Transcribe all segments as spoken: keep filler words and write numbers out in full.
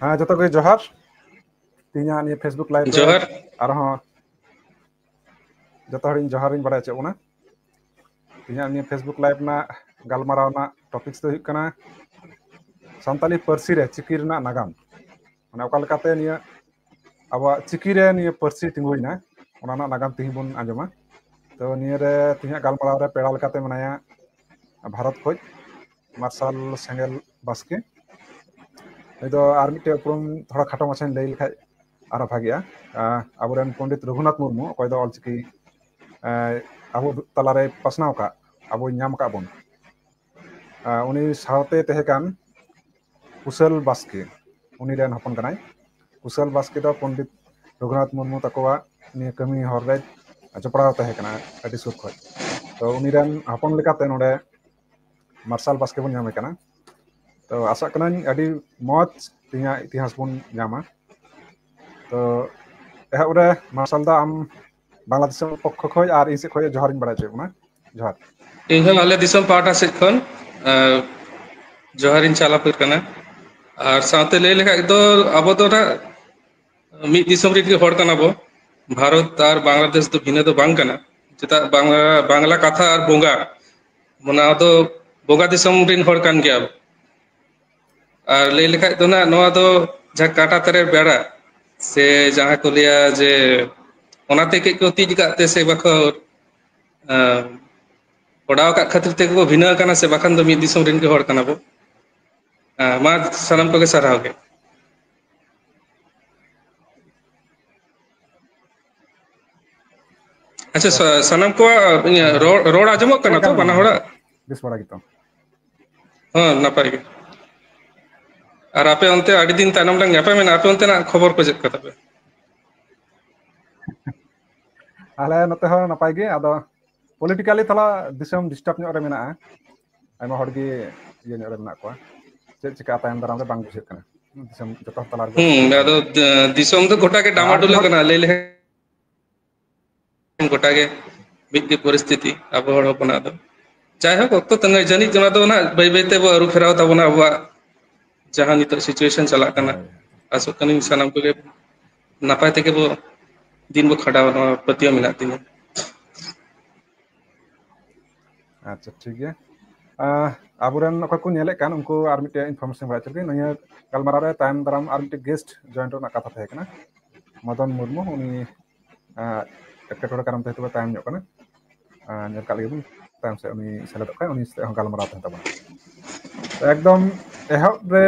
ᱦᱮᱸ, ᱡᱚᱛᱚ ᱜᱮ ᱡᱚᱦᱟᱨ᱾ ᱛᱮᱦᱮᱧᱟᱜ ᱱᱤᱭᱟᱹ Facebook live ᱨᱮ ᱡᱚᱦᱟᱨ᱾ ᱟᱨᱦᱚᱸ ᱡᱚᱛᱚ ᱦᱚᱲᱤᱧ ᱡᱚᱦᱟᱨᱤᱧ ᱵᱟᱲᱟᱭ ᱦᱚᱪᱚᱭᱮᱫ ᱵᱚᱱᱟ᱾ ᱛᱮᱦᱮᱧᱟᱜ ᱱᱤᱭᱟᱹ Facebook live ᱨᱮᱱᱟᱜ ᱜᱟᱞᱢᱟᱨᱟᱣ ᱨᱮᱱᱟᱜ topics ᱫᱚ ᱦᱩᱭᱩᱜ ᱠᱟᱱᱟ ᱥᱟᱱᱛᱟᱞᱤ ᱯᱟᱹᱨᱥᱤ ᱨᱮ ᱪᱤᱠᱤ ᱨᱮᱱᱟᱜ ᱱᱟᱜᱟᱢ᱾ ᱢᱟᱱᱮ ᱚᱠᱟ ᱞᱮᱠᱟᱛᱮ ᱱᱤᱭᱟᱹ ᱟᱵᱚᱣᱟᱜ ᱪᱤᱠᱤ ᱨᱮ ᱱᱤᱭᱟᱹ ᱯᱟᱹᱨᱥᱤ ᱛᱤᱸᱜᱩᱭᱮᱱᱟ, ᱚᱱᱟ ᱨᱮᱱᱟᱜ ᱱᱟᱜᱟᱢ ᱛᱮᱦᱮᱧ ᱵᱚᱱ ᱟᱸᱡᱚᱢᱟ᱾ ᱛᱚ ᱱᱤᱭᱟᱹ ᱨᱮ ᱛᱮᱦᱮᱧᱟᱜ ᱜᱟᱞᱢᱟᱨᱟᱣ ᱨᱮ ᱯᱮᱲᱟ ᱞᱮᱠᱟᱛᱮ ᱢᱮᱱᱟᱭᱟ ᱵᱷᱟᱨᱚᱛ ᱠᱷᱚᱡ ᱢᱟᱨᱥᱟᱞ ᱥᱮᱸᱜᱮᱞ ᱵᱟᱥᱠᱮ᱾ ᱱᱩᱭ ᱫᱚ ᱟᱨ ᱢᱤᱫᱴᱮᱡ ᱩᱯᱨᱩᱢ ᱛᱷᱚᱲᱟ ᱠᱷᱟᱴᱚ ᱢᱟᱪᱷᱟᱧ ᱞᱟᱹᱭ ᱞᱮᱠᱷᱟᱡ ᱟᱨᱦᱚᱸ ᱵᱷᱟᱜᱮᱜᱼᱟ᱾ ᱟᱸ, ᱟᱵᱚᱨᱮᱱ ᱯᱚᱱᱰᱤᱛ ᱨᱚᱜᱷᱩᱱᱟᱛᱷ ᱢᱩᱨᱢᱩ, ᱚᱠᱚᱭ ᱫᱚ ᱚᱞᱪᱤᱠᱤ, ᱟᱸ, ᱟᱵᱚ ᱛᱟᱞᱟᱨᱮ ᱯᱟᱥᱱᱟᱣ ᱠᱟᱜ, ᱟᱵᱚ ᱧᱟᱢ ᱠᱟᱜ ᱵᱚᱱ, ᱟᱸ, ᱩᱱᱤ ᱥᱟᱶᱛᱮ ᱛᱟᱦᱮᱸ ᱠᱟᱱ ᱠᱩᱥᱟᱹᱞ ᱵᱟᱥᱠᱮ, ᱩᱱᱤ ᱨᱮᱱ ᱦᱚᱯᱚᱱ ᱠᱟᱱᱟᱭ᱾ ᱠᱩᱥᱟᱹᱞ ᱵᱟᱥᱠᱮ ᱫᱚ ᱯᱚᱱᱰᱤᱛ ᱨᱚᱜᱷᱩᱱᱟᱛᱷ ᱢᱩᱨᱢᱩ ᱛᱟᱠᱚᱣᱟᱜ ᱱᱤᱭᱟᱹ ᱠᱟᱹᱢᱤ ᱦᱚᱨ ᱨᱮ ᱡᱚᱯᱲᱟᱣ ᱛᱟᱦᱮᱸ ᱠᱟᱱᱟ ᱟᱹᱰᱤ ᱥᱩᱨ ᱠᱷᱚᱱ᱾ ᱛᱚ ᱩᱱᱤ ᱨᱮᱱ ᱦᱚᱯᱚᱱ ᱞᱮᱠᱟᱛᱮ ᱱᱚᱰᱮ ᱢᱟᱨᱥᱟᱞ ᱵᱟᱥᱠᱮ ᱵᱚᱱ ᱧᱟᱢᱮ ᱠᱟᱱᱟ᱾ ᱛᱚ ᱟᱥᱟᱜ ᱠᱟᱹᱱᱟᱹᱧ ᱟᱹᱰᱤ ᱢᱚᱡᱽ ᱛᱮᱦᱮᱧᱟᱜ ᱤᱛᱤᱦᱟᱥ ᱵᱚᱱ ᱧᱟᱢᱟ᱾ ᱛᱚ ᱮᱦᱚᱵ ᱨᱮ ᱢᱟᱨᱥᱟᱞ ᱫᱟ, ᱟᱢ ᱵᱟᱝᱞᱟ ᱫᱤᱥᱚᱢ ᱯᱚᱠᱠᱷᱚ ᱠᱷᱚᱱ ᱟᱨ ᱤᱧ ᱥᱮᱫ ᱠᱷᱚᱱ ᱡᱚᱦᱟᱨᱤᱧ ᱵᱟᱲᱟᱭ ᱦᱚᱪᱚᱭᱮᱫ ᱵᱚᱱᱟ᱾ ᱡᱚᱦᱟᱨ᱾ ᱤᱧ ᱦᱚᱸ ᱟᱞᱮ ᱫᱤᱥᱚᱢ ᱯᱟᱦᱴᱟ ᱥᱮᱫ ᱠᱷᱚᱱ, ᱟᱸ, ᱡᱚᱦᱟᱨᱤᱧ ᱪᱟᱞ ᱟᱯᱮ ᱠᱟᱱᱟ᱾ ᱟᱨ ᱥᱟᱶᱛᱮ ᱞᱟᱹᱭ ᱞᱮᱠᱷᱟᱡ ᱫᱚ ᱟᱵᱚ ᱫᱚ ᱱᱟᱜ ᱢᱤᱫ ᱫᱤᱥᱚᱢ ᱨᱮᱱ ᱜᱮ ᱦᱚᱲ ᱠᱟᱱᱟ ᱵᱚ᱾ ᱵᱷᱟᱨᱚᱛ ᱟᱨ ᱵᱟᱝᱞᱟᱫᱮᱥ ᱫᱚ ᱵᱷᱤᱱᱟᱹ ᱫᱚ ᱵᱟᱝ ᱠᱟᱱᱟ᱾ ᱪᱮᱫᱟᱜ ᱵᱟᱝᱞᱟ, ᱵᱟᱝᱞᱟ ᱠᱟᱛᱷᱟ ᱟᱨ ᱵᱚᱸᱜᱟ, ᱚᱱᱟ ᱫᱚ ᱵᱚᱸᱜᱟ ᱫᱤᱥᱚᱢ ᱨᱮᱱ ᱦᱚᱲ ᱠᱟᱱ ᱜᱮᱭᱟ ᱵᱚ᱾ ᱟᱨ ᱞᱟᱹᱭ ᱞᱮᱠᱷᱟᱡ ᱫᱚ ᱱᱟᱜ ᱱᱚᱣᱟ ᱫᱚ ᱡᱟᱦᱟᱸ ᱠᱟᱴᱟ ᱛᱟᱨᱮ ᱵᱮᱲᱟ, ᱥᱮ ᱡᱟᱦᱟᱸ ᱠᱚ ᱞᱟᱹᱭᱟ ᱡᱮ ᱚᱱᱟᱛᱮ ᱠᱟᱹᱡ ᱠᱚ ᱛᱤᱡ ᱟᱠᱟᱫ ᱛᱮ ᱥᱮ ᱵᱟᱠᱚ, ᱟᱸ, ᱚᱰᱟᱣ ᱟᱠᱟᱫ ᱠᱷᱟᱹᱛᱤᱨ ᱛᱮᱜᱮ ᱠᱚ ᱵᱷᱤᱱᱟᱹ ᱟᱠᱟᱱᱟ, ᱥᱮ ᱵᱟᱠᱷᱟᱱ ᱫᱚ ᱢᱤᱫ ᱫᱤᱥᱚᱢ ᱨᱮᱱ ᱜᱮ ᱦᱚᱲ ᱠᱟᱱᱟ ᱵᱚ᱾ ᱟᱸ, ᱢᱟ ᱥᱟᱱᱟᱢ ᱠᱚᱜᱮ ᱥᱟᱨᱦᱟᱣ ᱜᱮ᱾ ᱟᱪᱪᱷᱟ, ᱥᱟ-, ᱥᱟᱱᱟᱢ ᱠᱚᱣᱟᱜ ᱤᱧᱟᱹᱜ ᱨᱚᱲ, ᱨᱚᱲ ᱟᱸᱡᱚᱢᱚᱜ ᱠᱟᱱᱟ ᱛᱚ ᱵᱟᱱᱟ ᱦᱚᱲᱟᱜ? ᱵᱮᱥ ᱵᱟᱲᱟ ᱜᱮᱛᱚ? ᱦᱚᱸ, ᱱᱟᱯᱟᱭ ᱜᱮ᱾ ᱟᱨ ᱟᱯᱮ ᱚᱱᱛᱮ ᱟᱹᱰᱤ ᱫᱤᱱ ᱛᱟᱭᱱᱚᱢ ᱞᱟᱝ ᱧᱟᱯᱟᱢᱮᱱᱟ, ᱟᱯᱮ ᱚᱱᱛᱮᱱᱟᱜ ᱠᱷᱚᱵᱚᱨ ᱠᱚ ᱪᱮᱫ ᱠᱟ ᱛᱟᱯᱮ? ᱟᱞᱮ ᱱᱚᱛᱮ ᱦᱚᱸ ᱱᱟᱯᱟᱭ ᱜᱮ, ᱟᱫᱚ politically ᱛᱷᱚᱲᱟ ᱫᱤᱥᱚᱢ disturb ᱧᱚᱜ ᱨᱮ ᱢᱮᱱᱟᱜᱼᱟ, ᱟᱭᱢᱟ ᱦᱚᱲ ᱜᱮ ᱤᱭᱟᱹ ᱧᱚᱜ ᱨᱮ ᱢᱮᱱᱟᱜ ᱠᱚᱣᱟ᱾ ᱪᱮᱫ ᱪᱤᱠᱟᱹᱜᱼᱟ ᱛᱟᱭᱚᱢ ᱫᱟᱨᱟᱢ ᱨᱮ ᱵᱟᱝ ᱵᱩᱡᱷᱟᱹᱜ ᱠᱟᱱᱟ᱾ ᱫᱤᱥᱚᱢ ᱡᱚᱛᱚ ᱦᱚᱲ ᱛᱟᱞᱟ ᱨᱮ ᱦᱩᱸ, ᱟᱫᱚ ᱫ-, ᱫᱤᱥᱚᱢ ᱫᱚ ᱜᱚᱴᱟ ᱜᱮ ᱰᱟᱢᱟᱰᱳᱞ ᱟᱠᱟᱱᱟ, ᱞᱟᱹᱭ ᱞᱮᱠᱷᱟᱱ ᱜᱚᱴᱟ ᱜᱮ ᱢᱤᱫ ᱜᱮ ᱯᱚᱨᱤᱥᱛᱷᱤᱛᱤ ᱟᱵᱚ ᱦᱚᱲ ᱦᱚᱯᱚᱱᱟᱜ ᱫᱚ᱾ ᱡᱟᱭᱦᱳᱠ, ᱚᱠᱛᱚ ᱛᱟᱺᱜᱤ ᱡᱟᱹᱱᱤᱡ ᱚᱱᱟ ᱫᱚ ᱱᱟᱦᱟᱜ ᱵᱟᱹᱭ ᱵᱟᱹᱭ ᱛᱮᱵᱚ ᱟᱹᱨᱩ ᱯᱷᱮᱨᱟᱣ ᱛᱟᱵᱚᱱᱟ ᱟᱵᱚᱣᱟᱜ ᱡᱟᱦᱟᱸ ᱱᱤᱛᱚᱜ situation ᱪᱟᱞᱟᱜ ᱠᱟᱱᱟ᱾ ᱦᱳᱭ᱾ ᱟᱥᱚᱜ ᱠᱟᱹᱱᱟᱹᱧ ᱥᱟᱱᱟᱢ ᱠᱚᱜᱮ ᱱᱟᱯᱟᱭ ᱛᱮᱜᱮ ᱵᱚ ᱫᱤᱱ ᱵᱚ ᱠᱷᱟᱸᱰᱟᱣᱟ, ᱱᱚᱣᱟ ᱯᱟᱹᱛᱭᱟᱹᱣ ᱢᱮᱱᱟᱜ ᱛᱤᱧᱟᱹ᱾ ᱟᱪᱪᱷᱟ, ᱴᱷᱤᱠ ᱜᱮᱭᱟ᱾ ᱟᱸ, ᱟᱵᱚᱨᱮᱱ ᱚᱠᱚᱭ ᱠᱚ ᱧᱮᱞᱮᱫ ᱠᱟᱱ, ᱩᱱᱠᱩ ᱟᱨ ᱢᱤᱫᱴᱮᱡ information ᱵᱟᱲᱟᱭ ᱦᱚᱪᱚ ᱞᱮᱠᱤᱱ, ᱱᱤᱭᱟᱹ ᱜᱟᱞᱢᱟᱨᱟᱣ ᱨᱮ ᱛᱟᱭᱚᱢ ᱫᱟᱨᱟᱢ ᱟᱨ ᱢᱤᱫᱴᱮᱡ guest join ᱨᱮᱱᱟᱜ ᱠᱟᱛᱷᱟ ᱛᱟᱦᱮᱸ ᱠᱟᱱᱟ, ᱢᱚᱫᱚᱱ ᱢᱩᱨᱢᱩ᱾ ᱩᱱᱤ, ᱟᱸ, ᱮᱴᱠᱮᱴᱚᱬᱮ ᱠᱟᱨᱚᱱ ᱛᱮ ᱦᱚᱭᱛᱳ ᱛᱟᱭᱚᱢ ᱧᱚᱜ ᱠᱟᱱᱟ᱾ ᱟᱸ, ᱧᱮᱞ ᱠᱟᱜ ᱞᱮᱜᱮ ᱵᱚᱱ, ᱛᱟᱭᱚᱢ ᱥᱮᱫ ᱩᱱᱤ ᱥᱮᱞᱮᱫᱚᱜ ᱠᱷᱟᱱ ᱩᱱᱤ ᱥᱟᱛᱮᱜ ᱦᱚᱸ ᱜᱟᱞᱢᱟᱨᱟᱣ ᱛᱟᱦᱮᱱ ᱛᱟᱵᱚᱱᱟ᱾ ᱛᱚ, ᱮᱠᱫᱚᱢ ᱮᱦᱚᱵ ᱨᱮ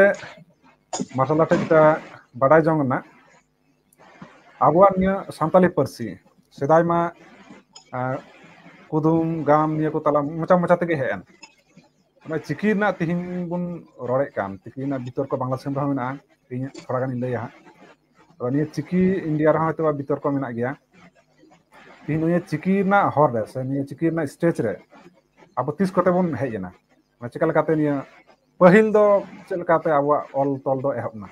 ᱢᱟᱨᱥᱟᱞ ᱟᱨᱴ ᱡᱮᱴᱟ ᱵᱟᱰᱟᱭ ᱡᱚᱝ ᱨᱮᱱᱟᱜ, ᱟᱵᱚᱣᱟᱜ ᱱᱤᱭᱟᱹ ᱥᱟᱱᱛᱟᱞᱤ ᱯᱟᱹᱨᱥᱤ ᱥᱮᱫᱟᱭ ᱢᱟ, ᱟᱸ, ᱠᱩᱫᱩᱢ, ᱜᱟᱢ ᱱᱤᱭᱟᱹ ᱠᱚ ᱛᱟᱞᱟ ᱢᱚᱪᱟ ᱢᱚᱪᱟ ᱛᱮᱜᱮ ᱦᱮᱡ ᱮᱱ᱾ ᱚᱱᱟ ᱪᱤᱠᱤ ᱨᱮᱱᱟᱜ ᱛᱮᱦᱮᱧ ᱵᱚᱱ ᱨᱚᱲᱮᱫ ᱠᱟᱱ, ᱪᱤᱠᱤ ᱨᱮᱱᱟᱜ ᱵᱤᱛᱚᱨᱠᱚ ᱵᱟᱝᱞᱟ ᱫᱤᱥᱚᱢ ᱨᱮᱦᱚᱸ ᱢᱮᱱᱟᱜᱼᱟ᱾ ᱤᱧ ᱛᱷᱚᱲᱟ ᱜᱟᱱᱤᱧ ᱞᱟᱹᱭᱟ ᱦᱟᱸᱜ᱾ ᱟᱫᱚ ᱱᱤᱭᱟᱹ ᱪᱤᱠᱤ ᱤᱱᱰᱤᱭᱟ ᱨᱮᱦᱚᱸ ᱦᱚᱭᱛᱳ ᱵᱟ ᱵᱤᱛᱚᱨᱠᱚ ᱢᱮᱱᱟᱜ ᱜᱮᱭᱟ᱾ ᱛᱮᱦᱮᱧ ᱱᱤᱭᱟᱹ ᱪᱤᱠᱤ ᱨᱮᱱᱟᱜ ᱦᱚᱨ ᱨᱮ ᱥᱮ ᱱᱤᱭᱟᱹ ᱪᱤᱠᱤ ᱨᱮᱱᱟᱜ stage ᱨᱮ ᱟᱵᱚ ᱛᱤᱥ ᱠᱚᱛᱮ ᱵᱚᱱ ᱦᱮᱡ ᱮᱱᱟ? ᱢᱟᱱᱮ ᱪᱮᱠᱟ ᱞᱮᱠᱟᱛᱮ ᱱᱤᱭᱟᱹ ᱯᱟᱹᱦᱤᱞ ᱫᱚ ᱪᱮᱫ ᱞᱮᱠᱟᱛᱮ ᱟᱵᱚᱣᱟᱜ ᱚᱞ ᱛᱚᱞ ᱫᱚ ᱮᱦᱚᱵ ᱮᱱᱟ?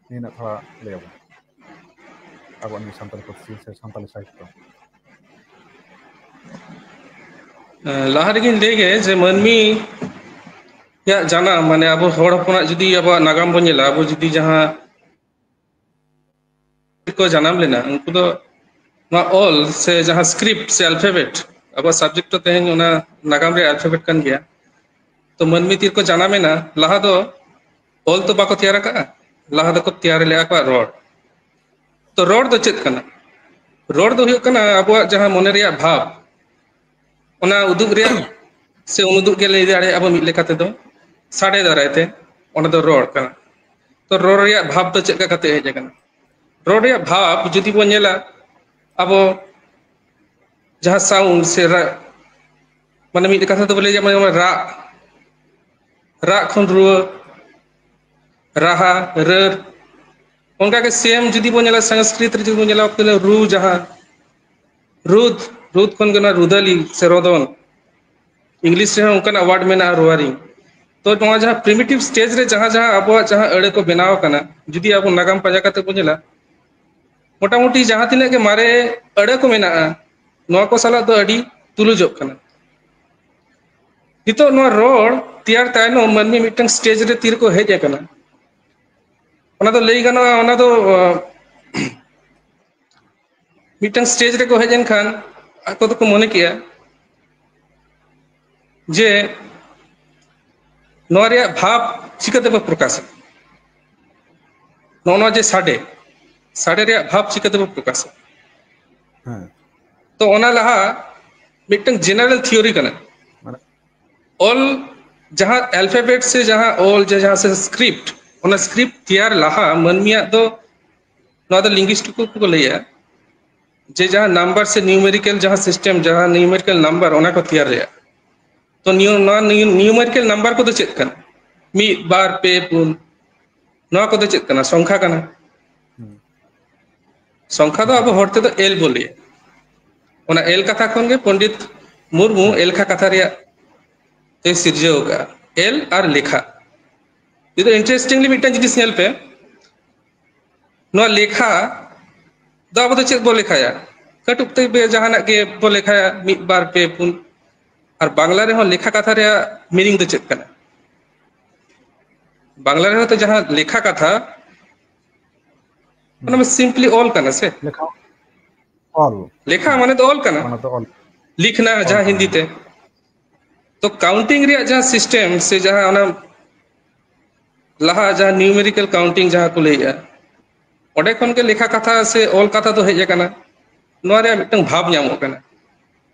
ᱱᱤᱭᱟᱹ ᱨᱮᱱᱟᱜ ᱛᱷᱚᱲᱟ ᱞᱟᱹᱭ ᱟᱵᱚᱱ᱾ ᱟᱵᱚᱣᱟᱜ ᱱᱤᱭᱟᱹ ᱥᱟᱱᱛᱟᱞᱤ ᱯᱟᱹᱨᱥᱤ ᱥᱮ ᱥᱟᱱᱛᱟᱞᱤ ᱥᱟᱦᱤᱛᱛᱚ᱾ ᱮᱸ, ᱞᱟᱦᱟ ᱨᱮᱜᱮᱧ ᱞᱟᱹᱭ ᱜᱮ ᱡᱮ ᱢᱟᱹᱱᱢᱤ ᱭᱟᱜ ᱡᱟᱱᱟᱢ, ᱢᱟᱱᱮ ᱟᱵᱚ ᱦᱚᱲ ᱦᱚᱯᱚᱱᱟᱜ ᱡᱩᱫᱤ ᱟᱵᱚᱣᱟᱜ ᱱᱟᱜᱟᱢ ᱵᱚᱱ ᱧᱮᱞᱟ, ᱟᱵᱚ ᱡᱩᱫᱤ ᱡᱟᱦᱟᱸ ᱠᱚ ᱡᱟᱱᱟᱢ ᱞᱮᱱᱟ, ᱩᱱᱠᱩ ᱫᱚ ᱱᱚᱣᱟ ᱚᱞ ᱥᱮ ᱡᱟᱦᱟᱸ script ᱥᱮ alphabet, ᱟᱵᱚᱣᱟᱜ subject ᱫᱚ ᱛᱮᱦᱮᱧ ᱚᱱᱟ ᱱᱟᱜᱟᱢ ᱨᱮᱭᱟᱜ alphabet ᱠᱟᱱ ᱜᱮᱭᱟ᱾ ᱛᱚ ᱢᱟᱹᱱᱢᱤ ᱛᱤᱨᱠᱚ ᱡᱟᱱᱟᱢᱮᱱᱟ, ᱞᱟᱦᱟ ᱫᱚ ᱚᱞ ᱫᱚ ᱵᱟᱠᱚ ᱛᱮᱭᱟᱨ ᱟᱠᱟᱫᱼᱟ, ᱞᱟᱦᱟ ᱫᱚᱠᱚ ᱛᱮᱭᱟᱨ ᱞᱮᱫᱼᱟ ᱟᱠᱚᱣᱟᱜ ᱨᱚᱲ᱾ ᱛᱚ ᱨᱚᱲ ᱫᱚ ᱪᱮᱫ ᱠᱟᱱᱟ? ᱨᱚᱲ ᱫᱚ ᱦᱩᱭᱩᱜ ᱠᱟᱱᱟ ᱟᱵᱚᱣᱟᱜ ᱡᱟᱦᱟᱸ ᱢᱚᱱᱮ ᱨᱮᱭᱟᱜ ᱵᱷᱟᱵᱽ, ᱚᱱᱟ ᱩᱫᱩᱜ ᱨᱮᱭᱟᱜ ᱥᱮ ᱩᱱᱩᱫᱩᱜ ᱜᱮ ᱞᱟᱹᱭ ᱫᱟᱲᱮᱭᱟᱜᱼᱟ ᱵᱚ ᱢᱤᱫ ᱞᱮᱠᱟ ᱛᱮᱫᱚ, ᱥᱟᱰᱮ ᱫᱟᱨᱟᱭ ᱛᱮ, ᱚᱱᱟ ᱫᱚ ᱨᱚᱲ ᱠᱟᱱᱟ᱾ ᱛᱚ ᱨᱚᱲ ᱨᱮᱭᱟᱜ ᱵᱷᱟᱵᱽ ᱫᱚ ᱪᱮᱫ ᱞᱮᱠᱟ ᱠᱟᱛᱮ ᱦᱮᱡ ᱟᱠᱟᱱᱟ? ᱨᱚᱲ ᱨᱮᱭᱟᱜ ᱵᱷᱟᱵᱽ ᱡᱩᱫᱤ ᱵᱚᱱ ᱧᱮᱞᱟ, ᱟᱵᱚ ᱡᱟᱦᱟᱸ sound ᱥᱮ ᱨᱟᱜ, ᱢᱟᱱᱮ ᱢᱤᱫ ᱠᱟᱛᱷᱟ ᱛᱮᱵᱚ ᱞᱟᱹᱭᱟ, ᱢᱟᱱᱮ ᱨᱟᱜ, ᱨᱟᱜ ᱠᱷᱚᱱ ᱨᱩᱣᱟᱹ, ᱨᱟᱦᱟ, ᱨᱟᱹᱨ, ᱚᱱᱠᱟᱜᱮ same ᱡᱩᱫᱤ ᱵᱚᱱ ᱧᱮᱞᱟ, ᱥᱚᱝᱥᱠᱨᱤᱛ ᱨᱮ ᱡᱩᱫᱤ ᱵᱚᱱ ᱧᱮᱞᱟ, ᱚᱠᱛᱚ ᱨᱮ ᱨᱩ, ᱡᱟᱦᱟᱸ ᱨᱩᱫ, ᱨᱩᱫ ᱠᱷᱚᱱ ᱜᱮ ᱚᱱᱟ ᱨᱩᱫᱟᱹᱞᱤ ᱥᱮ ᱨᱚᱫᱚᱱ, English ᱨᱮᱦᱚᱸ ᱚᱱᱠᱟᱱᱟᱜ word ᱢᱮᱱᱟᱜᱼᱟ, ᱨᱳᱣᱟᱨᱤᱝ᱾ ᱛᱚ ᱱᱚᱣᱟ ᱡᱟᱦᱟᱸ primitive stage ᱨᱮ ᱡᱟᱦᱟᱸ ᱡᱟᱦᱟᱸ ᱟᱵᱚᱣᱟᱜ ᱡᱟᱦᱟᱸ ᱟᱹᱲᱟᱹ ᱠᱚ ᱵᱮᱱᱟᱣ ᱟᱠᱟᱱᱟ, ᱡᱩᱫᱤ ᱟᱵᱚ ᱱᱟᱜᱟᱢ ᱯᱟᱸᱡᱟ ᱠᱟᱛᱮ ᱵᱚᱱ ᱧᱮᱞᱟ, ᱢᱚᱴᱟᱢᱩᱴᱤ ᱡᱟᱦᱟᱸ ᱛᱤᱱᱟᱹᱜ ᱜᱮ ᱢᱟᱨᱮ ᱟᱹᱲᱟᱹ ᱠᱚ ᱢᱮᱱᱟᱜᱼᱟ, ᱱᱚᱣᱟ ᱠᱚ ᱥᱟᱞᱟᱜ ᱫᱚ ᱟᱹᱰᱤ ᱛᱩᱞᱩᱡᱚᱜ ᱠᱟᱱᱟ᱾ ᱱᱤᱛᱚᱜ ᱱᱚᱣᱟ ᱨᱚᱲ ᱛᱮᱭᱟᱨ ᱛᱟᱭᱱᱚᱢ ᱢᱟᱹᱱᱢᱤ ᱢᱤᱫᱴᱟᱝ stage ᱨᱮ ᱛᱤᱨᱮᱠᱚ ᱦᱮᱡ ᱟᱠᱟᱱᱟ, ᱚᱱᱟ ᱫᱚ ᱞᱟᱹᱭ ᱜᱟᱱᱚᱜᱼᱟ, ᱚᱱᱟ ᱫᱚ ᱢᱤᱫᱴᱟᱝ ᱥᱴᱮᱡᱽ ᱨᱮᱠᱚ ᱦᱮᱡ ᱮᱱ ᱠᱷᱟᱱ ᱟᱠᱚ ᱫᱚᱠᱚ ᱢᱚᱱᱮ ᱠᱮᱜᱼᱟ ᱡᱮ ᱱᱚᱣᱟ ᱨᱮᱭᱟᱜ ᱵᱷᱟᱵᱽ ᱪᱤᱠᱟᱹ ᱛᱮᱵᱚ ᱯᱨᱚᱠᱟᱥᱟ᱾ ᱱᱚᱜᱼᱚ ᱱᱚᱣᱟ ᱡᱮ ᱥᱟᱰᱮ, ᱥᱟᱰᱮ ᱨᱮᱭᱟᱜ ᱵᱷᱟᱵᱽ ᱪᱤᱠᱟᱹ ᱛᱮᱵᱚ ᱯᱨᱚᱠᱟᱥᱟ᱾ ᱦᱮᱸ ᱛᱚ ᱚᱱᱟ ᱞᱟᱦᱟ ᱢᱤᱫᱴᱟᱝ ᱡᱮᱱᱟᱨᱮᱞ ᱛᱷᱤᱭᱳᱨᱤ ᱠᱟᱱᱟ᱾ ᱢᱟᱱᱮ ᱚᱞ ᱡᱟᱦᱟᱸ ᱟᱞᱯᱷᱟᱵᱮᱴ ᱥᱮ ᱡᱟᱦᱟᱸ ᱚᱞ ᱡᱮ ᱡᱟᱦᱟᱸ ᱥᱮ ᱥᱠᱨᱤᱯᱴ, ᱚᱱᱟ ᱥᱠᱨᱤᱯᱴ ᱛᱮᱭᱟᱨ ᱞᱟᱦᱟ ᱢᱟᱹᱱᱢᱤᱭᱟᱜ ᱫᱚ, ᱱᱚᱣᱟ ᱫᱚ ᱞᱤᱝᱜᱩᱤᱥᱴᱤᱠ ᱠᱚ ᱞᱟᱹᱭᱟ, ᱡᱮ ᱡᱟᱦᱟᱸ ᱱᱟᱢᱵᱟᱨ ᱥᱮ ᱱᱤᱭᱩᱢᱮᱨᱤᱠᱮᱞ ᱡᱟᱦᱟᱸ ᱥᱤᱥᱴᱮᱢ, ᱡᱟᱦᱟᱸ ᱱᱤᱭᱩᱢᱮᱨᱤᱠᱮᱞ ᱱᱟᱢᱵᱟᱨ, ᱚᱱᱟ ᱠᱚ ᱛᱮᱭᱟᱨ ᱨᱮᱭᱟᱜ᱾ ᱛᱚ ᱱᱤᱭᱩ ᱱᱚᱣᱟ ᱱᱤᱭᱩᱢᱮᱨᱤᱠᱮᱞ ᱱᱟᱢᱵᱟᱨ ᱠᱚᱫᱚ ᱪᱮᱫ ᱠᱟᱱᱟ? ᱢᱤᱫ, ᱵᱟᱨ, ᱯᱮ, ᱯᱩᱱ, ᱱᱚᱣᱟ ᱠᱚᱫᱚ ᱪᱮᱫ ᱠᱟᱱᱟ? ᱥᱚᱝᱠᱷᱟ ᱠᱟᱱᱟ᱾ ᱦᱩᱸ᱾ ᱥᱚᱝᱠᱷᱟ ᱫᱚ ᱟᱵᱚ ᱦᱚᱲ ᱛᱮᱫᱚ ᱮᱞ ᱵᱚ ᱞᱟᱹᱭᱟ᱾ ᱚᱱᱟ ᱮᱞ ᱠᱟᱛᱷᱟ ᱠᱷᱚᱱ ᱜᱮ ᱯᱚᱱᱰᱤᱛ ᱢᱩᱨᱢᱩ ᱮᱞᱠᱷᱟ ᱠᱟᱛᱷᱟ ᱨᱮᱭᱟᱜ ᱮ ᱥᱤᱨᱡᱟᱹᱣ ᱟᱠᱟᱫᱼᱟ, ᱮᱞ ᱟᱨ ᱞᱮᱠᱷᱟ᱾ ᱡᱩᱫᱤ ᱤᱱᱴᱟᱨᱮᱥᱴᱤᱝᱞᱤ ᱢᱤᱫᱴᱟᱝ ᱡᱤᱱᱤᱥ ᱧᱮᱞ ᱯᱮ, ᱱᱚᱣᱟ ᱞᱮᱠᱷᱟ ᱫᱚ ᱟᱵᱚ ᱫᱚ ᱪᱮᱫ ᱵᱚ ᱞᱮᱠᱷᱟᱭᱟ? ᱠᱟᱹᱴᱩᱵ ᱛᱮ ᱵᱮ-, ᱡᱟᱦᱟᱱᱟᱜ ᱜᱮ ᱵᱚ ᱞᱮᱠᱷᱟᱭᱟ, ᱢᱤᱫ, ᱵᱟᱨ, ᱯᱮ, ᱯᱩᱱ᱾ ᱟᱨ ᱵᱟᱝᱞᱟ ᱨᱮᱦᱚᱸ ᱞᱮᱠᱷᱟ ᱠᱟᱛᱷᱟ ᱨᱮᱭᱟᱜ ᱢᱤᱱᱤᱝ ᱫᱚ ᱪᱮᱫ ᱠᱟᱱᱟ? ᱵᱟᱝᱞᱟ ᱨᱮᱦᱚᱸ ᱛᱚ ᱡᱟᱦᱟᱸ ᱞᱮᱠᱷᱟ ᱠᱟᱛᱷᱟ, ᱚᱱᱟ ᱢᱟ ᱥᱤᱢᱯᱞᱤ ᱚᱞ ᱠᱟᱱᱟ ᱥᱮ? ᱞᱮᱠᱷᱟ ᱚᱞ᱾ ᱞᱮᱠᱷᱟ ᱢᱟᱱᱮ ᱫᱚ ᱚᱞ ᱠᱟᱱᱟ, ᱚᱱᱟ ᱫᱚ ᱚᱞ᱾ ᱞᱤᱠᱷᱱᱟ ᱚᱞ ᱡᱟᱦᱟᱸ ᱠᱟᱱᱟ, ᱦᱤᱱᱫᱤ ᱦᱮᱸ᱾ ᱛᱮ᱾ ᱛᱚ ᱠᱟᱣᱩᱱᱴᱤᱝ ᱨᱮᱭᱟᱜ ᱡᱟᱦᱟᱸ ᱥᱤᱥᱴᱮᱢ ᱥᱮ ᱡᱟᱦᱟᱸ ᱚᱱᱟ ᱞᱟᱦᱟ ᱡᱟᱦᱟᱸ ᱱᱤᱭᱩᱢᱮᱨᱤᱠᱮᱞ ᱠᱟᱣᱩᱱᱴᱤᱝ ᱡᱟᱦᱟᱸ ᱠᱚ ᱞᱟᱹᱭᱮᱫᱼᱟ, ᱚᱸᱰᱮ ᱠᱷᱚᱱ ᱜᱮ ᱞᱮᱠᱷᱟ ᱠᱟᱛᱷᱟ ᱥᱮ ᱚᱞ ᱠᱟᱛᱷᱟ ᱫᱚ ᱦᱮᱡ ᱟᱠᱟᱱᱟ᱾ ᱱᱚᱣᱟ ᱨᱮᱭᱟᱜ ᱢᱤᱫᱴᱟᱝ ᱵᱷᱟᱵᱽ ᱧᱟᱢᱚᱜ ᱠᱟᱱᱟ,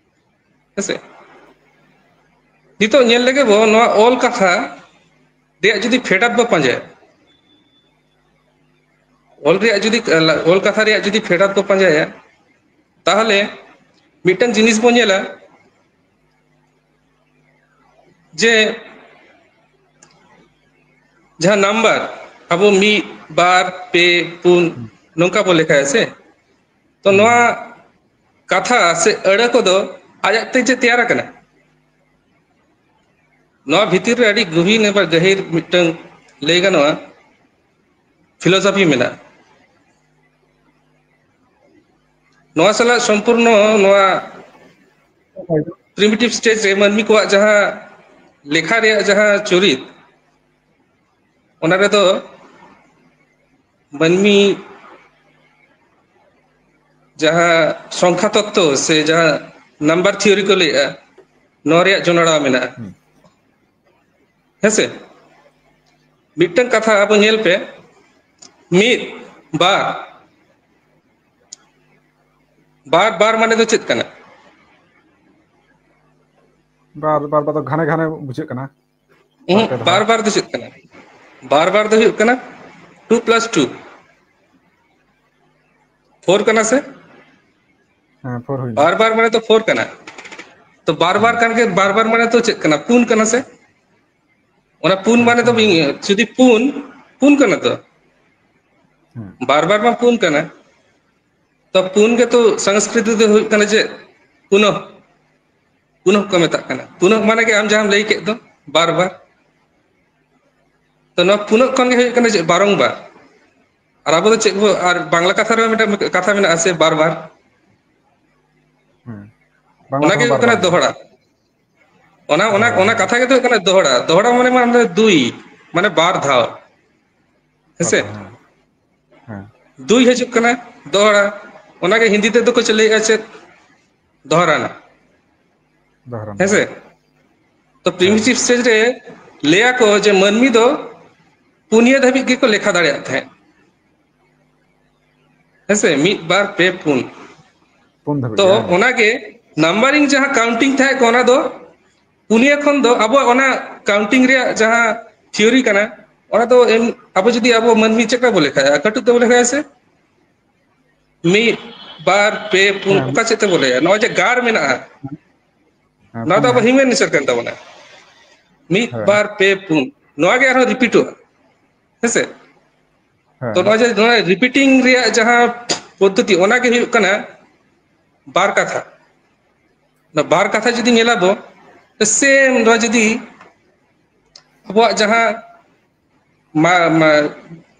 ᱦᱮᱸᱥᱮ? ᱱᱤᱛᱚᱜ ᱧᱮᱞ ᱞᱮᱜᱮ ᱵᱚ, ᱱᱚᱣᱟ ᱚᱞ ᱠᱟᱛᱷᱟ ᱨᱮᱭᱟᱜ ᱡᱩᱫᱤ ᱯᱷᱮᱰᱟᱛ ᱵᱚ ᱯᱟᱸᱡᱟᱭᱟ, ᱚᱞ ᱨᱮᱭᱟᱜ ᱡᱩᱫᱤ, ᱚᱞ ᱠᱟᱛᱷᱟ ᱨᱮᱭᱟᱜ ᱡᱩᱫᱤ ᱯᱷᱮᱰᱟᱛ ᱵᱚ ᱯᱟᱸᱡᱟᱭᱟ, ᱛᱟᱦᱚᱞᱮ ᱢᱤᱫᱴᱟᱝ ᱡᱤᱱᱤᱥ ᱵᱚ ᱧᱮᱞᱟ ᱡᱮ ᱡᱟᱦᱟᱸ ᱱᱟᱢᱵᱟᱨ ᱟᱵᱚ ᱢᱤᱫ, ᱵᱟᱨ, ᱯᱮ, ᱯᱩᱱ ᱱᱚᱝᱠᱟ ᱵᱚ ᱞᱮᱠᱷᱟᱭᱟ ᱥᱮ, ᱛᱚ ᱱᱚᱣᱟ ᱠᱟᱛᱷᱟ ᱥᱮ ᱟᱹᱲᱟᱹ ᱠᱚᱫᱚ ᱟᱡᱟᱜ ᱛᱮ ᱪᱮᱫ ᱛᱮᱭᱟᱨ ᱟᱠᱟᱱᱟ? ᱱᱚᱣᱟ ᱵᱷᱤᱛᱤᱨ ᱨᱮ ᱟᱹᱰᱤ ᱜᱩᱦᱤᱱ ᱮᱵᱟᱨ ᱜᱟᱹᱦᱤᱨ ᱢᱤᱫᱴᱟᱝ ᱞᱟᱹᱭ ᱜᱟᱱᱚᱜᱼᱟ ᱯᱷᱤᱞᱳᱥᱚᱯᱷᱤ ᱢᱮᱱᱟᱜᱼᱟ᱾ ᱱᱚᱣᱟ ᱥᱟᱞᱟᱜ ᱥᱚᱢᱯᱩᱨᱱᱚ ᱱᱚᱣᱟ ᱯᱨᱤᱢᱤᱴᱤᱵᱷ ᱥᱴᱮᱡᱽ ᱨᱮ ᱢᱟᱹᱱᱢᱤ ᱠᱚᱣᱟᱜ ᱡᱟᱦᱟᱸ ᱞᱮᱠᱷᱟ ᱨᱮᱭᱟᱜ ᱡᱟᱦᱟᱸ ᱪᱚᱨᱤᱛ, ᱚᱱᱟ ᱨᱮᱫᱚ ᱢᱟᱹᱱᱢᱤ ᱡᱟᱦᱟᱸ ᱥᱚᱝᱠᱷᱟ ᱛᱚᱛᱛᱚ ᱥᱮ ᱡᱟᱦᱟᱸ ᱱᱟᱢᱵᱟᱨ ᱛᱷᱤᱭᱳᱨᱤ ᱠᱚ ᱞᱟᱹᱭᱮᱜᱼᱟ, ᱱᱚᱣᱟ ᱨᱮᱭᱟᱜ ᱡᱚᱱᱚᱲᱟᱣ ᱢᱮᱱᱟᱜᱼᱟ᱾ ᱦᱮᱸᱥᱮ? ᱢᱤᱫᱴᱟᱝ ᱠᱟᱛᱷᱟ ᱟᱵᱚ ᱧᱮᱞ ᱯᱮ, ᱢᱤᱫ, ᱵᱟᱨ, ᱵᱟᱨ ᱵᱟᱨ ᱢᱟᱱᱮ ᱫᱚ ᱪᱮᱫ ᱠᱟᱱᱟ? ᱵᱟᱨ ᱵᱟᱨ ᱵᱟᱨ ᱫᱚ ᱜᱷᱟᱱᱮ ᱜᱷᱟᱱᱮ ᱵᱩᱡᱷᱟᱹᱜ ᱠᱟᱱᱟ᱾ ᱩᱦᱩᱸ, ᱵᱟᱨ ᱵᱟᱨ ᱫᱚ ᱪᱮᱫ ᱠᱟᱱᱟ? ᱵᱟᱨ ᱵᱟᱨ ᱫᱚ ᱦᱩᱭᱩᱜ ᱠᱟᱱᱟ two plus two, four ᱠᱟᱱᱟ ᱥᱮ? ᱦᱮᱸ, four ᱦᱩᱭᱱᱟ᱾ ᱵᱟᱨ ᱵᱟᱨ ᱢᱟᱱᱮ ᱛᱚ four ᱠᱟᱱᱟ᱾ ᱛᱚ ᱵᱟᱨ ᱵᱟᱨ ᱠᱟᱱ ᱜᱮ, ᱵᱟᱨ ᱵᱟᱨ ᱢᱟᱱᱮ ᱛᱚ ᱪᱮᱫ ᱠᱟᱱᱟ? ᱯᱩᱱ ᱠᱟᱱᱟ ᱥᱮ? ᱚᱱᱟ ᱯᱩᱱ ᱢᱟᱱᱮ ᱫᱚ ᱵᱤᱱ-, ᱡᱩᱫᱤ ᱯᱩᱱ, ᱯᱩᱱ ᱠᱟᱱᱟ ᱛᱚ᱾ ᱦᱮᱸ᱾ ᱵᱟᱨ ᱵᱟᱨ ᱢᱟ ᱯᱩᱱ ᱠᱟᱱᱟ᱾ ᱛᱚ ᱯᱩᱱ ᱜᱮ ᱛᱚ ᱥᱚᱝᱥᱠᱨᱤᱛ ᱛᱮ ᱦᱩᱭᱩᱜ ᱠᱟᱱᱟ ᱪᱮᱫ? ᱯᱩᱱᱚ, ᱯᱩᱱᱚ ᱠᱚ ᱢᱮᱛᱟᱜ ᱠᱟᱱᱟ᱾ ᱯᱩᱱᱚ ᱢᱟᱱᱮ ᱜᱮ ᱟᱢ ᱡᱟᱦᱟᱸᱢ ᱞᱟᱹᱭ ᱠᱮᱫ ᱫᱚ, ᱵᱟᱨ ᱵᱟᱨ᱾ ᱛᱚ ᱱᱚᱣᱟ ᱯᱩᱱᱚ ᱠᱷᱚᱱ ᱜᱮ ᱦᱩᱭᱩᱜ ᱠᱟᱱᱟ ᱪᱮᱫ? ᱵᱟᱨᱚᱝᱵᱟᱨ᱾ ᱟᱨ ᱟᱵᱚ ᱫᱚ ᱪᱮᱫ ᱵᱚ, ᱟᱨ ᱵᱟᱝᱞᱟ ᱠᱟᱛᱷᱟ ᱨᱮ ᱢᱤᱫᱴᱟᱝ ᱠᱟᱛᱷᱟ ᱢᱮᱱᱟᱜᱼᱟ ᱥᱮ, ᱵᱟᱨ ᱵᱟᱨ᱾ ᱦᱮᱸ᱾ ᱵᱟᱝᱞᱟ ᱚᱱᱟ ᱜᱮ ᱛᱮᱦᱚᱸ ᱦᱩᱭᱩᱜ ᱠᱟᱱᱟ ᱵᱟᱨ ᱵᱟᱨ᱾ ᱫᱚᱦᱲᱟ᱾ ᱚᱱᱟ, ᱚᱱᱟ, ᱫᱚᱦᱲᱟ, ᱚᱱᱟ ᱦᱮᱸ᱾ ᱠᱟᱛᱷᱟ ᱜᱮ ᱫᱚ ᱦᱩᱭᱩᱜ ᱠᱟᱱᱟ ᱫᱚᱦᱲᱟ᱾ ᱫᱚᱦᱲᱟ ᱢᱟᱱᱮ, ᱢᱟᱱᱮ ᱫᱩᱭ, ᱢᱟᱱᱮ ᱵᱟᱨ ᱫᱷᱟᱣ᱾ ᱦᱮᱸᱥᱮ? ᱦᱮᱸ᱾ ᱦᱮᱸ᱾ ᱫᱩᱭ ᱦᱤᱡᱩᱜ ᱠᱟᱱᱟ ᱫᱚᱦᱲᱟ, ᱚᱱᱟᱜᱮ ᱦᱤᱱᱫᱤ ᱛᱮᱫᱚ ᱠᱚ ᱞᱟᱹᱭᱮᱜᱼᱟ ᱪᱮᱫ? ᱫᱚᱦᱨᱟᱱᱟ᱾ ᱫᱚᱦᱨᱟᱱᱟ᱾ ᱦᱮᱸᱥᱮ? ᱛᱚ primitive stage ᱨᱮ ᱞᱟᱹᱭᱟ ᱠᱚ ᱡᱮ ᱢᱟᱹᱱᱢᱤ ᱫᱚ ᱯᱩᱱᱭᱟᱹ ᱫᱷᱟᱹᱵᱤᱡ ᱜᱮᱠᱚ ᱞᱮᱠᱷᱟ ᱫᱟᱲᱮᱭᱟᱜ ᱛᱟᱦᱮᱸᱫ᱾ ᱦᱮᱸᱥᱮ? ᱢᱤᱫ, ᱵᱟᱨ, ᱯᱮ, ᱯᱩᱱ᱾ ᱯᱩᱱ ᱫᱷᱟᱹᱵᱤᱡ ᱛᱚ ᱜᱮ, ᱦᱮᱸ᱾ ᱚᱱᱟᱜᱮ numbering ᱡᱟᱦᱟᱸ counting ᱛᱟᱦᱮᱸ ᱠᱚ, ᱚᱱᱟ ᱫᱚ ᱯᱩᱱᱭᱟᱹ ᱠᱷᱚᱱ ᱫᱚ ᱟᱵᱚᱣᱟᱜ ᱚᱱᱟ counting ᱨᱮᱭᱟᱜ ᱡᱟᱦᱟᱸ theory ᱠᱟᱱᱟ, ᱚᱱᱟ ᱫᱚ ᱮᱢ-, ᱟᱵᱚ ᱡᱩᱫᱤ ᱟᱵᱚ ᱢᱟᱹᱱᱢᱤ ᱪᱮᱫ ᱞᱮᱠᱟ ᱵᱚ ᱞᱮᱠᱷᱟᱭᱟ? ᱠᱟᱹᱴᱩᱵ ᱛᱮᱵᱚ ᱞᱮᱠᱷᱟᱭᱟ ᱥᱮ? ᱢᱤᱫ, ᱵᱟᱨ, ᱯᱮ, ᱯᱩᱱ, ᱦᱮᱸ᱾ ᱚᱠᱟ ᱪᱮᱫ ᱛᱮᱵᱚ ᱞᱟᱹᱭᱟ? ᱱᱚᱜᱼᱚᱭ ᱡᱮ ᱜᱟᱨ ᱢᱮᱱᱟᱜᱼᱟ, ᱦᱮᱸ, ᱱᱚᱣᱟ ᱫᱚ ᱟᱵᱚ ᱯᱩᱱᱭᱟ᱾ human nature ᱠᱟᱱ ᱛᱟᱵᱚᱱᱟ᱾ ᱢᱤᱫ, ᱦᱮᱸ᱾ ᱵᱟᱨ, ᱯᱮ, ᱯᱩᱱ, ᱱᱚᱣᱟ ᱜᱮ ᱟᱨᱦᱚᱸ repeatᱚᱜᱼᱟ, ᱦᱮᱸᱥᱮ? ᱦᱮᱸ᱾ ᱛᱚ ᱱᱚᱣᱟ ᱡᱮ, ᱱᱚᱣᱟ repeating ᱨᱮᱭᱟᱜ ᱡᱟᱦᱟᱸ ᱯᱚᱫᱽᱫᱷᱚᱛᱤ, ᱚᱱᱟ ᱜᱮ ᱦᱩᱭᱩᱜ ᱠᱟᱱᱟ ᱵᱟᱨ ᱠᱟᱛᱷᱟ᱾ ᱱᱚᱣᱟ ᱵᱟᱨ ᱠᱟᱛᱷᱟ ᱡᱩᱫᱤ ᱧᱮᱞᱟᱵᱚ, same ᱱᱚᱣᱟ ᱡᱩᱫᱤ ᱟᱵᱚᱣᱟᱜ ᱡᱟᱦᱟᱸ ᱢᱟ, ᱢᱟ,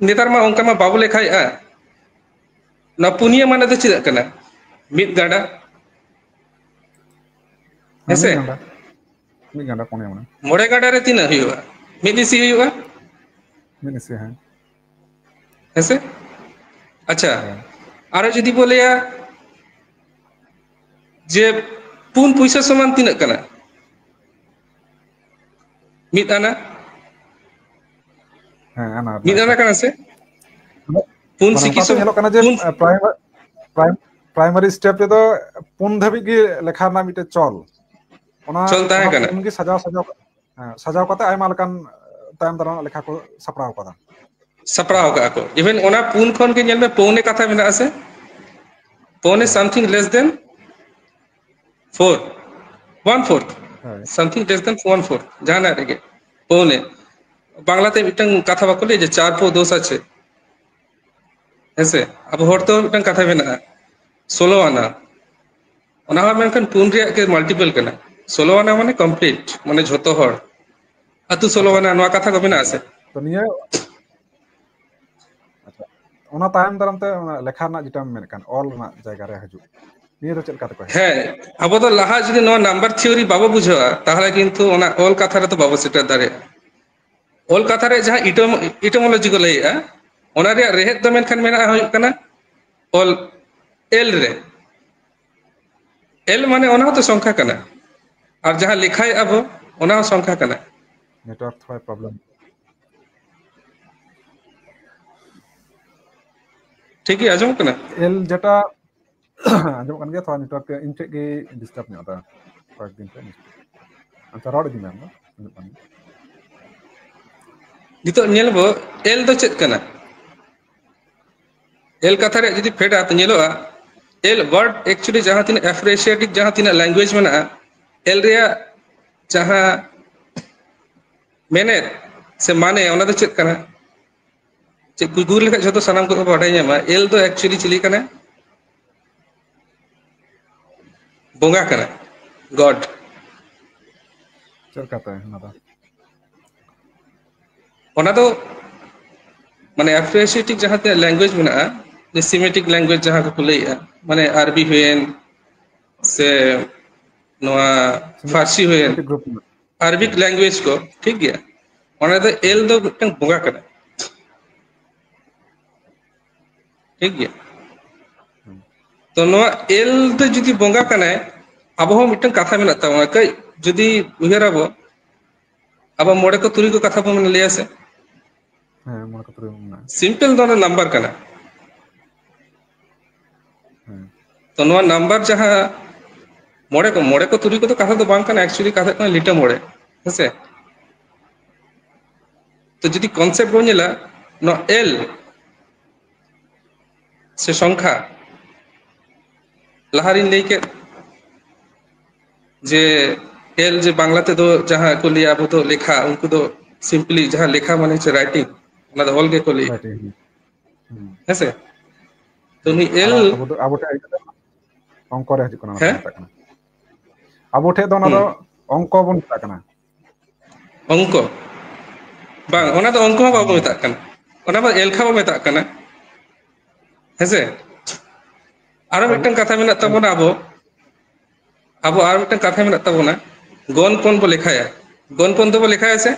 ᱱᱮᱛᱟᱨ ᱢᱟ ᱚᱱᱠᱟ ᱢᱟ ᱵᱟᱵᱚ ᱞᱮᱠᱷᱟᱭᱮᱫᱼᱟ᱾ ᱱᱚᱣᱟ ᱯᱩᱱᱭᱟᱹ ᱢᱟᱱᱮ ᱫᱚ ᱪᱮᱫᱟᱜ ᱠᱟᱱᱟ? ᱢᱤᱫ ᱜᱟᱰᱟ᱾ ᱦᱮᱸ, ᱦᱮᱸᱥᱮ? ᱢᱤᱫ ᱜᱟᱰᱟ᱾ ᱢᱤᱫ ᱜᱟᱰᱟ ᱯᱩᱱᱭᱟᱹ ᱢᱟᱱᱮ᱾ ᱢᱚᱬᱮ ᱜᱟᱰᱟ ᱨᱮ ᱛᱤᱱᱟᱹᱜ ᱦᱩᱭᱩᱜᱼᱟ? ᱢᱤᱫ ᱤᱥᱤ ᱦᱩᱭᱩᱜᱼᱟ᱾ ᱢᱤᱫ ᱤᱥᱤ, ᱦᱮᱸ᱾ ᱦᱮᱸᱥᱮ? ᱟᱪᱪᱷᱟ, ᱦᱮᱸ᱾ ᱟᱨᱚ ᱡᱩᱫᱤ ᱵᱚ ᱞᱟᱹᱭᱟ ᱡᱮ ᱯᱩᱱ ᱯᱩᱭᱥᱟᱹ ᱥᱚᱢᱟᱱ ᱛᱤᱱᱟᱹᱜ ᱠᱟᱱᱟ? ᱢᱤᱫ ᱟᱱᱟ᱾ ᱦᱮᱸ, ᱟᱱᱟ ᱢᱤᱫ ᱟᱱᱟ ᱠᱟᱱᱟ ᱥᱮ? ᱯᱩᱱ ᱢᱟᱱᱮ ᱥᱤᱠᱤ ᱚᱱᱠᱟ ᱛᱮ ᱥᱚᱢ- ᱧᱮᱞᱚᱜ ᱠᱟᱱᱟ ᱡᱮ ᱯᱩᱱ ᱯᱨᱟᱭᱢᱟᱨᱤ ᱯᱨᱟᱭᱢᱟᱨᱤ ᱥᱴᱮᱯ ᱨᱮᱫᱚ ᱯᱩᱱ ᱫᱷᱟᱹᱵᱤᱡ ᱜᱮ ᱞᱮᱠᱷᱟ ᱨᱮᱱᱟᱜ ᱢᱤᱫᱴᱮᱱ ᱪᱚᱞ, ᱚᱱᱟ ᱪᱚᱞ ᱛᱟᱦᱮᱸ ᱚᱱᱟ ᱠᱟᱱᱟ᱾ ᱯᱩᱱ ᱜᱮ ᱥᱟᱡᱟᱣ ᱥᱟᱡᱟᱣ ᱦᱮᱸ, ᱥᱟᱡᱟᱣ ᱠᱟᱛᱮ ᱟᱭᱢᱟ ᱞᱮᱠᱟᱱ ᱛᱟᱭᱚᱢ ᱫᱟᱨᱟᱢ ᱞᱮᱠᱷᱟ ᱠᱚ ᱥᱟᱯᱲᱟᱣ ᱠᱟᱫᱟ᱾ ᱥᱟᱯᱲᱟᱣ ᱠᱟᱜᱼᱟ ᱠᱚ᱾ ᱤᱵᱷᱮᱱ ᱚᱱᱟ ᱯᱩᱱ ᱠᱷᱚᱱ ᱜᱮ ᱧᱮᱞ ᱢᱮ, ᱯᱳᱱᱮ ᱠᱟᱛᱷᱟ ᱢᱮᱱᱟᱜᱼᱟ ᱥᱮ? ᱯᱳᱱᱮ something less than four, one fourth, ᱦᱳᱭ᱾ Something less than one fourth, ᱡᱟᱦᱟᱱᱟᱜ ᱨᱮᱜᱮ ᱯᱳᱱᱮ᱾ ᱵᱟᱝᱞᱟᱛᱮ ᱢᱤᱫᱴᱟᱝ ᱠᱟᱛᱷᱟ ᱵᱟᱠᱚ ᱞᱟᱹᱭᱟ ᱡᱮ ᱪᱟᱨ ᱯᱳ ᱫᱚᱥ ᱟᱪᱷᱮ? ᱦᱮᱸᱥᱮ? ᱟᱵᱚ ᱦᱚᱲ ᱛᱮ ᱢᱤᱫᱴᱟᱝ ᱠᱟᱛᱷᱟ ᱢᱮᱱᱟᱜᱼᱟ, ᱥᱳᱞᱳ ᱟᱱᱟ᱾ ᱚᱱᱟ ᱦᱚᱸ ᱢᱮᱱᱠᱷᱟᱱ ᱯᱩᱱ ᱨᱮᱭᱟᱜ ᱜᱮ ᱢᱟᱞᱴᱤᱯᱮᱞ ᱠᱟᱱᱟ᱾ ᱥᱳᱞᱳ ᱟᱱᱟ ᱢᱟᱱᱮ ᱠᱚᱢᱯᱞᱤᱴ, ᱢᱟᱱᱮ ᱡᱷᱚᱛᱚ ᱦᱚᱲ᱾ ᱟᱹᱛᱩ ᱥᱳᱞᱳ ᱟᱱᱟ, ᱱᱚᱣᱟ ᱠᱟᱛᱷᱟ ᱠᱚ ᱢᱮᱱᱟᱜᱼᱟ ᱥᱮ? ᱛᱚ ᱱᱤᱭᱟᱹ ᱟᱪᱪᱷᱟ, ᱚᱱᱟ ᱛᱟᱭᱚᱢ ᱫᱟᱨᱟᱢ ᱛᱮ ᱚᱱᱟ ᱞᱮᱠᱷᱟ ᱨᱮᱱᱟᱜ ᱡᱮᱴᱟᱢ ᱢᱮᱱᱮᱫ ᱠᱟᱱ, ᱚᱞ ᱨᱮᱱᱟᱜ ᱡᱟᱭᱜᱟ ᱨᱮ ᱦᱤᱡᱩᱜ, ᱱᱤᱭᱟᱹ ᱫᱚ ᱪᱮᱫ ᱞᱮᱠᱟ ᱛᱮᱠᱚ ᱦᱮᱡ? ᱦᱮᱸ, ᱟᱵᱚ ᱫᱚ ᱞᱟᱦᱟ ᱡᱩᱫᱤ ᱱᱚᱣᱟ ᱱᱟᱢᱵᱟᱨ ᱛᱷᱤᱭᱳᱨᱤ ᱵᱟᱵᱚ ᱵᱩᱡᱷᱟᱹᱣᱟ, ᱛᱟᱦᱚᱞᱮ ᱠᱤᱱᱛᱩ ᱚᱱᱟ ᱚᱞ ᱠᱟᱛᱷᱟ ᱨᱮᱫᱚ ᱵᱟᱵᱚ ᱥᱮᱴᱮᱨ ᱫᱟᱲᱮᱭᱟᱜᱼᱟ᱾ ᱚᱞ ᱠᱟᱛᱷᱟ ᱨᱮ ᱡᱟᱦᱟᱸ etym-, etymology ᱠᱚ ᱞᱟᱹᱭᱮᱜᱼᱟ, ᱚᱱᱟ ᱨᱮᱭᱟᱜ ᱨᱮᱦᱮᱫ ᱫᱚ ᱢᱮᱱᱠᱷᱟᱱ ᱢᱮᱱᱟᱜᱼᱟ ᱦᱩᱭᱩᱜ ᱠᱟᱱᱟ ᱚᱞ ᱮᱞ ᱨᱮ᱾ ᱮᱞ ᱢᱟᱱᱮ ᱚᱱᱟ ᱦᱚᱸᱛᱚ ᱥᱚᱝᱠᱷᱟ ᱠᱟᱱᱟ, ᱟᱨ ᱡᱟᱦᱟᱸ ᱞᱮᱠᱷᱟᱭᱮᱜᱼᱟ ᱵᱚ, ᱚᱱᱟ ᱦᱚᱸ ᱥᱚᱝᱠᱷᱟ ᱠᱟᱱᱟ᱾ ᱱᱮᱴᱣᱟᱨᱠ ᱛᱷᱚᱲᱟ ᱯᱨᱚᱵᱞᱮᱢ᱾ ᱴᱷᱤᱠ ᱜᱮ ᱟᱸᱡᱚᱢᱚᱜ ᱠᱟᱱᱟ? ᱮᱞ ᱡᱮᱴᱟ ᱟᱸᱡᱚᱢᱚᱜ ᱠᱟᱱ ᱜᱮᱭᱟ, ᱛᱷᱚᱲᱟ ᱱᱮᱴᱣᱟᱨᱠ ᱤᱧ ᱴᱷᱮᱡ ᱜᱮ ᱰᱤᱥᱴᱟᱨᱵ ᱧᱚᱜ ᱫᱟ ᱠᱚᱭᱮᱠ ᱫᱤᱱ ᱠᱷᱚᱱ᱾ ᱟᱪᱪᱷᱟ, ᱨᱚᱲ ᱤᱫᱤ ᱢᱮ ᱟᱢ ᱫᱚ, ᱟᱸᱡᱚᱢᱚᱜ ᱠᱟᱱ ᱜᱮᱭᱟ᱾ ᱱᱤᱛᱚᱜ ᱧᱮᱞ ᱵᱚ, ᱮᱞ ᱫᱚ ᱪᱮᱫ ᱠᱟᱱᱟ? ᱮᱞ ᱠᱟᱛᱷᱟ ᱨᱮᱭᱟᱜ ᱡᱩᱫᱤ ᱯᱷᱮᱰᱟ, ᱛᱚ ᱧᱮᱞᱚᱜᱼᱟ, ᱮᱞ ᱣᱟᱨᱰ ᱮᱠᱪᱩᱭᱮᱞᱤ ᱡᱟᱦᱟᱸ ᱛᱤᱱᱟᱹᱜ ᱮᱯᱷᱨᱮᱥᱤᱭᱮᱴᱤᱠ ᱡᱟᱦᱟᱸ ᱛᱤᱱᱟᱹᱜ ᱞᱮᱝᱜᱩᱭᱮᱡᱽ ᱢᱮᱱᱟᱜᱼᱟ, ᱮᱞ ᱨᱮᱭᱟᱜ ᱡᱟᱦᱟᱸ ᱢᱮᱱᱮᱫ ᱥᱮ ᱢᱟᱱᱮ, ᱚᱱᱟ ᱫᱚ ᱪᱮᱫ ᱠᱟᱱᱟ? ᱪᱮᱫ ᱠᱩ-, ᱜᱩᱜᱩᱞ ᱞᱮᱠᱷᱟᱡ ᱡᱷᱚᱛᱚ ᱥᱟᱱᱟᱢ ᱠᱚ ᱵᱟᱰᱟᱭ ᱧᱟᱢᱟ, ᱮᱞ ᱫᱚ ᱮᱠᱪᱩᱭᱮᱞᱤ ᱪᱤᱞᱤ ᱠᱟᱱᱟ? ᱵᱚᱸᱜᱟ ᱠᱟᱱᱟ, ᱜᱚᱰ᱾ ᱪᱮᱫ ᱞᱮᱠᱟᱛᱮ ᱚᱱᱟ ᱫᱚ? ᱚᱱᱟ ᱫᱚ ᱢᱟᱱᱮ ᱮᱯᱷᱨᱮᱥᱤᱭᱮᱴᱤᱠ ᱡᱟᱦᱟᱸ ᱛᱤᱱᱟᱹᱜ ᱞᱮᱝᱜᱩᱭᱮᱡᱽ ᱢᱮᱱᱟᱜᱼᱟ, ᱥᱮᱢᱤᱴᱤᱠ ᱞᱮᱝᱜᱩᱭᱮᱡᱽ ᱡᱟᱦᱟᱸ ᱠᱚᱠᱚ ᱞᱟᱹᱭᱮᱜᱼᱟ, ᱢᱟᱱᱮ ᱟᱨᱵᱤ ᱦᱩᱭᱮᱱ ᱥᱮ ᱱᱚᱣᱟ ᱯᱷᱟᱨᱥᱤ ᱦᱩᱭᱮᱱ, ᱥᱮᱢᱤᱴᱤᱠ ᱜᱨᱩᱯ ᱢᱮᱱᱟᱜᱼᱟ᱾ ᱟᱨᱵᱤᱠ ᱞᱮᱝᱜᱩᱭᱮᱡᱽ ᱠᱚ, ᱴᱷᱤᱠ ᱜᱮᱭᱟ? ᱚᱱᱟ ᱫᱚ ᱮᱞ ᱫᱚ ᱢᱤᱫᱴᱟᱝ ᱵᱚᱸᱜᱟ ᱠᱟᱱᱟ᱾ ᱴᱷᱤᱠ ᱜᱮᱭᱟ? ᱛᱚ ᱱᱚᱣᱟ ᱮᱞ ᱫᱚ ᱡᱩᱫᱤ ᱵᱚᱸᱜᱟ ᱠᱟᱱᱟᱭ, ᱟᱵᱚ ᱦᱚᱸ ᱢᱤᱫᱴᱟᱝ ᱠᱟᱛᱷᱟ ᱢᱮᱱᱟᱜ ᱛᱟᱵᱚᱱᱟ, ᱠᱟᱹᱡ ᱡᱩᱫᱤ ᱩᱭᱦᱟᱹᱨ ᱟᱵᱚ, ᱟᱵᱚ ᱢᱚᱬᱮ ᱠᱚ ᱛᱩᱨᱩᱭ ᱠᱚ ᱠᱟᱛᱷᱟ ᱵᱚᱱ ᱞᱟᱹᱭᱟ ᱥᱮ? ᱦᱮᱸ, ᱢᱚᱬᱮ ᱠᱚ ᱛᱩᱨᱩᱭ ᱢᱮᱱᱟᱜᱼᱟ᱾ ᱥᱤᱢᱯᱮᱞ ᱫᱚ ᱚᱱᱟ ᱱᱟᱢᱵᱟᱨ ᱠᱟᱱᱟ᱾ ᱦᱮᱸ᱾ ᱛᱚ ᱱᱚᱣᱟ ᱱᱟᱢᱵᱟᱨ ᱡᱟᱦᱟᱸ ᱢᱚᱬᱮ ᱠᱚ, ᱢᱚᱬᱮ ᱠᱚ ᱛᱩᱨᱩᱭ ᱠᱚᱫᱚ ᱠᱟᱛᱷᱟ ᱫᱚ ᱵᱟᱝ ᱠᱟᱱᱟ, actually ᱠᱟᱛᱷᱟ ᱠᱟᱱᱟ ᱞᱤᱴᱟᱹ ᱢᱚᱬᱮ, ᱦᱮᱸᱥᱮ? ᱛᱚ ᱡᱩᱫᱤ concept ᱵᱚᱱ ᱧᱮᱞᱟ, ᱱᱚᱣᱟ ᱮᱞ ᱥᱮ ᱥᱚᱝᱠᱷᱟ, ᱞᱟᱦᱟᱨᱤᱧ ᱞᱟᱹᱭ ᱠᱮᱫ ᱡᱮ ᱮᱞ ᱡᱮ ᱵᱟᱝᱞᱟ ᱛᱮᱫᱚ ᱡᱟᱦᱟᱸ ᱠᱚ ᱞᱟᱹᱭᱟ ᱟᱵᱚ ᱫᱚ ᱞᱮᱠᱷᱟ, ᱩᱱᱠᱩ ᱫᱚ simply ᱡᱟᱦᱟᱸ ᱞᱮᱠᱷᱟ ᱢᱟᱱᱮ ᱦᱚᱪᱪᱷᱮ writing, ᱚᱱᱟ ᱫᱚ ᱚᱞ ᱜᱮᱠᱚ ᱞᱟᱹᱭᱟ᱾ Writing, ᱦᱩᱸ᱾ ᱦᱩᱸ᱾ ᱦᱮᱸᱥᱮ? ᱛᱚ ᱱᱩᱭ ᱟᱨ ᱮᱞ ᱟᱵᱚ ᱫᱚ, ᱟᱵᱚ ᱴᱷᱮᱱ ᱦᱤᱡᱩᱜ ᱠᱟᱱᱟ, ᱚᱱᱠᱚ ᱨᱮ ᱦᱤᱡᱩᱜ ᱠᱟᱱᱟ, ᱚᱱᱟ ᱫᱚ ᱦᱮᱸ? ᱢᱮᱛᱟᱜ ᱠᱟᱱᱟ᱾ ᱟᱵᱚ ᱴᱷᱮᱡ ᱫᱚ ᱚᱱᱟ ᱫᱚ ᱦᱩᱸ᱾ ᱚᱝᱠᱚ ᱵᱚᱱ ᱢᱮᱛᱟᱜ ᱠᱟᱱᱟ᱾ ᱚᱝᱠᱚ? ᱵᱟᱝ, ᱚᱱᱟ ᱫᱚ ᱚᱝᱠᱚ ᱦᱚᱸ ᱵᱟᱵᱚ ᱢᱮᱛᱟᱜ ᱠᱟᱱᱟ, ᱚᱱᱟ ᱢᱟ ᱮᱞᱠᱷᱟ ᱵᱚ ᱢᱮᱛᱟᱜ ᱠᱟᱱᱟ᱾ ᱦᱮᱸᱥᱮ? ᱟᱨᱚ ᱢᱤᱫᱴᱟᱝ ᱠᱟᱛᱷᱟ ᱢᱮᱱᱟᱜ ᱛᱟᱵᱚᱱᱟ ᱟᱵᱚ, ᱟᱵᱚ ᱟᱨ ᱢᱤᱫᱴᱟᱝ ᱠᱟᱛᱷᱟ ᱢᱮᱱᱟᱜ ᱛᱟᱵᱚᱱᱟ, ᱜᱚᱱᱯᱚᱱ ᱵᱚ ᱞᱮᱠᱷᱟᱭᱟ᱾ ᱜᱚᱱᱯᱚᱱ ᱫᱚᱵᱚ ᱞᱮᱠᱷᱟᱭᱟ ᱥᱮ?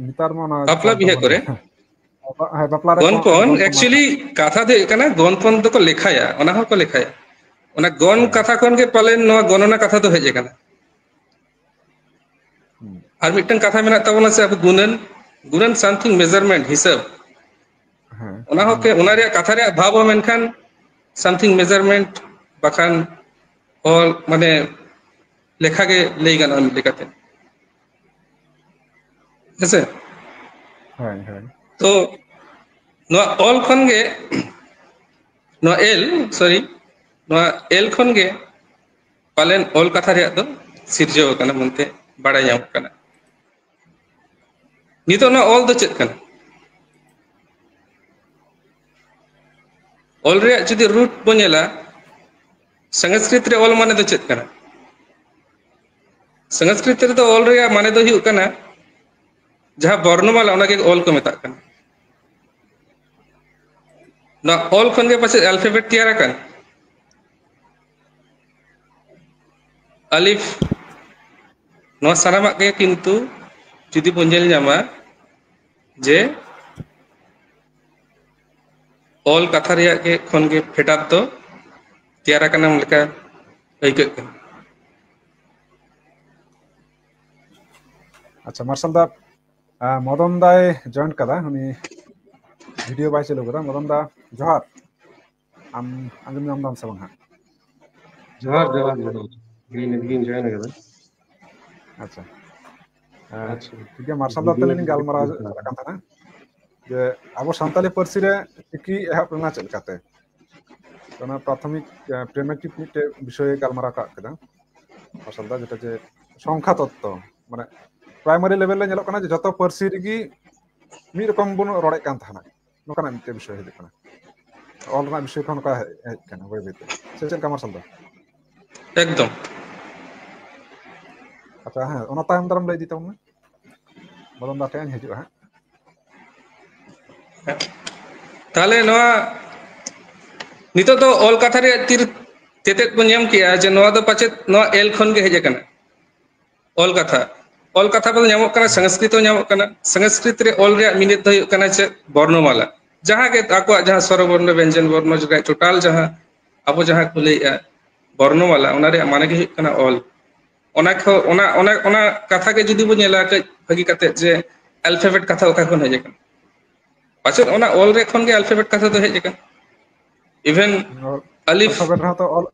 ᱱᱮᱛᱟᱨ ᱢᱟ ᱚᱱᱟ ᱵᱟᱯᱞᱟ ᱜᱚᱱᱯᱚᱱ ᱵᱤᱦᱟᱹ ᱵᱚᱱ ᱠᱚᱨᱮ? ᱞᱮᱠᱷᱟᱭᱟ᱾ ᱦᱮᱸ, ᱵᱟᱯᱞᱟ ᱨᱮ ᱜᱚᱱᱯᱚᱱ, ᱜᱚᱱᱯᱚᱱ actually ᱠᱟᱛᱷᱟ ᱫᱚ ᱦᱩᱭᱩᱜ ᱠᱟᱱᱟ, ᱜᱚᱱᱯᱚᱱ ᱫᱚᱠᱚ ᱞᱮᱠᱷᱟᱭᱟ, ᱚᱱᱟ ᱦᱚᱸᱠᱚ ᱞᱮᱠᱷᱟᱭᱟ᱾ ᱚᱱᱟ ᱜᱚᱱ ᱦᱮᱸ᱾ ᱠᱟᱛᱷᱟ ᱠᱷᱚᱱ ᱜᱮ ᱯᱟᱞᱮᱱ ᱱᱚᱣᱟ ᱜᱚᱱᱚᱱᱟ ᱠᱟᱛᱷᱟ ᱫᱚ ᱦᱮᱡ ᱟᱠᱟᱱᱟ᱾ ᱦᱩᱸ᱾ ᱟᱨ ᱢᱤᱫᱴᱟᱝ ᱠᱟᱛᱷᱟ ᱢᱮᱱᱟᱜ ᱛᱟᱵᱚᱱᱟ ᱥᱮ ᱟᱵᱚ ᱜᱩᱱᱟᱹᱱ, ᱜᱩᱱᱟᱹᱱ something measurement, ᱦᱤᱥᱟᱹᱵ᱾ ᱦᱮᱸ, ᱚᱱᱟ ᱦᱚᱸ ᱠᱮ-, ᱚᱱᱟ ᱨᱮᱭᱟᱜ ᱠᱟᱛᱷᱟ ᱨᱮᱭᱟᱜ ᱵᱷᱟᱵᱽ ᱦᱚᱸ ᱢᱮᱱᱠᱷᱟᱱ something measurement ᱵᱟᱠᱷᱟᱱ ᱚᱞ, ᱢᱟᱱᱮ ᱞᱮᱠᱷᱟ ᱜᱮ ᱞᱟᱹᱭ ᱜᱟᱱᱚᱜᱼᱟ ᱢᱤᱫ ᱞᱮᱠᱟᱛᱮ᱾ ᱦᱮᱸᱥᱮ? ᱦᱳᱭ, ᱦᱳᱭ᱾ ᱛᱚ ᱱᱚᱣᱟ ᱚᱞ ᱠᱷᱚᱱ ᱜᱮ, ᱱᱚᱣᱟ ᱮᱞ, sorry, ᱱᱚᱣᱟ ᱮᱞ ᱠᱷᱚᱱ ᱜᱮ ᱯᱟᱞᱮᱱ ᱚᱞ ᱠᱟᱛᱷᱟ ᱨᱮᱭᱟᱜ ᱫᱚ ᱥᱤᱨᱡᱟᱹᱣ ᱟᱠᱟᱱᱟ ᱢᱮᱱᱛᱮ ᱵᱟᱲᱟᱭ ᱧᱟᱢᱚᱜ ᱠᱟᱱᱟ᱾ ᱱᱤᱛᱚᱜ ᱱᱚᱣᱟ ᱚᱞ ᱫᱚ ᱪᱮᱫ ᱠᱟᱱᱟ? ᱚᱞ ᱨᱮᱭᱟᱜ ᱡᱩᱫᱤ root ᱵᱚᱱ ᱧᱮᱞᱟ, ᱥᱚᱝᱥᱠᱨᱤᱛ ᱨᱮ ᱚᱞ ᱢᱟᱱᱮ ᱫᱚ ᱪᱮᱫ ᱠᱟᱱᱟ? ᱥᱚᱝᱥᱠᱨᱤᱛ ᱨᱮᱫᱚ ᱚᱞ ᱨᱮᱭᱟᱜ ᱢᱟᱱᱮ ᱫᱚ ᱦᱩᱭᱩᱜ ᱠᱟᱱᱟ ᱡᱟᱦᱟᱸ ᱵᱚᱨᱱᱚᱢᱟᱞᱟ, ᱚᱱᱟᱜᱮ ᱚᱞ ᱠᱚ ᱢᱮᱛᱟᱜ ᱠᱟᱱᱟ᱾ ᱱᱚᱣᱟ ᱚᱞ ᱠᱷᱚᱱ ᱜᱮ ᱯᱟᱪᱮᱫ alphabet ᱛᱮᱭᱟᱨ ᱟᱠᱟᱱ᱾ ᱟᱞᱤᱯᱷ, ᱱᱚᱣᱟ ᱥᱟᱱᱟᱢᱟᱜ ᱜᱮ ᱠᱤᱱᱛᱩ ᱡᱩᱫᱤ ᱵᱚᱱ ᱧᱮᱞ ᱧᱟᱢᱟ ᱡᱮ ᱚᱞ ᱠᱟᱛᱷᱟ ᱨᱮᱭᱟᱜ ᱜᱮ ᱠᱷᱚᱱ ᱜᱮ ᱯᱷᱮᱰᱟᱛ ᱫᱚ ᱛᱮᱭᱟᱨ ᱟᱠᱟᱱᱟ ᱞᱮᱠᱟ ᱟᱹᱭᱠᱟᱹᱜ ᱠᱟᱱᱟ᱾ ᱟᱪᱪᱷᱟ, ᱢᱟᱨᱥᱟᱞ ᱫᱟ, ᱟᱸ, ᱢᱚᱫᱚᱱ ᱫᱟᱭ ᱡᱚᱭᱮᱱ ᱠᱟᱫᱟ, ᱩᱱᱤ ᱵᱷᱤᱰᱤᱭᱳ ᱵᱟᱭ ᱪᱟᱹᱞᱩ ᱠᱟᱫᱟ᱾ ᱢᱚᱫᱚᱱ ᱫᱟ, ᱡᱚᱦᱟᱨ᱾ ᱟᱢ ᱟᱸᱡᱚᱢ ᱧᱟᱢ ᱫᱟᱢ ᱥᱮ ᱵᱟᱝ ᱦᱟᱸᱜ? ᱡᱚᱦᱟᱨ, ᱡᱚᱦᱟᱨ, ᱡᱚᱦᱟᱨ᱾ ᱤᱧ ᱱᱤᱛ ᱜᱤᱧ ᱡᱚᱭᱮᱱ ᱟᱠᱟᱫᱟ᱾ ᱟᱪᱪᱷᱟ᱾ ᱟᱸ, ᱟᱪᱪᱷᱟ᱾ ᱴᱷᱤᱠ ᱜᱮᱭᱟ, ᱢᱟᱨᱥᱟᱞ ᱫᱟ ᱛᱟᱦᱞᱮ ᱞᱤᱧ ᱜᱟᱞᱢᱟᱨᱟᱣ ᱪᱟᱞᱟᱜ ᱠᱟᱱ ᱛᱟᱦᱮᱱᱟ ᱡᱮ ᱟᱵᱚ ᱥᱟᱱᱛᱟᱞᱤ ᱯᱟᱹᱨᱥᱤ ᱨᱮ ᱪᱤᱠᱤ ᱮᱦᱚᱵ ᱞᱮᱱᱟ ᱪᱮᱫ ᱞᱮᱠᱟᱛᱮ? ᱚᱱᱟ ᱯᱨᱟᱛᱷᱚᱢᱤᱠ, ᱟᱸ, ᱯᱨᱤᱢᱮᱴᱤᱵᱷ ᱢᱤᱫᱴᱮᱡ ᱵᱤᱥᱚᱭᱮ ᱜᱟᱞᱢᱟᱨᱟᱣ ᱠᱟᱜ ᱠᱮᱫᱟ ᱢᱟᱨᱥᱟᱞ ᱫᱟ, ᱡᱮᱴᱟ ᱡᱮ ᱥᱚᱝᱠᱷᱟ ᱛᱚᱛᱛᱚ, ᱢᱟᱱᱮ ᱯᱨᱟᱭᱢᱟᱨᱤ ᱞᱮᱵᱮᱞ ᱨᱮ ᱧᱮᱞᱚᱜ ᱠᱟᱱᱟ ᱡᱮ ᱡᱚᱛᱚ ᱯᱟᱹᱨᱥᱤ ᱨᱮᱜᱮ ᱢᱤᱫ ᱨᱚᱠᱚᱢ ᱵᱚᱱ ᱨᱚᱲᱮᱫ ᱠᱟᱱ ᱛᱟᱦᱮᱱᱟ, ᱱᱚᱝᱠᱟᱱᱟᱜ ᱢᱤᱫᱴᱮᱡ ᱵᱤᱥᱚᱭ ᱦᱤᱡᱩᱜ ᱠᱟᱱᱟ᱾ ᱚᱞ ᱨᱮᱱᱟᱜ ᱵᱤᱥᱚᱭ ᱠᱷᱚᱱ ᱱᱚᱝᱠᱟ ᱦᱮᱡ, ᱦᱮᱡ ᱠᱟᱱᱟ ᱵᱟᱹᱭ ᱵᱟᱹᱭᱛᱮ, ᱥᱮ ᱪᱮᱫ ᱞᱮᱠᱟ ᱢᱟᱨᱥᱟᱞ ᱫᱟ? ᱮᱠᱫᱚᱢ᱾ ᱟᱪᱪᱷᱟ, ᱦᱮᱸ, ᱚᱱᱟ ᱛᱟᱭᱚᱢ ᱫᱟᱨᱟᱢ ᱞᱟᱹᱭ ᱤᱫᱤ ᱛᱟᱵᱚᱱ ᱢᱮ, ᱢᱚᱫᱚᱱ ᱫᱟ ᱴᱷᱮᱱ ᱦᱤᱡᱩᱜᱼᱟ ᱦᱟᱸᱜ᱾ ᱛᱟᱦᱞᱮ ᱱᱚᱣᱟ ᱱᱤᱛᱚᱜ ᱫᱚ ᱚᱞ ᱠᱟᱛᱷᱟ ᱨᱮᱭᱟᱜ ᱛᱤᱨ ᱛᱮᱛᱮᱫ ᱵᱚᱱ ᱧᱟᱢ ᱠᱮᱜᱼᱟ ᱡᱮ ᱱᱚᱣᱟ ᱫᱚ ᱯᱟᱪᱮᱫ ᱱᱚᱣᱟ ᱮᱞ ᱠᱷᱚᱱ ᱜᱮ ᱦᱮᱡ ᱟᱠᱟᱱᱟ᱾ ᱚᱞ ᱠᱟᱛᱷᱟ, ᱚᱞ ᱠᱟᱛᱷᱟ ᱵᱚᱱ ᱧᱟᱢᱚᱜ ᱠᱟᱱᱟ, ᱥᱚᱝᱥᱠᱨᱤᱛ ᱦᱚᱸ ᱧᱟᱢᱚᱜ ᱠᱟᱱᱟ᱾ ᱥᱚᱝᱥᱠᱨᱤᱛ ᱨᱮ ᱚᱞ ᱨᱮᱭᱟᱜ ᱢᱤᱱᱤᱛ ᱫᱚ ᱦᱩᱭᱩᱜ ᱠᱟᱱᱟ ᱪᱮᱫ? ᱵᱚᱨᱱᱚᱢᱟᱞᱟ᱾ ᱡᱟᱦᱟᱸ ᱜᱮ ᱟᱠᱚᱣᱟᱜ ᱡᱟᱦᱟᱸ ᱥᱚᱨᱚ ᱵᱚᱨᱱᱚ, ᱵᱮᱧᱡᱚᱱ ᱵᱚᱨᱱᱚ, ᱡᱟᱦᱟᱸ ᱴᱳᱴᱟᱞ ᱡᱟᱦᱟᱸ ᱟᱵᱚ ᱡᱟᱦᱟᱸ ᱠᱚ ᱞᱟᱹᱭᱮᱜᱼᱟ ᱵᱚᱨᱱᱚᱢᱟᱞᱟ, ᱚᱱᱟ ᱨᱮᱭᱟᱜ ᱢᱟᱱᱮ ᱜᱮ ᱦᱩᱭᱩᱜ ᱠᱟᱱᱟ ᱚᱞ᱾ ᱚᱱᱟ ᱠᱷᱚ-, ᱚᱱᱟ, ᱚᱱᱟ, ᱚᱱᱟ ᱠᱟᱛᱷᱟ ᱜᱮ ᱡᱩᱫᱤ ᱵᱚᱱ ᱧᱮᱞᱟ ᱠᱟᱹᱡ ᱵᱷᱟᱹᱜᱤ ᱠᱟᱛᱮ ᱡᱮ alphabet ᱠᱟᱛᱷᱟ ᱚᱠᱟ ᱠᱷᱚᱱ ᱦᱮᱡ ᱟᱠᱟᱱᱟ, ᱯᱟᱪᱮᱫ ᱚᱱᱟ ᱚᱞ ᱨᱮ ᱠᱷᱚᱱ ᱜᱮ alphabet ᱠᱟᱛᱷᱟ ᱫᱚ ᱦᱮᱡ ᱟᱠᱟᱱᱟ᱾ Even ᱚᱞ-, ᱟᱞᱤᱯ alphabet ᱨᱮᱦᱚᱸ ᱛᱚ ᱚᱞ,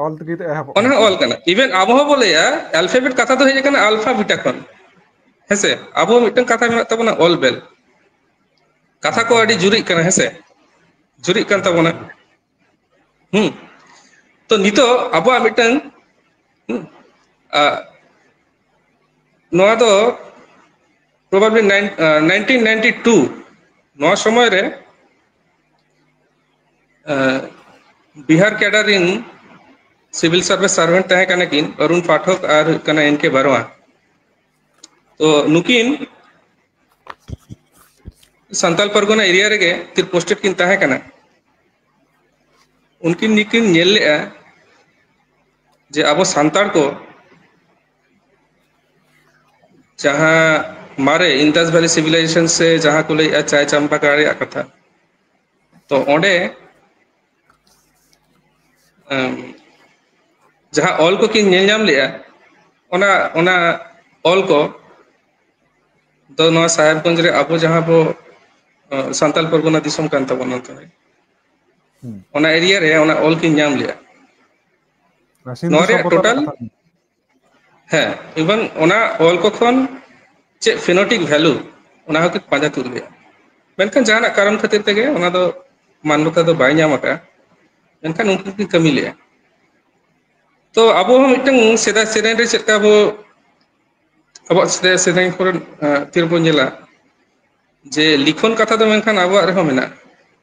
ᱚᱞ ᱛᱮᱜᱮ ᱛᱚ ᱮᱦᱚᱵᱚᱜ ᱚᱱᱟ ᱠᱟᱱᱟ᱾ ᱦᱚᱸ ᱚᱞ ᱠᱟᱱᱟ᱾ Even ᱟᱵᱚ ᱦᱚᱸ ᱵᱚ ᱞᱟᱹᱭᱟ alphabet ᱠᱟᱛᱷᱟ ᱫᱚ ᱦᱮᱡ ᱟᱠᱟᱱᱟ ᱟᱞᱯᱷᱟ ᱵᱤᱴᱟ ᱠᱷᱚᱱ᱾ ᱦᱮᱸᱥᱮ, ᱟᱵᱚ ᱢᱤᱫᱴᱟᱝ ᱠᱟᱛᱷᱟ ᱢᱮᱱᱟᱜ ᱛᱟᱵᱚᱱᱟ ᱚᱞ ᱵᱮᱞ᱾ ᱠᱟᱛᱷᱟ ᱠᱚ ᱟᱹᱰᱤ ᱡᱩᱨᱤᱜ ᱠᱟᱱᱟ, ᱦᱮᱸᱥᱮ, ᱡᱩᱨᱤᱜ ᱠᱟᱱ ᱛᱟᱵᱚᱱᱟ᱾ ᱦᱩᱸ᱾ ᱛᱚ ᱱᱤᱛᱚᱜ ᱟᱵᱚᱣᱟᱜ ᱢᱤᱫᱴᱟᱝ, ᱦᱩᱸ, ᱟ, ᱱᱚᱣᱟ ᱫᱚ probably nine, ᱟ, nineteen ninety-two, ᱱᱚᱣᱟ ᱥᱚᱢᱚᱭ ᱨᱮ, ᱟ, ᱵᱤᱦᱟᱨ cadre ᱨᱤᱱ civil service servant ᱛᱟᱦᱮᱸ ᱠᱟᱱᱟ ᱠᱤᱱ ᱚᱨᱩᱱ ᱯᱟᱴᱷᱚᱠ ᱟᱨ ᱦᱩᱭᱩᱜ ᱠᱟᱱᱟ ᱮᱱ ᱠᱮ ᱵᱟᱨᱣᱟ᱾ ᱛᱚ ᱱᱩᱠᱤᱱ ᱥᱟᱱᱛᱟᱞ ᱯᱟᱨᱜᱟᱱᱟ area ᱨᱮᱜᱮ ᱛᱤᱨ posted ᱠᱤᱱ ᱛᱟᱦᱮᱸ ᱠᱟᱱᱟ᱾ ᱩᱱᱠᱤᱱ ᱜᱮᱠᱤᱱ ᱧᱮᱞ ᱞᱮᱜᱼᱟ ᱡᱮ ᱟᱵᱚ ᱥᱟᱱᱛᱟᱲ ᱠᱚ ᱡᱟᱦᱟᱸ ᱢᱟᱨᱮ Indus Valley civilization ᱥᱮ ᱡᱟᱦᱟᱸ ᱠᱚ ᱞᱟᱹᱭᱮᱜᱼᱟ ᱪᱟᱭ ᱪᱟᱢᱯᱟ ᱠᱟᱲ ᱨᱮᱭᱟᱜ ᱠᱟᱛᱷᱟ, ᱛᱚ ᱚᱸᱰᱮ ᱮᱢ, ᱡᱟᱦᱟᱸ ᱚᱞ ᱠᱚᱠᱤᱱ ᱧᱮᱞ ᱧᱟᱢ ᱞᱮᱜᱼᱟ, ᱚᱱᱟ ᱚᱱᱟ ᱚᱞ ᱠᱚ ᱫᱚ ᱱᱚᱣᱟ ᱥᱟᱦᱮᱵᱽᱜᱚᱸᱡᱽ ᱨᱮ ᱟᱵᱚ ᱡᱟᱦᱟᱸ ᱵᱚ ᱮ, ᱥᱟᱱᱛᱟᱞ ᱯᱚᱨᱜᱚᱱᱟ ᱫᱤᱥᱚᱢ ᱠᱟᱱ ᱛᱟᱵᱚᱱᱟ ᱛᱟᱦᱮᱸᱫ, ᱦᱩᱸ᱾ ᱚᱱᱟ ᱮᱨᱤᱭᱟ ᱨᱮ ᱚᱱᱟ ᱚᱞ ᱠᱤᱱ ᱧᱟᱢ ᱞᱮᱜᱼᱟ᱾ ᱟᱨ ᱥᱤᱱᱫᱷᱩ ᱱᱚᱣᱟ ᱨᱮᱭᱟᱜ ᱥᱚᱵᱷᱚᱛᱟ total ᱨᱮᱱᱟᱜ ᱠᱟᱛᱷᱟ᱾ ᱦᱮᱸ, ᱤᱵᱷᱮᱱ ᱚᱱᱟ ᱚᱞ ᱠᱚ ᱠᱷᱚᱱ ᱪᱮᱫ phonetic value, ᱚᱱᱟ ᱦᱚᱸᱠᱚ ᱯᱟᱸᱡᱟ ᱛᱩᱫ ᱞᱮᱜᱼᱟ᱾ ᱢᱮᱱᱠᱷᱟᱱ ᱡᱟᱦᱟᱱᱟᱜ ᱠᱟᱨᱚᱱ ᱠᱷᱟᱹᱛᱤᱨ ᱛᱮᱜᱮ ᱚᱱᱟ ᱫᱚ ᱢᱟᱱᱚᱛᱟ ᱫᱚ ᱵᱟᱭ ᱧᱟᱢ ᱟᱠᱟᱫᱼᱟ᱾ ᱢᱮᱱᱠᱷᱟᱱ ᱩᱱᱠᱩ ᱠᱚ ᱠᱟᱹᱢᱤ ᱞᱮᱜᱼᱟ᱾ ᱛᱚ ᱟᱵᱚ ᱦᱚᱸ ᱢᱤᱫᱴᱟᱝ ᱥᱮᱫᱟᱭ ᱥᱮᱨᱮᱧ ᱨᱮ ᱪᱮᱫ ᱞᱮᱠᱟ ᱵᱚ, ᱟᱵᱚᱣᱟᱜ ᱥᱮᱫᱟᱭ ᱥᱮᱨᱮᱧ ᱠᱚᱨᱮ, ᱮ, ᱛᱤᱨᱮᱵᱚ ᱧᱮᱞᱟ ᱡᱮ ᱞᱤᱠᱷᱚᱱ ᱠᱟᱛᱷᱟ ᱫᱚ ᱢᱮᱱᱠᱷᱟᱱ ᱟᱵᱚᱣᱟᱜ ᱨᱮᱦᱚᱸ ᱢᱮᱱᱟᱜᱼᱟ᱾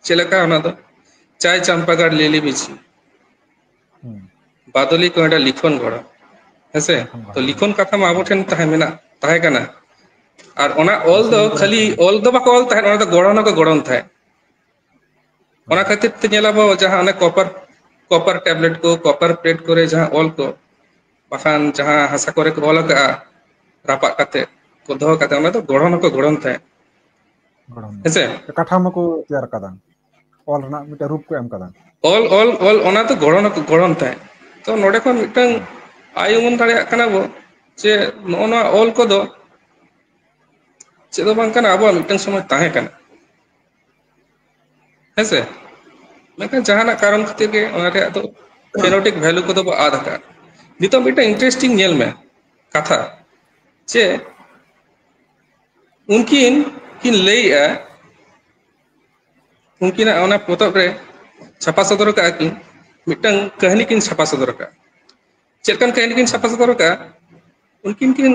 ᱪᱮᱫ ᱞᱮᱠᱟ ᱚᱱᱟ ᱫᱚ? ᱪᱟᱭ ᱪᱟᱢᱯᱟᱜᱟᱲ ᱞᱤᱞᱤ ᱵᱤᱪᱷᱤ, ᱦᱩᱸ᱾ ᱵᱟᱫᱚᱞᱤ ᱠᱚᱸᱭᱰᱟ ᱞᱤᱠᱷᱚᱱ ᱜᱚᱲᱚ᱾ ᱦᱮᱸᱥᱮ? ᱞᱤᱠᱷᱚᱱ ᱜᱚᱲᱚ᱾ ᱛᱚ ᱞᱤᱠᱷᱚᱱ ᱠᱟᱛᱷᱟ ᱢᱟ ᱟᱵᱚ ᱴᱷᱮᱱ ᱛᱟᱦᱮᱸ ᱢᱮᱱᱟᱜ, ᱛᱟᱦᱮᱸ ᱠᱟᱱᱟ᱾ ᱟᱨ ᱚᱱᱟ ᱚᱞ ᱫᱚ ᱥᱮᱨᱮᱧ ᱠᱚᱨᱮ ᱠᱷᱟᱹᱞᱤ ᱦᱚᱸ᱾ ᱚᱞ ᱫᱚ ᱵᱟᱠᱚ ᱚᱞ ᱛᱟᱦᱮᱸᱫ, ᱚᱱᱟ ᱫᱚ ᱜᱚᱲᱦᱚᱱ ᱦᱚᱸᱠᱚ ᱜᱚᱲᱦᱚᱱ ᱛᱟᱦᱮᱸᱫ᱾ ᱚᱱᱟ ᱠᱷᱟᱹᱛᱤᱨ ᱛᱮ ᱧᱮᱞᱟᱵᱚ ᱡᱟᱦᱟᱸ ᱚᱱᱮ copper, copper tablet ᱠᱚ, copper plate ᱠᱚᱨᱮ ᱡᱟᱦᱟᱸ ᱚᱞ ᱠᱚ, ᱵᱟᱠᱷᱟᱱ ᱡᱟᱦᱟᱸ ᱦᱟᱥᱟ ᱠᱚᱨᱮ ᱠᱚ ᱚᱞ ᱟᱠᱟᱜᱼᱟ, ᱨᱟᱯᱟᱜ ᱠᱟᱛᱮ ᱠᱚ ᱫᱚᱦᱚ ᱠᱟᱛᱮ, ᱚᱱᱟ ᱫᱚ ᱜᱚᱲᱦᱚᱱ ᱦᱚᱸᱠᱚ ᱜᱚᱲᱦᱚᱱ ᱛᱟᱦᱮᱸᱫ᱾ ᱜᱚᱲᱦᱚᱱ᱾ ᱦᱮᱸᱥᱮ? ᱠᱟᱴᱷᱟᱢᱳ ᱠᱚ ᱛᱮᱭᱟᱨ ᱠᱟᱫᱟ, ᱚᱞ ᱨᱮᱱᱟᱜ ᱢᱤᱫᱴᱮᱱ ᱨᱩᱯ ᱠᱚ ᱮᱢ ᱠᱟᱫᱟ᱾ ᱚᱞ, ᱚᱞ, ᱚᱞ, ᱚᱱᱟ ᱫᱚ ᱜᱚᱲᱦᱚᱱ ᱦᱚᱸᱠᱚ ᱜᱚᱲᱦᱚᱱ ᱛᱟᱦᱮᱸᱫ᱾ ᱛᱚ ᱱᱚᱰᱮ ᱠᱷᱚᱱ ᱢᱤᱫᱴᱟᱝ ᱟᱭ ᱩᱢᱟᱹᱱ ᱫᱟᱲᱮᱭᱟᱜ ᱠᱟᱱᱟ ᱵᱚ ᱡᱮ ᱱᱚᱜᱼᱚ ᱱᱚᱣᱟ ᱚᱞ ᱠᱚᱫᱚ ᱪᱮᱫ ᱦᱚᱸ ᱵᱟᱝ ᱠᱟᱱᱟ, ᱟᱵᱚᱣᱟᱜ ᱢᱤᱫᱴᱟᱝ ᱥᱚᱢᱚᱭ ᱛᱟᱦᱮᱸ ᱠᱟᱱᱟ᱾ ᱦᱮᱸᱥᱮ? ᱢᱮᱱᱠᱷᱟᱱ ᱡᱟᱦᱟᱱᱟᱜ ᱠᱟᱨᱚᱱ ᱠᱷᱟᱹᱛᱤᱨ ᱜᱮ ᱚᱱᱟ ᱨᱮᱭᱟᱜ ᱫᱚ phonetic value ᱠᱚᱫᱚ ᱵᱚ ᱟᱫ ᱟᱠᱟᱫ᱾ ᱱᱤᱛᱚᱜ ᱢᱤᱫᱴᱟᱝ interesting ᱧᱮᱞ ᱢᱮ ᱠᱟᱛᱷᱟ, ᱡᱮ ᱩᱱᱠᱤᱱ ᱠᱤᱱ ᱞᱟᱹᱭᱮᱜᱼᱟ, ᱩᱱᱠᱤᱱᱟᱜ ᱚᱱᱟ ᱯᱚᱛᱚᱵ ᱨᱮ ᱪᱷᱟᱯᱟ ᱥᱚᱫᱚᱨ ᱟᱠᱟᱫᱼᱟ ᱠᱤᱱ, ᱢᱤᱫᱴᱟᱝ ᱠᱟᱹᱦᱱᱤ ᱠᱤᱱ ᱪᱷᱟᱯᱟ ᱥᱚᱫᱚᱨ ᱟᱠᱟᱫᱼᱟ᱾ ᱪᱮᱫ ᱞᱮᱠᱟᱱ ᱠᱟᱹᱦᱱᱤ ᱠᱤᱱ ᱪᱷᱟᱯᱟ ᱥᱚᱫᱚᱨ ᱟᱠᱟᱫᱼᱟ? ᱩᱱᱠᱤᱱ ᱠᱤᱱ,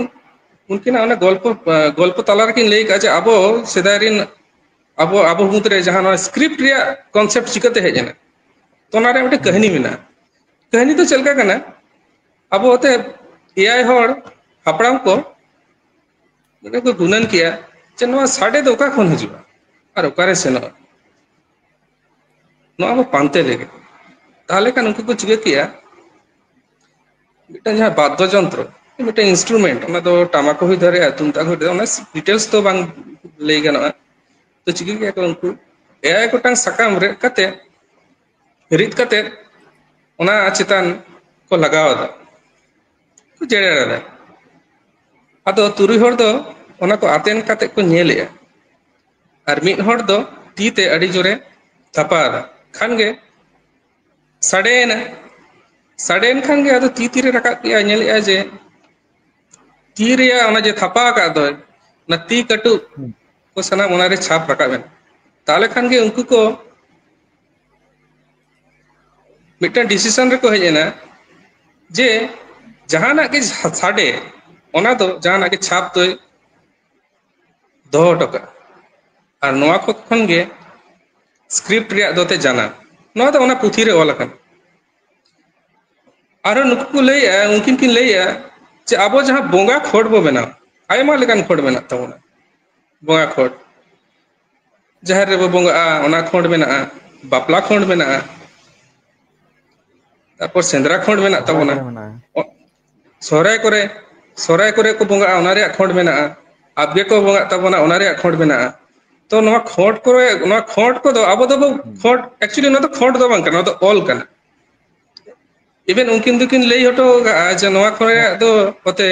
ᱩᱱᱠᱤᱱᱟᱜ ᱚᱱᱟ ᱜᱚᱞᱯᱚ, ᱟᱸ, ᱜᱚᱞᱯᱚ ᱛᱟᱞᱟ ᱨᱮᱠᱤᱱ ᱞᱟᱹᱭ ᱟᱠᱟᱫᱼᱟ ᱡᱮ ᱟᱵᱚ ᱥᱮᱫᱟᱭ ᱨᱮᱱ, ᱟᱵᱚ, ᱟᱵᱚ ᱢᱩᱫᱽᱨᱮ ᱡᱟᱦᱟᱸ ᱱᱚᱣᱟ script ᱨᱮᱭᱟᱜ concept ᱪᱤᱠᱟᱹᱛᱮ ᱦᱮᱡ ᱮᱱᱟ, ᱛᱚ ᱚᱱᱟ ᱨᱮᱭᱟᱜ ᱢᱤᱫᱴᱮᱱ ᱠᱟᱹᱦᱱᱤ ᱢᱮᱱᱟᱜᱼᱟ᱾ ᱠᱟᱹᱦᱱᱤ ᱫᱚ ᱪᱮᱫ ᱞᱮᱠᱟ ᱠᱟᱱᱟ? ᱟᱵᱚ ᱛᱮ ᱮᱭᱟᱭ ᱦᱚᱲ ᱦᱟᱯᱲᱟᱢ ᱠᱚ ᱢᱤᱫᱴᱮᱱ ᱠᱚ ᱜᱩᱱᱟᱹᱱ ᱠᱮᱜᱼᱟ ᱡᱮ ᱱᱚᱣᱟ ᱥᱟᱰᱮ ᱫᱚ ᱚᱠᱟ ᱠᱷᱚᱱ ᱦᱤᱡᱩᱜᱼᱟ ᱟᱨ ᱚᱠᱟᱨᱮ ᱥᱮᱱᱚᱜᱼᱟ, ᱱᱚᱣᱟ ᱵᱚ ᱯᱟᱱᱛᱮ ᱞᱮᱜᱮ᱾ ᱛᱟᱦᱚᱞᱮ ᱠᱷᱟᱱ ᱩᱱᱠᱩ ᱠᱚ ᱪᱤᱠᱟᱹ ᱠᱮᱜᱼᱟ, ᱢᱤᱫᱴᱟᱝ ᱡᱟᱦᱟᱸ ᱵᱟᱫᱽᱫᱚ ᱡᱚᱱᱛᱨᱚ, ᱢᱤᱫᱴᱟᱝ instrument, ᱚᱱᱟ ᱫᱚ ᱴᱟᱢᱟᱠ ᱦᱚᱸ ᱦᱩᱭ ᱫᱟᱲᱮᱭᱟᱜᱼᱟ, ᱛᱩᱢᱫᱟᱜ ᱦᱚᱸ ᱦᱩᱭ ᱫᱟᱲᱮᱭᱟᱜᱼᱟ, ᱚᱱᱟ details ᱫᱚ ᱵᱟᱝ ᱞᱟᱹᱭ ᱜᱟᱱᱚᱜᱼᱟ᱾ ᱛᱚ ᱪᱤᱠᱟᱹ ᱠᱮᱜᱼᱟ ᱠᱚ ᱩᱱᱠᱩ, ᱮᱭᱟᱭ ᱜᱚᱴᱟᱝ ᱥᱟᱠᱟᱢ ᱨᱮᱫ ᱠᱟᱛᱮ, ᱨᱤᱫ ᱠᱟᱛᱮ ᱚᱱᱟ ᱪᱮᱛᱟᱱ ᱠᱚ ᱞᱟᱜᱟᱣ ᱮᱫᱟ, ᱠᱚ ᱡᱮᱨᱮᱲ ᱮᱫᱟ᱾ ᱟᱫᱚ ᱛᱩᱨᱩᱭ ᱦᱚᱲ ᱫᱚ ᱚᱱᱟ ᱠᱚ ᱟᱛᱮᱱ ᱠᱟᱛᱮ ᱠᱚ ᱧᱮᱞᱮᱜᱼᱟ, ᱟᱨ ᱢᱤᱫ ᱦᱚᱲ ᱫᱚ ᱛᱤ ᱛᱮ ᱟᱹᱰᱤ ᱡᱳᱨᱮ ᱛᱷᱟᱯᱟ ᱮᱫᱟ᱾ ᱠᱷᱟᱱ ᱜᱮ ᱥᱟᱰᱮᱭᱮᱱᱟ᱾ ᱥᱟᱰᱮᱭᱮᱱ ᱠᱷᱟᱱ ᱜᱮ ᱟᱫᱚ ᱛᱤ ᱛᱤᱨᱮ ᱨᱟᱠᱟᱵ ᱠᱮᱜᱼᱟ, ᱧᱮᱞᱮᱜᱼᱟ ᱡᱮ ᱛᱤ ᱨᱮᱭᱟᱜ ᱚᱱᱟ ᱡᱮ ᱛᱷᱟᱯᱟ ᱟᱠᱟᱫ ᱫᱚᱭ, ᱚᱱᱟ ᱛᱤ ᱠᱟᱹᱴᱩᱵ ᱠᱚ ᱥᱟᱱᱟᱢ ᱚᱱᱟᱨᱮ ᱪᱷᱟᱯ ᱨᱟᱠᱟᱵ ᱮᱱᱟ᱾ ᱛᱟᱦᱞᱮ ᱠᱷᱟᱱ ᱜᱮ ᱩᱱᱠᱩ ᱠᱚ ᱢᱤᱫᱴᱟᱝ decision ᱨᱮᱠᱚ ᱦᱮᱡ ᱮᱱᱟ ᱡᱮ ᱡᱟᱦᱟᱱᱟᱜ ᱜᱮ ᱥᱟᱰᱮ, ᱚᱱᱟ ᱫᱚ ᱡᱟᱦᱟᱱᱟᱜ ᱜᱮ ᱪᱷᱟᱯ ᱫᱚᱭ ᱫᱚᱦᱚ ᱦᱚᱴᱚ ᱠᱟᱜᱼᱟ᱾ ᱟᱨ ᱱᱚᱣᱟ ᱠᱚ ᱠᱷᱚᱱ ᱜᱮ script ᱨᱮᱭᱟᱜ ᱫᱚᱛᱮ ᱡᱟᱱᱟᱢ᱾ ᱱᱚᱣᱟ ᱫᱚ ᱚᱱᱟ ᱯᱩᱛᱷᱤ ᱨᱮ ᱚᱞ ᱟᱠᱟᱱᱟ᱾ ᱟᱨᱦᱚᱸ ᱱᱩᱠᱩ ᱠᱚ ᱞᱟᱹᱭᱮᱜᱼᱟ, ᱩᱱᱠᱤᱱ ᱠᱤᱱ ᱞᱟᱹᱭᱮᱜᱼᱟ ᱡᱮ ᱟᱵᱚ ᱡᱟᱦᱟᱸ ᱵᱚᱸᱜᱟ ᱠᱷᱚᱸᱰ ᱵᱚ ᱵᱮᱱᱟᱣ, ᱟᱭᱢᱟ ᱞᱮᱠᱟᱱ ᱠᱷᱚᱸᱰ ᱢᱮᱱᱟᱜ ᱛᱟᱵᱚᱱᱟ᱾ ᱵᱚᱸᱜᱟ ᱠᱷᱚᱸᱰ, ᱡᱟᱦᱮᱨ ᱨᱮᱵᱚ ᱵᱚᱸᱜᱟᱜᱼᱟ, ᱚᱱᱟ ᱠᱷᱚᱸᱰ ᱢᱮᱱᱟᱜᱼᱟ, ᱵᱟᱯᱞᱟ ᱠᱷᱚᱸᱰ ᱢᱮᱱᱟᱜᱼᱟ, ᱛᱟᱨᱯᱚᱨ ᱥᱮᱸᱫᱽᱨᱟ ᱠᱷᱚᱸᱰ ᱢᱮᱱᱟᱜ ᱥᱚᱦᱨᱟᱭ ᱛᱟᱵᱚᱱᱟ᱾ ᱠᱚᱨᱮ ᱢᱮᱱᱟᱜᱼᱟ᱾ ᱚ-, ᱥᱚᱦᱨᱟᱭ ᱠᱚᱨᱮ, ᱥᱚᱦᱨᱟᱭ ᱠᱚᱨᱮ ᱠᱚ ᱵᱚᱸᱜᱟᱜᱼᱟ, ᱚᱱᱟ ᱨᱮᱭᱟᱜ ᱠᱷᱚᱸᱰ ᱢᱮᱱᱟᱜᱼᱟ᱾ ᱟᱵᱜᱮ ᱠᱚ ᱵᱚᱸᱜᱟᱜ ᱛᱟᱵᱚᱱᱟ, ᱚᱱᱟ ᱨᱮᱭᱟᱜ ᱠᱷᱚᱸᱰ ᱢᱮᱱᱟᱜᱼᱟ᱾ ᱛᱚ ᱱᱚᱣᱟ ᱠᱷᱚᱸᱰ ᱠᱚᱨᱮ, ᱱᱚᱣᱟ ᱠᱷᱚᱸᱰ ᱠᱚᱫᱚ ᱟᱵᱚ ᱫᱚᱵᱚ ᱦᱩᱸ᱾ ᱠᱷᱚᱸᱰ, actually ᱱᱚᱣᱟ ᱫᱚ ᱠᱷᱚᱸᱰ ᱫᱚ ᱵᱟᱝ ᱠᱟᱱᱟ, ᱱᱚᱣᱟ ᱫᱚ ᱚᱞ ᱠᱟᱱᱟ᱾ Even ᱩᱱᱠᱤᱱ ᱫᱚᱠᱤᱱ ᱞᱟᱹᱭ ᱦᱚᱴᱚ ᱟᱠᱟᱫᱼᱟ ᱡᱮ ᱱᱚᱣᱟ ᱠᱚᱨᱮ ᱦᱮᱸ᱾ ᱫᱚ ᱚᱛᱮ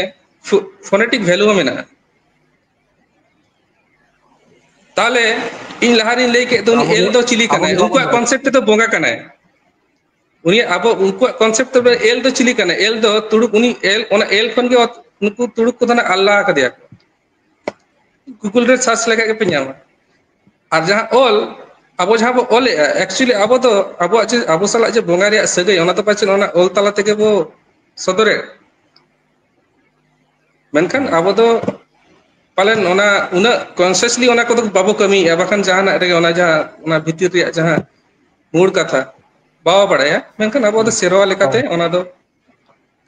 ᱯᱷᱚ-, phonetic value ᱦᱚᱸ ᱢᱮᱱᱟᱜᱼᱟ᱾ ᱛᱟᱦᱞᱮ ᱤᱧ ᱞᱟᱦᱟ ᱨᱤᱧ ᱞᱟᱹᱭ ᱠᱮᱫ ᱫᱚ, ᱩᱱᱤ ᱟᱵᱚ ᱮᱞ ᱫᱚ ᱪᱤᱞᱤ ᱟᱵᱚ ᱠᱟᱱᱟᱭ? ᱫᱚ ᱵᱟᱵᱚᱱ ᱩᱱᱠᱩᱣᱟᱜ ᱵᱟᱲᱟᱭᱟ᱾ Concept ᱛᱮᱫᱚ ᱵᱚᱸᱜᱟ ᱠᱟᱱᱟᱭ᱾ ᱩᱱᱤ ᱟᱵᱚ, ᱩᱱᱠᱩᱣᱟᱜ concept ᱛᱮᱫᱚ ᱮᱞ ᱫᱚ ᱪᱤᱞᱤ ᱠᱟᱱᱟᱭ? ᱮᱞ ᱫᱚ ᱛᱩᱲᱩᱠ, ᱩᱱᱤ ᱮᱞ, ᱚᱱᱟ ᱮᱞ ᱠᱷᱚᱱ ᱜᱮ ᱱᱩᱠᱩ ᱛᱩᱲᱩᱠ ᱠᱚᱫᱚ ᱱᱟᱜ ᱟᱞᱞᱟ ᱟᱠᱟᱫᱮᱭᱟ ᱠᱚ᱾ Google ᱨᱮ search ᱞᱮᱠᱷᱟᱡ ᱜᱮᱯᱮ ᱧᱟᱢᱟ᱾ ᱟᱨ ᱡᱟᱦᱟᱸ ᱚᱞ, ᱟᱵᱚ ᱡᱟᱦᱟᱸ ᱵᱚ ᱚᱞᱮᱜᱼᱟ, actually ᱟᱵᱚ ᱫᱚ ᱟᱵᱚᱣᱟᱜ ᱡᱮ, ᱟᱵᱚ ᱥᱟᱞᱟᱜ ᱡᱮ ᱵᱚᱸᱜᱟ ᱨᱮᱭᱟᱜ ᱥᱟᱹᱜᱟᱹᱭ, ᱚᱱᱟ ᱫᱚ ᱯᱟᱪᱮᱫ ᱚᱱᱟ ᱚᱞ ᱛᱟᱞᱟ ᱛᱮᱜᱮ ᱵᱚ ᱥᱚᱫᱚᱨᱮᱫ᱾ ᱢᱮᱱᱠᱷᱟᱱ ᱦᱮᱸ᱾ ᱟᱵᱚ ᱫᱚ ᱯᱟᱞᱮᱱ ᱚᱱᱟ ᱩᱱᱟᱹᱜ consciously ᱚᱱᱟ ᱠᱚᱫᱚ ᱵᱟᱵᱚ ᱠᱟᱹᱢᱤᱭᱮᱫᱼᱟ, ᱵᱟᱠᱷᱟᱱ ᱡᱟᱦᱟᱱᱟᱜ ᱨᱮᱜᱮ ᱚᱱᱟ ᱡᱟᱦᱟᱸ, ᱚᱱᱟ ᱵᱷᱤᱛᱤᱨ ᱨᱮᱭᱟᱜ ᱡᱟᱦᱟᱸ ᱢᱩᱲ ᱠᱟᱛᱷᱟ ᱵᱟᱵᱚ ᱵᱟᱲᱟᱭᱟ, ᱢᱮᱱᱠᱷᱟᱱ ᱟᱵᱚ ᱫᱚ ᱦᱮᱸ᱾ ᱥᱮᱨᱣᱟ ᱞᱮᱠᱟᱛᱮ ᱦᱳᱭ᱾ ᱚᱱᱟ ᱫᱚ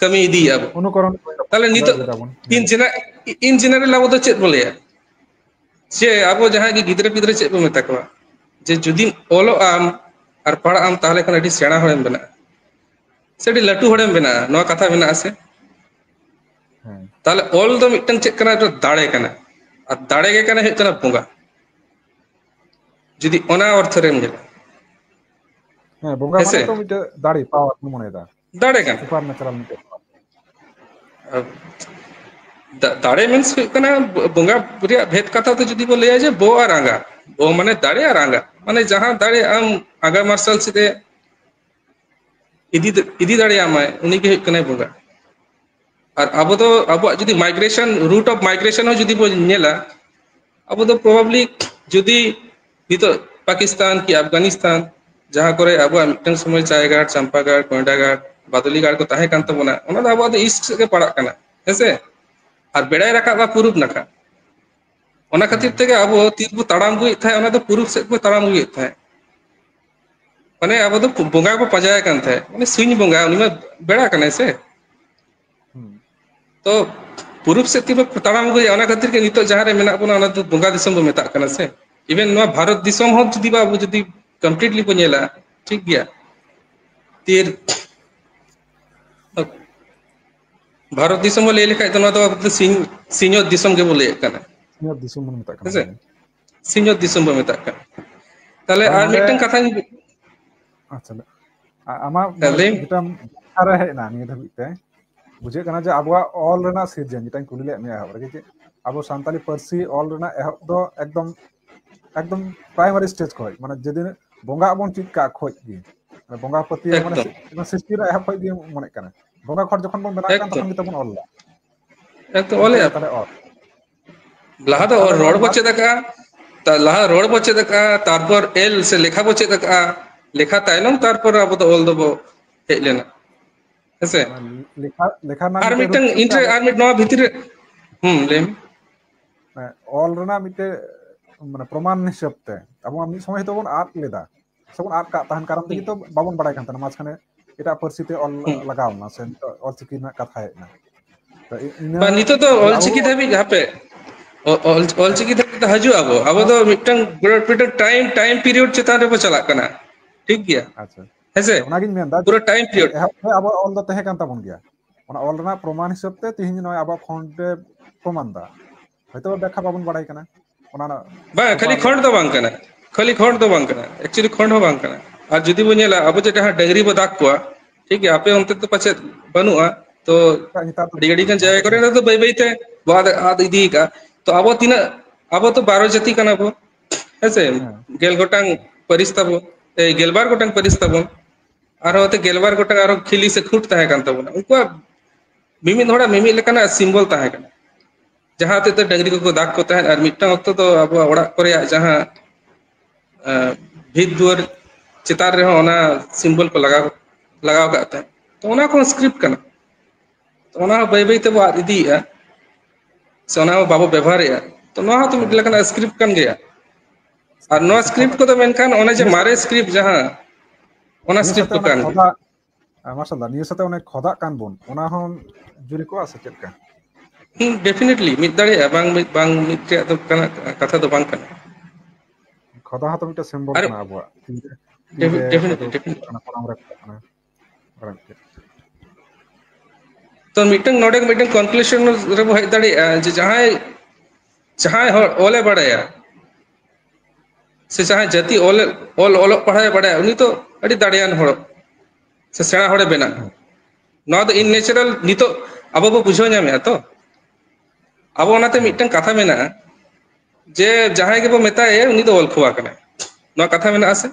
ᱠᱟᱹᱢᱤ ᱤᱫᱤᱭᱮᱫᱼᱟ ᱵᱚ᱾ ᱚᱱᱩᱠᱚᱨᱚᱱ ᱠᱚ ᱛᱟᱦᱞᱮ ᱧᱮᱞ ᱱᱤᱛᱚᱜ ᱠᱮᱫᱟ ᱵᱚᱱ᱾ ᱤᱧ ᱦᱮᱸ᱾ ᱡᱮᱱᱟ-, in general ᱟᱵᱚ ᱫᱚ ᱪᱮᱫ ᱵᱚ ᱞᱟᱹᱭᱟ? ᱡᱮ ᱟᱵᱚ ᱡᱟᱦᱟᱸᱭ ᱜᱮ ᱜᱤᱫᱽᱨᱟᱹ ᱯᱤᱫᱽᱨᱟᱹ ᱪᱮᱫ ᱵᱚ ᱢᱮᱛᱟ ᱠᱚᱣᱟ? ᱡᱮ ᱡᱩᱫᱤᱢ ᱚᱞᱚᱜ ᱟᱢ ᱟᱨ ᱯᱟᱲᱦᱟᱜ ᱟᱢ, ᱛᱟᱦᱞᱮ ᱠᱷᱟᱱ ᱟᱹᱰᱤ ᱥᱮᱬᱟ ᱦᱚᱲᱮᱢ ᱵᱮᱱᱟᱜᱼᱟ, ᱥᱮ ᱟᱹᱰᱤ ᱞᱟᱹᱴᱩ ᱦᱚᱲᱮᱢ ᱵᱮᱱᱟᱜᱼᱟ, ᱱᱚᱣᱟ ᱠᱟᱛᱷᱟ ᱢᱮᱱᱟᱜᱼᱟ ᱥᱮ? ᱦᱮᱸ᱾ ᱛᱟᱦᱞᱮ ᱚᱞ ᱫᱚ ᱢᱤᱫᱴᱟᱝ ᱪᱮᱫ ᱠᱟᱱᱟ? ᱢᱤᱫᱴᱟᱝ ᱫᱟᱲᱮ ᱠᱟᱱᱟ, ᱟᱨ ᱫᱟᱲᱮ ᱜᱮ ᱠᱟᱱᱟ ᱦᱩᱭᱩᱜ ᱠᱟᱱᱟ ᱵᱚᱸᱜᱟ᱾ ᱡᱩᱫᱤ ᱚᱱᱟ ᱚᱨᱛᱷᱚ ᱨᱮᱢ ᱧᱮᱞᱟ᱾ ᱦᱮᱸ, ᱵᱚᱸᱜᱟ ᱦᱮᱸᱥᱮ? ᱢᱟᱱᱮ ᱛᱚ ᱢᱤᱫᱴᱮᱡ ᱫᱟᱲᱮ, ᱯᱟᱣᱟᱨ ᱠᱚ ᱢᱚᱱᱮᱭᱮᱫᱟ᱾ ᱫᱟᱲᱮ ᱠᱟᱱᱟ᱾ ᱥᱩᱯᱟᱨ ᱱᱮᱪᱟᱨᱟᱞ ᱢᱤᱫᱴᱮᱡ᱾ ᱫᱟ-, ᱫᱟᱲᱮ ᱢᱤᱱᱥ ᱦᱩᱭᱩᱜ ᱠᱟᱱᱟ ᱵᱚᱸᱜᱟ ᱨᱮᱭᱟᱜ ᱵᱷᱮᱫ ᱠᱟᱛᱷᱟ ᱫᱚ ᱡᱩᱫᱤ ᱵᱚ ᱞᱟᱹᱭᱟ ᱡᱮ ᱵᱚ ᱟᱨ ᱟᱸᱜᱟ, ᱵᱚ ᱢᱟᱱᱮ ᱫᱟᱲᱮ ᱟᱨ ᱟᱸᱜᱟ, ᱢᱟᱱᱮ ᱡᱟᱦᱟᱸ ᱫᱟᱲᱮ ᱟᱢ ᱟᱸᱜᱟ ᱢᱟᱨᱥᱟᱞ ᱥᱮᱫ ᱮ ᱤᱫᱤ, ᱤᱫᱤ ᱫᱟᱲᱮᱭᱟᱢᱟᱭ, ᱩᱱᱤ ᱜᱮ ᱦᱩᱭᱩᱜ ᱠᱟᱱᱟᱭ ᱵᱚᱸᱜᱟ᱾ ᱟᱨ ᱟᱵᱚ ᱫᱚ ᱟᱵᱚᱣᱟᱜ ᱡᱩᱫᱤ ᱢᱟᱭᱜᱨᱮᱥᱚᱱ, ᱨᱩᱴ ᱚᱯᱷ ᱢᱟᱭᱜᱨᱮᱥᱚᱱ ᱦᱚᱸ ᱡᱩᱫᱤ ᱵᱚ ᱧᱮᱞᱟ, ᱟᱵᱚ ᱫᱚ ᱯᱨᱚᱵᱟᱵᱞᱤ ᱡᱩᱫᱤ ᱱᱤᱛᱚᱜ ᱯᱟᱠᱤᱥᱛᱟᱱ ᱠᱤ ᱟᱯᱷᱜᱟᱱᱤᱥᱛᱟᱱ, ᱡᱟᱦᱟᱸ ᱠᱚᱨᱮ ᱟᱵᱚᱣᱟᱜ ᱢᱤᱫᱴᱟᱝ ᱥᱚᱢᱚᱭ ᱪᱟᱭᱜᱟᱲ, ᱪᱟᱢᱯᱟᱜᱟᱲ, ᱠᱚᱭᱰᱟᱜᱟᱲ, ᱵᱟᱫᱚᱞᱤᱜᱟᱲ ᱠᱚ ᱛᱟᱦᱮᱸ ᱠᱟᱱ ᱛᱟᱵᱚᱱᱟ, ᱚᱱᱟ ᱫᱚ ᱟᱵᱚᱣᱟᱜ ᱫᱚ ᱤᱥᱴ ᱥᱮᱫ ᱜᱮ ᱯᱟᱲᱟᱜ ᱠᱟᱱᱟ, ᱦᱮᱸᱥᱮ? ᱟᱨ ᱵᱮᱲᱟᱭ ᱨᱟᱠᱟᱵᱼᱟ ᱯᱩᱨᱩᱵ ᱱᱟᱠᱷᱟ᱾ ᱚᱱᱟ ᱠᱷᱟᱹᱛᱤᱨ ᱛᱮᱜᱮ ᱟᱵᱚ ᱛᱤᱨ ᱵᱚ ᱛᱟᱲᱟᱢ ᱟᱹᱜᱩᱭᱮᱫ ᱛᱟᱦᱮᱸᱫ, ᱚᱱᱟ ᱫᱚ ᱯᱩᱨᱩᱵ ᱥᱮᱫ ᱵᱚ ᱛᱟᱲᱟᱢ ᱟᱹᱜᱩᱭᱮᱫ ᱛᱟᱦᱮᱸᱫ᱾ ᱢᱟᱱᱮ ᱟᱵᱚ ᱫᱚ ᱵᱚᱸᱜᱟ ᱵᱚ ᱯᱟᱸᱡᱟᱭᱮ ᱠᱟᱱ ᱛᱟᱦᱮᱸᱫ, ᱢᱟᱱᱮ ᱥᱤᱧ ᱵᱚᱸᱜᱟ, ᱩᱱᱤ ᱢᱟ ᱵᱮᱲᱟ ᱠᱟᱱᱟᱭ ᱥᱮ᱾ ᱦᱩᱸ᱾ ᱛᱚ ᱯᱩᱨᱩᱵ ᱥᱮᱫ ᱛᱮᱵᱚ ᱛᱟᱲᱟᱢ ᱟᱹᱜᱩᱭᱟ, ᱚᱱᱟ ᱠᱷᱟᱹᱛᱤᱨ ᱜᱮ ᱱᱤᱛᱚᱜ ᱡᱟᱦᱟᱸ ᱨᱮ ᱢᱮᱱᱟᱜ ᱵᱚᱱᱟ, ᱚᱱᱟ ᱫᱚ ᱵᱚᱸᱜᱟ ᱫᱤᱥᱚᱢ ᱵᱚ ᱢᱮᱛᱟᱜ ᱠᱟᱱᱟ ᱥᱮ᱾ ᱤᱵᱷᱮᱱ ᱱᱚᱣᱟ ᱵᱷᱟᱨᱚᱛ ᱫᱤᱥᱚᱢ ᱦᱚᱸ ᱡᱩᱫᱤ ᱵᱟ ᱟᱵᱚ ᱡᱩᱫᱤ ᱠᱚᱢᱯᱞᱤᱴᱞᱤ ᱵᱚ ᱧᱮᱞᱟ, ᱴᱷᱤᱠ ᱜᱮᱭᱟ, ᱛᱤᱨ ᱵᱷᱟᱨᱚᱛ ᱫᱤᱥᱚᱢ ᱵᱚ ᱞᱟᱹᱭ ᱞᱮᱠᱷᱟᱡ ᱫᱚ ᱱᱚᱣᱟ ᱫᱚ ᱟᱵᱚ ᱫᱚ ᱥᱤᱧ, ᱥᱤᱧᱚᱛ ᱫᱤᱥᱚᱢ ᱜᱮᱵᱚ ᱞᱟᱹᱭᱮᱫ ᱠᱟᱱᱟ, ᱥᱤᱧᱚᱛ ᱫᱤᱥᱚᱢ ᱵᱚᱱ ᱢᱮᱛᱟᱜ ᱠᱟᱱᱟ᱾ ᱦᱮᱸᱥᱮ? ᱥᱤᱧᱚᱛ ᱫᱤᱥᱚᱢ ᱵᱚ ᱢᱮᱛᱟᱜ ᱠᱟᱱᱟ᱾ ᱛᱟᱦᱞᱮ ᱛᱟᱦᱞᱮ ᱟᱨ ᱱᱚᱰᱮ ᱢᱤᱫᱴᱟᱝ ᱠᱟᱛᱷᱟᱧ ᱟᱪᱪᱷᱟ, ᱞᱮ-, ᱟ-, ᱟᱢᱟᱜ ᱦᱮᱸ, ᱢᱟᱱᱮ ᱞᱟᱹᱭ ᱢᱮ᱾ ᱡᱮᱴᱟᱢ ᱠᱟᱛᱷᱟ ᱨᱮ ᱦᱮᱡ ᱮᱱᱟ ᱱᱤᱭᱟᱹ ᱫᱷᱟᱹᱵᱤᱡ ᱛᱮ, ᱵᱩᱡᱷᱟᱹᱜ ᱠᱟᱱᱟ ᱡᱮ ᱟᱵᱚᱣᱟᱜ ᱚᱞ ᱨᱮᱱᱟᱜ ᱥᱤᱨᱡᱚᱱ, ᱡᱮᱴᱟᱧ ᱠᱩᱞᱤ ᱞᱮᱫ ᱢᱮᱭᱟ ᱮᱦᱚᱵ ᱨᱮᱜᱮ, ᱡᱮ ᱟᱵᱚ ᱥᱟᱱᱛᱟᱞᱤ ᱯᱟᱹᱨᱥᱤ ᱚᱞ ᱨᱮᱱᱟᱜ ᱮᱦᱚᱵ ᱫᱚ ᱮᱠᱫᱚᱢ, ᱮᱠᱫᱚᱢ ᱯᱨᱟᱭᱢᱟᱨᱤ ᱥᱴᱮᱡᱽ ᱠᱷᱚᱡ, ᱢᱟᱱᱮ ᱡᱮᱫᱤᱱ ᱵᱚᱸᱜᱟ ᱵᱚᱱ ᱪᱮᱫ ᱠᱟᱜ ᱠᱷᱚᱡ ᱜᱮ, ᱢᱟᱱᱮ ᱵᱚᱸᱜᱟ ᱯᱟᱹᱛᱭᱟᱹᱣ, ᱢᱟᱱᱮ ᱮᱠᱫᱚᱢ᱾ ᱮᱠᱫᱚᱢ᱾ ᱛᱚᱠᱷᱚᱱ ᱜᱮ ᱛᱟᱵᱚᱱ ᱚᱞ ᱫᱟ᱾ ᱮᱠᱫᱚᱢ, ᱚᱞᱮᱜᱼᱟ᱾ ᱛᱟᱦᱞᱮ ᱚᱞ᱾ ᱞᱟᱦᱟ ᱫᱚ ᱛᱟᱦᱞᱮ ᱨᱚᱲ ᱱᱚᱣᱟ ᱵᱚ ᱵᱟᱫ ᱪᱮᱫ ᱟᱠᱟᱜᱼᱟ, ᱛᱟ-, ᱞᱟᱦᱟ ᱨᱚᱲ ᱵᱚ ᱪᱮᱫ ᱟᱠᱟᱜᱼᱟ, ᱛᱟᱨᱯᱚᱨ ᱮᱞ ᱥᱮ ᱞᱮᱠᱷᱟ ᱵᱚ ᱪᱮᱫ ᱟᱠᱟᱜᱼᱟ, ᱞᱮᱠᱷᱟ ᱛᱟᱭᱱᱚᱢ ᱛᱟᱨᱯᱚᱨ ᱟᱵᱚ ᱫᱚ ᱚᱞ ᱫᱚᱵᱚ ᱦᱮᱡ ᱞᱮᱱᱟ, ᱦᱮᱸᱥᱮ? ᱚᱱᱟ ᱞᱮᱠᱷᱟ, ᱞᱮᱠᱷᱟ ᱨᱮᱱᱟᱜ ᱟᱨ ᱢᱤᱫᱴᱮᱡ ᱨᱩᱯ ᱢᱤᱫᱴᱟᱝ ᱦᱤᱥᱟᱹᱵ ᱛᱮ ᱤᱱᱴᱨᱮ-, ᱟᱵᱚ, ᱟᱨ ᱢᱤᱫ ᱱᱚᱣᱟ ᱵᱷᱤᱛᱤᱨ ᱨᱮ, ᱦᱩᱸ, ᱞᱟᱹᱭ ᱢᱮ᱾ ᱦᱮᱸ, ᱚᱞ ᱨᱮᱱᱟᱜ ᱢᱤᱫᱴᱮᱡ, ᱢᱟᱱᱮ, ᱯᱨᱚᱢᱟᱱ ᱦᱤᱥᱟᱹᱵ ᱛᱮ ᱟᱵᱚ ᱢᱟ ᱢᱤᱫ ᱥᱚᱢᱚᱭ ᱦᱚᱭᱛᱳ ᱵᱚᱱ ᱟᱫ ᱞᱮᱫᱟ, ᱥᱮ ᱵᱚᱱ ᱟᱫ ᱠᱟᱜ ᱛᱟᱦᱮᱱ ᱠᱟᱨᱚᱱ ᱛᱮᱜᱮ ᱦᱩᱸ, ᱛᱚ ᱵᱟᱵᱚᱱ ᱵᱟᱲᱟᱭ ᱠᱟᱱ ᱛᱟᱦᱮᱱᱟ, ᱢᱟᱡᱷᱠᱷᱟᱱᱮ ᱮᱴᱟᱜ ᱯᱟᱹᱨᱥᱤ ᱛᱮ ᱚᱞ ᱦᱩᱸ᱾ ᱞᱟᱜᱟᱣ ᱮᱱᱟ, ᱥᱮ ᱱᱤᱛᱚᱜ ᱚᱞᱪᱤᱠᱤ ᱨᱮᱱᱟᱜ ᱠᱟᱛᱷᱟ ᱦᱮᱡ ᱮᱱᱟ᱾ ᱛᱚ ᱤ-, ᱤᱱᱟᱹ ᱵᱟ, ᱱᱤᱛᱚᱜ ᱫᱚ ᱟᱵᱚ ᱚᱞᱪᱤᱠᱤ ᱫᱷᱟᱹᱵᱤᱡ, ᱦᱟᱯᱮ, ᱚ-, ᱚᱞ-, ᱚᱞᱪᱤᱠᱤ ᱫᱷᱟᱹᱵᱤᱡ ᱫᱚ ᱦᱤᱡᱩᱜ ᱟᱵᱚ, ᱟᱵᱚ ᱫᱚ ᱢᱤᱫᱴᱟᱝ, ᱢᱤᱫᱴᱟᱝ ᱴᱟᱭᱤᱢ, ᱴᱟᱭᱤᱢ ᱯᱤᱨᱤᱭᱚᱰ ᱪᱮᱛᱟᱱ ᱨᱮᱵᱚ ᱪᱟᱞᱟᱜ ᱠᱟᱱᱟ, ᱴᱷᱤᱠ ᱜᱮᱭᱟ? ᱟᱪᱪᱷᱟ, ᱦᱮᱸᱥᱮ? ᱚᱱᱟᱜᱤᱧ ᱢᱮᱱᱫᱟ, ᱯᱩᱨᱟᱹ ᱴᱟᱭᱤᱢ ᱯᱤᱨᱤᱭᱚᱰ᱾ ᱮᱦᱚᱵ ᱠᱷᱚᱱ ᱟᱵᱚᱣᱟᱜ ᱚᱞ ᱫᱚ ᱛᱟᱦᱮᱸ ᱠᱟᱱ ᱛᱟᱵᱚᱱ ᱜᱮᱭᱟ, ᱚᱱᱟ ᱚᱞ ᱨᱮᱱᱟᱜ ᱯᱨᱚᱢᱟᱱ ᱦᱤᱥᱟᱹᱵ ᱛᱮ ᱛᱤᱦᱤᱧ ᱱᱚᱜᱼᱚᱭ ᱟᱵᱚᱣᱟᱜ ᱠᱷᱚᱸᱰ ᱮ ᱯᱨᱚᱢᱟᱱ ᱫᱟ, ᱦᱚᱭᱛᱳ ᱵᱮᱠᱠᱷᱟ ᱵᱟᱵᱚᱱ ᱵᱟᱲᱟᱭ ᱠᱟᱱᱟ᱾ ᱚᱱᱟ ᱨᱮᱱᱟᱜ ᱵᱟᱝ, ᱠᱷᱟᱹᱞᱤ ᱯᱨᱚᱢᱟᱱ ᱠᱷᱚᱸᱰ ᱫᱚ ᱵᱟᱝ ᱠᱟᱱᱟ, ᱠᱷᱟᱹᱞᱤ ᱠᱷᱚᱸᱰ ᱫᱚ ᱵᱟᱝ ᱠᱟᱱᱟ, actually ᱠᱷᱚᱸᱰ ᱦᱚᱸ ᱵᱟᱝ ᱠᱟᱱᱟ᱾ ᱟᱨ ᱡᱩᱫᱤ ᱵᱚ ᱧᱮᱞᱟ, ᱟᱵᱚ ᱡᱮ ᱡᱟᱦᱟᱸ ᱰᱟᱹᱝᱨᱤ ᱵᱚ ᱫᱟᱜᱽ ᱠᱚᱣᱟ, ᱴᱷᱤᱠ ᱜᱮᱭᱟ, ᱟᱯᱮ ᱚᱱᱛᱮ ᱫᱚ ᱯᱟᱪᱮᱫ ᱵᱟᱹᱱᱩᱜᱼᱟ, ᱛᱚ ᱱᱮᱛᱟᱨ ᱫᱚ ᱟᱹᱰᱤ ᱟᱹᱰᱤ ᱜᱟᱱ ᱡᱟᱭᱜᱟ ᱠᱚᱨᱮ ᱫᱚ ᱵᱟᱹᱭ ᱵᱟᱹᱭ ᱛᱮ ᱵᱚ ᱟᱫ, ᱟᱫ ᱤᱫᱤ ᱠᱟᱜᱼᱟ᱾ ᱛᱚ ᱟᱵᱚ ᱛᱤᱱᱟᱹᱜ, ᱟᱵᱚ ᱛᱚ ᱵᱟᱨᱚ ᱡᱟᱹᱛᱤ ᱠᱟᱱᱟ ᱵᱚ, ᱦᱮᱸ ᱥᱮ? ᱦᱮᱸ᱾ ᱜᱮᱞ ᱜᱚᱴᱟᱝ ᱯᱟᱹᱨᱤᱥ ᱛᱟᱵᱚ, ᱮ, ᱜᱮᱞᱵᱟᱨ ᱜᱚᱴᱟᱝ ᱯᱟᱹᱨᱤᱥ ᱛᱟᱵᱚᱱ, ᱟᱨᱦᱚᱸ ᱛᱮ ᱜᱮᱞᱵᱟᱨ ᱜᱚᱴᱟᱝ ᱟᱨᱦᱚᱸ ᱠᱷᱤᱞᱤ ᱥᱮ ᱠᱷᱩᱸᱴ ᱛᱟᱦᱮᱸ ᱠᱟᱱ ᱛᱟᱵᱚᱱᱟ᱾ ᱩᱱᱠᱩᱣᱟᱜ ᱢᱤᱢᱤᱫ ᱦᱚᱲᱟᱜ ᱢᱤᱢᱤᱫ ᱞᱮᱠᱟᱱᱟᱜ symbol ᱛᱟᱦᱮᱸ ᱠᱟᱱᱟ, ᱡᱟᱦᱟᱸ ᱦᱚᱛᱮᱡ ᱛᱮ ᱰᱟᱹᱝᱨᱤ ᱠᱚᱠᱚ ᱫᱟᱜᱽ ᱠᱚ ᱛᱟᱦᱮᱸᱫ᱾ ᱟᱨ ᱢᱤᱫᱴᱟᱝ ᱚᱠᱛᱚ ᱫᱚ ᱟᱵᱚᱣᱟᱜ ᱚᱲᱟᱜ ᱠᱚᱨᱮᱭᱟᱜ ᱡᱟᱦᱟᱸ, ᱮ, ᱵᱷᱤᱛ ᱫᱩᱣᱟᱹᱨ ᱪᱮᱛᱟᱱ ᱨᱮᱦᱚᱸ ᱚᱱᱟ symbol ᱠᱚ ᱞᱟᱜᱟᱣ, ᱞᱟᱜᱟᱣ ᱠᱟᱜ ᱛᱟᱦᱮᱸᱫ᱾ ᱛᱚ ᱚᱱᱟ ᱠᱚᱦᱚᱸ script ᱠᱟᱱᱟ᱾ ᱛᱚ ᱚᱱᱟ ᱦᱚᱸ ᱵᱟᱹᱭ ᱵᱟᱹᱭ ᱛᱮᱵᱚ ᱟᱫ ᱤᱫᱤᱭᱮᱫᱼᱟ, ᱥᱮ ᱚᱱᱟ ᱦᱚᱸ ᱵᱟᱵᱚ ᱵᱮᱵᱚᱦᱟᱨᱮᱫᱼᱟ᱾ ᱛᱚ ᱱᱚᱣᱟ ᱦᱚᱸ ᱛᱚ ᱢᱤᱫ ᱞᱮᱠᱟᱱᱟᱜ script ᱠᱟᱱ ᱜᱮᱭᱟ᱾ ᱟᱨ ᱱᱚᱣᱟ script ᱠᱚᱫᱚ ᱢᱮᱱᱠᱷᱟᱱ ᱚᱱᱮ ᱡᱮ ᱢᱟᱨᱮ script ᱡᱟᱦᱟᱸ, ᱚᱱᱟ script ᱠᱚ ᱠᱟᱱ ᱜᱮᱭᱟ᱾ ᱢᱟᱨᱥᱟᱞ ᱫᱟ, ᱱᱤᱭᱟᱹ ᱥᱟᱛᱮ ᱚᱱᱮ ᱠᱷᱚᱫᱟᱜ ᱠᱟᱱ ᱵᱚᱱ, ᱚᱱᱟ ᱦᱚᱸ ᱡᱩᱨᱤ ᱠᱚᱜᱼᱟ ᱥᱮ ᱪᱮᱫ ᱞᱮᱠᱟ? ᱦᱩᱸ, definitely ᱢᱤᱫ ᱫᱟᱲᱮᱭᱟᱜᱼᱟ, ᱵᱟᱝ ᱢᱤᱫ, ᱵᱟᱝ ᱢᱤᱫ ᱨᱮᱭᱟᱜ ᱫᱚ ᱠᱟᱱᱟ, ᱠᱟᱛᱷᱟ ᱫᱚ ᱵᱟᱝ ᱠᱟᱱᱟ᱾ ᱠᱷᱚᱫᱟ ᱦᱚᱸᱛᱚ ᱢᱤᱫᱴᱮᱱ symbol ᱟᱨ ᱠᱟᱱᱟ ᱟᱵᱚᱣᱟᱜ᱾ ᱛᱤᱨᱮ, ᱛᱤᱨᱮ defi-, definitely, ᱠᱷᱚᱫᱟ definitely᱾ ᱠᱟᱱᱟ, ᱠᱚᱲᱟᱢ ᱨᱮ ᱠᱷᱚᱫᱟ ᱠᱟᱱᱟ᱾ ᱚᱱᱟ ᱢᱤᱫᱴᱮᱱ᱾ ᱛᱚ ᱢᱤᱫᱴᱟᱝ ᱱᱚᱰᱮ ᱢᱤᱫᱴᱟᱝ conclusion ᱨᱮᱵᱚ ᱦᱮᱡ ᱫᱟᱲᱮᱭᱟᱜᱼᱟ ᱡᱮ ᱡᱟᱦᱟᱸᱭ, ᱡᱟᱦᱟᱸᱭ ᱦᱚᱲ ᱚᱞᱮ ᱵᱟᱲᱟᱭᱟ, ᱥᱮ ᱡᱟᱦᱟᱸᱭ ᱡᱟᱹᱛᱤ ᱚᱞ, ᱚᱞ, ᱚᱞᱚᱜ ᱯᱟᱲᱦᱟᱣ ᱮ ᱵᱟᱲᱟᱭᱟ, ᱩᱱᱤ ᱫᱚ ᱟᱹᱰᱤ ᱫᱟᱲᱮᱭᱟᱱ ᱦᱚᱲ ᱥᱮ ᱥᱮᱬᱟ ᱦᱚᱲᱮ ᱵᱮᱱᱟᱜᱼᱟ᱾ ᱱᱚᱣᱟ ᱫᱚ in natural ᱱᱤᱛᱚᱜ ᱟᱵᱚ ᱵᱚ ᱵᱩᱡᱷᱟᱹᱣ ᱧᱟᱢᱮᱫᱼᱟ ᱛᱚ᱾ ᱟᱵᱚ ᱚᱱᱟᱛᱮ ᱢᱤᱫᱴᱟᱝ ᱠᱟᱛᱷᱟ ᱢᱮᱱᱟᱜᱼᱟ ᱡᱮ ᱡᱟᱦᱟᱸᱭ ᱜᱮᱵᱚ ᱢᱮᱛᱟᱭᱟ ᱩᱱᱤ ᱫᱚ ᱚᱞ ᱠᱷᱚᱣᱟ ᱠᱟᱱᱟᱭ, ᱱᱚᱣᱟ ᱠᱟᱛᱷᱟ ᱢᱮᱱᱟᱜᱼᱟ ᱥᱮ?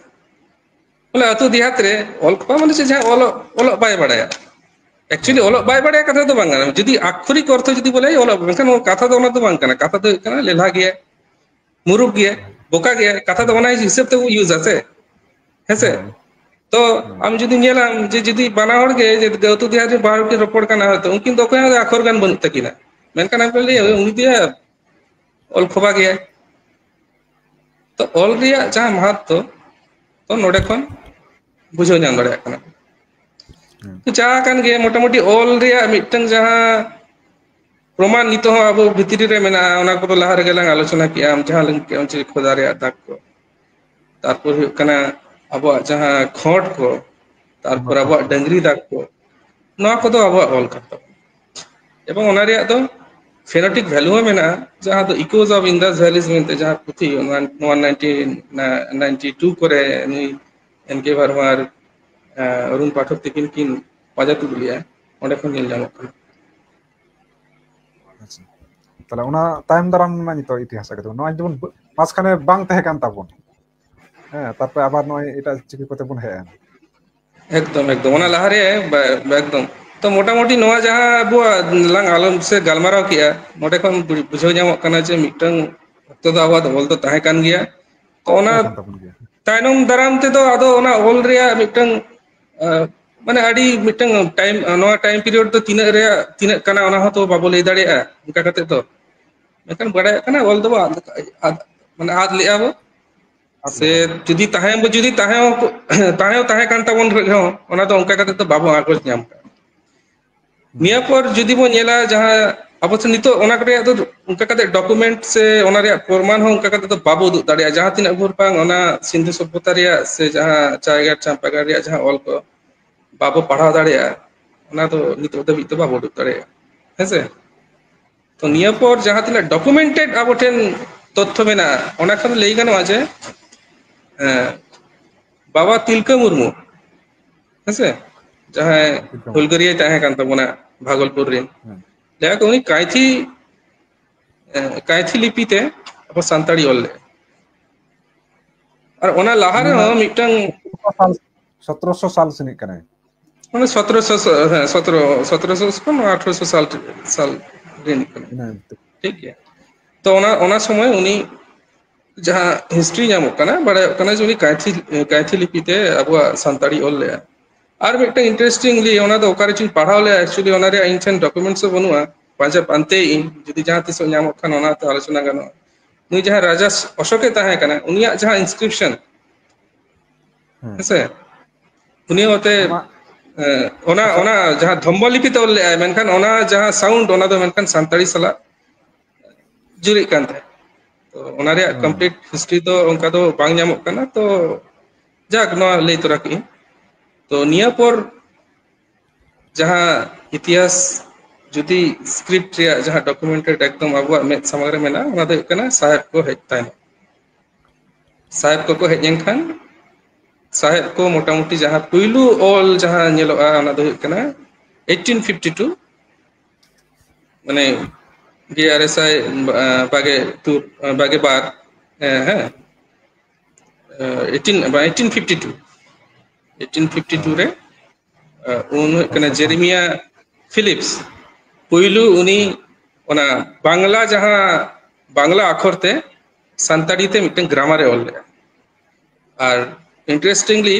ᱵᱚᱞᱮ ᱟᱹᱛᱩ ᱫᱮᱦᱟᱛ ᱨᱮ ᱚᱞ ᱠᱷᱚᱣᱟ ᱢᱟᱱᱮ ᱪᱮᱫ? ᱡᱟᱦᱟᱸᱭ ᱚᱞᱚᱜ, ᱚᱞᱚᱜ ᱵᱟᱭ ᱵᱟᱲᱟᱭᱟ᱾ Actually ᱚᱞᱚᱜ ᱵᱟᱭ ᱵᱟᱲᱟᱭᱟ ᱠᱟᱛᱷᱟ ᱫᱚ ᱵᱟᱝ ᱠᱟᱱᱟ, ᱡᱩᱫᱤ ᱟᱠᱠᱷᱚᱨᱤᱠ ᱚᱨᱛᱷᱚ ᱡᱩᱫᱤ ᱵᱚᱞᱮ ᱚᱞᱚᱜ, ᱢᱮᱱᱠᱷᱟᱱ ᱠᱟᱛᱷᱟ ᱫᱚ ᱚᱱᱟ ᱫᱚ ᱵᱟᱝ ᱠᱟᱱᱟ᱾ ᱠᱟᱛᱷᱟ ᱫᱚ ᱦᱩᱭᱩᱜ ᱠᱟᱱᱟ ᱞᱮᱞᱦᱟ ᱜᱮᱭᱟᱭ, ᱢᱩᱨᱩᱠ ᱜᱮᱭᱟᱭ, ᱵᱚᱠᱟ ᱜᱮᱭᱟᱭ, ᱠᱟᱛᱷᱟ ᱫᱚ ᱚᱱᱟ ᱦᱤᱥᱟᱹᱵ ᱛᱮᱵᱚ use ᱟ ᱥᱮ, ᱦᱮᱸ ᱥᱮ? ᱦᱮᱸ᱾ ᱛᱚ ᱦᱮᱸ᱾ ᱟᱢ ᱡᱩᱫᱤ ᱧᱮᱞᱟᱢ ᱡᱮ ᱡᱩᱫᱤ ᱵᱟᱱᱟ ᱦᱚᱲ ᱜᱮ, ᱡᱮ ᱟᱹᱛᱩ ᱫᱮᱦᱟᱛ ᱨᱮ ᱵᱟᱨ ᱦᱚᱲ ᱠᱤᱱ ᱨᱚᱯᱚᱲ ᱠᱟᱱᱟ ᱦᱚᱭᱛᱚ, ᱩᱱᱠᱤᱱ ᱫᱚ ᱚᱠᱚᱭ ᱦᱚᱸ ᱟᱠᱷᱚᱨ ᱜᱟᱱ ᱵᱟᱹᱱᱩᱜ ᱛᱟᱹᱠᱤᱱᱟ, ᱢᱮᱱᱠᱷᱟᱱ ᱟᱢ ᱠᱚ ᱞᱟᱹᱭᱟ, ᱦᱮᱸ᱾ "ᱩᱱᱤ ᱫᱚᱭᱟ ᱚᱞ ᱠᱷᱚᱵᱟ ᱜᱮᱭᱟᱭ᱾" ᱛᱚ ᱚᱞ ᱨᱮᱭᱟᱜ ᱡᱟᱦᱟᱸ ᱢᱟᱦᱟᱛᱛᱚ, ᱛᱚ ᱱᱚᱰᱮ ᱠᱷᱚᱱ ᱵᱩᱡᱷᱟᱹᱣ ᱧᱟᱢ ᱫᱟᱲᱮᱭᱟᱜ ᱠᱟᱱᱟ᱾ ᱦᱮᱸ᱾ ᱪᱟ ᱠᱟᱱ ᱜᱮ ᱢᱚᱴᱟᱢᱩᱴᱤ ᱚᱞ ᱨᱮᱭᱟᱜ ᱢᱤᱫᱴᱟᱝ ᱡᱟᱦᱟᱸ ᱯᱨᱚᱢᱟᱱ ᱱᱤᱛᱚᱜ ᱦᱚᱸ ᱟᱵᱚ ᱵᱷᱤᱛᱨᱤ ᱨᱮ ᱢᱮᱱᱟᱜᱼᱟ, ᱚᱱᱟ ᱠᱚᱫᱚ ᱞᱟᱦᱟ ᱨᱮᱜᱮ ᱞᱟᱝ ᱟᱞᱳᱪᱚᱱᱟ ᱠᱮᱜᱼᱟ᱾ ᱟᱢ ᱡᱟᱦᱟᱸ ᱞᱟᱹᱭ ᱠᱮᱜᱼᱟ, ᱚᱱᱟ ᱪᱮᱫ ᱠᱷᱚᱫᱟ ᱨᱮᱭᱟᱜ ᱫᱟᱜ ᱠᱚ, ᱛᱟᱨᱯᱚᱨ ᱦᱩᱭᱩᱜ ᱠᱟᱱᱟ ᱟᱵᱚᱣᱟᱜ ᱡᱟᱦᱟᱸ ᱠᱷᱚᱸᱰ ᱠᱚ, ᱛᱟᱨᱯᱚᱨ ᱟᱵᱚᱣᱟᱜ ᱰᱟᱹᱝᱨᱤ ᱫᱟᱜ ᱠᱚ, ᱱᱚᱣᱟ ᱠᱚᱫᱚ ᱟᱵᱚᱣᱟᱜ ᱚᱞ ᱠᱟᱱ ᱛᱟᱵᱚᱱᱟ᱾ ᱮᱵᱚᱝ ᱚᱱᱟ ᱨᱮᱭᱟᱜ ᱫᱚ ᱯᱷᱮᱱᱳᱴᱤᱠ ᱵᱷᱮᱞᱩ ᱦᱚᱸ ᱢᱮᱱᱟᱜᱼᱟ, ᱡᱟᱦᱟᱸ ᱫᱚ Echoes of Indus Valleys ᱢᱮᱱᱛᱮ ᱡᱟᱦᱟᱸ ᱯᱩᱛᱷᱤ ᱚᱱᱟ ᱱᱚᱣᱟ ᱱᱟᱭᱤᱱᱴᱤᱱ ᱱᱟᱭᱤᱱᱴᱤ ᱴᱩ ᱠᱚᱨᱮ ᱱᱩᱭ ᱮᱱ ᱠᱮ ᱵᱷᱟᱨᱢᱟ ᱟᱨ ᱚᱨᱩᱱ ᱯᱟᱴᱷᱚᱠ ᱛᱤᱠᱤᱱ ᱠᱤᱱ ᱯᱟᱸᱡᱟ ᱛᱩᱫ ᱞᱮᱫᱼᱟ, ᱚᱸᱰᱮ ᱠᱷᱚᱱ ᱧᱮᱞ ᱧᱟᱢᱚᱜ ᱠᱟᱱᱟ᱾ ᱟᱪᱪᱷᱟ, ᱛᱟᱦᱞᱮ ᱚᱱᱟ ᱛᱟᱭᱚᱢ ᱫᱟᱨᱟᱢ ᱨᱮᱱᱟᱜ ᱱᱤᱛᱚᱜ ᱤᱛᱤᱦᱟᱥ ᱟᱜᱮ ᱛᱟᱵᱚᱱ, ᱱᱚᱣᱟ ᱡᱮᱢᱚᱱ ᱢᱟᱥᱠᱷᱟᱱᱮ ᱵᱟᱝ ᱛᱟᱦᱮᱸ ᱠᱟᱱ ᱛᱟᱵᱚᱱ, ᱦᱮᱸ, ᱛᱟᱨᱯᱚᱨᱮ ᱟᱵᱟᱨ ᱱᱚᱜᱼᱚᱭ ᱮᱴᱟᱜ ᱪᱤᱠᱤ ᱠᱚᱛᱮ ᱵᱚᱱ ᱦᱮᱡ ᱮᱱ᱾ ᱮᱠᱫᱚᱢ ᱮᱠᱫᱚᱢ, ᱚᱱᱟ ᱞᱟᱦᱟᱨᱮ ᱮᱠᱫᱚᱢ᱾ ᱛᱚ ᱢᱚᱴᱟᱢᱩᱴᱤ ᱱᱚᱣᱟ ᱡᱟᱦᱟᱸ ᱟᱵᱚᱣᱟᱜ ᱞᱟᱝ ᱟᱞᱚᱢ ᱥᱮ ᱜᱟᱞᱢᱟᱨᱟᱣ ᱠᱮᱜᱼᱟ, ᱱᱚᱸᱰᱮ ᱠᱷᱚᱱ ᱵᱩᱡᱷᱟᱹᱣ ᱧᱟᱢᱚᱜ ᱠᱟᱱᱟ ᱡᱮ ᱢᱤᱫᱴᱟᱝ ᱚᱠᱛᱚ ᱫᱚ ᱟᱵᱚᱣᱟᱜ ᱚᱞ ᱫᱚ ᱛᱟᱦᱮᱸ ᱠᱟᱱ ᱜᱮᱭᱟ᱾ ᱛᱚ ᱚᱱᱟ ᱛᱟᱦᱮᱸ ᱠᱟᱱ ᱛᱟᱵᱚᱱ ᱜᱮᱭᱟ᱾ ᱛᱟᱭᱱᱚᱢ ᱫᱟᱨᱟᱢ ᱛᱮᱫᱚ ᱟᱫᱚ ᱚᱱᱟ ᱚᱞ ᱨᱮᱭᱟᱜ ᱢᱤᱫᱴᱟᱝ ᱢᱟᱱᱮ ᱟᱹᱰᱤ ᱢᱤᱫᱴᱟᱝ ᱴᱟᱭᱤᱢ, ᱱᱚᱣᱟ ᱴᱟᱭᱤᱢ ᱯᱤᱨᱤᱭᱚᱰ ᱫᱚ ᱛᱤᱱᱟᱹᱜ ᱨᱮᱭᱟᱜ ᱛᱤᱱᱟᱹᱜ ᱠᱟᱱᱟ ᱚᱱᱟ ᱦᱚᱸᱛᱚ ᱵᱟᱵᱚ ᱞᱟᱹᱭ ᱫᱟᱲᱮᱭᱟᱜᱼᱟ ᱚᱱᱠᱟ ᱠᱟᱛᱮ ᱫᱚ᱾ ᱢᱮᱱᱠᱷᱟᱱ ᱵᱟᱲᱟᱭᱚᱜ ᱠᱟᱱᱟ ᱚᱞ ᱫᱚᱵᱚ ᱟᱫ, ᱟᱫ, ᱢᱟᱱᱮ ᱟᱫ ᱞᱮᱜᱼᱟ ᱵᱚ᱾ ᱥᱮ ᱡᱩᱫᱤ ᱛᱟᱦᱮᱸ ᱡᱩᱫᱤ ᱛᱟᱦᱮᱸ ᱛᱟᱦᱮᱸ ᱛᱟᱦᱮᱸ ᱠᱟᱱ ᱛᱟᱵᱚᱱ ᱨᱮᱦᱚᱸ ᱚᱱᱟ ᱫᱚ ᱚᱱᱠᱟ ᱠᱟᱛᱮ ᱫᱚ ᱵᱟᱵᱚ ᱟᱸᱜᱚᱪ ᱧᱟᱢ ᱠᱟᱜᱼᱟ᱾ ᱱᱤᱭᱟᱹ ᱯᱚᱨ ᱡᱩᱫᱤ ᱵᱚᱱ ᱧᱮᱞᱟ ᱡᱟᱦᱟᱸ ᱟᱵᱚ ᱴᱷᱮᱱ ᱱᱤᱛᱚᱜ ᱚᱱᱟ ᱨᱮᱭᱟᱜ ᱫᱚ ᱚᱱᱠᱟ ᱠᱟᱛᱮ ᱰᱚᱠᱩᱢᱮᱱᱴ ᱥᱮ ᱚᱱᱟ ᱨᱮᱭᱟᱜ ᱯᱨᱚᱢᱟᱱ ᱦᱚᱸ ᱚᱱᱠᱟ ᱠᱟᱛᱮ ᱫᱚ ᱵᱟᱵᱚ ᱩᱫᱩᱜ ᱫᱟᱲᱮᱭᱟᱜᱼᱟ, ᱡᱟᱦᱟᱸ ᱛᱤᱱᱟᱹᱜ ᱵᱷᱳᱨ ᱵᱟᱝ ᱚᱱᱟ ᱥᱤᱱᱫᱷᱩ ᱥᱚᱵᱷᱚᱛᱟ ᱨᱮᱭᱟᱜ ᱥᱮ ᱡᱟᱦᱟᱸ ᱪᱟᱭᱜᱟᱲ ᱪᱟᱢᱯᱟᱜᱟᱲ ᱨᱮᱭᱟᱜ ᱡᱟᱦᱟᱸ ᱚᱞ ᱠᱚ ᱵᱟᱵᱚ ᱯᱟᱲᱦᱟᱣ ᱫᱟᱲᱮᱭᱟᱜᱼᱟ, ᱚᱱᱟ ᱫᱚ ᱱᱤᱛᱚᱜ ᱫᱷᱟᱹᱵᱤᱡ ᱛᱮ ᱵᱟᱵᱚ ᱩᱰᱩᱠ ᱫᱟᱲᱮᱭᱟᱜᱼᱟ᱾ ᱦᱮᱸᱥᱮ? ᱛᱚ ᱱᱤᱭᱟᱹ ᱯᱚᱨ ᱡᱟᱦᱟᱸ ᱛᱤᱱᱟᱹᱜ ᱰᱚᱠᱩᱢᱮᱱᱴᱮᱰ ᱟᱵᱚ ᱴᱷᱮᱱ ᱛᱚᱛᱛᱷᱚ ᱢᱮᱱᱟᱜᱼᱟ, ᱚᱱᱟ ᱠᱷᱚᱱ ᱞᱟᱹᱭ ᱜᱟᱱᱚᱜᱼᱟ ᱡᱮ ᱵᱟᱵᱟ ᱛᱤᱞᱠᱟᱹ ᱢᱩᱨᱢᱩ, ᱦᱮᱸᱥᱮ, ᱡᱟᱦᱟᱸᱭ ᱦᱩᱞᱜᱟᱹᱨᱤᱭᱟᱹ ᱛᱟᱦᱮᱸ ᱠᱟᱱ ᱛᱟᱵᱚᱱᱟ ᱵᱷᱟᱜᱚᱞᱯᱩᱨ ᱨᱮᱱ, ᱞᱟᱹᱭᱟ ᱠᱚ ᱩᱱᱤ ᱠᱟᱭᱛᱷᱤ ᱠᱟᱭᱛᱷᱤ ᱞᱤᱯᱤ ᱛᱮ ᱟᱵᱚ ᱥᱟᱱᱛᱟᱲᱤ ᱚᱞ ᱞᱮᱫᱼᱟ᱾ ᱟᱨ ᱚᱱᱟ ᱞᱟᱦᱟ ᱨᱮᱦᱚᱸ ᱢᱤᱫᱴᱟᱝ ᱥᱚᱛᱨᱚᱥᱚ ᱥᱟᱞ ᱥᱮᱱᱤᱡ ᱠᱟᱱᱟᱭ᱾ ᱢᱟᱱᱮ ᱥᱚᱛᱨᱚᱥᱚ, ᱦᱮᱸ, ᱥᱚᱛᱨᱚ, ᱥᱚᱛᱨᱚᱥᱚ ᱠᱷᱚᱱ ᱟᱴᱷᱨᱚᱥᱚ ᱥᱟᱞ, ᱥᱟᱞ ᱨᱤᱱᱤᱡ ᱠᱟᱱᱟᱭ᱾ ᱴᱷᱤᱠ ᱜᱮᱭᱟ᱾ ᱛᱚ ᱚᱱᱟ, ᱚᱱᱟ ᱥᱚᱢᱚᱭ ᱩᱱᱤ ᱡᱟᱦᱟᱸ ᱦᱤᱥᱴᱨᱤ ᱧᱟᱢᱚᱜ ᱠᱟᱱᱟ, ᱵᱟᱲᱟᱭᱚᱜ ᱠᱟᱱᱟ ᱡᱮ ᱩᱱᱤ ᱠᱟᱭᱛᱷᱤ, ᱠᱟᱭᱛᱷᱤ ᱞᱤᱯᱤ ᱛᱮ ᱟᱵᱚᱣᱟᱜ ᱥᱟᱱᱛᱟᱲᱤ ᱚᱞ ᱞᱮᱜᱼᱟ᱾ ᱟᱨ ᱢᱤᱫᱴᱟᱝ ᱤᱱᱴᱟᱨᱮᱥᱴᱤᱝᱞᱤ ᱚᱱᱟ ᱫᱚ ᱚᱠᱟ ᱨᱮᱪᱚᱧ ᱯᱟᱲᱦᱟᱣ ᱞᱮᱜᱼᱟ, actually ᱚᱱᱟ ᱨᱮᱭᱟᱜ ᱤᱧ ᱴᱷᱮᱱ ᱰᱚᱠᱩᱢᱮᱱᱴᱥ ᱦᱚᱸ ᱵᱟᱹᱱᱩᱜᱼᱟ, ᱯᱟᱸᱡᱟ ᱯᱟᱱᱛᱮᱭᱮᱜ ᱤᱧ, ᱡᱩᱫᱤ ᱡᱟᱦᱟᱸ ᱛᱤᱥᱚᱜ ᱧᱟᱢᱚᱜ ᱠᱷᱟᱱ ᱚᱱᱟᱛᱮ ᱟᱞᱳᱪᱚᱱᱟ ᱜᱟᱱᱚᱜᱼᱟ᱾ ᱱᱩᱭ ᱡᱟᱦᱟᱸ ᱨᱟᱡᱟ ᱚᱥᱳᱠᱮ ᱛᱟᱦᱮᱸ ᱠᱟᱱᱟ, ᱩᱱᱤᱭᱟᱜ ᱡᱟᱦᱟᱸ ᱤᱱᱥᱠᱨᱤᱯᱥᱚᱱ, ᱦᱮᱸᱥᱮ, ᱩᱱᱤ ᱦᱚᱸᱛᱮ ᱚᱱᱟ, ᱚᱱᱟ ᱡᱟᱦᱟᱸ ᱫᱷᱚᱢᱵᱚ ᱞᱤᱯᱤ ᱛᱮ ᱚᱞ ᱞᱮᱜᱼᱟᱭ, ᱢᱮᱱᱠᱷᱟᱱ ᱚᱱᱟ ᱡᱟᱦᱟᱸ ᱥᱟᱣᱩᱱᱰ, ᱚᱱᱟ ᱫᱚ ᱢᱮᱱᱠᱷᱟᱱ ᱥᱟᱱᱛᱟᱲᱤ ᱥᱟᱞᱟᱜ ᱡᱩᱨᱤᱜ ᱠᱟᱱ ᱛᱟᱦᱮᱸᱫ᱾ ᱛᱚ ᱚᱱᱟ ᱨᱮᱭᱟᱜ ᱠᱚᱢᱯᱞᱤᱴ ᱦᱤᱥᱴᱨᱤ ᱫᱚ ᱚᱱᱠᱟ ᱫᱚ ᱵᱟᱝ ᱧᱟᱢᱚᱜ ᱠᱟᱱᱟ᱾ ᱛᱚ ᱡᱟᱠ, ᱱᱚᱣᱟ ᱞᱟᱹᱭ ᱛᱚᱨᱟ ᱠᱮᱜᱼᱟᱹᱧ᱾ ᱛᱚ ᱱᱤᱭᱟᱹ ᱯᱚᱨ ᱡᱟᱦᱟᱸ ᱤᱛᱤᱦᱟᱥ ᱡᱩᱫᱤ ᱥᱠᱨᱤᱯᱴ ᱨᱮᱭᱟᱜ ᱡᱟᱦᱟᱸ ᱰᱚᱠᱩᱢᱮᱱᱴᱮᱰ ᱮᱠᱫᱚᱢ ᱟᱵᱚᱣᱟᱜ ᱢᱮᱫ ᱥᱟᱢᱟᱝ ᱨᱮ ᱢᱮᱱᱟᱜᱼᱟ, ᱚᱱᱟ ᱫᱚ ᱦᱩᱭᱩᱜ ᱠᱟᱱᱟ ᱥᱟᱦᱮᱵ ᱠᱚ ᱦᱮᱡ ᱛᱟᱭᱱᱚᱢ᱾ ᱥᱟᱦᱮᱵ ᱠᱚᱠᱚ ᱦᱮᱡ ᱮᱱᱠᱷᱟᱱ, ᱥᱟᱦᱮᱵ ᱠᱚ ᱢᱚᱴᱟᱢᱩᱴᱤ ᱡᱟᱦᱟᱸ ᱯᱩᱭᱞᱩ ᱚᱞ ᱡᱟᱦᱟᱸ ᱧᱮᱞᱚᱜᱼᱟ, ᱚᱱᱟ ᱫᱚ ᱦᱩᱭᱩᱜ ᱠᱟᱱᱟ ᱮᱭᱤᱴᱤᱱ ᱯᱷᱤᱯᱴᱤ ᱴᱩ, ᱢᱟᱱᱮ ᱜᱮᱞ ᱟᱨᱮ ᱥᱟᱭ ᱵᱟᱜᱮ ᱛᱩᱨ-, ᱵᱟᱜᱮ ᱵᱟᱨ, ᱦᱮᱸ, ᱦᱮᱸ, ᱮᱭᱤᱴᱤᱱ, ᱵᱟ, eighteen fifty two, eighteen fifty two ᱨᱮ, ᱩᱱ ᱦᱩᱭᱩᱜ ᱠᱟᱱᱟ ᱟᱪᱪᱷᱟ, ᱟᱪᱪᱷᱟ᱾ ᱡᱮᱨᱮᱢᱤᱭᱟ ᱯᱷᱤᱞᱤᱯᱥ ᱯᱩᱭᱞᱩ ᱩᱱᱤ ᱚᱱᱟ ᱵᱟᱝᱞᱟ, ᱡᱟᱦᱟᱸ ᱵᱟᱝᱞᱟ ᱟᱠᱷᱚᱨ ᱛᱮ ᱥᱟᱱᱛᱟᱲᱤ ᱛᱮ ᱢᱤᱫᱴᱟᱝ ᱜᱨᱟᱢᱟᱨ ᱮ ᱚᱞ ᱞᱮᱫᱼᱟ᱾ ᱟᱨ ᱤᱱᱴᱟᱨᱮᱥᱴᱤᱝᱞᱤ,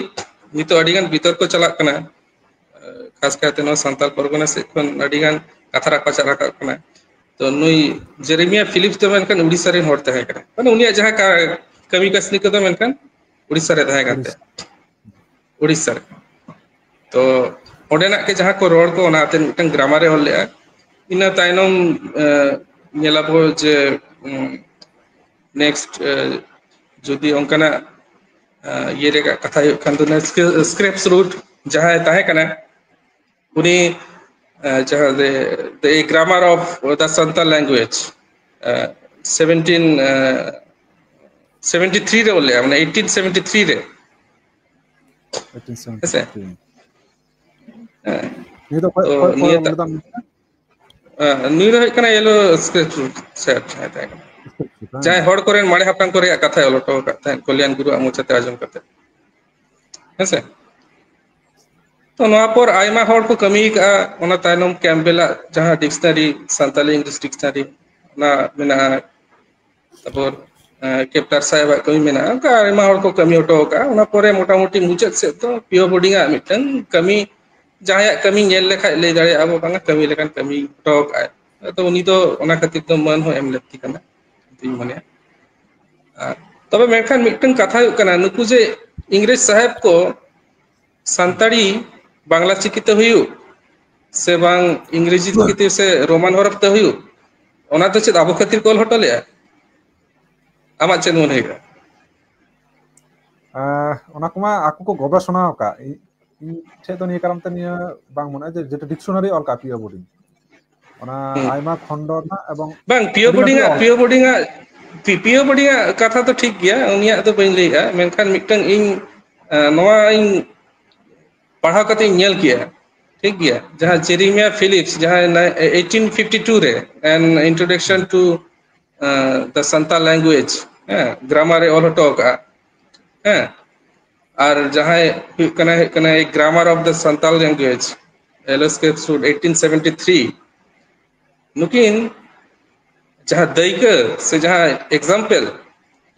ᱱᱤᱛᱚᱜ ᱟᱹᱰᱤᱜᱟᱱ ᱵᱤᱛᱚᱨᱠᱚ ᱪᱟᱞᱟᱜ ᱠᱟᱱᱟ, ᱠᱷᱟᱥ ᱠᱟᱭᱛᱮ ᱱᱚᱣᱟ ᱥᱟᱱᱛᱟᱲ ᱯᱚᱨᱜᱚᱱᱟ ᱥᱮᱫ ᱠᱷᱚᱱ ᱟᱹᱰᱤᱜᱟᱱ ᱠᱟᱛᱷᱟ ᱨᱟᱯᱟᱪᱟᱜ ᱨᱟᱠᱟᱵ ᱠᱟᱱᱟ᱾ ᱛᱚ ᱱᱩᱭ ᱡᱮᱨᱮᱢᱤᱭᱟ ᱯᱷᱤᱞᱤᱯᱥ ᱫᱚ ᱢᱮᱱᱠᱷᱟᱱ ᱩᱲᱤᱥᱥᱟ ᱨᱮᱱ ᱦᱚᱲ ᱛᱟᱦᱮᱸ ᱠᱟᱱᱟ, ᱢᱟᱱᱮ ᱩᱱᱤᱭᱟᱜ ᱡᱟᱦᱟᱸ ᱠᱟ-, ᱠᱟᱹᱢᱤ ᱠᱟᱹᱥᱱᱤ ᱠᱚᱫᱚ ᱢᱮᱱᱠᱷᱟᱱ ᱩᱲᱤᱥᱥᱟ ᱨᱮ ᱛᱟᱦᱮᱸ ᱠᱟᱱ ᱛᱟᱭᱟ, ᱩᱲᱤᱥᱥᱟ ᱨᱮ᱾ ᱛᱚ ᱚᱸᱰᱮᱱᱟᱜ ᱜᱮ ᱡᱟᱦᱟᱸ ᱠᱚ ᱨᱚᱲ ᱠᱚ, ᱚᱱᱟ ᱟᱛᱮ ᱢᱤᱫᱴᱟᱝ ᱜᱨᱟᱢᱟᱨ ᱮ ᱚᱞ ᱞᱮᱫᱼᱟ᱾ ᱤᱱᱟᱹ ᱛᱟᱭᱱᱚᱢ, ᱮ, ᱧᱮᱞᱟᱵᱚ ᱡᱮ, ᱩᱢ, ᱱᱮᱠᱥᱴ, ᱮ, ᱡᱩᱫᱤ ᱚᱱᱠᱟᱱᱟᱜ, ᱮ, ᱤᱭᱟᱹ ᱨᱮᱭᱟᱜ ᱠᱟᱛᱷᱟ ᱦᱩᱭᱩᱜ ᱠᱷᱟᱱ ᱫᱚ, ᱥᱠᱨᱮᱯᱥ ᱨᱩᱴ ᱡᱟᱦᱟᱸᱭ ᱛᱟᱦᱮᱸ ᱠᱟᱱᱟ, ᱩᱱᱤ, ᱮ, ᱡᱟᱦᱟᱸ the, the Grammar of the Santal Language, A, seventeen, A, seventy three ᱨᱮ ᱚᱞ ᱞᱮᱫᱼᱟ, ᱢᱟᱱᱮ ᱮᱭᱤᱴᱤᱱ ᱥᱮᱵᱷᱮᱱᱴᱤ ᱛᱷᱨᱤ ᱨᱮ᱾ Eighteen seventy three. ᱦᱮᱸ᱾ ᱱᱤᱭᱟᱹ ᱫᱚ ᱚᱠᱚᱭ, ᱛᱚ ᱚᱠᱚᱭ, ᱚᱠᱚᱭ ᱱᱤᱭᱟᱹ ᱚᱞ ᱞᱮᱫᱟ? ᱮ, ᱱᱩᱭ ᱫᱚ ᱦᱩᱭᱩᱜ ᱠᱟᱱᱟ ᱭᱮᱞᱳ ᱥᱠᱨᱤᱯᱴ ᱨᱩᱴ ᱥᱮᱴ ᱡᱟᱦᱟᱸᱭ ᱛᱟᱦᱮᱸ ᱠᱟᱱᱟ᱾ ᱥᱠᱨᱤᱯᱴ ᱨᱩᱴ, ᱦᱮᱸ᱾ ᱡᱟᱦᱟᱸᱭ ᱦᱚᱲ ᱠᱚᱨᱮᱱ ᱢᱟᱨᱮ ᱦᱟᱯᱲᱟᱢ ᱠᱚ ᱨᱮᱭᱟᱜ ᱠᱟᱛᱷᱟᱭ ᱚᱞ ᱦᱚᱴᱚ ᱟᱠᱟᱫ ᱛᱟᱦᱮᱸᱫ, ᱠᱚᱞᱭᱟᱱ ᱜᱩᱨᱩᱣᱟᱜ ᱢᱚᱪᱟᱛᱮ ᱟᱸᱡᱚᱢ ᱠᱟᱛᱮ᱾ ᱦᱮᱸᱥᱮ? ᱛᱚ ᱱᱚᱣᱟ ᱯᱚᱨ ᱟᱭᱢᱟ ᱦᱚᱲ ᱠᱚ ᱠᱟᱹᱢᱤ ᱟᱠᱟᱫᱼᱟ᱾ ᱚᱱᱟ ᱛᱟᱭᱱᱚᱢ ᱠᱮᱢᱯᱵᱮᱞᱟᱜ ᱡᱟᱦᱟᱸ ᱰᱤᱠᱥᱱᱟᱨᱤ, ᱥᱟᱱᱛᱟᱞᱤ ᱤᱝᱞᱤᱥ ᱰᱤᱠᱥᱱᱟᱨᱤ, ᱚᱱᱟ ᱢᱮᱱᱟᱜᱼᱟ᱾ ᱛᱟᱨᱯᱚᱨ, ᱮ, ᱠᱮᱯᱴᱟᱨ ᱥᱟᱦᱮᱵᱟᱜ ᱠᱟᱹᱢᱤ ᱢᱮᱱᱟᱜᱼᱟ᱾ ᱚᱱᱠᱟ ᱟᱭᱢᱟ ᱦᱚᱲ ᱠᱚ ᱠᱟᱹᱢᱤ ᱦᱚᱴᱚ ᱟᱠᱟᱫᱼᱟ᱾ ᱚᱱᱟ ᱯᱚᱨᱮ ᱢᱚᱴᱟᱢᱩᱴᱤ ᱢᱩᱪᱟᱹᱫ ᱥᱮᱫ ᱫᱚ ᱯᱤ ᱳ ᱵᱳᱨᱰᱤᱝ ᱟᱜ ᱢᱤᱫᱴᱟᱝ ᱠᱟᱹᱢᱤ, ᱡᱟᱦᱟᱸᱭᱟᱜ ᱠᱟᱹᱢᱤ ᱧᱮᱞ ᱞᱮᱠᱷᱟᱡ ᱞᱟᱹᱭ ᱫᱟᱲᱮᱭᱟᱜᱼᱟ ᱵᱚ, ᱵᱟᱝᱟ ᱠᱟᱹᱢᱤ ᱞᱮᱠᱟᱱ ᱠᱟᱹᱢᱤ ᱦᱚᱴᱚ ᱟᱠᱟᱫᱼᱟᱭ᱾ ᱟᱫᱚ ᱩᱱᱤ ᱫᱚ ᱚᱱᱟ ᱠᱷᱟᱹᱛᱤᱨ ᱫᱚ ᱢᱟᱹᱱ ᱦᱚᱸ ᱮᱢ ᱞᱟᱹᱠᱛᱤ ᱠᱟᱱᱟ, ᱤᱧ ᱢᱚᱱᱮᱭᱟ᱾ ᱟᱨ ᱛᱚᱵᱮ ᱢᱮᱱᱠᱷᱟᱱ ᱢᱤᱫᱴᱟᱝ ᱠᱟᱛᱷᱟ ᱦᱩᱭᱩᱜ ᱠᱟᱱᱟ, ᱱᱩᱠᱩ ᱡᱮ ᱤᱝᱨᱮᱡᱽ ᱥᱟᱦᱮᱵ ᱠᱚ ᱥᱟᱱᱛᱟᱲᱤ ᱵᱟᱝᱞᱟ ᱪᱤᱠᱤ ᱛᱮ ᱦᱩᱭᱩᱜ, ᱥᱮ ᱵᱟᱝ ᱤᱝᱨᱮᱡᱤ ᱪᱤᱠᱤ ᱛᱮ ᱥᱮ ᱨᱳᱢᱟᱱ ᱦᱚᱨᱚᱯ ᱛᱮ ᱦᱩᱭᱩᱜ, ᱚᱱᱟ ᱫᱚ ᱪᱮᱫ ᱟᱵᱚ ᱠᱷᱟᱹᱛᱤᱨ ᱠᱚ ᱚᱞ ᱦᱚᱴᱚ ᱞᱮᱜᱼᱟ? ᱟᱢᱟᱜ ᱪᱮᱫ ᱢᱚᱱᱮ ᱦᱩᱭᱩᱜᱼᱟ? ᱟᱸ, ᱚᱱᱟ ᱠᱚᱢᱟ ᱟᱠᱚ ᱠᱚ ᱜᱚᱵᱮᱥᱚᱱᱟ ᱟᱠᱟᱫ᱾ ᱤᱧ, ᱤᱧ ᱴᱷᱮᱡ ᱫᱚ ᱱᱤᱭᱟᱹ ᱠᱟᱨᱚᱱ ᱛᱮ ᱱᱤᱭᱟᱹ ᱵᱟᱝ ᱢᱚᱱᱮᱜᱼᱟ ᱡᱮ ᱡᱮᱴᱟ ᱰᱤᱠᱥᱚᱱᱟᱨᱤ ᱚᱞ ᱠᱟᱜ ᱯᱤ ᱳ ᱵᱳᱨᱰᱤᱝ᱾ ᱚᱱᱟ ᱦᱩᱸ᱾ ᱟᱭᱢᱟ ᱠᱷᱚᱸᱰ ᱨᱮᱱᱟᱜ ᱮᱵᱚᱝ ᱵᱟᱝ, ᱯᱤᱭᱳ ᱟᱹᱰᱤ ᱵᱳᱨᱰᱤᱝ ᱞᱟᱹᱴᱩ ᱟᱜ ᱚᱞ᱾ ᱯᱤᱭᱳ ᱵᱳᱨᱰᱤᱝ ᱟᱜ ᱯᱤ- ᱯᱤᱭᱳ ᱵᱳᱨᱰᱤᱝ ᱟᱜ ᱠᱟᱛᱷᱟ ᱫᱚ ᱴᱷᱤᱠ ᱜᱮᱭᱟ, ᱩᱱᱤᱭᱟᱜ ᱫᱚ ᱵᱟᱹᱧ ᱞᱟᱹᱭᱮᱜᱼᱟ, ᱢᱮᱱᱠᱷᱟᱱ ᱢᱤᱫᱴᱟᱝ ᱤᱧ ᱟᱸ, ᱱᱚᱣᱟ ᱤᱧ ᱯᱟᱲᱦᱟᱣ ᱠᱟᱛᱮ ᱤᱧ ᱧᱮᱞ ᱠᱮᱜᱼᱟ, ᱴᱷᱤᱠ ᱜᱮᱭᱟ, ᱡᱟᱦᱟᱸ ᱡᱮᱨᱤᱢᱤᱭᱟ ᱯᱷᱤᱞᱤᱯᱥ ᱡᱟᱦᱟᱸ ᱱᱟ- eighteen fifty two ᱨᱮ An Introduction to uh, the Santal Language, ᱦᱮᱸ, ᱜᱨᱟᱢᱟᱨ ᱮ ᱚᱞ ᱦᱚᱴᱚ ᱟᱠᱟᱫᱼᱟ, ᱦᱮᱸ, ᱟᱨ ᱡᱟᱦᱟᱸᱭ ᱦᱩᱭᱩᱜ ᱠᱟᱱᱟ ᱦᱩᱭᱩᱜ ᱠᱟᱱᱟ Grammar of the Santal Language, L S K Sood, eighteen seventy three, ᱱᱩᱠᱤᱱ ᱡᱟᱦᱟᱸ ᱫᱟᱹᱭᱠᱟᱹ ᱥᱮ ᱡᱟᱦᱟᱸ ᱮᱠᱡᱟᱢᱯᱮᱞ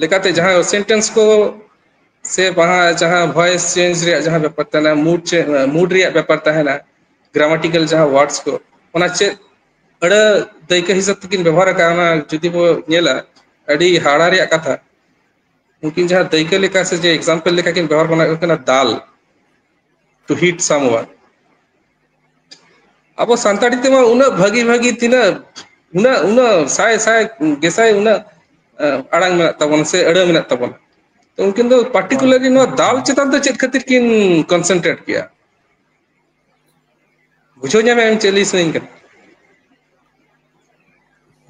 ᱞᱮᱠᱟᱛᱮ ᱡᱟᱦᱟᱸ ᱥᱮᱱᱴᱮᱱᱥ ᱠᱚ ᱥᱮ ᱵᱟᱦᱟ ᱡᱟᱦᱟᱸ ᱵᱷᱚᱭᱮᱥ ᱪᱮᱧᱡᱽ ᱨᱮᱭᱟᱜ ᱡᱟᱦᱟᱸ ᱵᱮᱯᱟᱨ ᱛᱟᱦᱮᱱᱟ, ᱢᱩᱰ ᱪᱮ- ᱢᱩᱰ ᱨᱮᱭᱟᱜ ᱵᱮᱯᱟᱨ ᱛᱟᱦᱮᱱᱟ, ᱜᱨᱟᱢᱟᱴᱤᱠᱟᱞ ᱡᱟᱦᱟᱸ ᱣᱟᱨᱰᱥ ᱠᱚ, ᱚᱱᱟ ᱪᱮᱫ ᱟᱹᱲᱟᱹ ᱫᱟᱹᱭᱠᱟᱹ ᱦᱤᱥᱟᱹᱵ ᱛᱮᱠᱤᱱ ᱵᱮᱵᱚᱦᱟᱨ ᱟᱠᱟᱫᱼᱟ, ᱚᱱᱟ ᱡᱩᱫᱤ ᱵᱚ ᱧᱮᱞᱟ, ᱟᱹᱰᱤ ᱦᱟᱦᱟᱲᱟ ᱨᱮᱭᱟᱜ ᱠᱟᱛᱷᱟ᱾ ᱩᱱᱠᱤᱱ ᱡᱟᱦᱟᱸ ᱫᱟᱹᱭᱠᱟᱹ ᱞᱮᱠᱟ ᱥᱮ ᱡᱮ ᱮᱠᱡᱟᱢᱯᱮᱞ ᱞᱮᱠᱟ ᱠᱤᱱ ᱵᱮᱵᱚᱦᱟᱨ ᱠᱟᱱᱟ, ᱦᱩᱭᱩᱜ ᱠᱟᱱᱟ ᱫᱟᱞ, to hit someone. ᱟᱵᱚ ᱥᱟᱱᱛᱟᱲᱤ ᱛᱮᱢᱟ ᱩᱱᱟᱹᱜ ᱵᱷᱟᱹᱜᱤ ᱵᱷᱟᱹᱜᱤ ᱛᱤᱱᱟᱹᱜ ᱩᱱᱟᱹᱜ ᱩᱱᱟᱹᱜ ᱥᱟᱭ ᱥᱟᱭ ᱜᱮᱥᱟᱭ ᱩᱱᱟᱹᱜ ᱟᱸ, ᱟᱲᱟᱝ ᱢᱮᱱᱟᱜ ᱛᱟᱵᱚᱱᱟ ᱥᱮ ᱟᱹᱲᱟᱹ ᱢᱮᱱᱟᱜ ᱛᱟᱵᱚᱱᱟ, ᱛᱚ ᱩᱱᱠᱤᱱ ᱫᱚ ᱯᱟᱨᱴᱤᱠᱩᱞᱟᱨᱞᱤ ᱱᱚᱣᱟ ᱫᱟᱞ ᱪᱮᱛᱟᱱ ᱫᱚ ᱪᱮᱫ ᱠᱷᱟᱹᱛᱤᱨ ᱠᱤᱱ ᱠᱚᱱᱥᱮᱱᱴᱨᱮᱴ ᱠᱮᱜᱼᱟ? ᱵᱩᱡᱷᱟᱹᱣ ᱧᱟᱢᱮᱫ ᱟᱢ ᱪᱮᱫ ᱞᱟᱹᱭ ᱥᱟᱱᱟᱧ ᱠᱟᱱᱟ?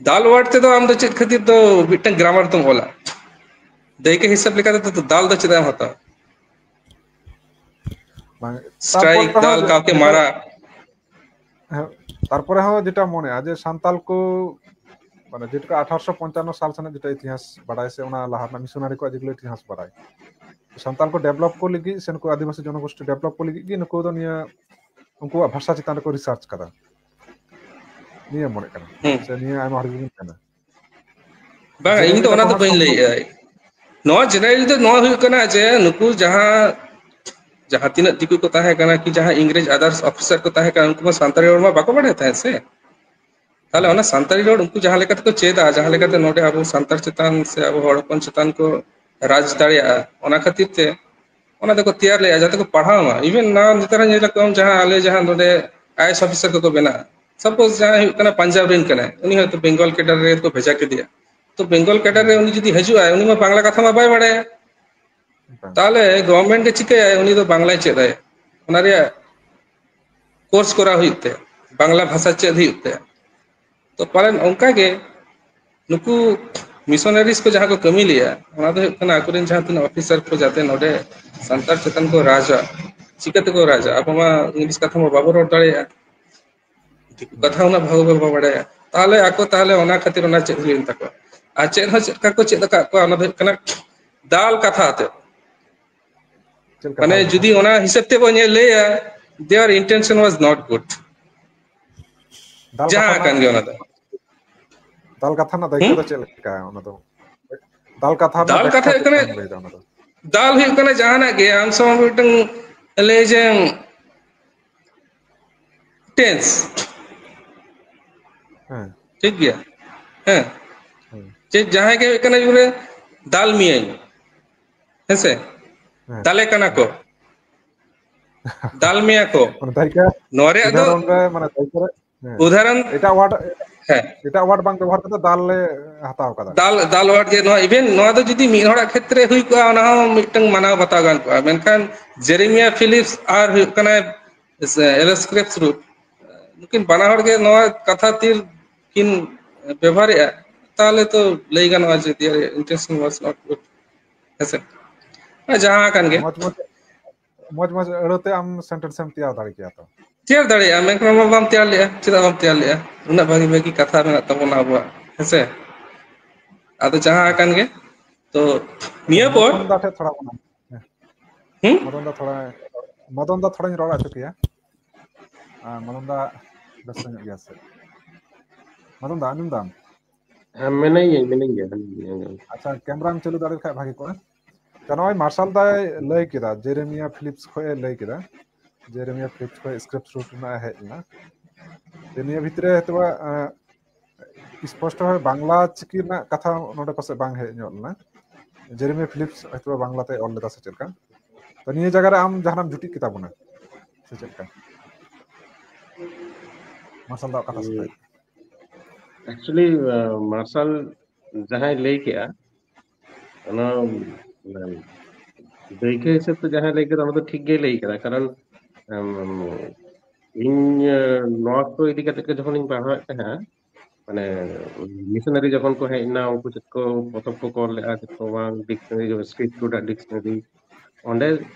ᱫᱟᱞ ᱣᱟᱨᱰ ᱛᱮᱫᱚ ᱟᱢ ᱫᱚ ᱪᱮᱫ ᱠᱷᱟᱹᱛᱤᱨ ᱫᱚ ᱢᱤᱫᱴᱟᱝ ᱜᱨᱟᱢᱟᱨ ᱫᱚᱢ ᱚᱞᱟ? ᱫᱟᱹᱭᱠᱟᱹ ᱦᱤᱥᱟᱹᱵ ᱞᱮᱠᱟ ᱛᱮᱫᱚ ᱫᱟᱞ ᱫᱚ ᱪᱮᱫᱟᱜ ᱮᱢ ᱦᱟᱛᱟᱣᱟ? ᱵᱟᱝ, ᱥᱴᱨᱟᱭᱤᱠ, ᱛᱟᱨᱯᱚᱨ ᱨᱮᱦᱚᱸ ᱫᱟᱞ, ᱠᱟᱣᱠᱮ ᱢᱟᱨᱟ᱾ ᱦᱮᱸ, ᱛᱟᱨᱯᱚᱨᱮ ᱦᱚᱸ ᱡᱮᱴᱟ ᱢᱚᱱᱮᱜᱼᱟ ᱡᱮ ᱥᱟᱱᱛᱟᱞ ᱠᱚ ᱢᱟᱱᱮ ᱡᱮᱴᱩᱠᱩ ᱟᱴᱷᱟᱨᱚᱥᱚ ᱯᱚᱧᱪᱟᱱᱱᱚ ᱥᱟᱞ ᱥᱮᱱᱟᱜ ᱡᱮᱴᱟ ᱤᱛᱤᱦᱟᱥ ᱵᱟᱲᱟᱭ ᱥᱮ ᱚᱱᱟ ᱞᱟᱦᱟ ᱨᱮᱱᱟᱜ ᱢᱤᱥᱚᱱᱟᱨᱤ ᱠᱚᱣᱟᱜ ᱡᱮᱜᱩᱞᱳ ᱤᱛᱤᱦᱟᱥ ᱵᱟᱲᱟᱭ, ᱥᱟᱱᱛᱟᱞ ᱠᱚ ᱰᱮᱵᱷᱞᱚᱯ ᱠᱚ ᱞᱟᱹᱜᱤᱫ ᱥᱮ ᱱᱩᱠᱩ ᱟᱹᱫᱤᱵᱟᱹᱥᱤ ᱡᱚᱱᱚᱜᱳᱥᱴᱤ ᱰᱮᱵᱷᱞᱚᱯ ᱠᱚ ᱞᱟᱹᱜᱤᱫ ᱜᱮ ᱱᱩᱠᱩ ᱫᱚ ᱱᱤᱭᱟᱹ ᱩᱱᱠᱩᱣᱟᱜ ᱵᱷᱟᱥᱟ ᱪᱮᱛᱟᱱ ᱨᱮᱠᱚ ᱨᱤᱥᱟᱨᱪ ᱠᱟᱫᱟ, ᱱᱤᱭᱟᱹ ᱢᱚᱱᱮᱜ ᱠᱟᱱᱟ᱾ ᱦᱩᱸ᱾ ᱥᱮ ᱱᱤᱭᱟᱹ ᱟᱭᱢᱟ ᱦᱚᱲ ᱜᱮᱵᱚᱱ ᱢᱮᱱᱟ᱾ ᱵᱟᱝ, ᱡᱮ ᱤᱧ ᱫᱚ ᱱᱤᱭᱟᱹ ᱚᱱᱟ ᱫᱚ ᱠᱟᱛᱷᱟ ᱵᱟᱹᱧ ᱥᱚᱢᱵᱷᱚᱵ ᱞᱟᱹᱭᱮᱜᱼᱟ᱾ ᱱᱚᱣᱟ ᱡᱮᱱᱟᱨᱮᱞ ᱫᱚ ᱱᱚᱣᱟ ᱦᱩᱭᱩᱜ ᱠᱟᱱᱟ ᱡᱮ ᱱᱩᱠᱩ ᱡᱟᱦᱟᱸ ᱡᱟᱦᱟᱸ ᱛᱤᱱᱟᱹᱜ ᱫᱤᱠᱩ ᱠᱚ ᱛᱟᱦᱮᱸ ᱠᱟᱱᱟ ᱠᱤ ᱡᱟᱦᱟᱸ ᱤᱝᱨᱮᱡᱽ ᱟᱫᱟᱨᱥ ᱚᱯᱷᱤᱥᱟᱨ ᱠᱚ ᱛᱟᱦᱮᱸ ᱠᱟᱱᱟ, ᱩᱱᱠᱩ ᱢᱟ ᱥᱟᱱᱛᱟᱲᱤ ᱨᱚᱲ ᱢᱟ ᱵᱟᱠᱚ ᱵᱟᱲᱟᱭ ᱛᱟᱦᱮᱸᱫ ᱥᱮ᱾ ᱛᱟᱦᱞᱮ ᱚᱱᱟ ᱥᱟᱱᱛᱟᱲᱤ ᱨᱚᱲ ᱩᱱᱠᱩ ᱡᱟᱦᱟᱸ ᱞᱮᱠᱟ ᱛᱮᱠᱚ ᱪᱮᱫᱟ, ᱡᱟᱦᱟᱸ ᱞᱮᱠᱟᱛᱮ ᱱᱚᱰᱮ ᱟᱵᱚ ᱥᱟᱱᱛᱟᱲ ᱪᱮᱛᱟᱱ ᱥᱮ ᱟᱵᱚ ᱦᱚᱲ ᱦᱚᱯᱚᱱ ᱪᱮᱛᱟᱱ ᱠᱚ ᱨᱟᱡᱽ ᱫᱟᱲᱮᱭᱟᱜᱼᱟ, ᱚᱱᱟ ᱠᱷᱟᱹᱛᱤᱨ ᱛᱮ ᱚᱱᱟ ᱫᱚᱠᱚ ᱛᱮᱭᱟᱨ ᱞᱮᱜᱼᱟ ᱡᱟᱛᱮ ᱠᱚ ᱯᱟᱲᱦᱟᱣ ᱢᱟ᱾ ᱤᱵᱷᱮᱱ ᱱᱟᱣᱟ ᱱᱮᱛᱟᱨ ᱧᱮᱞ ᱠᱚᱢ ᱡᱟᱦᱟᱸ ᱟᱞᱮ ᱡᱟᱦᱟᱸ ᱱᱚᱰᱮ ᱟᱭᱮᱥ ᱚᱯᱷᱤᱥᱟᱨ ᱠᱚᱠᱚ ᱵᱮᱱᱟᱜᱼᱟ, ᱥᱟᱯᱳᱡ ᱡᱟᱦᱟᱸᱭ ᱦᱩᱭᱩᱜ ᱠᱟᱱᱟ ᱯᱟᱧᱡᱟᱵᱽ ᱨᱮᱱ ᱠᱟᱱᱟᱭ, ᱩᱱᱤ ᱦᱚᱭᱛᱳ ᱵᱮᱝᱜᱚᱞ ᱠᱮᱰᱟᱨ ᱨᱮ ᱠᱚ ᱵᱷᱮᱡᱟ ᱠᱮᱫᱮᱭᱟ, ᱛᱚ ᱵᱮᱝᱜᱚᱞ ᱠᱮᱰᱟᱨ ᱨᱮ ᱩᱱᱤ ᱡᱩᱫᱤ ᱦᱤᱡᱩᱜᱼᱟᱭ, ᱩᱱᱤ ᱢᱟ ᱵᱟᱝᱞᱟ ᱠᱟᱛᱷᱟ ᱢᱟ ᱵᱟᱭ ᱵᱟᱲᱟᱭᱟ᱾ ᱵᱟᱝ᱾ ᱛᱟᱦᱞᱮ ᱜᱚᱵᱷᱚᱨᱱᱢᱮᱱᱴ ᱜᱮ ᱪᱤᱠᱟᱹᱭᱟᱭ? ᱩᱱᱤ ᱫᱚ ᱵᱟᱝᱞᱟᱭ ᱪᱮᱫ ᱟᱭ, ᱚᱱᱟ ᱨᱮᱭᱟᱜ ᱠᱳᱨᱥ ᱠᱚᱨᱟᱣ ᱦᱩᱭᱩᱜ ᱛᱟᱭᱟ, ᱵᱟᱝᱞᱟ ᱵᱷᱟᱥᱟ ᱪᱮᱫ ᱦᱩᱭᱩᱜ ᱛᱟᱭᱟ᱾ ᱛᱚ ᱯᱟᱞᱮᱱ ᱚᱱᱠᱟ ᱜᱮ ᱱᱩᱠᱩ ᱢᱤᱥᱚᱱᱟᱨᱤᱡᱽ ᱠᱚ ᱡᱟᱦᱟᱸ ᱠᱚ ᱠᱟᱹᱢᱤ ᱞᱮᱜᱼᱟ, ᱚᱱᱟ ᱫᱚ ᱦᱩᱭᱩᱜ ᱠᱟᱱᱟ ᱟᱠᱚᱨᱮᱱ ᱡᱟᱦᱟᱸ ᱛᱤᱱᱟᱹᱜ ᱚᱯᱷᱤᱥᱟᱨ ᱠᱚ ᱡᱟᱛᱮ ᱱᱚᱰᱮ ᱥᱟᱱᱛᱟᱲ ᱪᱮᱛᱟᱱ ᱠᱚ ᱨᱟᱡᱟ᱾ ᱪᱤᱠᱟᱹᱛᱮᱠᱚ ᱨᱟᱡᱟ? ᱟᱵᱚ ᱢᱟ ᱤᱝᱞᱤᱥ ᱠᱟᱛᱷᱟ ᱢᱟ ᱵᱟᱵᱚ ᱨᱚᱲ ᱫᱟᱲᱮᱭᱟᱜᱼᱟ, ᱫᱤᱠᱩ ᱠᱟᱛᱷᱟ ᱩᱱᱟᱹᱜ ᱵᱷᱟᱜᱮ ᱵᱟᱵᱚ ᱵᱟᱲᱟᱭᱟ᱾ ᱛᱟᱦᱚᱞᱮ ᱟᱠᱚ ᱛᱟᱦᱚᱞᱮ ᱚᱱᱟ ᱠᱷᱟᱹᱛᱤᱨ ᱚᱱᱟ ᱪᱮᱫ ᱦᱩᱭᱮᱱ ᱛᱟᱠᱚᱣᱟ? ᱟᱨ ᱪᱮᱫ ᱦᱚᱸ ᱪᱮᱫ ᱞᱮᱠᱟ ᱠᱚ ᱪᱮᱫ ᱟᱠᱟᱫ ᱠᱚᱣᱟ, ᱚᱱᱟ ᱫᱚ ᱦᱩᱭᱩᱜ ᱠᱟᱱᱟ ᱫᱟᱞ ᱠᱟᱛᱷᱟ ᱟᱛᱮ᱾ ᱪᱮᱫ ᱞᱮᱠᱟ ᱢᱟᱱᱮ ᱫᱟᱞ ᱠᱟᱛᱷᱟ? ᱡᱩᱫᱤ ᱚᱱᱟ ᱦᱤᱥᱟᱹᱵ ᱛᱮᱵᱚ ᱧᱮᱞ ᱞᱟᱹᱭᱟ, their intention was not good᱾ ᱫᱟᱞ ᱡᱟᱦᱟᱸ ᱠᱟᱛᱷᱟ ᱠᱟᱱ ᱜᱮ ᱚᱱᱟ ᱫᱚ᱾ ᱫᱟᱞ ᱠᱟᱛᱷᱟ ᱨᱮᱱᱟᱜ ᱫᱟᱹᱭᱠᱟᱹ ᱦᱩᱸ? ᱫᱚ ᱪᱮᱫ ᱞᱮᱠᱟ? ᱚᱱᱟ ᱫᱚ ᱫᱟᱞ ᱠᱟᱛᱷᱟ ᱨᱮᱱᱟᱜ ᱫᱟᱞ ᱵᱮᱠᱠᱷᱟ ᱠᱟᱛᱷᱟ ᱪᱮᱫ ᱦᱩᱭᱩᱜ ᱠᱟᱱᱟ, ᱞᱮᱠᱟᱢ ᱞᱟᱹᱭ ᱫᱟ ᱚᱱᱟ ᱫᱚ? ᱫᱟᱞ ᱦᱩᱭᱩᱜ ᱠᱟᱱᱟ ᱡᱟᱦᱟᱱᱟᱜ ᱜᱮ, ᱟᱢ ᱥᱟᱶ ᱢᱤᱫᱴᱟᱝ ᱞᱟᱹᱭ ᱡᱮ ᱴᱮᱱᱥ, ᱦᱮᱸ᱾ ᱴᱷᱤᱠ ᱜᱮᱭᱟ? ᱦᱮᱸ, ᱦᱮᱸ᱾ ᱪᱮᱫ ᱡᱟᱦᱟᱸᱭ ᱜᱮ ᱦᱩᱭᱩᱜ ᱠᱟᱱᱟ ᱡᱩᱨᱮ ᱫᱟᱞ ᱢᱤᱭᱟᱹᱧ, ᱦᱮᱸᱥᱮ? ᱦᱮᱸ᱾ ᱫᱟᱞᱮ ᱠᱟᱱᱟ ᱠᱚ, ᱫᱟᱞ ᱢᱮᱭᱟ ᱠᱚ᱾ ᱢᱟᱱᱮ ᱫᱟᱹᱭᱠᱟᱹ, ᱱᱚᱣᱟ ᱨᱮᱭᱟᱜ ᱫᱚ ᱩᱫᱟᱦᱚᱨᱚᱱ ᱨᱮ, ᱢᱟᱱᱮ ᱫᱟᱹᱭᱠᱟᱹ ᱨᱮ, ᱦᱮᱸ᱾ ᱩᱫᱟᱦᱚᱨᱚᱱ, ᱮᱴᱟᱜ ᱣᱟᱨᱰ, ᱦᱮᱸ, ᱮᱴᱟᱜ ᱣᱟᱨᱰ ᱵᱟᱝ ᱵᱮᱵᱚᱦᱟᱨ ᱠᱟᱛᱮ ᱫᱟᱞ ᱞᱮ ᱦᱟᱛᱟᱣ ᱠᱟᱫᱟ᱾ ᱫᱟᱞ, ᱫᱟᱞ ᱣᱟᱨᱰ ᱡᱮ ᱱᱚᱣᱟ, even ᱱᱚᱣᱟ ᱫᱚ ᱡᱩᱫᱤ ᱢᱤᱫ ᱦᱚᱲᱟᱜ ᱠᱷᱮᱛᱨᱮ ᱦᱩᱭ ᱠᱚᱜᱼᱟ, ᱚᱱᱟ ᱦᱚᱸ ᱢᱤᱫᱴᱟᱝ ᱢᱟᱱᱟᱣ ᱵᱟᱛᱟᱣ ᱜᱟᱱ ᱠᱚᱜᱼᱟ᱾ ᱢᱮᱱᱠᱷᱟᱱ ᱡᱮᱨᱮᱢᱤᱭᱟ ᱯᱷᱤᱞᱤᱯᱥ ᱟᱨ ᱦᱩᱭᱩᱜ ᱠᱟᱱᱟ ᱮᱞ ᱮᱥ ᱠᱨᱮᱯᱥ ᱨᱩᱴ, ᱱᱩᱠᱤᱱ ᱵᱟᱱᱟ ᱦᱚᱲ ᱜᱮ ᱱᱚᱣᱟ ᱠᱟᱛᱷᱟ ᱛᱤᱨ ᱠᱤᱱ ᱵᱮᱵᱚᱦᱟᱨᱮᱜᱼᱟ, ᱛᱟᱦᱚᱞᱮ ᱛᱚ ᱞᱟᱹᱭ ᱜᱟᱱᱚᱜᱼᱟ ᱡᱮ their intention was not good, ᱦᱮᱸᱥᱮ? ᱡᱟᱦᱟᱸ ᱠᱟᱱ ᱜᱮ᱾ ᱢᱚᱡᱽ ᱢᱚᱡᱽ, ᱢᱚᱡᱽ ᱢᱚᱡᱽ ᱟᱹᱲᱟᱹ ᱛᱮ ᱟᱢ ᱥᱮᱱᱴᱮᱱᱥ ᱮᱢ ᱛᱮᱭᱟᱨ ᱫᱟᱲᱮ ᱠᱮᱭᱟ ᱛᱚ᱾ ᱛᱮᱭᱟᱨ ᱫᱟᱲᱮᱭᱟᱜᱼᱟ, ᱢᱮᱱᱠᱷᱟᱱ ᱟᱢ ᱵᱟᱢ ᱛᱮᱭᱟᱨ ᱞᱮᱜᱼᱟ᱾ ᱪᱮᱫᱟᱜ ᱵᱟᱢ ᱛᱮᱭᱟᱨ ᱞᱮᱜᱼᱟ? ᱩᱱᱟᱹᱜ ᱵᱷᱟᱹᱜᱤ ᱵᱷᱟᱹᱜᱤ ᱠᱟᱛᱷᱟ ᱢᱮᱱᱟᱜ ᱛᱟᱵᱚᱱᱟ ᱟᱵᱚᱣᱟᱜ, ᱦᱮᱸᱥᱮ? ᱟᱫᱚ ᱡᱟᱦᱟᱸ ᱟᱠᱟᱱ ᱜᱮ, ᱛᱚ ᱱᱤᱭᱟᱹ ᱯᱚᱨ ᱢᱚᱫᱚᱱ ᱫᱟ ᱴᱷᱮᱱ ᱛᱷᱚᱲᱟ ᱵᱚᱱ, ᱦᱮᱸ᱾ ᱦᱩᱸ? ᱢᱚᱫᱚᱱ ᱫᱟ ᱛᱷᱚᱲᱟ, ᱢᱚᱫᱚᱱ ᱫᱟ ᱛᱷᱚᱲᱟᱧ ᱨᱚᱲ ᱦᱚᱪᱚ ᱠᱮᱭᱟ᱾ ᱟᱨ ᱢᱚᱫᱚᱱ ᱫᱟ ᱵᱮᱥᱛᱚ ᱧᱚᱜ ᱜᱮᱭᱟ ᱥᱮ? ᱢᱚᱫᱚᱱ ᱫᱟ, ᱟᱸᱡᱚᱢ ᱫᱟᱢ? ᱦᱮᱸ, ᱢᱮᱱᱟᱹᱧ ᱜᱮᱭᱟ, ᱢᱮᱱᱟᱹᱧ ᱜᱮᱭᱟ, ᱢᱮᱱᱟᱹᱧ ᱜᱮᱭᱟ᱾ ᱟᱪᱪᱷᱟ, ᱠᱮᱢᱨᱟᱢ ᱪᱟᱹᱞᱩ ᱫᱟᱲᱮ ᱞᱮᱠᱷᱟᱡ ᱵᱷᱟᱜᱮ ᱠᱚᱜᱼᱟ᱾ ᱛᱚ, ᱱᱚᱜᱼᱚᱭ ᱢᱟᱨᱥᱟᱞ ᱫᱟᱭ ᱞᱟᱹᱭ ᱠᱮᱫᱟ, ᱡᱮᱨᱮᱢᱤᱭᱟ ᱯᱷᱤᱞᱤᱯᱥ ᱠᱷᱚᱡ ᱮ ᱞᱟᱹᱭ ᱠᱮᱫᱟ, ᱡᱮᱨᱮᱢᱤᱭᱟ ᱯᱷᱤᱞᱤᱯᱥ ᱠᱷᱚᱡ ᱥᱠᱨᱤᱯᱴ ᱨᱩᱴ ᱨᱮᱱᱟᱜ ᱮ ᱦᱮᱡ ᱞᱮᱱᱟ᱾ ᱛᱚ, ᱱᱤᱭᱟᱹ ᱵᱷᱤᱛᱨᱤ ᱨᱮ ᱦᱚᱭᱛᱳ ᱵᱟ, ᱮᱸ, ᱥᱯᱚᱥᱴᱚ ᱵᱷᱟᱵᱮ ᱵᱟᱝᱞᱟ ᱪᱤᱠᱤ ᱨᱮᱱᱟᱜ ᱠᱟᱛᱷᱟ ᱱᱚᱰᱮ ᱯᱟᱥᱮᱡ ᱵᱟᱝ ᱦᱮᱡ ᱧᱚᱜ ᱞᱮᱱᱟ᱾ ᱡᱮᱨᱮᱢᱤᱭᱟ ᱯᱷᱤᱞᱤᱯᱥ ᱦᱚᱭᱛᱳ ᱵᱟ ᱵᱟᱝᱞᱟ ᱛᱮ ᱚᱞ ᱞᱮᱫᱟ ᱥᱮ ᱪᱮᱫ ᱞᱮᱠᱟ᱾ ᱛᱚ, ᱱᱤᱭᱟᱹ ᱡᱟᱭᱜᱟ ᱨᱮ ᱟᱢ ᱡᱟᱦᱟᱱᱟᱜ ᱮᱢ ᱡᱩᱴᱤᱡ ᱠᱮᱛᱟ ᱵᱚᱱᱟ ᱥᱮ ᱪᱮᱫ ᱞᱮᱠᱟ? ᱢᱟᱨᱥᱟᱞ ᱫᱟᱜ ᱠᱟᱛᱷᱟ ᱥᱟᱛᱮ᱾ Actually, ᱟᱸ, ᱢᱟᱨᱥᱟᱞ ᱡᱟᱦᱟᱸᱭ ᱞᱟᱹᱭ ᱠᱮᱜᱼᱟ, ᱚᱱᱟ, ᱢᱟᱱᱮ, ᱫᱟᱹᱭᱠᱟᱹ ᱦᱤᱥᱟᱹᱵ ᱛᱮ ᱡᱟᱦᱟᱸᱭ ᱞᱟᱹᱭ ᱠᱮᱫᱟ, ᱚᱱᱟ ᱫᱚ ᱴᱷᱤᱠ ᱜᱮᱭ ᱞᱟᱹᱭ ᱠᱮᱫᱟ᱾ ᱠᱟᱨᱚᱱ, ᱟᱢ, ᱤᱧ, ᱟᱸ, ᱱᱚᱣᱟ ᱠᱚ ᱤᱫᱤ ᱠᱟᱛᱮ ᱜᱮ ᱡᱚᱠᱷᱚᱱᱤᱧ ᱯᱟᱲᱦᱟᱣᱮᱫ ᱛᱟᱦᱮᱸᱫᱼᱟ, ᱢᱟᱱᱮ ᱢᱤᱥᱚᱱᱟᱨᱤ ᱡᱚᱠᱷᱚᱱ ᱠᱚ ᱦᱮᱡ ᱮᱱᱟ, ᱩᱱᱠᱩ ᱪᱮᱫ ᱠᱚ ᱯᱚᱛᱚᱵ ᱠᱚ ᱚᱞ ᱞᱮᱫᱼᱟ, ᱪᱮᱫ ᱠᱚ ᱵᱟᱝ, ᱰᱤᱠᱥᱱᱟᱨᱤ, ᱥᱠᱨᱤᱯᱴ ᱨᱮᱱᱟᱜ ᱰᱤᱠᱥᱱᱟᱨᱤ, ᱚᱸᱰᱮ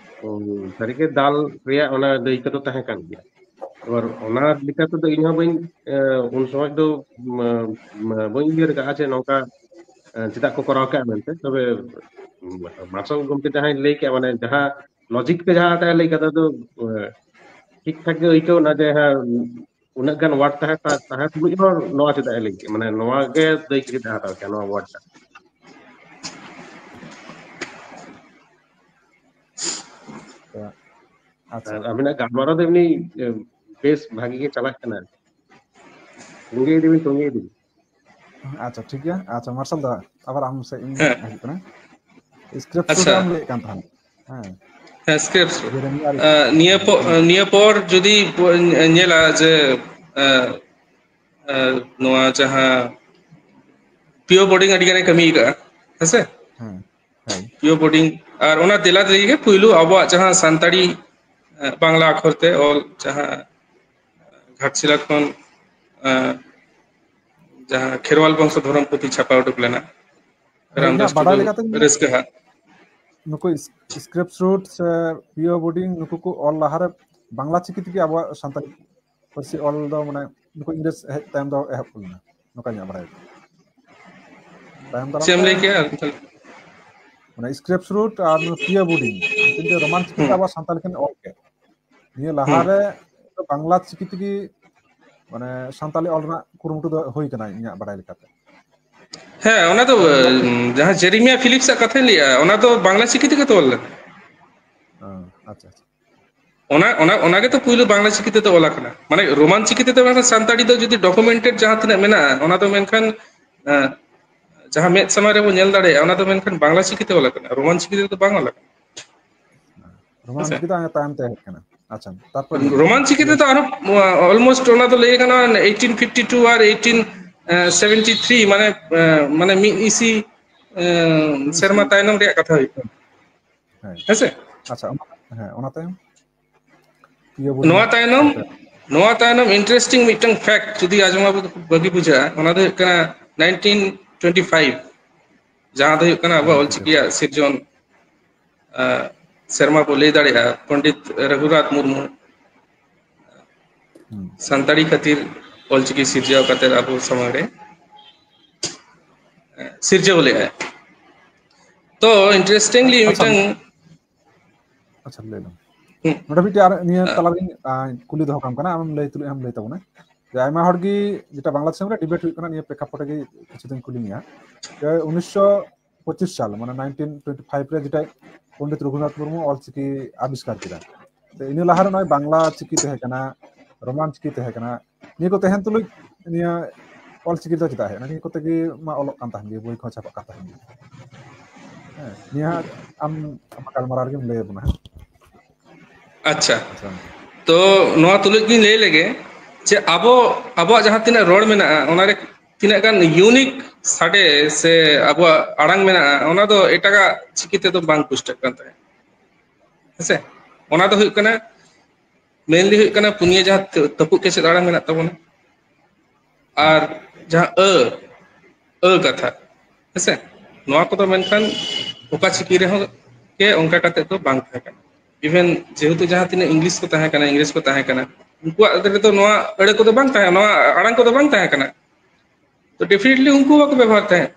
ᱩᱸ, ᱥᱟᱹᱨᱤᱜᱮ ᱫᱟᱞ ᱨᱮᱭᱟᱜ ᱚᱱᱟ ᱫᱟᱹᱭᱠᱟᱹ ᱫᱚ ᱛᱟᱦᱮᱸ ᱠᱟᱱ ᱜᱮᱭᱟ᱾ ᱟᱵᱟᱨ ᱚᱱᱟ ᱞᱮᱠᱟ ᱛᱮᱫᱚ ᱤᱧ ᱦᱚᱸ ᱵᱟᱹᱧ, ᱮ, ᱩᱱ ᱥᱚᱢᱚᱭ ᱫᱚ ᱢᱟ, ᱢᱟ, ᱵᱟᱹᱧ ᱩᱭᱦᱟᱹᱨ ᱠᱟᱜᱼᱟ ᱡᱮ ᱱᱚᱝᱠᱟ, ᱮ, ᱪᱮᱫᱟᱜ ᱠᱚ ᱠᱚᱨᱟᱣ ᱠᱟᱜᱼᱟ ᱢᱮᱱᱛᱮ᱾ ᱛᱚᱵᱮ ᱢᱟ, ᱢᱟᱨᱥᱟᱞ ᱜᱚᱢᱠᱮ ᱡᱟᱦᱟᱸᱭ ᱞᱟᱹᱭ ᱠᱮᱜᱼᱟ, ᱢᱟᱱᱮ ᱡᱟᱦᱟᱸ ᱞᱚᱡᱤᱠ ᱛᱮ ᱡᱟᱦᱟᱸᱴᱟᱜ ᱮ ᱞᱟᱹᱭ ᱠᱟᱫᱟ, ᱫᱚ, ᱮ, ᱴᱷᱤᱠ ᱴᱷᱟᱠ ᱜᱮ ᱟᱹᱭᱠᱟᱹᱣ ᱮᱱᱟ ᱡᱮ ᱦᱮᱸ, ᱩᱱᱟᱹᱜ ᱜᱟᱱ ᱣᱟᱨᱰ ᱛᱟᱦᱮᱸ, ᱛᱟ-, ᱛᱟᱦᱮᱸ ᱛᱩᱞᱩᱡ ᱦᱚᱸ ᱱᱚᱣᱟ ᱪᱮᱫᱟᱜ ᱮ ᱞᱟᱹᱭ ᱠᱮᱜᱼᱟ, ᱢᱟᱱᱮ ᱱᱚᱣᱟ ᱜᱮ ᱫᱟᱹᱭᱠᱟᱹ ᱠᱟᱛᱮ ᱦᱟᱛᱟᱣ ᱠᱮᱜᱼᱟ ᱱᱚᱣᱟ ᱣᱟᱨᱰ ᱴᱟᱜ᱾ ᱟᱪᱪᱷᱟ᱾ ᱟᱨ ᱟᱵᱤᱱᱟᱜ ᱜᱟᱞᱢᱟᱨᱟᱣ ᱫᱚ ᱮᱢᱱᱤ, ᱮ, ᱵᱮᱥ ᱵᱷᱟᱜᱤ ᱜᱮ ᱪᱟᱞᱟᱜ ᱠᱟᱱᱟ᱾ ᱛᱚᱸᱜᱮ ᱤᱫᱤ ᱵᱤᱱ, ᱛᱚᱸᱜᱮ ᱤᱫᱤ ᱵᱤᱱ᱾ ᱟᱪᱪᱷᱟ, ᱴᱷᱤᱠ ᱜᱮᱭᱟ᱾ ᱟᱪᱪᱷᱟ, ᱢᱟᱨᱥᱟᱞ ᱫᱟ, ᱟᱵᱟᱨ ᱟᱢ ᱥᱮᱫ ᱤᱧ ᱦᱮᱸ᱾ ᱦᱤᱡᱩᱜ ᱠᱟᱱᱟ᱾ ᱥᱠᱨᱤᱯᱴ ᱟᱪᱪᱷᱟ᱾ ᱥᱩᱴ ᱮᱢ ᱞᱟᱹᱭᱮᱫ ᱠᱟᱱ ᱛᱟᱦᱮᱸᱫ᱾ ᱦᱮᱸ᱾ ᱦᱮᱸ, ᱥᱠᱨᱤᱯᱴ ᱥᱩᱴ᱾ ᱡᱮᱨᱮᱢᱤᱭᱟ ᱟᱨ ᱟᱸ, ᱱᱤᱭᱟᱹ ᱯᱚ-, ᱱᱤᱭᱟᱹ ᱯᱚᱨ ᱡᱩᱫᱤ ᱵᱚ ᱧᱮᱞᱟ ᱡᱮ, ᱟᱸ, ᱟᱸ, ᱱᱚᱣᱟ ᱡᱟᱦᱟᱸ ᱯᱤ ᱳ ᱵᱳᱨᱰᱤᱝ ᱟᱹᱰᱤ ᱜᱟᱱᱮ ᱠᱟᱹᱢᱤ ᱟᱠᱟᱫᱼᱟ, ᱦᱮᱸ ᱥᱮ? ᱦᱮᱸ, ᱦᱮᱸ᱾ ᱯᱤ ᱳ ᱵᱳᱨᱰᱤᱝ, ᱟᱨ ᱚᱱᱟ ᱛᱮᱞᱟ ᱛᱮᱜᱮ ᱯᱩᱭᱞᱩ ᱟᱵᱚᱣᱟᱜ ᱡᱟᱦᱟᱸ ᱥᱟᱱᱛᱟᱲᱤ, ᱟᱸ, ᱵᱟᱝᱞᱟ ᱟᱠᱷᱚᱨ ᱛᱮ ᱚᱞ ᱡᱟᱦᱟᱸ ᱜᱷᱟᱴᱥᱤᱞᱟ ᱠᱷᱚᱱ, ᱟᱸ, ᱡᱟᱦᱟᱸ ᱠᱷᱮᱨᱣᱟᱞ ᱵᱚᱝᱥᱚ ᱫᱷᱚᱨᱚᱢ ᱯᱩᱛᱷᱤ ᱪᱷᱟᱯᱟ ᱩᱰᱩᱠ ᱞᱮᱱᱟ, ᱦᱮᱸ, ᱨᱟᱢᱫᱟᱥ ᱤᱧᱟᱹᱜ ᱵᱟᱰᱟᱭ ᱴᱩᱰᱩ ᱞᱮᱠᱟᱛᱮ ᱨᱟᱹᱥᱠᱟᱹ ᱦᱟᱜ᱾ ᱱᱩᱠᱩ ᱥ-, ᱥᱠᱨᱤᱯᱴ ᱥᱩᱴ ᱥᱮ ᱯᱤ ᱳ ᱵᱳᱨᱰᱤᱝ, ᱱᱩᱠᱩ ᱠᱚ ᱚᱞ ᱞᱟᱦᱟᱨᱮ ᱵᱟᱝᱞᱟ ᱪᱤᱠᱤ ᱛᱮᱜᱮ ᱟᱵᱚᱣᱟᱜ ᱥᱟᱱᱛᱟᱲᱤ ᱯᱟᱹᱨᱥᱤ ᱚᱞ ᱫᱚ, ᱢᱟᱱᱮ, ᱱᱩᱠᱩ ᱤᱝᱨᱮᱡᱽ ᱦᱮᱡ ᱛᱟᱭᱚᱢ ᱫᱚ ᱮᱦᱚᱵ ᱞᱮᱱᱟ, ᱱᱚᱝᱠᱟ ᱤᱧᱟᱹᱜ ᱵᱟᱲᱟᱭ᱾ ᱛᱟᱭᱚᱢ ᱫᱟᱨᱟᱢ ᱪᱮᱫ ᱮᱢ ᱛᱮ ᱞᱟᱹᱭ ᱠᱮᱜᱼᱟ? ᱢᱟᱱᱮ, ᱥᱠᱨᱤᱯᱴ ᱥᱩᱴ ᱟᱨ ᱱᱚᱣᱟ ᱯᱤ ᱳ ᱵᱳᱨᱰᱤᱝ, ᱩᱱᱠᱤᱱ ᱫᱚ ᱨᱳᱢᱟᱱ ᱪᱤᱠᱤ ᱛᱮ ᱦᱩᱸ᱾ ᱟᱵᱚᱣᱟᱜ ᱥᱟᱱᱛᱟᱲᱤ ᱠᱤᱱ ᱚᱞ ᱠᱮᱫ᱾ ᱱᱤᱭᱟᱹ ᱞᱟᱦᱟ ᱦᱩᱸ᱾ ᱨᱮ ᱵᱟᱝᱞᱟ ᱪᱤᱠᱤ ᱛᱮᱜᱮ, ᱢᱟᱱᱮ, ᱥᱟᱱᱛᱟᱲᱤ ᱚᱞ ᱨᱮᱱᱟᱜ ᱠᱩᱨᱩᱢᱩᱴᱩ ᱫᱚ ᱦᱩᱭ ᱠᱟᱱᱟ ᱤᱧᱟᱹᱜ ᱵᱟᱲᱟᱭ ᱞᱮᱠᱟᱛᱮ᱾ ᱦᱮᱸ, ᱚᱱᱟ ᱫᱚ, ᱟᱨ ᱚᱱᱟ ᱩᱸ, ᱡᱟᱦᱟᱸ ᱡᱮᱨᱮᱢᱤᱭᱟ ᱯᱷᱤᱞᱤᱯᱥ ᱟᱜ ᱠᱟᱛᱷᱟᱧ ᱞᱟᱹᱭᱮᱜᱼᱟ, ᱚᱱᱟ ᱫᱚ ᱵᱟᱝᱞᱟ ᱪᱤᱠᱤ ᱛᱮᱜᱮ ᱛᱚ ᱚᱞ ᱞᱮᱱᱟ᱾ ᱦᱮᱸ, ᱟᱪᱪᱷᱟ, ᱟᱪᱪᱷᱟ᱾ ᱚᱱᱟ, ᱚᱱᱟ, ᱚᱱᱟ ᱜᱮᱛᱚ ᱯᱩᱭᱞᱩ ᱵᱟᱝᱞᱟ ᱪᱤᱠᱤ ᱛᱮᱫᱚ ᱚᱞ ᱟᱠᱟᱱᱟ᱾ ᱢᱟᱱᱮ, ᱨᱳᱢᱟᱱ ᱪᱤᱠᱤ ᱛᱮᱫᱚ ᱵᱟᱝ, ᱥᱟᱱᱛᱟᱲᱤ ᱫᱚ ᱡᱩᱫᱤ ᱰᱚᱠᱩᱢᱮᱱᱴᱮᱰ ᱡᱟᱦᱟᱸ ᱛᱤᱱᱟᱹᱜ ᱢᱮᱱᱟᱜᱼᱟ, ᱚᱱᱟ ᱫᱚ ᱢᱮᱱᱠᱷᱟᱱ, ᱮᱸ, ᱡᱟᱦᱟᱸ ᱢᱮᱫ ᱥᱟᱢᱟᱝ ᱨᱮᱵᱚᱱ ᱧᱮᱞ ᱫᱟᱲᱮᱭᱟᱜᱼᱟ, ᱚᱱᱟ ᱫᱚ ᱢᱮᱱᱠᱷᱟᱱ ᱵᱟᱝᱞᱟ ᱪᱤᱠᱤ ᱛᱮ ᱚᱞ ᱟᱠᱟᱱᱟ, ᱨᱳᱢᱟᱱ ᱪᱤᱠᱤ ᱛᱮᱫᱚ ᱵᱟᱝ ᱚᱞ ᱟᱠᱟᱱᱟ᱾ ᱨᱳᱢᱟᱱ ᱦᱮᱸᱥᱮ? ᱪᱤᱠᱤ ᱫᱚ ᱛᱟᱭᱚᱢ ᱛᱮ ᱦᱮᱡ ᱟᱠᱟᱱᱟ᱾ ᱟᱪᱪᱷᱟ, ᱛᱟᱨᱯᱚᱨ ᱨᱳᱢᱟᱱ ᱪᱤᱠᱤ ᱛᱮᱫᱚ ᱟᱨᱦᱚᱸ, ᱟᱞᱢᱳᱥᱴ ᱚᱱᱟ ᱫᱚ ᱞᱟᱹᱭ ᱜᱟᱱᱚᱜᱼᱟ, eighteen fifty two ᱟᱨ eighteen seventy three, ᱢᱟᱱᱮ, ᱮᱸ, ᱢᱟᱱᱮ ᱢᱤᱫ ᱤᱥᱤ, ᱮᱸ, ᱥᱮᱨᱢᱟ ᱛᱟᱭᱱᱚᱢ ᱨᱮᱭᱟᱜ ᱠᱟᱛᱷᱟ ᱦᱩᱭᱩᱜ ᱠᱟᱱᱟ᱾ ᱦᱮᱸ᱾ ᱦᱮᱸᱥᱮ? ᱟᱪᱪᱷᱟ, ᱚᱱᱟ, ᱦᱮᱸ, ᱚᱱᱟ ᱛᱟᱭᱚᱢ? ᱯᱤ ᱳ ᱵᱳᱨᱰᱤᱝ ᱱᱚᱣᱟ ᱛᱟᱭᱱᱚᱢ, ᱚᱱᱛᱮ᱾ ᱱᱚᱣᱟ ᱛᱟᱭᱱᱚᱢ interesting ᱢᱤᱫᱴᱟᱝ fact ᱡᱩᱫᱤ ᱟᱸᱡᱚᱢ ᱟᱵᱚ ᱵᱷᱟᱹᱜᱤ ᱵᱩᱡᱷᱟᱹᱜᱼᱟ, ᱚᱱᱟ ᱫᱚ ᱦᱩᱭᱩᱜ ᱠᱟᱱᱟ nineteen twenty-five, ᱡᱟᱦᱟᱸ ᱫᱚ ᱦᱩᱭᱩᱜ ᱠᱟᱱᱟ ᱟᱵᱚᱣᱟᱜ ᱚᱞᱪᱤᱠᱤᱭᱟᱜ ᱥᱤᱨᱡᱚᱱ, ᱟᱸ, ᱥᱮᱨᱢᱟ ᱵᱚ ᱞᱟᱹᱭ ᱫᱟᱲᱮᱭᱟᱜᱼᱟ, ᱯᱚᱱᱰᱤᱛ ᱨᱚᱜᱷᱩᱱᱟᱛᱷ ᱢᱩᱨᱢᱩ ᱥᱟᱱᱛᱟᱲᱤ ᱠᱷᱟᱹᱛᱤᱨ ᱚᱞᱪᱤᱠᱤ ᱥᱤᱨᱡᱟᱹᱣ ᱠᱟᱛᱮ ᱟᱵᱚ ᱥᱟᱢᱟᱝ ᱨᱮ, ᱟᱸ, ᱥᱤᱨᱡᱟᱹᱣ ᱞᱮᱫᱼᱟᱭ᱾ ᱛᱚ, interestingly ᱟᱪᱪᱷᱟ᱾ ᱢᱤᱫᱴᱟᱝ ᱟᱪᱪᱷᱟ, ᱞᱟᱹᱭ ᱞᱮᱢ᱾ ᱦᱩᱸ᱾ ᱱᱚᱰᱮ ᱢᱤᱫᱴᱮᱡ ᱟᱨ ᱱᱤᱭᱟᱹ ᱟᱸ᱾ ᱛᱟᱞᱟ ᱨᱮᱧ, ᱟᱸ, ᱠᱩᱞᱤ ᱫᱚᱦᱚ ᱠᱟᱢ ᱠᱟᱱᱟ, ᱟᱢᱮᱢ ᱞᱟᱹᱭ ᱛᱩᱞᱩᱡ ᱮᱢ ᱞᱟᱹᱭ ᱛᱟᱵᱚᱱᱟ᱾ ᱡᱮ ᱟᱭᱢᱟ ᱦᱚᱲ ᱜᱮ ᱡᱮᱴᱟ ᱵᱟᱝᱞᱟ ᱫᱤᱥᱚᱢ ᱨᱮ debate ᱦᱩᱭᱩᱜ ᱠᱟᱱᱟ, ᱱᱤᱭᱟᱹ ᱯᱨᱮᱠᱠᱷᱟᱯᱚᱴ ᱨᱮᱜᱮ ᱠᱤᱪᱷᱩ ᱫᱤᱱ ᱠᱩᱞᱤ ᱢᱮᱭᱟ᱾ ᱡᱮ ᱩᱱᱤᱥᱥᱚ ᱯᱚᱸᱪᱤᱥ ᱥᱟᱞ, ᱢᱟᱱᱮ nineteen twenty-five ᱨᱮ ᱡᱮᱴᱟ ᱯᱚᱱᱰᱤᱛ ᱨᱚᱜᱷᱩᱱᱟᱛᱷ ᱢᱩᱨᱢᱩ ᱚᱞᱪᱤᱠᱤ ᱟᱵᱤᱥᱠᱟᱨ ᱠᱮᱫᱟ᱾ ᱛᱚ, ᱤᱱᱟᱹ ᱞᱟᱦᱟ ᱨᱮ ᱱᱚᱜᱼᱚᱭ ᱵᱟᱝᱞᱟ ᱪᱤᱠᱤ ᱛᱟᱦᱮᱸ ᱠᱟᱱᱟ, ᱨᱳᱢᱟᱱ ᱪᱤᱠᱤ ᱛᱟᱦᱮᱸ ᱠᱟᱱᱟ, ᱱᱤᱭᱟᱹ ᱠᱚ ᱛᱟᱦᱮᱱ ᱛᱩᱞᱩᱡ ᱱᱤᱭᱟᱹ ᱚᱞᱪᱤᱠᱤ ᱫᱚ ᱪᱮᱫᱟᱜ ᱦᱮᱡ ᱮᱱᱟ? ᱱᱤᱭᱟᱹ ᱠᱚᱛᱮ ᱜᱮ ᱢᱟ ᱚᱞᱚᱜ ᱠᱟᱱ ᱛᱟᱦᱮᱱ ᱜᱮ, ᱵᱳᱭ ᱠᱚᱦᱚᱸ ᱪᱷᱟᱯᱟᱜ ᱠᱟᱱ ᱛᱟᱦᱮᱱ ᱜᱮ᱾ ᱦᱮᱸ, ᱱᱤᱭᱟᱹ ᱦᱟᱸᱜ ᱟᱢ ᱟᱢᱟᱜ ᱜᱟᱞᱢᱟᱨᱟᱣ ᱨᱮᱜᱮᱢ ᱞᱟᱹᱭ ᱟᱵᱚᱱᱟ ᱦᱟᱸᱜ᱾ ᱟᱪᱪᱷᱟ᱾ ᱟᱪᱪᱷᱟ᱾ ᱛᱚ, ᱱᱚᱣᱟ ᱛᱩᱞᱩᱡ ᱜᱤᱧ ᱞᱟᱹᱭ ᱞᱮᱜᱮ ᱡᱮ ᱟᱵᱚ, ᱟᱵᱚᱣᱟᱜ ᱡᱟᱦᱟᱸ ᱛᱤᱱᱟᱹᱜ ᱨᱚᱲ ᱢᱮᱱᱟᱜᱼᱟ, ᱚᱱᱟᱨᱮ ᱛᱤᱱᱟᱹᱜ ᱜᱟᱱ unique ᱥᱟᱰᱮ ᱥᱮ ᱟᱵᱚᱣᱟᱜ ᱟᱲᱟᱝ ᱢᱮᱱᱟᱜᱼᱟ, ᱚᱱᱟ ᱫᱚ ᱮᱴᱟᱜᱟᱜ ᱪᱤᱠᱤ ᱛᱮᱫᱚ ᱵᱟᱝ ᱯᱩᱥᱴᱟᱹᱜ ᱠᱟᱱ ᱛᱟᱦᱮᱸᱫ᱾ ᱦᱮᱸᱥᱮ? ᱚᱱᱟ ᱫᱚ ᱦᱩᱭᱩᱜ ᱠᱟᱱᱟ, mainly ᱦᱩᱭᱩᱜ ᱠᱟᱱᱟ ᱯᱩᱱᱭᱟᱹ ᱡᱟᱦᱟᱸ ᱛᱟᱹ-, ᱛᱟᱹᱯᱩᱜ ᱠᱮᱪᱮᱫ ᱟᱲᱟᱝ ᱢᱮᱱᱟᱜ ᱛᱟᱵᱚᱱᱟ᱾ ᱟᱨ ᱡᱟᱦᱟᱸ ᱟᱹ, ᱟᱹ ᱠᱟᱛᱷᱟ, ᱦᱮᱸᱥᱮ? ᱱᱚᱣᱟ ᱠᱚᱫᱚ ᱢᱮᱱᱠᱷᱟᱱ ᱚᱠᱟ ᱪᱤᱠᱤ ᱨᱮᱦᱚᱸ ᱜᱮ ᱚᱱᱠᱟ ᱠᱟᱛᱮ ᱫᱚ ᱵᱟᱝ ᱛᱟᱦᱮᱸ ᱠᱟᱱᱟ᱾ Even ᱡᱮᱦᱮᱛᱩ ᱡᱟᱦᱟᱸ ᱛᱤᱱᱟᱹᱜ English ᱠᱚ ᱛᱟᱦᱮᱸ ᱠᱟᱱᱟ, ᱤᱝᱨᱮᱡᱽ ᱠᱚ ᱛᱟᱦᱮᱸ ᱠᱟᱱᱟ, ᱩᱱᱠᱩᱣᱟᱜ ᱨᱮᱫᱚ ᱱᱚᱣᱟ ᱟᱹᱲᱟᱹ ᱠᱚᱫᱚ ᱵᱟᱝ ᱛᱟᱦᱮᱸ, ᱱᱚᱣᱟ ᱟᱲᱟᱝ ᱠᱚᱫᱚ ᱵᱟᱝ ᱛᱟᱦᱮᱸ ᱠᱟᱱᱟ᱾ ᱛᱚ, definitely ᱩᱱᱠᱩ ᱵᱟᱠᱚ ᱵᱮᱵᱚᱦᱟᱨ ᱛᱟᱦᱮᱸᱫ,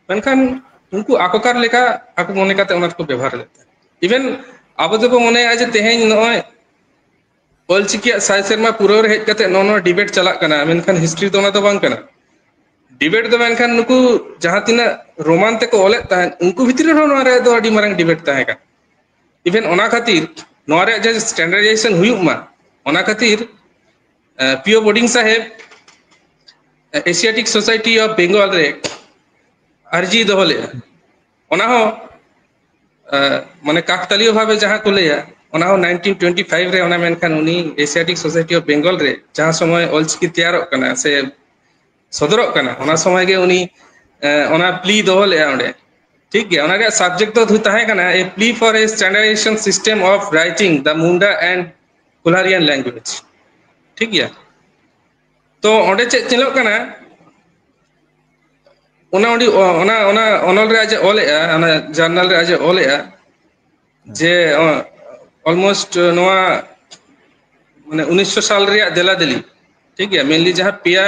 ᱢᱮᱱᱠᱷᱟᱱ ᱩᱱᱠᱩ ᱟᱠᱚᱠᱟᱨ ᱞᱮᱠᱟ ᱟᱠᱚ ᱢᱚᱱᱮ ᱠᱟᱛᱮ ᱚᱱᱟ ᱫᱚᱠᱚ ᱵᱮᱵᱚᱦᱟᱨ ᱞᱮᱫ ᱛᱟᱦᱮᱸᱫ᱾ Even ᱟᱵᱚ ᱫᱚᱵᱚ ᱢᱚᱱᱮᱭᱟ ᱡᱮ ᱛᱮᱦᱮᱧ ᱱᱚᱜᱼᱚᱭ ᱚᱞᱪᱤᱠᱤᱭᱟᱜ ᱥᱟᱭ ᱥᱮᱨᱢᱟ ᱯᱩᱨᱟᱹᱣ ᱨᱮ ᱦᱮᱡ ᱠᱟᱛᱮ ᱱᱚᱜᱼᱚ ᱱᱚᱣᱟ debate ᱪᱟᱞᱟᱜ ᱠᱟᱱᱟ, ᱢᱮᱱᱠᱷᱟᱱ history ᱫᱚ ᱚᱱᱟ ᱫᱚ ᱵᱟᱝ ᱠᱟᱱᱟ᱾ Debate ᱫᱚ ᱢᱮᱱᱠᱷᱟᱱ ᱱᱩᱠᱩ ᱡᱟᱦᱟᱸ ᱛᱤᱱᱟᱹᱜ ᱨᱳᱢᱟᱱ ᱛᱮᱠᱚ ᱚᱞᱮᱫ ᱛᱟᱦᱮᱸᱫ, ᱩᱱᱠᱩ ᱵᱷᱤᱛᱨᱤ ᱨᱮᱦᱚᱸ ᱱᱚᱣᱟ ᱨᱮ ᱫᱚ ᱟᱹᱰᱤ ᱢᱟᱨᱟᱝ debate ᱛᱟᱦᱮᱸ ᱠᱟᱱᱟ᱾ Even ᱚᱱᱟ ᱠᱷᱟᱹᱛᱤᱨ ᱱᱚᱣᱟ ᱨᱮᱭᱟᱜ ᱡᱟᱦᱟᱸ standardization ᱦᱩᱭᱩᱜ ᱢᱟ, ᱚᱱᱟ ᱠᱷᱟᱹᱛᱤᱨ, ᱟᱸ, ᱯᱤ ᱳ ᱵᱳᱰᱤᱝ ᱥᱟᱦᱮᱵ, ᱟᱸ, Asiatic Society of Bengal ᱨᱮ ᱟᱨᱡᱤ ᱫᱚᱦᱚ ᱞᱮᱫᱼᱟ᱾ ᱚᱱᱟ ᱦᱚᱸ, ᱟᱸ, ᱢᱟᱱᱮ ᱠᱟᱠᱛᱟᱞᱤᱭᱚ ᱵᱷᱟᱵᱮ ᱡᱟᱦᱟᱸ ᱠᱚ ᱞᱟᱹᱭᱟ, ᱚᱱᱟ ᱦᱚᱸ nineteen twenty-five ᱨᱮ, ᱚᱱᱟ ᱢᱮᱱᱠᱷᱟᱱ ᱩᱱᱤ Asiatic Society of Bengal ᱨᱮ ᱡᱟᱦᱟᱸ ᱥᱚᱢᱚᱭ ᱚᱞᱪᱤᱠᱤ ᱛᱮᱭᱟᱨᱚᱜ ᱠᱟᱱᱟ ᱥᱮ ᱥᱚᱫᱚᱨᱚᱜ ᱠᱟᱱᱟ, ᱚᱱᱟ ᱥᱚᱢᱚᱭ ᱜᱮ ᱩᱱᱤ, ᱟᱸ, ᱚᱱᱟ plea ᱫᱚᱦᱚ ᱞᱮᱫᱼᱟ ᱚᱸᱰᱮ᱾ ᱴᱷᱤᱠ ᱜᱮᱭᱟ, ᱚᱱᱟ ᱨᱮᱭᱟᱜ subject ᱫᱚ ᱛᱟᱦᱮᱸ ᱠᱟᱱᱟ A Plea for a Standardization System of Writing the Munda and Kolharian Language᱾ ᱴᱷᱤᱠ ᱜᱮᱭᱟ᱾ ᱛᱚ ᱚᱸᱰᱮ ᱪᱮᱫ ᱧᱮᱞᱚᱜ ᱠᱟᱱᱟ, ᱚᱱᱟ ᱚᱸᱰᱮ ᱚᱱᱟ ᱚᱱᱟ ᱚᱱᱚᱞ ᱨᱮ ᱟᱡ ᱮ ᱚᱞᱮᱜᱼᱟ, ᱚᱱᱟ ᱡᱟᱨᱱᱟᱞ ᱨᱮ ᱟᱡ ᱮ ᱚᱞᱮᱜᱼᱟ ᱡᱮ ᱚᱞᱢᱳᱥᱴ ᱱᱚᱣᱟ ᱢᱟᱱᱮ ᱩᱱᱤᱥᱥᱚ ᱥᱟᱞ ᱨᱮᱭᱟᱜ ᱫᱮᱞᱟ ᱫᱮᱞᱤ, ᱴᱷᱤᱠ ᱜᱮᱭᱟ, ᱢᱮᱱᱞᱤ ᱡᱟᱦᱟᱸ ᱯᱮᱭᱟ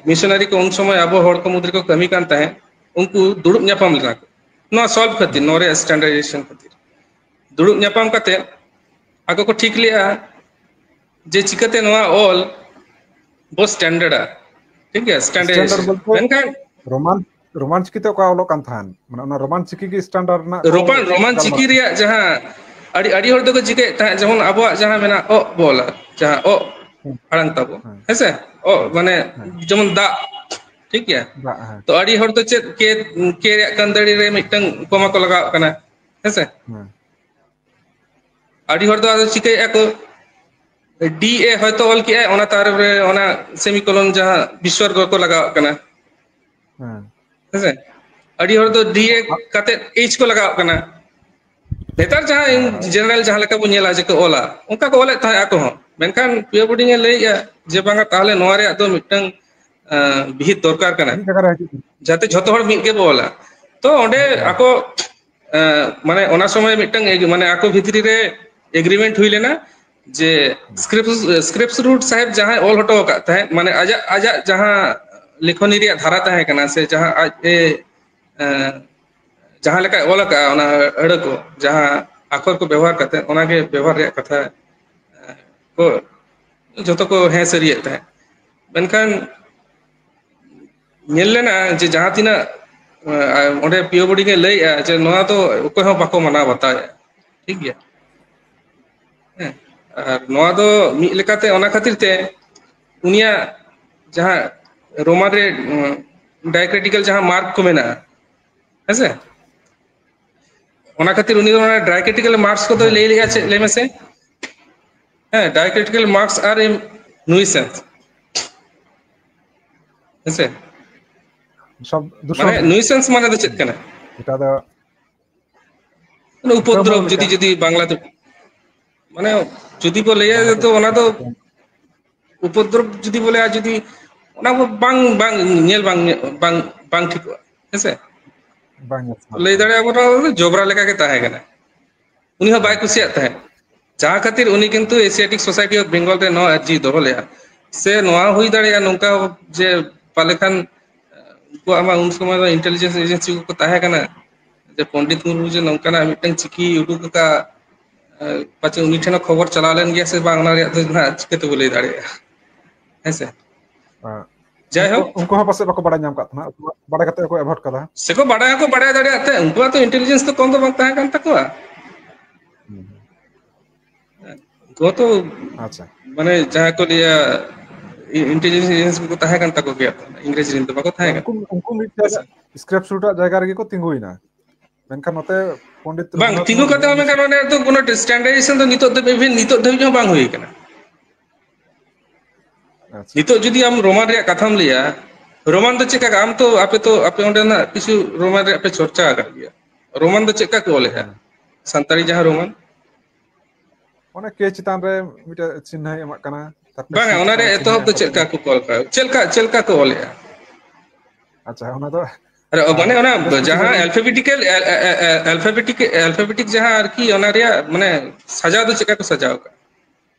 ᱢᱤᱥᱚᱱᱟᱨᱤ ᱠᱚ ᱩᱱ ᱥᱚᱢᱚᱭ ᱟᱵᱚ ᱦᱚᱲ ᱠᱚ ᱢᱩᱫᱽ ᱨᱮᱠᱚ ᱠᱟᱹᱢᱤ ᱠᱟᱱ ᱛᱟᱦᱮᱸᱫ, ᱩᱱᱠᱩ ᱫᱩᱲᱩᱵ ᱧᱟᱯᱟᱢ ᱞᱮᱱᱟ ᱠᱚ ᱱᱚᱣᱟ ᱥᱚᱞᱵᱷ ᱠᱷᱟᱹᱛᱤᱨ, ᱱᱚᱣᱟ ᱨᱮᱭᱟᱜ ᱥᱴᱮᱱᱰᱟᱨᱰᱟᱭᱡᱮᱥᱚᱱ ᱠᱷᱟᱹᱛᱤᱨ᱾ ᱫᱩᱲᱩᱵ ᱧᱟᱯᱟᱢ ᱠᱟᱛᱮ ᱟᱠᱚ ᱠᱚ ᱴᱷᱤᱠ ᱞᱮᱜᱼᱟ ᱡᱮ ᱪᱤᱠᱟᱹᱛᱮ ᱱᱚᱣᱟ ᱚᱞ ᱵᱚ ᱥᱴᱮᱱᱰᱟᱨᱰᱟ, ᱴᱷᱤᱠ ᱜᱮᱭᱟ, ᱥᱴᱮᱱᱰᱟᱨᱰ ᱥᱴᱮᱱᱰᱟᱨᱰᱟᱭᱡᱮᱥᱚᱱ᱾ ᱵᱚᱞᱛᱮ ᱢᱮᱱᱠᱷᱟᱱ ᱨᱳᱢᱟᱱ, ᱨᱳᱢᱟᱱ ᱪᱤᱠᱤ ᱛᱮ ᱚᱠᱟ ᱚᱞᱚᱜ ᱠᱟᱱ ᱛᱟᱦᱮᱸᱱ, ᱢᱟᱱᱮ ᱚᱱᱟ ᱨᱳᱢᱟᱱ ᱪᱤᱠᱤ ᱜᱮ ᱥᱴᱮᱱᱰᱟᱨᱰ ᱨᱮᱱᱟᱜ ᱠᱚ ᱨᱳᱢᱟᱱ ᱨᱳᱢᱟᱱ ᱜᱟᱞᱢᱟᱨᱟᱣ ᱪᱤᱠᱤ ᱨᱮᱭᱟᱜ ᱡᱟᱦᱟᱸ ᱟᱹᱰᱤ ᱟᱹᱰᱤ ᱦᱚᱲ ᱫᱚᱠᱚ ᱪᱤᱠᱟᱹᱭᱮᱫ ᱛᱟᱦᱮᱸᱫ, ᱡᱮᱢᱚᱱ ᱟᱵᱚᱣᱟᱜ ᱡᱟᱦᱟᱸ ᱢᱮᱱᱟᱜ ᱚᱜ ᱵᱚ ᱚᱞᱟ, ᱡᱟᱦᱟᱸ ᱚᱜ ᱦᱮᱸ᱾ ᱟᱲᱟᱝ ᱛᱟᱵᱚ, ᱦᱮᱸ᱾ ᱦᱮᱸᱥᱮ? ᱚᱜ ᱦᱮᱸ᱾ ᱢᱟᱱᱮ ᱦᱮᱸ᱾ ᱡᱮᱢᱚᱱ ᱫᱟᱜ, ᱴᱷᱤᱠ ᱜᱮᱭᱟ? ᱫᱟᱜ, ᱦᱮᱸ᱾ ᱛᱚ ᱟᱹᱰᱤ ᱦᱚᱲ ᱫᱚ ᱪᱮᱫ ᱠᱮ, ᱠᱮ ᱨᱮᱭᱟᱜ ᱠᱟᱹᱱᱫᱟᱹᱲᱤ ᱨᱮ ᱢᱤᱫᱴᱟᱝ ᱠᱚᱢᱟ ᱠᱚ ᱞᱟᱜᱟᱣᱟᱜ ᱠᱟᱱᱟ, ᱦᱮᱸᱥᱮ? ᱦᱮᱸ᱾ ᱟᱹᱰᱤ ᱦᱚᱲ ᱫᱚ ᱟᱫᱚ ᱪᱤᱠᱟᱹᱭᱮᱫᱼᱟ ᱠᱚ, ᱰᱤ ᱮ ᱦᱚᱭᱛᱳ ᱚᱞ ᱠᱮᱜᱼᱟᱭ, ᱚᱱᱟ ᱛᱟᱨ ᱨᱮ ᱚᱱᱟ ᱥᱮᱢᱤᱠᱳᱞᱚᱱ ᱡᱟᱦᱟᱸ ᱵᱤᱥᱥᱚᱨᱜᱚ ᱠᱚ ᱞᱟᱜᱟᱣᱟᱜ ᱠᱟᱱᱟ, ᱦᱮᱸ᱾ ᱦᱮᱸᱥᱮ? ᱟᱹᱰᱤ ᱦᱚᱲ ᱫᱚ ᱰᱤ ᱮ ᱠᱟᱛᱮ ᱮᱭᱤᱪ ᱠᱚ ᱞᱟᱜᱟᱣᱟᱜ ᱠᱟᱱᱟ᱾ ᱱᱮᱛᱟᱨ ᱡᱟᱦᱟᱸ ᱦᱮᱸ᱾ ᱡᱮᱱᱟᱨᱮᱞ ᱡᱟᱦᱟᱸ ᱞᱮᱠᱟ ᱵᱚᱱ ᱧᱮᱞᱟ ᱡᱮ ᱠᱚ ᱚᱞᱟ, ᱚᱱᱠᱟ ᱠᱚ ᱚᱞᱮᱫ ᱛᱟᱦᱮᱸᱫ ᱟᱠᱚ ᱦᱚᱸ᱾ ᱢᱮᱱᱠᱷᱟᱱ ᱯᱤᱭᱳ ᱵᱳᱨᱰᱤᱝ ᱮ ᱞᱟᱹᱭᱮᱜᱼᱟ ᱡᱮ ᱵᱟᱝᱟ, ᱛᱟᱦᱚᱞᱮ ᱱᱚᱣᱟ ᱨᱮᱭᱟᱜ ᱫᱚ ᱢᱤᱫᱴᱟᱝ, ᱟᱸ, ᱵᱤᱦᱤᱛ ᱫᱚᱨᱠᱟᱨ ᱠᱟᱱᱟ, ᱢᱤᱫ ᱡᱟᱭᱜᱟ ᱨᱮ ᱦᱤᱡᱩᱜ ᱠᱟᱱᱟ᱾ ᱡᱟᱛᱮ ᱡᱷᱚᱛᱚ ᱦᱚᱲ ᱢᱤᱫ ᱜᱮᱵᱚ ᱚᱞᱟ᱾ ᱛᱚ ᱚᱸᱰᱮ ᱦᱮᱸ᱾ ᱟᱠᱚ, ᱟᱸ, ᱢᱟᱱᱮ ᱚᱱᱟ ᱥᱚᱢᱚᱭ ᱢᱤᱫᱴᱟᱝ ᱮᱜ-, ᱢᱟᱱᱮ ᱟᱠᱚ ᱵᱷᱤᱛᱨᱤ ᱨᱮ ᱮᱜᱽᱨᱤᱢᱮᱱᱴ ᱦᱩᱭ ᱞᱮᱱᱟ ᱡᱮ ᱦᱮᱸ᱾ ᱥᱠᱨᱤᱯᱴ, ᱥᱠᱨᱤᱯᱴ ᱨᱩᱴ ᱥᱟᱦᱮᱵᱽ ᱡᱟᱦᱟᱸᱭ ᱚᱞ ᱦᱚᱴᱚ ᱟᱠᱟᱫ ᱛᱟᱦᱮᱸᱫ, ᱢᱟᱱᱮ ᱟᱡᱟᱜ, ᱟᱡᱟᱜ ᱡᱟᱦᱟᱸ ᱞᱮᱠᱷᱚᱱᱤ ᱨᱮᱭᱟᱜ ᱫᱷᱟᱨᱟ ᱛᱟᱦᱮᱸ ᱠᱟᱱᱟ ᱥᱮ ᱡᱟᱦᱟᱸ ᱟᱡ ᱮ, ᱮᱸ, ᱡᱟᱦᱟᱸ ᱞᱮᱠᱟᱭ ᱚᱞ ᱟᱠᱟᱫᱼᱟ ᱚᱱᱟ ᱟᱹᱲᱟᱹ ᱠᱚ, ᱡᱟᱦᱟᱸ ᱟᱠᱷᱚᱨ ᱠᱚ ᱵᱮᱵᱚᱦᱟᱨ ᱠᱟᱛᱮ, ᱚᱱᱟᱜᱮ ᱵᱮᱵᱚᱦᱟᱨ ᱨᱮᱭᱟᱜ ᱠᱟᱛᱷᱟ, ᱮᱸ, ᱠᱚ ᱡᱚᱛᱚ ᱠᱚ ᱦᱮᱸ ᱥᱟᱹᱨᱤᱭᱮᱫ ᱛᱟᱦᱮᱸᱫ᱾ ᱢᱮᱱᱠᱷᱟᱱ ᱧᱮᱞ ᱞᱮᱱᱟ ᱡᱮ ᱡᱟᱦᱟᱸ ᱛᱤᱱᱟᱹᱜ, ᱮᱸ, ᱚᱸᱰᱮ ᱯᱤᱭᱳ ᱵᱳᱨᱰᱤᱝ ᱮ ᱞᱟᱹᱭᱮᱜᱼᱟ ᱡᱮ ᱱᱚᱣᱟ ᱫᱚ ᱚᱠᱚᱭ ᱦᱚᱸ ᱵᱟᱠᱚ ᱢᱟᱱᱟᱣ ᱵᱟᱛᱟᱣᱮᱜᱼᱟ, ᱴᱷᱤᱠ ᱜᱮᱭᱟ? ᱦᱮᱸ, ᱟᱨ ᱱᱚᱣᱟ ᱫᱚ ᱢᱤᱫ ᱞᱮᱠᱟᱛᱮ ᱚᱱᱟ ᱠᱷᱟᱹᱛᱤᱨ ᱛᱮ ᱩᱱᱤᱭᱟᱜ ᱡᱟᱦᱟᱸ ᱨᱳᱢᱟᱱ ᱨᱮ, ᱩᱸ, ᱰᱟᱭᱠᱨᱤᱴᱤᱠᱟᱞ ᱡᱟᱦᱟᱸ ᱢᱟᱨᱠ ᱠᱚ ᱢᱮᱱᱟᱜᱼᱟ, ᱦᱮᱸᱥᱮ? ᱚᱱᱟ ᱠᱷᱟᱹᱛᱤᱨ ᱩᱱᱤ ᱫᱚ ᱚᱱᱟ ᱰᱟᱭᱠᱨᱤᱴᱤᱠᱟᱞ ᱢᱟᱨᱠᱥ ᱠᱚᱫᱚᱭ ᱦᱮᱸ, ᱞᱟᱹᱭ ᱞᱮᱜᱼᱟ ᱪᱮᱫ, ᱦᱮᱸ᱾ ᱞᱟᱹᱭ ᱢᱮᱥᱮ? ᱦᱮᱸ, diacritical marks are a nuisance, ᱦᱮᱸᱥᱮ? ᱥᱚᱵ ᱫᱩᱥᱚᱱ ᱢᱟᱱᱮ ᱨᱮᱱᱟᱜ᱾ Nuisance ᱢᱟᱱᱮ ᱫᱚ ᱪᱮᱫ ᱠᱟᱱᱟ? ᱮᱴᱟ ᱫᱚ ᱢᱟᱱᱮ ᱩᱯᱚᱫᱨᱚᱵ, ᱟᱠᱨᱚᱢᱚᱱ ᱡᱩᱫᱤ, ᱞᱮᱠᱟ᱾ ᱡᱩᱫᱤ ᱵᱟᱝᱞᱟ ᱛᱮ, ᱢᱟᱱᱮ ᱡᱩᱫᱤ ᱵᱚ ᱞᱟᱹᱭᱟ ᱛᱚ ᱚᱱᱟ ᱫᱚ ᱩᱯᱚᱫᱨᱚᱵ ᱡᱩᱫᱤ ᱵᱚ ᱞᱟᱹᱭᱟ, ᱡᱩᱫᱤ ᱚᱱᱟ ᱠᱚ ᱵᱟᱝ, ᱵᱟᱝ ᱧᱮᱞ, ᱵᱟᱝ, ᱵᱟᱝ, ᱵᱟᱝ ᱴᱷᱤᱠᱚᱜᱼᱟ, ᱦᱮᱸ ᱥᱮ? ᱵᱟᱝ ᱧᱮᱞ ᱥᱟᱱᱟ ᱞᱟᱹᱭ ᱠᱚᱣᱟ᱾ ᱫᱟᱲᱮᱭᱟᱜᱼᱟ ᱵᱚᱱ, ᱚᱱᱟ ᱫᱚ ᱡᱚᱵᱽᱨᱟ ᱞᱮᱠᱟ ᱜᱮ ᱛᱟᱦᱮᱸ ᱠᱟᱱᱟ᱾ ᱩᱱᱤ ᱦᱚᱸ ᱵᱟᱭ ᱠᱩᱥᱤᱭᱟᱜ ᱛᱟᱦᱮᱸᱫ, ᱡᱟᱦᱟᱸ ᱠᱷᱟᱹᱛᱤᱨ ᱩᱱᱤ ᱠᱤᱱᱛᱩ Asiatic Society of Bengal ᱨᱮ ᱱᱚᱣᱟ ᱟᱨᱡᱤ ᱫᱚᱦᱚ ᱞᱮᱫᱼᱟ᱾ ᱥᱮ ᱱᱚᱣᱟ ᱦᱩᱭ ᱫᱟᱲᱮᱭᱟᱜᱼᱟ ᱱᱚᱝᱠᱟ ᱡᱮ ᱯᱟᱞᱮ ᱠᱷᱟᱱ ᱩᱱᱠᱩᱣᱟᱜ ᱢᱟ ᱩᱱ ᱥᱚᱢᱚᱭ ᱫᱚ intelligence agency ᱠᱚᱠᱚ ᱛᱟᱦᱮᱸ ᱠᱟᱱᱟ, ᱡᱮ ᱯᱚᱱᱰᱤᱛ ᱢᱩᱨᱢᱩ ᱡᱮ ᱱᱚᱝᱠᱟᱱᱟᱜ ᱢᱤᱫᱴᱟᱝ ᱪᱤᱠᱤ ᱩᱰᱩᱠ ᱟᱠᱟᱫ, ᱮ, ᱯᱟᱪᱮ ᱩᱱᱤ ᱴᱷᱮᱱ ᱦᱚᱸ ᱠᱷᱚᱵᱚᱨ ᱪᱟᱞᱟᱣ ᱞᱮᱱ ᱜᱮᱭᱟ ᱥᱮ ᱵᱟᱝ, ᱚᱱᱟ ᱨᱮᱭᱟᱜ ᱫᱚ ᱱᱟᱦᱟᱜ ᱪᱤᱠᱟᱹ ᱛᱮᱵᱚ ᱞᱟᱹᱭ ᱫᱟᱲᱮᱭᱟᱜᱼᱟ, ᱦᱮᱸ ᱥᱮ? ᱦᱮᱸ᱾ ᱡᱟᱭᱦᱳᱠ᱾ ᱩᱱᱠᱩ, ᱩᱱᱠᱩ ᱦᱚᱸ ᱯᱟᱥᱮᱡ ᱵᱟᱠᱚ ᱵᱟᱲᱟᱭ ᱧᱟᱢ ᱠᱟᱜ ᱛᱟᱦᱮᱱᱟ, ᱩᱱᱠᱩ ᱵᱟᱲᱟᱭ ᱠᱟᱛᱮ ᱠᱚ ᱮᱵᱷᱚᱨᱴ ᱠᱟᱫᱟ᱾ ᱥᱮᱠᱚ ᱵᱟᱲᱟᱭ ᱦᱚᱸᱠᱚ ᱵᱟᱲᱟᱭ ᱫᱟᱲᱮᱭᱟᱜ ᱛᱟᱦᱮᱸᱫ, ᱩᱱᱠᱩᱣᱟᱜ ᱛᱚ intelligence ᱫᱚ ᱠᱚᱢ ᱫᱚ ᱵᱟᱝ ᱛᱟᱦᱮᱸ ᱠᱟᱱ ᱛᱟᱠᱚᱣᱟ᱾ ᱦᱩᱸ᱾ ᱩᱱᱠᱩ ᱛᱚ ᱟᱪᱪᱷᱟ᱾ ᱢᱟᱱᱮ ᱡᱟᱦᱟᱸ ᱠᱚ ᱞᱟᱹᱭᱟ, ᱤ-, intelligence agency ᱠᱚ ᱛᱟᱦᱮᱸ ᱠᱟᱱ ᱛᱟᱠᱚ ᱜᱮᱭᱟ, ᱤᱝᱨᱮᱡᱤ ᱨᱮᱱ ᱫᱚ ᱵᱟᱠᱚ ᱛᱟᱦᱮᱸ ᱠᱟᱱᱟ᱾ ᱩᱱᱠᱩ, ᱩᱱᱠᱩ ᱢᱤᱫᱴᱮᱱ ᱦᱮᱸ ᱥᱮ? Scrap suit ᱟᱜ ᱡᱟᱭᱜᱟ ᱨᱮᱜᱮ ᱠᱚ ᱛᱤᱸᱜᱩᱭᱮᱱᱟ᱾ ᱢᱮᱱᱠᱷᱟᱱ ᱱᱚᱛᱮ ᱯᱚᱱᱰᱤᱛ ᱵᱟᱝ, ᱨᱚᱜᱷᱩᱱᱟᱛᱷ ᱛᱤᱸᱜᱩ ᱢᱩᱨᱢᱩ ᱠᱟᱛᱮ ᱦᱚᱸ ᱢᱮᱱᱠᱷᱟᱱ ᱚᱱᱮ ᱫᱚ ᱠᱳᱱᱳ standardization ᱫᱚ ᱱᱤᱛᱚᱜ ᱫᱷᱟᱹᱵᱤᱡ, even ᱱᱤᱛᱚᱜ ᱫᱷᱟᱹᱵᱤᱡ ᱦᱚᱸ ᱵᱟᱝ ᱦᱩᱭ ᱠᱟᱱᱟ᱾ ᱟᱪᱪᱷᱟ᱾ ᱱᱤᱛᱚᱜ ᱡᱩᱫᱤ ᱟᱢ ᱨᱳᱢᱟᱱ ᱨᱮᱭᱟᱜ ᱠᱟᱛᱷᱟᱢ ᱞᱟᱹᱭᱟ, ᱨᱳᱢᱟᱱ ᱫᱚ ᱪᱮᱫ ᱞᱮᱠᱟ? ᱟᱢ ᱛᱚ, ᱟᱯᱮ ᱛᱚ, ᱟᱯᱮ ᱚᱸᱰᱮᱱᱟᱜ ᱠᱤᱪᱷᱩ ᱨᱳᱢᱟᱱ ᱨᱮᱭᱟᱜ ᱯᱮ ᱪᱚᱨᱪᱟ ᱟᱠᱟᱫ ᱜᱮᱭᱟ᱾ ᱨᱳᱢᱟᱱ ᱫᱚ ᱪᱮᱫ ᱞᱮᱠᱟ ᱠᱚ ᱚᱞᱮᱫᱼᱟ? ᱦᱮᱸ᱾ ᱥᱟᱱᱛᱟᱲᱤ ᱡᱟᱦᱟᱸ ᱨᱳᱢᱟᱱ? ᱚᱱᱮ ᱠᱮ ᱪᱮᱛᱟᱱ ᱨᱮ ᱢᱤᱫᱴᱮᱡ ᱪᱤᱱᱦᱟᱹᱭ ᱮᱢᱟᱜ ᱠᱟᱱᱟ, ᱛᱟᱨᱯᱚᱨᱮ ᱵᱟᱝᱟ, ᱥᱤ ᱚᱱᱟ ᱪᱮᱛᱟᱱ ᱨᱮᱭᱟᱜ ᱨᱮ ᱪᱤᱱᱦᱟᱹ ᱮᱛᱚᱦᱚᱵ ᱫᱚ ᱮᱢ ᱪᱮᱫ ᱠᱟᱛᱮ ᱞᱮᱠᱟ ᱠᱚ ᱚᱞ ᱠᱟᱜᱼᱟ? ᱪᱮᱫ ᱞᱮᱠᱟ, ᱪᱮᱫ ᱞᱮᱠᱟ ᱠᱚ ᱚᱞᱮᱫᱼᱟ? ᱟᱪᱪᱷᱟ, ᱚᱱᱟ ᱫᱚ, ᱟᱨ ᱢᱟᱱᱮ ᱟᱨ ᱚᱱᱟ ᱵᱮᱥ ᱠᱤᱪᱷᱩ ᱡᱟᱦᱟᱸ ᱡᱟᱭᱜᱟ ᱨᱮ alphabetical, ᱮ, ᱮ, ᱮ, alphabetic, alphabetic ᱡᱟᱦᱟᱸ ᱟᱨᱠᱤ ᱚᱱᱟ ᱨᱮᱭᱟᱜ ᱢᱟᱱᱮ ᱥᱟᱡᱟᱣ ᱫᱚ ᱪᱮᱫ ᱞᱮᱠᱟ ᱠᱚ ᱥᱟᱡᱟᱣ ᱠᱟᱜᱼᱟ?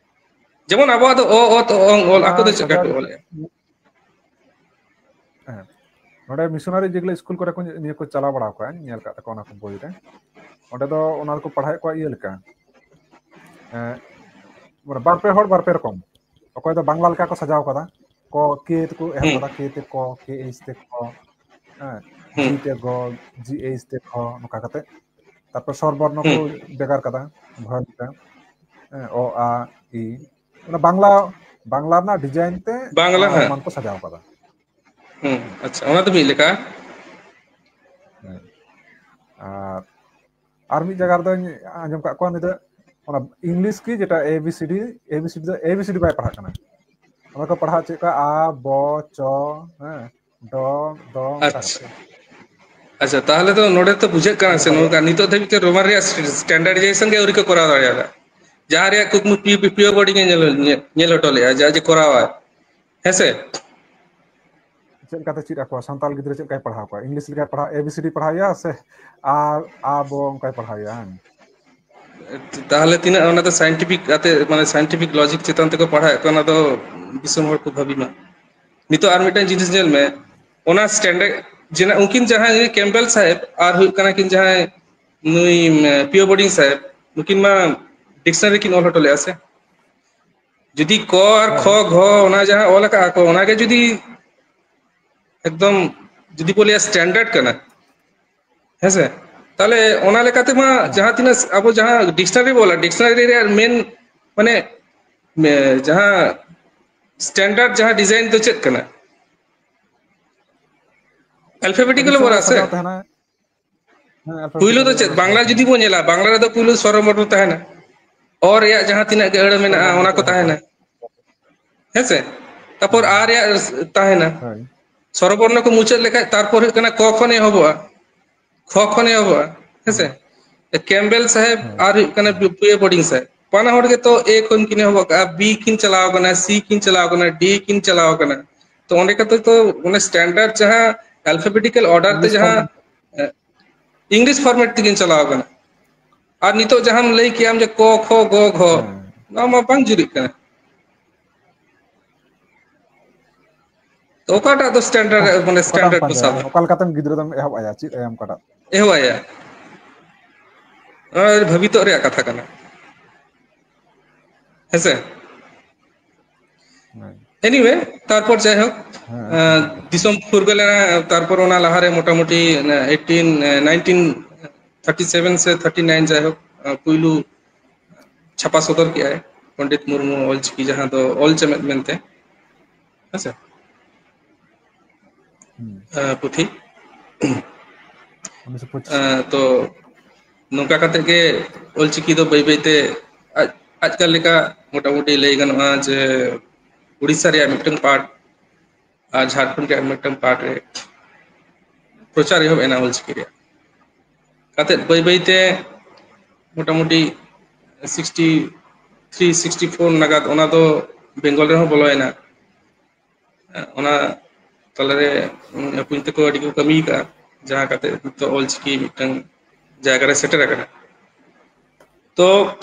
ᱡᱮᱢᱚᱱ ᱟᱵᱚᱣᱟᱜ ᱫᱚ ᱚ, ᱚ, ᱛ, ᱚ, ᱚᱝ, ᱚᱞ, ᱚᱱᱟ ᱟᱠᱚ ᱫᱚ ᱪᱮᱫ ᱞᱮᱠᱟ ᱥᱟᱡᱟᱣ ᱠᱚ ᱚᱞᱮᱫᱼᱟ? ᱦᱮᱸ᱾ ᱱᱚᱰᱮ ᱢᱤᱥᱚᱱᱟᱨᱤ ᱡᱮᱜᱩᱞᱳ ᱥᱠᱩᱞ ᱠᱚᱨᱮ ᱠᱚ ᱱᱤᱭᱟᱹ ᱠᱚ ᱪᱟᱞᱟᱣ ᱵᱟᱲᱟ ᱠᱚᱣᱟ, ᱧᱮᱞ ᱠᱟᱜ ᱛᱟᱠᱚᱣᱟ ᱚᱱᱟ ᱠᱚ ᱵᱳᱭ ᱨᱮ᱾ ᱚᱸᱰᱮ ᱫᱚ ᱚᱱᱟ ᱫᱚᱠᱚ ᱯᱟᱲᱦᱟᱣᱮᱫ ᱠᱚᱣᱟ ᱤᱭᱟᱹ ᱞᱮᱠᱟ, ᱮᱸ, ᱢᱟᱱᱮ ᱵᱟᱨ ᱯᱮ ᱦᱚᱲ ᱵᱟᱨ ᱯᱮ ᱨᱚᱠᱚᱢ᱾ ᱚᱠᱚᱭ ᱫᱚ ᱵᱟᱝᱞᱟ ᱞᱮᱠᱟ ᱠᱚ ᱥᱟᱡᱟᱣ ᱠᱟᱫᱟ, ᱠᱚ ᱠᱮ ᱛᱮᱠᱚ ᱮᱦᱚᱵ ᱦᱩᱸ᱾ ᱠᱟᱫᱟ, ᱠᱮ ᱛᱮ ᱠᱚ, ᱠᱮ ᱮᱭᱤᱪ ᱛᱮ ᱠᱚ, ᱦᱮᱸ, ᱦᱩᱸ᱾ ᱡᱤ ᱛᱮ ᱜᱚ, ᱡᱤ ᱮᱭᱤᱪ ᱛᱮ ᱠᱷᱚ, ᱱᱚᱝᱠᱟ ᱠᱟᱛᱮ᱾ ᱛᱟᱨᱯᱚᱨ ᱥᱚᱨ ᱵᱚᱨᱱᱚ ᱠᱚ ᱦᱩᱸ᱾ ᱵᱷᱮᱜᱟᱨ ᱠᱟᱫᱟ, ᱵᱷᱚᱭᱮᱥ ᱞᱮᱠᱟ᱾ ᱦᱮᱸ, ᱚ, ᱟ, ᱤ᱾ ᱚᱱᱟ ᱵᱟᱝᱞᱟ, ᱵᱟᱝᱞᱟ ᱨᱮᱱᱟᱜ ᱰᱤᱡᱟᱭᱤᱱ ᱛᱮ ᱵᱟᱝᱞᱟ, ᱚᱱᱟ ᱦᱮᱸ᱾ ᱨᱳᱢᱟᱱ ᱠᱚ ᱥᱟᱡᱟᱣ ᱠᱟᱫᱟ᱾ ᱦᱩᱸ, ᱟᱪᱪᱷᱟ, ᱚᱱᱟ ᱫᱚ ᱢᱤᱫ ᱞᱮᱠᱟ᱾ ᱦᱮᱸ᱾ ᱟᱨ, ᱟᱨ ᱢᱤᱫ ᱡᱟᱭᱜᱟ ᱨᱮᱫᱚᱧ ᱟᱸᱡᱚᱢ ᱠᱟᱜ ᱠᱚᱣᱟ, ᱩᱱᱤ ᱫᱚ ᱚᱱᱟ ᱤᱝᱞᱤᱥ ᱠᱤ ᱡᱮᱴᱟ A B C D, A B C D ᱫᱚ A B C D ᱵᱟᱭ ᱯᱟᱲᱦᱟᱜ ᱠᱟᱱᱟ᱾ ᱚᱱᱟ ᱠᱚ ᱯᱟᱲᱦᱟᱣ ᱦᱚᱪᱚᱭᱮᱫ ᱠᱚᱣᱟ ᱟ, ᱵᱚ, ᱪᱚ, ᱦᱮᱸ, ᱰᱚ, ᱫᱚ, ᱚᱱᱠᱟ ᱟᱪᱪᱷᱟ᱾ ᱠᱟᱛᱮ᱾ ᱟᱪᱪᱷᱟ, ᱛᱟᱦᱚᱞᱮ ᱫᱚ ᱱᱚᱰᱮ ᱛᱚ ᱵᱩᱡᱷᱟᱹᱜ ᱠᱟᱱᱟ ᱚᱱᱟ ᱥᱮ ᱵᱟᱨᱭᱟ᱾ ᱱᱚᱝᱠᱟ, ᱱᱤᱛᱚᱜ ᱫᱷᱟᱹᱵᱤᱡ ᱛᱮ ᱨᱳᱢᱟᱱ ᱨᱮᱭᱟᱜ standardization ᱜᱮ ᱟᱹᱣᱨᱤ ᱠᱚ ᱠᱚᱨᱟᱣ ᱫᱟᱲᱮᱭᱟᱜᱼᱟ᱾ ᱡᱟᱦᱟᱸ ᱨᱮᱭᱟᱜ ᱠᱩᱠᱢᱩ ᱯᱤᱭᱳ ᱵᱳᱨᱰᱤᱝ ᱮ ᱧᱮᱞ ᱧᱮᱞ ᱦᱚᱴᱚ ᱞᱮᱫᱼᱟ, ᱡᱟᱦᱟᱸ ᱡᱮ ᱠᱚᱨᱟᱣᱟᱭ, ᱦᱮᱸᱥᱮ? ᱪᱮᱫ ᱞᱮᱠᱟᱛᱮ ᱪᱮᱫ ᱟᱠᱚᱣᱟ? ᱥᱟᱱᱛᱟᱲ ᱜᱤᱫᱽᱨᱟᱹ ᱪᱮᱫ ᱞᱮᱠᱟᱭ ᱯᱟᱲᱦᱟᱣ ᱠᱚᱣᱟ? ᱮᱵᱤᱥᱤᱰᱤ ᱯᱟᱲᱦᱟᱣᱮᱭᱟ ᱥᱮ ᱟᱨ ᱟᱵᱚ ᱚᱱᱠᱟᱭ ᱯᱟᱲᱦᱟᱣᱮᱭᱟ? ᱛᱟᱦᱚᱞᱮ ᱛᱤᱱᱟᱹᱜ ᱚᱱᱟ ᱫᱚ ᱥᱟᱭᱮᱱᱴᱤᱯᱷᱤᱠ ᱟᱛᱮ, ᱢᱟᱱᱮ ᱥᱟᱭᱮᱱᱴᱤᱯᱷᱤᱠ ᱞᱚᱡᱤᱠ ᱪᱮᱛᱟᱱ ᱛᱮᱠᱚ ᱯᱟᱲᱦᱟᱣᱮᱫ ᱠᱚᱣᱟ, ᱚᱱᱟ ᱫᱚ ᱫᱤᱥᱚᱢ ᱦᱚᱲ ᱠᱚ ᱵᱷᱟᱹᱵᱤ ᱢᱟ᱾ ᱱᱤᱛᱚᱜ ᱟᱨ ᱢᱤᱫᱴᱟᱝ ᱡᱤᱱᱤᱥ ᱧᱮᱞ ᱢᱮ, ᱚᱱᱟ ᱥᱴᱮᱱᱰᱟᱨᱰ ᱡᱮ ᱩᱱᱠᱤᱱ ᱡᱟᱦᱟᱸᱭ ᱠᱮᱢᱵᱮᱞ ᱥᱟᱦᱮᱵ ᱟᱨ ᱦᱩᱭᱩᱜ ᱠᱟᱱᱟ ᱠᱤᱱ ᱡᱟᱦᱟᱸᱭ ᱱᱩᱭ ᱯᱤᱭᱳ ᱵᱳᱨᱰᱤᱝ ᱥᱟᱦᱮᱵ, ᱱᱩᱠᱤᱱ ᱢᱟ ᱰᱤᱠᱥᱱᱟᱨᱤ ᱠᱤᱱ ᱚᱞ ᱦᱚᱴᱚ ᱞᱮᱫᱼᱟ ᱥᱮ? ᱡᱩᱫᱤ ᱠᱚ ᱟᱨ ᱠᱷᱚ ᱜᱷᱚ ᱚᱱᱟ ᱡᱟᱦᱟᱸ ᱚᱞ ᱟᱠᱟᱫᱼᱟ ᱠᱚ, ᱚᱱᱟᱜᱮ ᱡᱩᱫᱤ ᱮᱠᱫᱚᱢ ᱡᱩᱫᱤ ᱵᱚ ᱞᱟᱹᱭᱟ ᱥᱴᱮᱱᱰᱟᱨᱰ ᱠᱟᱱᱟ, ᱦᱮᱸᱥᱮ? ᱛᱟᱦᱞᱮ ᱚᱱᱟ ᱞᱮᱠᱟᱛᱮ ᱢᱟ ᱡᱟᱦᱟᱸ ᱛᱤᱱᱟᱹᱜ ᱟᱵᱚ ᱡᱟᱦᱟᱸ ᱰᱤᱠᱥᱱᱟᱨᱤ ᱵᱚᱞᱟ, ᱰᱤᱠᱥᱱᱟᱨᱤ ᱨᱮᱭᱟᱜ ᱢᱮᱱ ᱢᱟᱱᱮ ᱡᱟᱦᱟᱸ ᱥᱴᱮᱱᱰᱟᱨᱰ ᱡᱟᱦᱟᱸ ᱰᱤᱡᱟᱭᱤᱱ ᱫᱚ ᱪᱮᱫ ᱠᱟᱱᱟ? ᱟᱞᱯᱷᱟᱵᱮᱴᱤᱠᱟᱞ ᱵᱚᱞᱟ ᱥᱮ? ᱯᱩᱭᱞᱩ ᱫᱚ ᱪᱮᱫ? ᱵᱟᱝᱞᱟ ᱡᱩᱫᱤ ᱵᱚᱱ ᱧᱮᱞᱟ, ᱵᱟᱝᱞᱟ ᱨᱮᱫᱚ ᱯᱩᱭᱞᱩ ᱥᱚᱨᱚᱵᱚᱨᱱᱚ ᱛᱟᱦᱮᱱᱟ, ᱚ ᱨᱮᱭᱟᱜ ᱡᱟᱦᱟᱸ ᱛᱤᱱᱟᱹᱜ ᱜᱮ ᱟᱹᱲᱟᱹ ᱢᱮᱱᱟᱜᱼᱟ ᱚᱱᱟ ᱠᱚ ᱛᱟᱦᱮᱱᱟ, ᱦᱮᱸᱥᱮ? ᱛᱟᱨᱯᱚᱨ ᱟ ᱨᱮᱭᱟᱜ ᱛᱟᱦᱮᱱᱟ, ᱥᱚᱨᱚᱵᱚᱨᱱᱚ ᱠᱚ ᱢᱩᱪᱟᱹᱫ ᱞᱮᱠᱷᱟᱡ ᱛᱟᱨᱯᱚᱨ ᱦᱩᱭᱩᱜ ᱠᱟᱱᱟ ᱠᱚ ᱠᱷᱚᱱ ᱮᱦᱚᱵᱚᱜᱼᱟ, ᱠᱷᱚ ᱠᱷᱚᱱ ᱮᱦᱚᱵᱚᱜᱼᱟ, ᱦᱮᱸᱥᱮ? ᱠᱮᱢᱵᱮᱞ ᱥᱟᱦᱮᱵ ᱟᱨ ᱦᱩᱭᱩᱜ ᱠᱟᱱᱟ ᱯᱤᱭᱳ ᱵᱳᱨᱰᱤᱝ ᱥᱟᱦᱮᱵ, ᱵᱟᱱᱟ ᱦᱚᱲ ᱜᱮᱛᱚ ᱮ ᱠᱷᱚᱱ ᱠᱤᱱ ᱮᱦᱚᱵᱚᱜ ᱠᱟᱜᱼᱟ, ᱵᱤ ᱠᱤᱱ ᱪᱟᱞᱟᱣ ᱠᱟᱱᱟ, ᱥᱤ ᱠᱤᱱ ᱪᱟᱞᱟᱣ ᱠᱟᱱᱟ, ᱰᱤ ᱠᱤᱱ ᱪᱟᱞᱟᱣ ᱠᱟᱱᱟ᱾ ᱛᱚ ᱚᱸᱰᱮ ᱠᱟᱛᱮ ᱛᱚ ᱚᱱᱮ ᱥᱴᱮᱱᱰᱟᱨᱰ ᱡᱟᱦᱟᱸ ᱟᱞᱯᱷᱟᱵᱮᱴᱤᱠᱟᱞ ᱚᱨᱰᱟᱨ ᱛᱮ ᱡᱟᱦᱟᱸ ᱤᱝᱞᱤᱥ ᱯᱷᱚᱨᱢᱮᱴ ᱛᱮᱠᱤᱱ ᱪᱟᱞᱟᱣ ᱠᱟᱱᱟ᱾ ᱟᱨ ᱱᱤᱛᱚᱜ ᱡᱟᱦᱟᱸᱢ ᱞᱟᱹᱭ ᱠᱮᱜᱼᱟᱢ ᱡᱮ ᱠᱚ ᱠᱷᱚ ᱜᱚ ᱜᱷᱚ, ᱱᱚᱣᱟ ᱢᱟ ᱵᱟᱝ ᱡᱩᱨᱤᱜ ᱠᱟᱱᱟ᱾ ᱛᱚ ᱚᱠᱟᱴᱟᱜ ᱫᱚ ᱥᱴᱮᱱᱰᱟᱨᱰ, ᱢᱟᱱᱮ ᱥᱴᱮᱱᱰᱟᱨᱰ ᱵᱚ ᱥᱟᱵᱟ? ᱚᱠᱟ ᱞᱮᱠᱟᱛᱮᱢ ᱜᱤᱫᱽᱨᱟᱹ ᱫᱚᱢ ᱮᱦᱚᱵ ᱟᱭᱟ, ᱪᱮᱫ ᱟᱭᱟᱢ ᱚᱠᱟᱴᱟᱜ? ᱮᱦᱚᱵ ᱟᱭᱟ, ᱱᱚᱣᱟ ᱵᱷᱟᱵᱤᱛᱚᱜ ᱨᱮᱭᱟᱜ ᱠᱟᱛᱷᱟ ᱠᱟᱱᱟ, ᱦᱮᱸᱥᱮ? ᱮᱱᱤᱣᱮ, ᱛᱟᱨᱯᱚᱨ ᱡᱟᱭᱦᱳᱠ, ᱫᱤᱥᱚᱢ ᱯᱷᱩᱨᱜᱟᱹᱞ ᱮᱱᱟ, ᱛᱟᱨᱯᱚᱨ ᱚᱱᱟ ᱞᱟᱦᱟᱨᱮ ᱢᱚᱴᱟᱢᱩᱴᱤ ᱮᱭᱤᱴᱤᱱ ᱱᱟᱭᱤᱱᱴᱤᱱ ᱛᱷᱟᱨᱴᱤ ᱥᱮᱵᱷᱮᱱ ᱥᱮ ᱛᱷᱟᱨᱴᱤ ᱱᱟᱭᱤᱱ, ᱡᱟᱭᱦᱳᱠ, ᱯᱩᱭᱞᱩ ᱪᱷᱟᱯᱟ ᱥᱚᱫᱚᱨ ᱠᱮᱜᱼᱟᱭ ᱯᱚᱱᱰᱤᱛ ᱢᱩᱨᱢᱩ ᱚᱞᱪᱤᱠᱤ, ᱡᱟᱦᱟᱸ ᱫᱚ ᱚᱞ ᱪᱮᱢᱮᱫ ᱢᱮᱱᱛᱮ, ᱦᱮᱸᱥᱮ? ᱯᱩᱛᱷᱤ᱾ ᱛᱚ ᱱᱚᱝᱠᱟ ᱠᱟᱛᱮ ᱜᱮ ᱚᱞᱪᱤᱠᱤ ᱫᱚ ᱵᱟᱹᱭ ᱵᱟᱹᱭᱛᱮ ᱟᱡ ᱟᱡᱠᱟᱞ ᱞᱮᱠᱟ ᱢᱚᱴᱟᱢᱩᱴᱤ ᱞᱟᱹᱭ ᱜᱟᱱᱚᱜᱼᱟ ᱡᱮ ᱩᱲᱤᱥᱥᱟ ᱨᱮᱭᱟᱜ ᱢᱤᱫᱴᱟᱝ ᱯᱟᱨᱴ ᱟᱨ ᱡᱷᱟᱲᱠᱷᱚᱸᱰ ᱨᱮᱭᱟᱜ ᱢᱤᱫᱴᱟᱝ ᱯᱟᱨᱴ ᱨᱮ ᱯᱨᱚᱪᱟᱨ ᱮᱦᱚᱵ ᱮᱱᱟ ᱚᱞᱪᱤᱠᱤ ᱨᱮᱭᱟᱜ᱾ ᱠᱟᱛᱮ ᱵᱟᱹᱭ ᱵᱟᱹᱭᱛᱮ ᱢᱚᱴᱟᱢᱩᱴᱤ ᱥᱤᱠᱥᱴᱤ ᱛᱷᱨᱤ ᱥᱤᱠᱥᱴᱤ ᱯᱷᱳᱨ ᱱᱟᱜᱟᱫ, ᱚᱱᱟ ᱫᱚ ᱵᱮᱝᱜᱚᱞ ᱨᱮᱦᱚᱸ ᱵᱚᱞᱚᱭᱮᱱᱟ᱾ ᱚᱱᱟ ᱛᱟᱞᱟᱨᱮ ᱵᱚᱠᱚᱧ ᱛᱟᱠᱚ ᱟᱹᱰᱤ ᱠᱚ ᱠᱟᱹᱢᱤ ᱟᱠᱟᱫᱼᱟ, ᱡᱟᱦᱟᱸ ᱠᱟᱛᱮ ᱱᱤᱛᱚᱜ ᱚᱞᱪᱤᱠᱤ ᱢᱤᱫᱴᱟᱝ ᱡᱟᱭᱜᱟ ᱨᱮ ᱥᱮᱴᱮᱨ ᱟᱠᱟᱱᱟ᱾ ᱛᱚ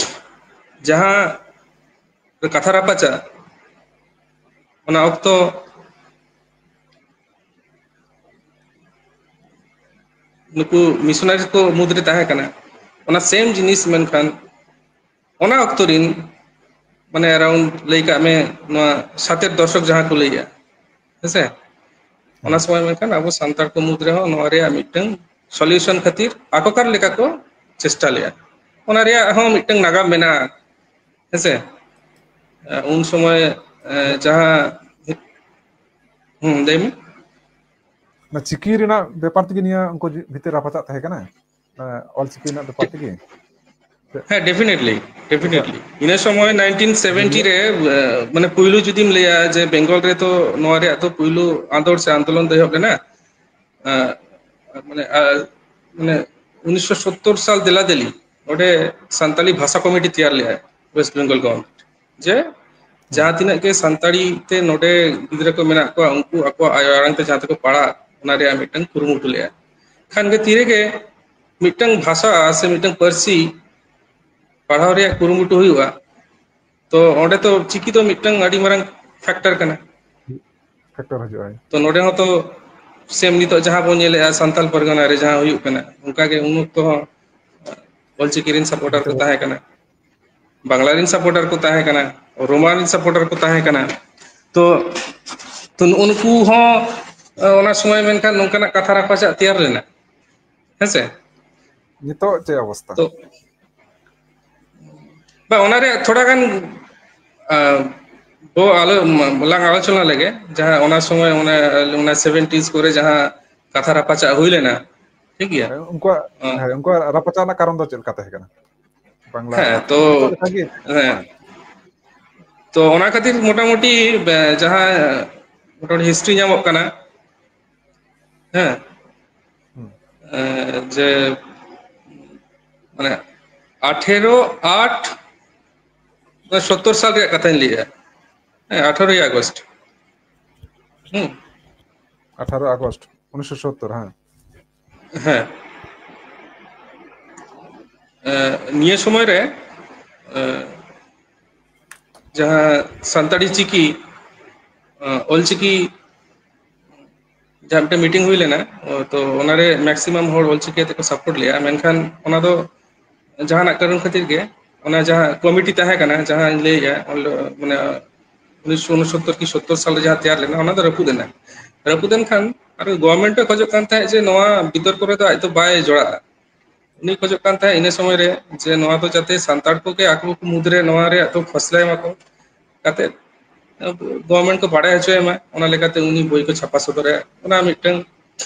ᱡᱟᱦᱟᱸ ᱠᱟᱛᱷᱟ ᱨᱟᱯᱟᱪᱟᱜ, ᱚᱱᱟ ᱚᱠᱛᱚ ᱱᱩᱠᱩ ᱢᱤᱥᱚᱱᱟᱨᱤ ᱠᱚ ᱢᱩᱫᱽᱨᱮ ᱛᱟᱦᱮᱸ ᱠᱟᱱᱟ, ᱚᱱᱟ ᱥᱮᱢ ᱡᱤᱱᱤᱥ, ᱢᱮᱱᱠᱷᱟᱱ ᱚᱱᱟ ᱚᱠᱛᱚ ᱨᱤᱱ, ᱢᱟᱱᱮ, ᱟᱨᱟᱣᱩᱱᱰ, ᱞᱟᱹᱭ ᱠᱟᱜ ᱢᱮ, ᱱᱚᱣᱟ ᱥᱟᱛᱮᱨ ᱫᱚᱥᱚᱠ ᱡᱟᱦᱟᱸ ᱠᱚ ᱞᱟᱹᱭᱮᱜᱼᱟ, ᱦᱮᱸᱥᱮ? ᱚᱱᱟ ᱥᱚᱢᱚᱭ ᱢᱮᱱᱠᱷᱟᱱ ᱟᱵᱚ ᱥᱟᱱᱛᱟᱲ ᱠᱚ ᱢᱩᱫᱽ ᱨᱮᱦᱚᱸ ᱱᱚᱣᱟ ᱨᱮᱭᱟᱜ ᱢᱤᱫᱴᱟᱝ ᱥᱚᱞᱤᱭᱩᱥᱚᱱ ᱠᱷᱟᱹᱛᱤᱨ ᱟᱠᱚᱠᱟᱨ ᱞᱮᱠᱟ ᱠᱚ ᱪᱮᱥᱴᱟ ᱞᱮᱜᱼᱟ᱾ ᱚᱱᱟ ᱨᱮᱭᱟᱜ ᱦᱚᱸ ᱢᱤᱫᱴᱟᱝ ᱱᱟᱜᱟᱢ ᱢᱮᱱᱟᱜᱼᱟ, ᱦᱮᱸᱥᱮ? ᱩᱱ ᱥᱚᱢᱚᱭ, ᱮ, ᱡᱟᱦᱟᱸ, ᱦᱩᱸ, ᱞᱟᱹᱭ ᱢᱮ᱾ ᱚᱱᱟ ᱪᱤᱠᱤ ᱨᱮᱱᱟᱜ ᱵᱮᱯᱟᱨ ᱛᱮᱜᱮ ᱱᱤᱭᱟᱹ ᱩᱱᱠᱩ ᱵᱷᱤᱛᱤᱨ ᱨᱟᱯᱟᱪᱟᱜ ᱛᱟᱦᱮᱸ ᱠᱟᱱᱟ, ᱚᱞᱪᱤᱠᱤ ᱨᱮᱱᱟᱜ ᱵᱮᱯᱟᱨ ᱛᱮᱜᱮ᱾ ᱦᱮᱸ, ᱰᱮᱯᱷᱤᱱᱮᱴᱞᱤ, ᱰᱮᱯᱷᱤᱱᱮᱴᱞᱤ᱾ ᱤᱱᱟᱹ ᱥᱚᱢᱚᱭ ᱱᱟᱭᱤᱱᱴᱤᱱ ᱥᱮᱵᱷᱮᱱᱴᱤ ᱨᱮ, ᱮ, ᱢᱟᱱᱮ, ᱯᱩᱭᱞᱩ ᱡᱩᱫᱤᱢ ᱞᱟᱹᱭᱟ ᱡᱮ ᱵᱮᱝᱜᱚᱞ ᱨᱮ ᱛᱚ ᱱᱚᱣᱟ ᱨᱮᱭᱟᱜ ᱫᱚ ᱯᱩᱭᱞᱩ ᱟᱸᱫᱳᱲ ᱥᱮ ᱟᱱᱫᱳᱞᱚᱱ ᱫᱚ ᱮᱦᱚᱵ ᱞᱮᱱᱟ, ᱮ, ᱢᱟᱱᱮ, ᱟ, ᱢᱟᱱᱮ, ᱩᱱᱤᱥᱥᱚ ᱥᱚᱛᱛᱚᱨ ᱥᱟᱞ ᱫᱮᱞᱟ ᱫᱮᱞᱤ ᱚᱸᱰᱮ ᱥᱟᱱᱛᱟᱞᱤ ᱵᱷᱟᱥᱟ ᱠᱚᱢᱤᱴᱤ ᱛᱮᱭᱟᱨ ᱞᱮᱫᱟᱭ ᱳᱭᱮᱥᱴ ᱵᱮᱝᱜᱚᱞ ᱜᱚᱵᱷᱚᱨᱱᱢᱮᱱᱴ, ᱡᱮ ᱡᱟᱦᱟᱸ ᱛᱤᱱᱟᱹᱜ ᱜᱮ ᱥᱟᱱᱛᱟᱲᱤ ᱛᱮ ᱱᱚᱰᱮ ᱜᱤᱫᱽᱨᱟᱹ ᱠᱚ ᱢᱮᱱᱟᱜ ᱠᱚᱣᱟ, ᱩᱱᱠᱩ ᱟᱠᱚᱣᱟᱜ ᱟᱭᱳ ᱟᱲᱟᱝ ᱛᱮ ᱡᱟᱦᱟᱸ ᱛᱮᱠᱚ ᱯᱟᱲᱦᱟᱜ, ᱚᱱᱟ ᱨᱮᱭᱟᱜ ᱢᱤᱫᱴᱟᱝ ᱠᱩᱨᱩᱢᱩᱴᱩ ᱞᱮᱫᱼᱟ᱾ ᱠᱷᱟᱱ ᱜᱮ ᱛᱤᱨᱮᱜᱮ ᱢᱤᱫᱴᱟᱝ ᱵᱷᱟᱥᱟ ᱥᱮ ᱢᱤᱫᱴᱟᱝ ᱯᱟᱹᱨᱥᱤ ᱯᱟᱲᱦᱟᱣ ᱨᱮᱭᱟᱜ ᱠᱩᱨᱩᱢᱩᱴᱩ ᱦᱩᱭᱩᱜᱼᱟ, ᱛᱚ ᱚᱸᱰᱮ ᱛᱚ ᱪᱤᱠᱤ ᱫᱚ ᱢᱤᱫᱴᱟᱝ ᱟᱹᱰᱤ ᱢᱟᱨᱟᱝ ᱯᱷᱮᱠᱴᱚᱨ ᱠᱟᱱᱟ᱾ ᱯᱷᱮᱠᱴᱚᱨ ᱦᱤᱡᱩᱜᱼᱟ᱾ ᱛᱚ ᱱᱚᱰᱮ ᱦᱚᱸᱛᱚ ᱥᱮᱢ ᱱᱤᱛᱚᱜ ᱡᱟᱦᱟᱸ ᱵᱚᱱ ᱧᱮᱞᱮᱜᱼᱟ ᱥᱟᱱᱛᱟᱞ ᱯᱟᱨᱜᱟᱱᱟ ᱨᱮ ᱡᱟᱦᱟᱸ ᱦᱩᱭᱩᱜ ᱠᱟᱱᱟ, ᱚᱱᱠᱟᱜᱮ ᱩᱱ ᱚᱠᱛᱚ ᱦᱚᱸ ᱚᱞᱪᱤᱠᱤ ᱨᱮᱱ ᱥᱟᱯᱳᱨᱴᱟᱨ ᱠᱚ ᱛᱟᱦᱮᱸ ᱠᱟᱱᱟ, ᱵᱟᱝᱞᱟ ᱨᱮᱱ ᱥᱟᱯᱳᱨᱴᱟᱨ ᱠᱚ ᱛᱟᱦᱮᱸ ᱠᱟᱱᱟ, ᱨᱳᱢᱟᱱ ᱨᱮᱱ ᱥᱟᱯᱳᱨᱴᱟᱨ ᱠᱚ ᱛᱟᱦᱮᱸ ᱠᱟᱱᱟ᱾ ᱛᱚ, ᱛᱚ ᱱᱩᱜᱼᱩ ᱱᱩᱠᱩ ᱦᱚᱸ, ᱮ, ᱚᱱᱟ ᱥᱚᱢᱚᱭ ᱢᱮᱱᱠᱷᱟᱱ ᱱᱚᱝᱠᱟᱱᱟᱜ ᱠᱟᱛᱷᱟ ᱨᱟᱯᱟᱪᱟᱜ ᱛᱮᱭᱟᱨ ᱞᱮᱱᱟ, ᱦᱮᱸᱥᱮ? ᱱᱤᱛᱚᱜ ᱪᱮᱫ ᱚᱵᱚᱥᱛᱟ? ᱛᱚ, ᱵᱟ, ᱚᱱᱟ ᱨᱮᱭᱟᱜ ᱛᱷᱚᱲᱟ ᱜᱟᱱ, ᱟ, ᱵᱚ ᱟᱞᱚ-, ᱞᱟᱝ ᱟᱞᱳᱪᱚᱱᱟ ᱞᱮᱜᱮ, ᱡᱟᱦᱟᱸ ᱚᱱᱟ ᱥᱚᱢᱚᱭ, ᱚᱱᱟ, ᱚᱱᱟ ᱥᱮᱵᱷᱮᱱᱴᱤᱡᱽ ᱠᱚᱨᱮ ᱡᱟᱦᱟᱸ ᱠᱟᱛᱷᱟ ᱨᱟᱯᱟᱪᱟᱜ ᱦᱩᱭ ᱞᱮᱱᱟ, ᱴᱷᱤᱠ ᱜᱮᱭᱟ? ᱦᱮᱸ, ᱩᱱᱠᱩᱣᱟᱜ, ᱦᱮᱸ, ᱩᱱᱠᱩᱣᱟᱜ ᱨᱟᱯᱟᱪᱟᱜ ᱨᱮᱱᱟᱜ ᱠᱟᱨᱚᱱ ᱫᱚ ᱪᱮᱫ ᱞᱮᱠᱟ ᱛᱟᱦᱮᱸ ᱠᱟᱱᱟ? ᱵᱟᱝᱞᱟ ᱦᱮᱸ, ᱨᱮᱱᱟᱜ ᱛᱚ, ᱱᱤᱛᱚᱜ ᱞᱮᱠᱟ ᱜᱮ? ᱦᱮᱸ, ᱛᱚ ᱚᱱᱟ ᱠᱷᱟᱹᱛᱤᱨ ᱢᱚᱴᱟᱢᱩᱴᱤ, ᱮ, ᱡᱟᱦᱟᱸ ᱢᱚᱴᱟᱢᱩᱴᱤ ᱦᱤᱥᱴᱨᱤ ᱧᱟᱢᱚᱜ ᱠᱟᱱᱟ, ᱦᱮᱸ, ᱦᱩᱸ᱾ ᱮ, ᱡᱮ, ᱢᱟᱱᱮ, ᱟᱴᱷᱮᱨᱚ ᱟᱴ ᱥᱚᱛᱛᱚᱨ ᱥᱟᱞ ᱨᱮᱭᱟᱜ ᱠᱟᱛᱷᱟᱧ ᱞᱟᱹᱭᱮᱫᱼᱟ᱾ ᱦᱮᱸ, ᱟᱴᱷᱟᱨᱚᱭ ᱟᱜᱚᱥᱴ᱾ ᱦᱩᱸ᱾ ᱟᱴᱷᱟᱨᱚ ᱟᱜᱚᱥᱴ ᱩᱱᱤᱥᱥᱚ ᱥᱚᱛᱛᱚᱨ᱾ ᱦᱮᱸ᱾ ᱦᱮᱸ᱾ ᱮ, ᱱᱤᱭᱟᱹ ᱥᱚᱢᱚᱭ ᱨᱮ, ᱮ, ᱡᱟᱦᱟᱸ ᱥᱟᱱᱛᱟᱲᱤ ᱪᱤᱠᱤ, ᱮ, ᱚᱞᱪᱤᱠᱤ ᱡᱟᱦᱟᱸ ᱢᱤᱫᱴᱮᱱ ᱢᱤᱴᱤᱝ ᱦᱩᱭ ᱞᱮᱱᱟ, ᱛᱚ ᱚᱱᱟᱨᱮ ᱢᱮᱠᱥᱤᱢᱟᱢ ᱦᱚᱲ ᱚᱞᱪᱤᱠᱤ ᱛᱮᱠᱚ ᱥᱟᱯᱳᱨᱴ ᱞᱮᱜᱼᱟ, ᱢᱮᱱᱠᱷᱟᱱ ᱚᱱᱟ ᱫᱚ ᱡᱟᱦᱟᱱᱟᱜ ᱠᱟᱨᱚᱱ ᱠᱷᱟᱹᱛᱤᱨ ᱜᱮ ᱚᱱᱟ ᱡᱟᱦᱟᱸ ᱠᱚᱢᱤᱴᱤ ᱛᱟᱦᱮᱸ ᱠᱟᱱᱟ, ᱡᱟᱦᱟᱸᱧ ᱞᱟᱹᱭᱮᱜᱼᱟ, ᱚᱸᱰᱮ ᱢᱟᱱᱮ ᱩᱱᱤᱥᱥᱚ ᱩᱱᱚᱥᱚᱛᱛᱚᱨ ᱠᱤ ᱥᱚᱛᱛᱚᱨ ᱥᱟᱞ ᱨᱮ ᱡᱟᱦᱟᱸ ᱛᱮᱭᱟᱨ ᱞᱮᱱᱟ, ᱚᱱᱟ ᱫᱚ ᱨᱟᱹᱯᱩᱫ ᱮᱱᱟ᱾ ᱨᱟᱹᱯᱩᱫ ᱮᱱ ᱠᱷᱟᱱ ᱟᱨ ᱜᱚᱵᱷᱚᱨᱱᱢᱮᱱᱴ ᱮ ᱠᱷᱚᱡᱚᱜ ᱠᱟᱱ ᱛᱟᱦᱮᱸᱫ ᱡᱮ ᱱᱚᱣᱟ ᱵᱤᱛᱚᱨᱠᱚ ᱨᱮᱫᱚ ᱟᱡ ᱫᱚ ᱵᱟᱭ ᱡᱚᱲᱟᱜᱼᱟ᱾ ᱩᱱᱤ ᱠᱷᱚᱡᱚᱜ ᱠᱟᱱ ᱛᱟᱦᱮᱸᱫ ᱤᱱᱟᱹ ᱥᱚᱢᱚᱭ ᱨᱮ ᱡᱮ ᱱᱚᱣᱟ ᱫᱚ ᱡᱟᱛᱮ ᱥᱟᱱᱛᱟᱲ ᱠᱚᱜᱮ ᱟᱠᱚ ᱠᱚ ᱢᱩᱫᱽᱨᱮ ᱱᱚᱣᱟ ᱨᱮᱭᱟᱜ ᱫᱚ ᱯᱷᱚᱥᱞᱟᱭ ᱢᱟᱠᱚ, ᱠᱟᱛᱮ ᱜᱚᱵᱷᱚᱨᱱᱢᱮᱱᱴ ᱠᱚ ᱵᱟᱲᱟᱭ ᱦᱚᱪᱚᱭᱮ ᱢᱟ, ᱚᱱᱟ ᱞᱮᱠᱟᱛᱮ ᱩᱱᱤ ᱵᱳᱭ ᱠᱚ ᱪᱷᱟᱯᱟ ᱥᱚᱫᱚᱨᱟᱭᱟ᱾ ᱚᱱᱟ ᱢᱤᱫᱴᱟᱝ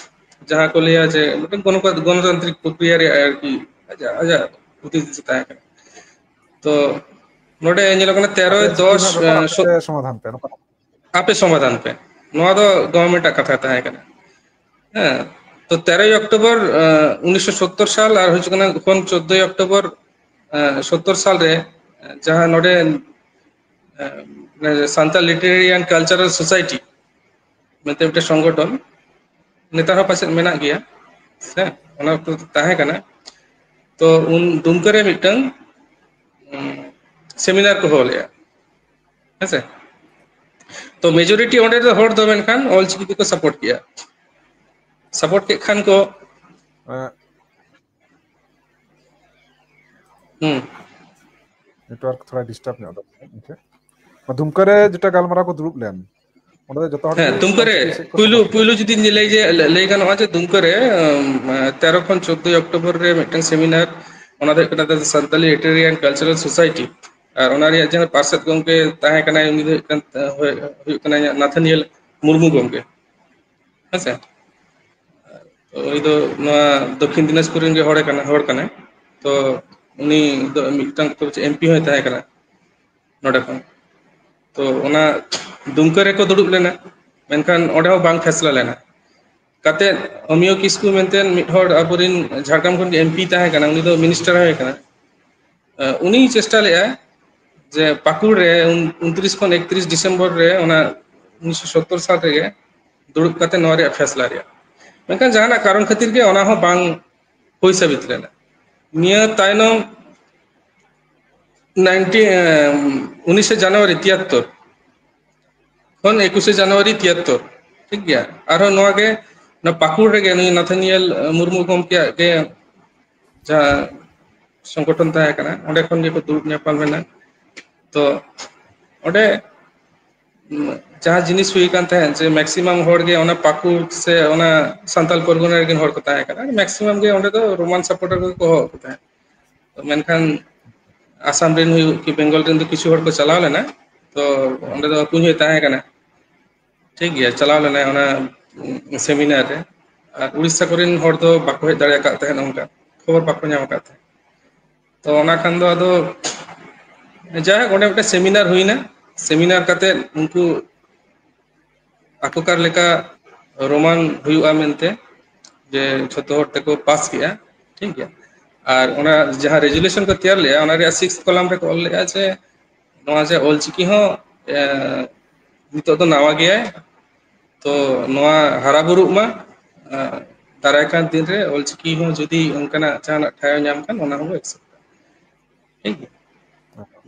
ᱡᱟᱦᱟᱸ ᱠᱚ ᱞᱟᱹᱭᱟ ᱡᱮ ᱢᱤᱫᱴᱟᱝ ᱜᱚᱱᱚ-, ᱜᱚᱱᱚᱛᱟᱱᱛᱨᱤᱠ ᱯᱨᱚᱠᱨᱤᱭᱟ ᱨᱮᱭᱟᱜ ᱟᱨᱠᱤ ᱟᱡᱟᱜ, ᱟᱡᱟᱜ ᱦᱩᱫᱤᱥ ᱫᱤᱥᱟᱹ ᱛᱟᱦᱮᱸ ᱠᱟᱱᱟ᱾ ᱛᱚ ᱱᱚᱰᱮ ᱧᱮᱞᱚᱜ ᱠᱟᱱᱟ ᱛᱮᱨᱚᱭ ᱟᱯᱮᱭᱟᱜ ᱫᱚᱥ, ᱡᱤᱵᱚᱱ ᱨᱮᱱᱟᱜ ᱮ, ᱥᱚ-, ᱟᱯᱮ ᱥᱚᱢᱟᱫᱷᱟᱱ ᱯᱮ, ᱱᱚᱝᱠᱟ᱾ ᱟᱯᱮ ᱥᱚᱢᱟᱫᱷᱟᱱ ᱯᱮ, ᱱᱚᱣᱟ ᱫᱚ ᱜᱚᱵᱷᱚᱨᱱᱢᱮᱱᱴ ᱟᱜ ᱠᱟᱛᱷᱟ ᱛᱟᱦᱮᱸ ᱠᱟᱱᱟ᱾ ᱦᱮᱸ, ᱛᱚ ᱛᱮᱨᱚᱭ ᱚᱠᱴᱳᱵᱚᱨ, ᱮ, ᱩᱱᱤᱥᱥᱚ ᱥᱚᱛᱛᱚᱨ ᱥᱟᱞ ᱟᱨ ᱦᱩᱭᱩᱜ ᱠᱟᱱᱟ ᱠᱷᱚᱱ ᱪᱳᱫᱽᱫᱳᱭ ᱚᱠᱴᱳᱵᱚᱨ, ᱮ, ᱥᱚᱛᱛᱚᱨ ᱥᱟᱞ ᱨᱮ, ᱮ, ᱡᱟᱦᱟᱸ ᱱᱚᱰᱮ, ᱮ, ᱥᱟᱱᱛᱟᱲ ᱞᱤᱴᱟᱨᱮᱨᱤ ᱮᱱᱰ ᱠᱟᱞᱪᱟᱨᱟᱞ ᱥᱳᱥᱟᱭᱴᱤ ᱢᱮᱱᱛᱮ ᱢᱤᱫᱴᱮᱱ ᱥᱚᱝᱜᱚᱴᱷᱚᱱ, ᱱᱮᱛᱟᱨ ᱦᱚᱸ ᱯᱟᱪᱮᱫ ᱢᱮᱱᱟᱜ ᱜᱮᱭᱟ, ᱦᱮᱸ, ᱚᱱᱟ ᱚᱠᱛᱚ ᱛᱟᱦᱮᱸ ᱠᱟᱱᱟ᱾ ᱛᱚ ᱩᱱ ᱫᱩᱢᱠᱟᱹ ᱨᱮ ᱢᱤᱫᱴᱟᱝ, ᱩᱢ, ᱥᱮᱢᱤᱱᱟᱨ ᱠᱚ ᱦᱚᱦᱚ ᱞᱮᱫᱼᱟ, ᱦᱮᱸᱥᱮ᱾ ᱛᱚ ᱢᱮᱡᱚᱨᱤᱴᱤ ᱚᱸᱰᱮ ᱫᱚ ᱦᱚᱲ ᱫᱚ ᱢᱮᱱᱠᱷᱟᱱ ᱚᱞᱪᱤᱠᱤ ᱛᱮᱠᱚ ᱥᱟᱯᱳᱨᱴ ᱠᱮᱜᱼᱟ᱾ ᱥᱟᱯᱳᱨᱴ ᱠᱮᱫ ᱠᱷᱟᱱ ᱠᱚ, ᱮᱸ, ᱦᱩᱸ᱾ ᱱᱮᱴᱣᱟᱨᱠ ᱛᱷᱚᱲᱟ ᱰᱤᱥᱴᱟᱨᱵ ᱧᱚᱜ ᱫᱟ᱾ ᱫᱩᱢᱠᱟᱹ ᱨᱮ ᱡᱮᱴᱟ ᱜᱟᱞᱢᱟᱨᱟᱣ ᱠᱚ ᱫᱩᱲᱩᱵ ᱞᱮᱱ, ᱚᱸᱰᱮ ᱫᱚ ᱡᱚᱛᱚ ᱦᱚᱲ ᱦᱮᱸ, ᱜᱮ ᱫᱩᱢᱠᱟᱹ ᱨᱮ ᱚᱞᱪᱤᱠᱤ ᱥᱮᱫ ᱠᱚ ᱯᱩᱭᱞᱩ, ᱥᱟᱯᱳᱨᱴ ᱠᱮᱫᱟ᱾ ᱯᱩᱭᱞᱩ ᱡᱩᱫᱤ ᱞᱟᱹᱭ ᱡᱮ, ᱞᱟᱹᱭ ᱜᱟᱱᱚᱜᱼᱟ ᱡᱮ ᱫᱩᱢᱠᱟᱹ ᱨᱮ, ᱩᱢ, ᱛᱮᱨᱚ ᱠᱷᱚᱱ ᱪᱳᱫᱽᱫᱳᱭ ᱚᱠᱴᱳᱵᱚᱨ ᱨᱮ ᱢᱤᱫᱴᱟᱝ ᱥᱮᱢᱤᱱᱟᱨ, ᱚᱱᱟ ᱫᱚ ᱦᱩᱭᱩᱜ ᱠᱟᱱᱟ The Santali Literary and Cultural Society, ᱟᱨ ᱚᱱᱟ ᱨᱮᱭᱟᱜ ᱡᱟᱦᱟᱸ ᱯᱟᱨᱥᱮᱛ ᱜᱚᱢᱠᱮ ᱛᱟᱦᱮᱸ ᱠᱟᱱᱟᱭ, ᱩᱱᱤ ᱫᱚ ᱦᱩᱭᱩᱜ ᱠᱟᱱ, ᱦᱩᱭᱩᱜ ᱠᱟᱱᱟᱭ ᱱᱟᱛᱷᱟᱱᱤᱭᱮᱞ ᱢᱩᱨᱢᱩ ᱜᱚᱢᱠᱮ, ᱦᱮᱸᱥᱮ᱾ ᱩᱱᱤ ᱫᱚ ᱱᱚᱣᱟ ᱫᱚᱠᱠᱷᱤᱱ ᱫᱤᱱᱟᱡᱽᱯᱩᱨ ᱨᱮᱱ ᱜᱮ ᱦᱚᱲ ᱠᱟᱱᱟ, ᱦᱚᱲ ᱠᱟᱱᱟᱭ᱾ ᱛᱚ ᱩᱱᱤ ᱫᱚ ᱢᱤᱫᱴᱟᱝ ᱮᱢᱯᱤ ᱦᱚᱸᱭ ᱛᱟᱦᱮᱸ ᱠᱟᱱᱟ ᱱᱚᱰᱮ ᱠᱷᱚᱱ᱾ ᱛᱚ ᱚᱱᱟ ᱫᱩᱢᱠᱟᱹ ᱨᱮᱠᱚ ᱫᱩᱲᱩᱵ ᱞᱮᱱᱟ, ᱢᱮᱱᱠᱷᱟᱱ ᱚᱸᱰᱮ ᱦᱚᱸ ᱵᱟᱝ ᱯᱷᱮᱥᱞᱟ ᱞᱮᱱᱟ᱾ ᱠᱟᱛᱮ ᱚᱢᱤᱭᱚ ᱠᱤᱥᱠᱩ ᱢᱮᱱᱛᱮ ᱢᱤᱫ ᱦᱚᱲ ᱟᱵᱚᱨᱮᱱ ᱡᱷᱟᱲᱜᱨᱟᱢ ᱠᱷᱚᱱ ᱜᱮ ᱮᱢᱯᱤ ᱛᱟᱦᱮᱸ ᱠᱟᱱᱟ, ᱩᱱᱤ ᱫᱚ ᱢᱤᱱᱤᱥᱴᱟᱨ ᱦᱚᱸ ᱦᱩᱭ ᱠᱟᱱᱟ᱾ ᱩᱱᱤ ᱪᱮᱥᱴᱟ ᱞᱮᱫᱼᱟᱭ ᱡᱮ ᱯᱟᱹᱠᱩᱲ ᱨᱮ ᱩᱱ- ᱩᱱᱛᱨᱤᱥ ᱠᱷᱚᱱ ᱮᱠᱛᱨᱤᱥ ᱰᱤᱥᱮᱢᱵᱚᱨ ᱨᱮ ᱚᱱᱟ ᱩᱱᱤᱥᱥᱚ ᱥᱚᱛᱛᱚᱨ ᱥᱟᱞ ᱨᱮᱜᱮ ᱫᱩᱲᱩᱵ ᱠᱟᱛᱮ ᱱᱚᱣᱟ ᱨᱮᱭᱟᱜ ᱯᱷᱮᱥᱞᱟ ᱨᱮᱭᱟᱜ, ᱢᱮᱱᱠᱷᱟᱱ ᱡᱟᱦᱟᱱᱟᱜ ᱠᱟᱨᱚᱱ ᱠᱷᱟᱹᱛᱤᱨ ᱜᱮ ᱚᱱᱟ ᱦᱚᱸ ᱵᱟᱝ ᱦᱩᱭ ᱥᱟᱹᱵᱤᱛ ᱞᱮᱱᱟ᱾ ᱱᱤᱭᱟᱹ ᱛᱟᱭᱱᱚᱢ ᱱᱟᱭᱤᱱᱴᱤ ᱩᱱᱤᱥᱮ ᱡᱟᱱᱩᱣᱟᱨᱤ ᱛᱤᱭᱟᱛᱛᱚᱨ ᱠᱷᱚᱱ ᱮᱠᱩᱥᱮ ᱡᱟᱱᱩᱣᱟᱨᱤ ᱛᱤᱭᱟᱛᱛᱚᱨ, ᱴᱷᱤᱠ ᱜᱮᱭᱟ᱾ ᱟᱨᱦᱚᱸ ᱱᱚᱣᱟ ᱜᱮ ᱱᱚᱣᱟ ᱯᱟᱹᱠᱩᱲ ᱨᱮᱜᱮ ᱱᱩᱭ ᱱᱟᱛᱷᱟᱱᱤᱭᱮᱞ ᱢᱩᱨᱢᱩ ᱜᱚᱢᱠᱮᱭᱟᱜ ᱜᱮ ᱡᱟᱦᱟᱸ ᱥᱚᱝᱜᱚᱴᱷᱚᱱ ᱛᱟᱦᱮᱸ ᱠᱟᱱᱟ, ᱚᱸᱰᱮ ᱠᱷᱚᱱ ᱜᱮᱠᱚ ᱫᱩᱲᱩᱵ ᱧᱟᱯᱟᱢ ᱞᱮᱱᱟ᱾ ᱛᱚ ᱚᱸᱰᱮ ᱡᱟᱦᱟᱸ ᱡᱤᱱᱤᱥ ᱦᱩᱭ ᱠᱟᱱ ᱛᱟᱦᱮᱸᱫ ᱡᱮ ᱢᱮᱠᱥᱤᱢᱟᱢ ᱦᱚᱲ ᱜᱮ ᱚᱱᱟ ᱯᱟᱹᱠᱩᱲ ᱥᱮ ᱚᱱᱟ ᱥᱟᱱᱛᱟᱞ ᱯᱚᱨᱜᱚᱱᱟ ᱨᱮᱱ ᱦᱚᱲ ᱠᱚ ᱛᱟᱦᱮᱸ ᱠᱟᱱᱟ, ᱢᱮᱠᱥᱤᱢᱟᱢ ᱜᱮ ᱚᱸᱰᱮ ᱫᱚ ᱨᱳᱢᱟᱱ ᱥᱟᱯᱳᱨᱴᱟᱨ ᱠᱚᱠᱚ ᱦᱚᱦᱚ ᱠᱚ ᱛᱟᱦᱮᱸᱫ᱾ ᱛᱚ ᱢᱮᱱᱠᱷᱟᱱ ᱟᱥᱟᱢ ᱨᱮᱱ ᱦᱩᱭᱩᱜ ᱠᱤ ᱵᱮᱝᱜᱚᱞ ᱨᱮᱱ ᱫᱚ ᱠᱤᱪᱷᱩ ᱦᱚᱲ ᱠᱚ ᱪᱟᱞᱟᱣ ᱞᱮᱱᱟ᱾ ᱛᱚ ᱚᱸᱰᱮ ᱫᱚ ᱠᱩᱧ ᱦᱚᱸᱭ ᱛᱟᱦᱮᱸ ᱠᱟᱱᱟ, ᱴᱷᱤᱠ ᱜᱮᱭᱟ, ᱪᱟᱞᱟᱣ ᱞᱮᱱᱟᱭ ᱚᱱᱟ ᱥᱮᱢᱤᱱᱟᱨ ᱨᱮ᱾ ᱟᱨ ᱩᱲᱤᱥᱥᱟ ᱠᱚᱨᱮᱱ ᱦᱚᱲ ᱫᱚ ᱵᱟᱠᱚ ᱦᱮᱡ ᱫᱟᱲᱮ ᱟᱠᱟᱫ ᱛᱟᱦᱮᱸᱫ, ᱚᱱᱠᱟ ᱠᱷᱚᱵᱚᱨ ᱵᱟᱠᱚ ᱧᱟᱢ ᱟᱠᱟᱫ ᱛᱟᱦᱮᱸᱫ᱾ ᱛᱚ ᱚᱱᱟ ᱠᱷᱟᱱ ᱫᱚ ᱟᱫᱚ ᱡᱟᱭᱦᱳᱠ, ᱚᱸᱰᱮ ᱢᱤᱫᱴᱮᱱ ᱥᱮᱢᱤᱱᱟᱨ ᱦᱩᱭᱱᱟ᱾ ᱥᱮᱢᱤᱱᱟᱨ ᱠᱟᱛᱮᱫ ᱩᱱᱠᱩ ᱟᱠᱚᱠᱟᱨ ᱞᱮᱠᱟ ᱨᱳᱢᱟᱱ ᱦᱩᱭᱩᱜᱼᱟ ᱢᱮᱱᱛᱮ ᱡᱮ ᱡᱷᱚᱛᱚ ᱦᱚᱲ ᱛᱮᱠᱚ ᱯᱟᱥ ᱠᱮᱜᱼᱟ, ᱴᱷᱤᱠ ᱜᱮᱭᱟ᱾ ᱟᱨ ᱚᱱᱟ ᱡᱟᱦᱟᱸ ᱨᱮᱡᱩᱞᱮᱥᱚᱱ ᱠᱚ ᱛᱮᱭᱟᱨ ᱞᱮᱜᱼᱟ, ᱚᱱᱟ ᱨᱮᱭᱟᱜ ᱥᱤᱠᱥ ᱠᱚᱞᱟᱢ ᱨᱮᱠᱚ ᱚᱞ ᱞᱮᱜᱼᱟ ᱡᱮ ᱱᱚᱣᱟ ᱡᱮ ᱚᱞᱪᱤᱠᱤ ᱦᱚᱸ ᱮ, ᱱᱤᱛᱚᱜ ᱫᱚ ᱱᱟᱣᱟ ᱜᱮᱭᱟᱭ, ᱛᱚ ᱱᱚᱣᱟ ᱦᱟᱨᱟ ᱵᱩᱨᱩᱜ ᱢᱟ᱾ ᱮ, ᱫᱟᱨᱟᱭ ᱠᱟᱱ ᱫᱤᱱ ᱨᱮ ᱚᱞᱪᱤᱠᱤ ᱦᱚᱸ ᱡᱩᱫᱤ ᱚᱱᱠᱟᱱᱟᱜ ᱡᱟᱦᱟᱱᱟᱜ ᱴᱷᱟᱶ ᱧᱟᱢ ᱠᱷᱟᱱ, ᱚᱱᱟ ᱦᱚᱸᱵᱚ ᱮᱠᱥᱮᱯᱴᱟ, ᱴᱷᱤᱠ ᱜᱮᱭᱟ᱾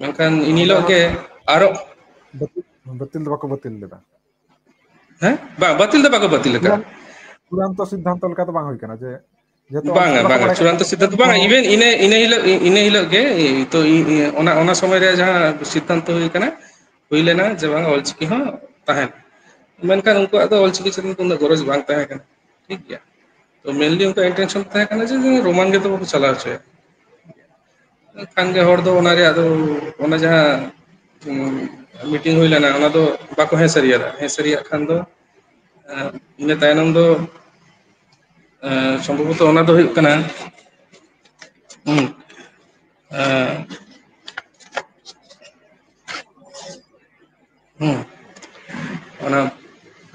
ᱢᱮᱱᱠᱷᱟᱱ ᱤᱱ ᱦᱤᱞᱳᱜ ᱜᱮ ᱟᱨᱚ ᱵᱟᱹᱛᱤᱞ, ᱵᱟᱹᱛᱤᱞ ᱫᱚ ᱵᱟᱠᱚ ᱵᱟᱹᱛᱤᱞ ᱞᱮᱫᱟ᱾ ᱦᱮᱸ, ᱵᱟᱝ, ᱵᱟᱹᱛᱤᱞ ᱫᱚ ᱵᱟᱠᱚ ᱵᱟᱹᱛᱤᱞ ᱟᱠᱟᱫᱟ᱾ ᱪᱩᱲᱟᱱ-, ᱪᱩᱲᱟᱱᱛᱚ ᱥᱤᱫᱽᱫᱷᱟᱱᱛᱚ ᱞᱮᱠᱟ ᱫᱚ ᱵᱟᱝ ᱦᱩᱭ ᱠᱟᱱᱟ ᱡᱮ, ᱡᱮᱦᱮᱛᱩ ᱵᱟᱝᱟ, ᱚᱞᱪᱤᱠᱤ ᱵᱟᱠᱚ ᱵᱟᱝᱟ, ᱵᱟᱲᱟᱭ ᱪᱩᱲᱟᱱᱛᱚ ᱥᱤᱫᱽᱫᱷᱟᱱᱛᱚ ᱵᱟᱝᱟ᱾ ᱤᱵᱷᱮᱱ ᱤᱱᱟᱹ, ᱤᱱᱟᱹ ᱦᱤᱞᱳᱜ, ᱤᱱᱟᱹ ᱦᱤᱞᱳᱜ ᱜᱮ, ᱛᱚ, ᱤ-, ᱤ-, ᱚᱱᱟ, ᱚᱱᱟ ᱥᱚᱢᱚᱭ ᱨᱮ ᱡᱟᱦᱟᱸ ᱥᱤᱫᱽᱫᱷᱟᱱᱛᱚ ᱦᱩᱭ ᱠᱟᱱᱟ, ᱦᱩᱭ ᱞᱮᱱᱟ ᱡᱮ ᱵᱟᱝᱟ, ᱚᱞᱪᱤᱠᱤ ᱦᱚᱸ ᱛᱟᱦᱮᱱ᱾ ᱢᱮᱱᱠᱷᱟᱱ ᱩᱱᱠᱩᱣᱟᱜ ᱫᱚ ᱚᱞᱪᱤᱠᱤ ᱪᱮᱛᱟᱱ ᱫᱚ ᱩᱱᱟᱹᱜ ᱜᱚᱨᱚᱡᱽ ᱵᱟᱝ ᱛᱟᱦᱮᱸ ᱠᱟᱱᱟ, ᱴᱷᱤᱠ ᱜᱮᱭᱟ᱾ ᱛᱚ, mainly ᱩᱱᱠᱩᱣᱟᱜ intention ᱛᱟᱦᱮᱸ ᱠᱟᱱᱟ ᱡᱮ ᱨᱳᱢᱟᱱ ᱜᱮ ᱛᱚᱵᱮ ᱠᱚ ᱪᱟᱞᱟᱣ ᱦᱚᱪᱚᱭᱟ᱾ ᱠᱷᱟᱱ ᱜᱮ ᱦᱚᱲ ᱫᱚ ᱚᱱᱟ ᱨᱮᱭᱟᱜ ᱫᱚ, ᱚᱱᱟ ᱡᱟᱦᱟᱸ, ᱩᱸ, meeting ᱦᱩᱭ ᱞᱮᱱᱟ, ᱚᱱᱟ ᱫᱚ ᱵᱟᱠᱚ ᱦᱮᱸ ᱥᱟᱹᱨᱤᱭᱟᱫᱟ᱾ ᱦᱮᱸ ᱥᱟᱹᱨᱤᱭᱟᱜ ᱠᱷᱟᱱ ᱫᱚ, ᱮᱸ, ᱤᱱᱟᱹ ᱛᱟᱭᱱᱚᱢ ᱫᱚ, ᱮᱸ, ᱥᱚᱢᱵᱷᱚᱵᱚᱛᱚ ᱚᱱᱟ ᱫᱚ ᱦᱩᱭᱩᱜ ᱠᱟᱱᱟ, ᱦᱩᱸ, ᱮᱸ, ᱦᱩᱸ, ᱚᱱᱟ,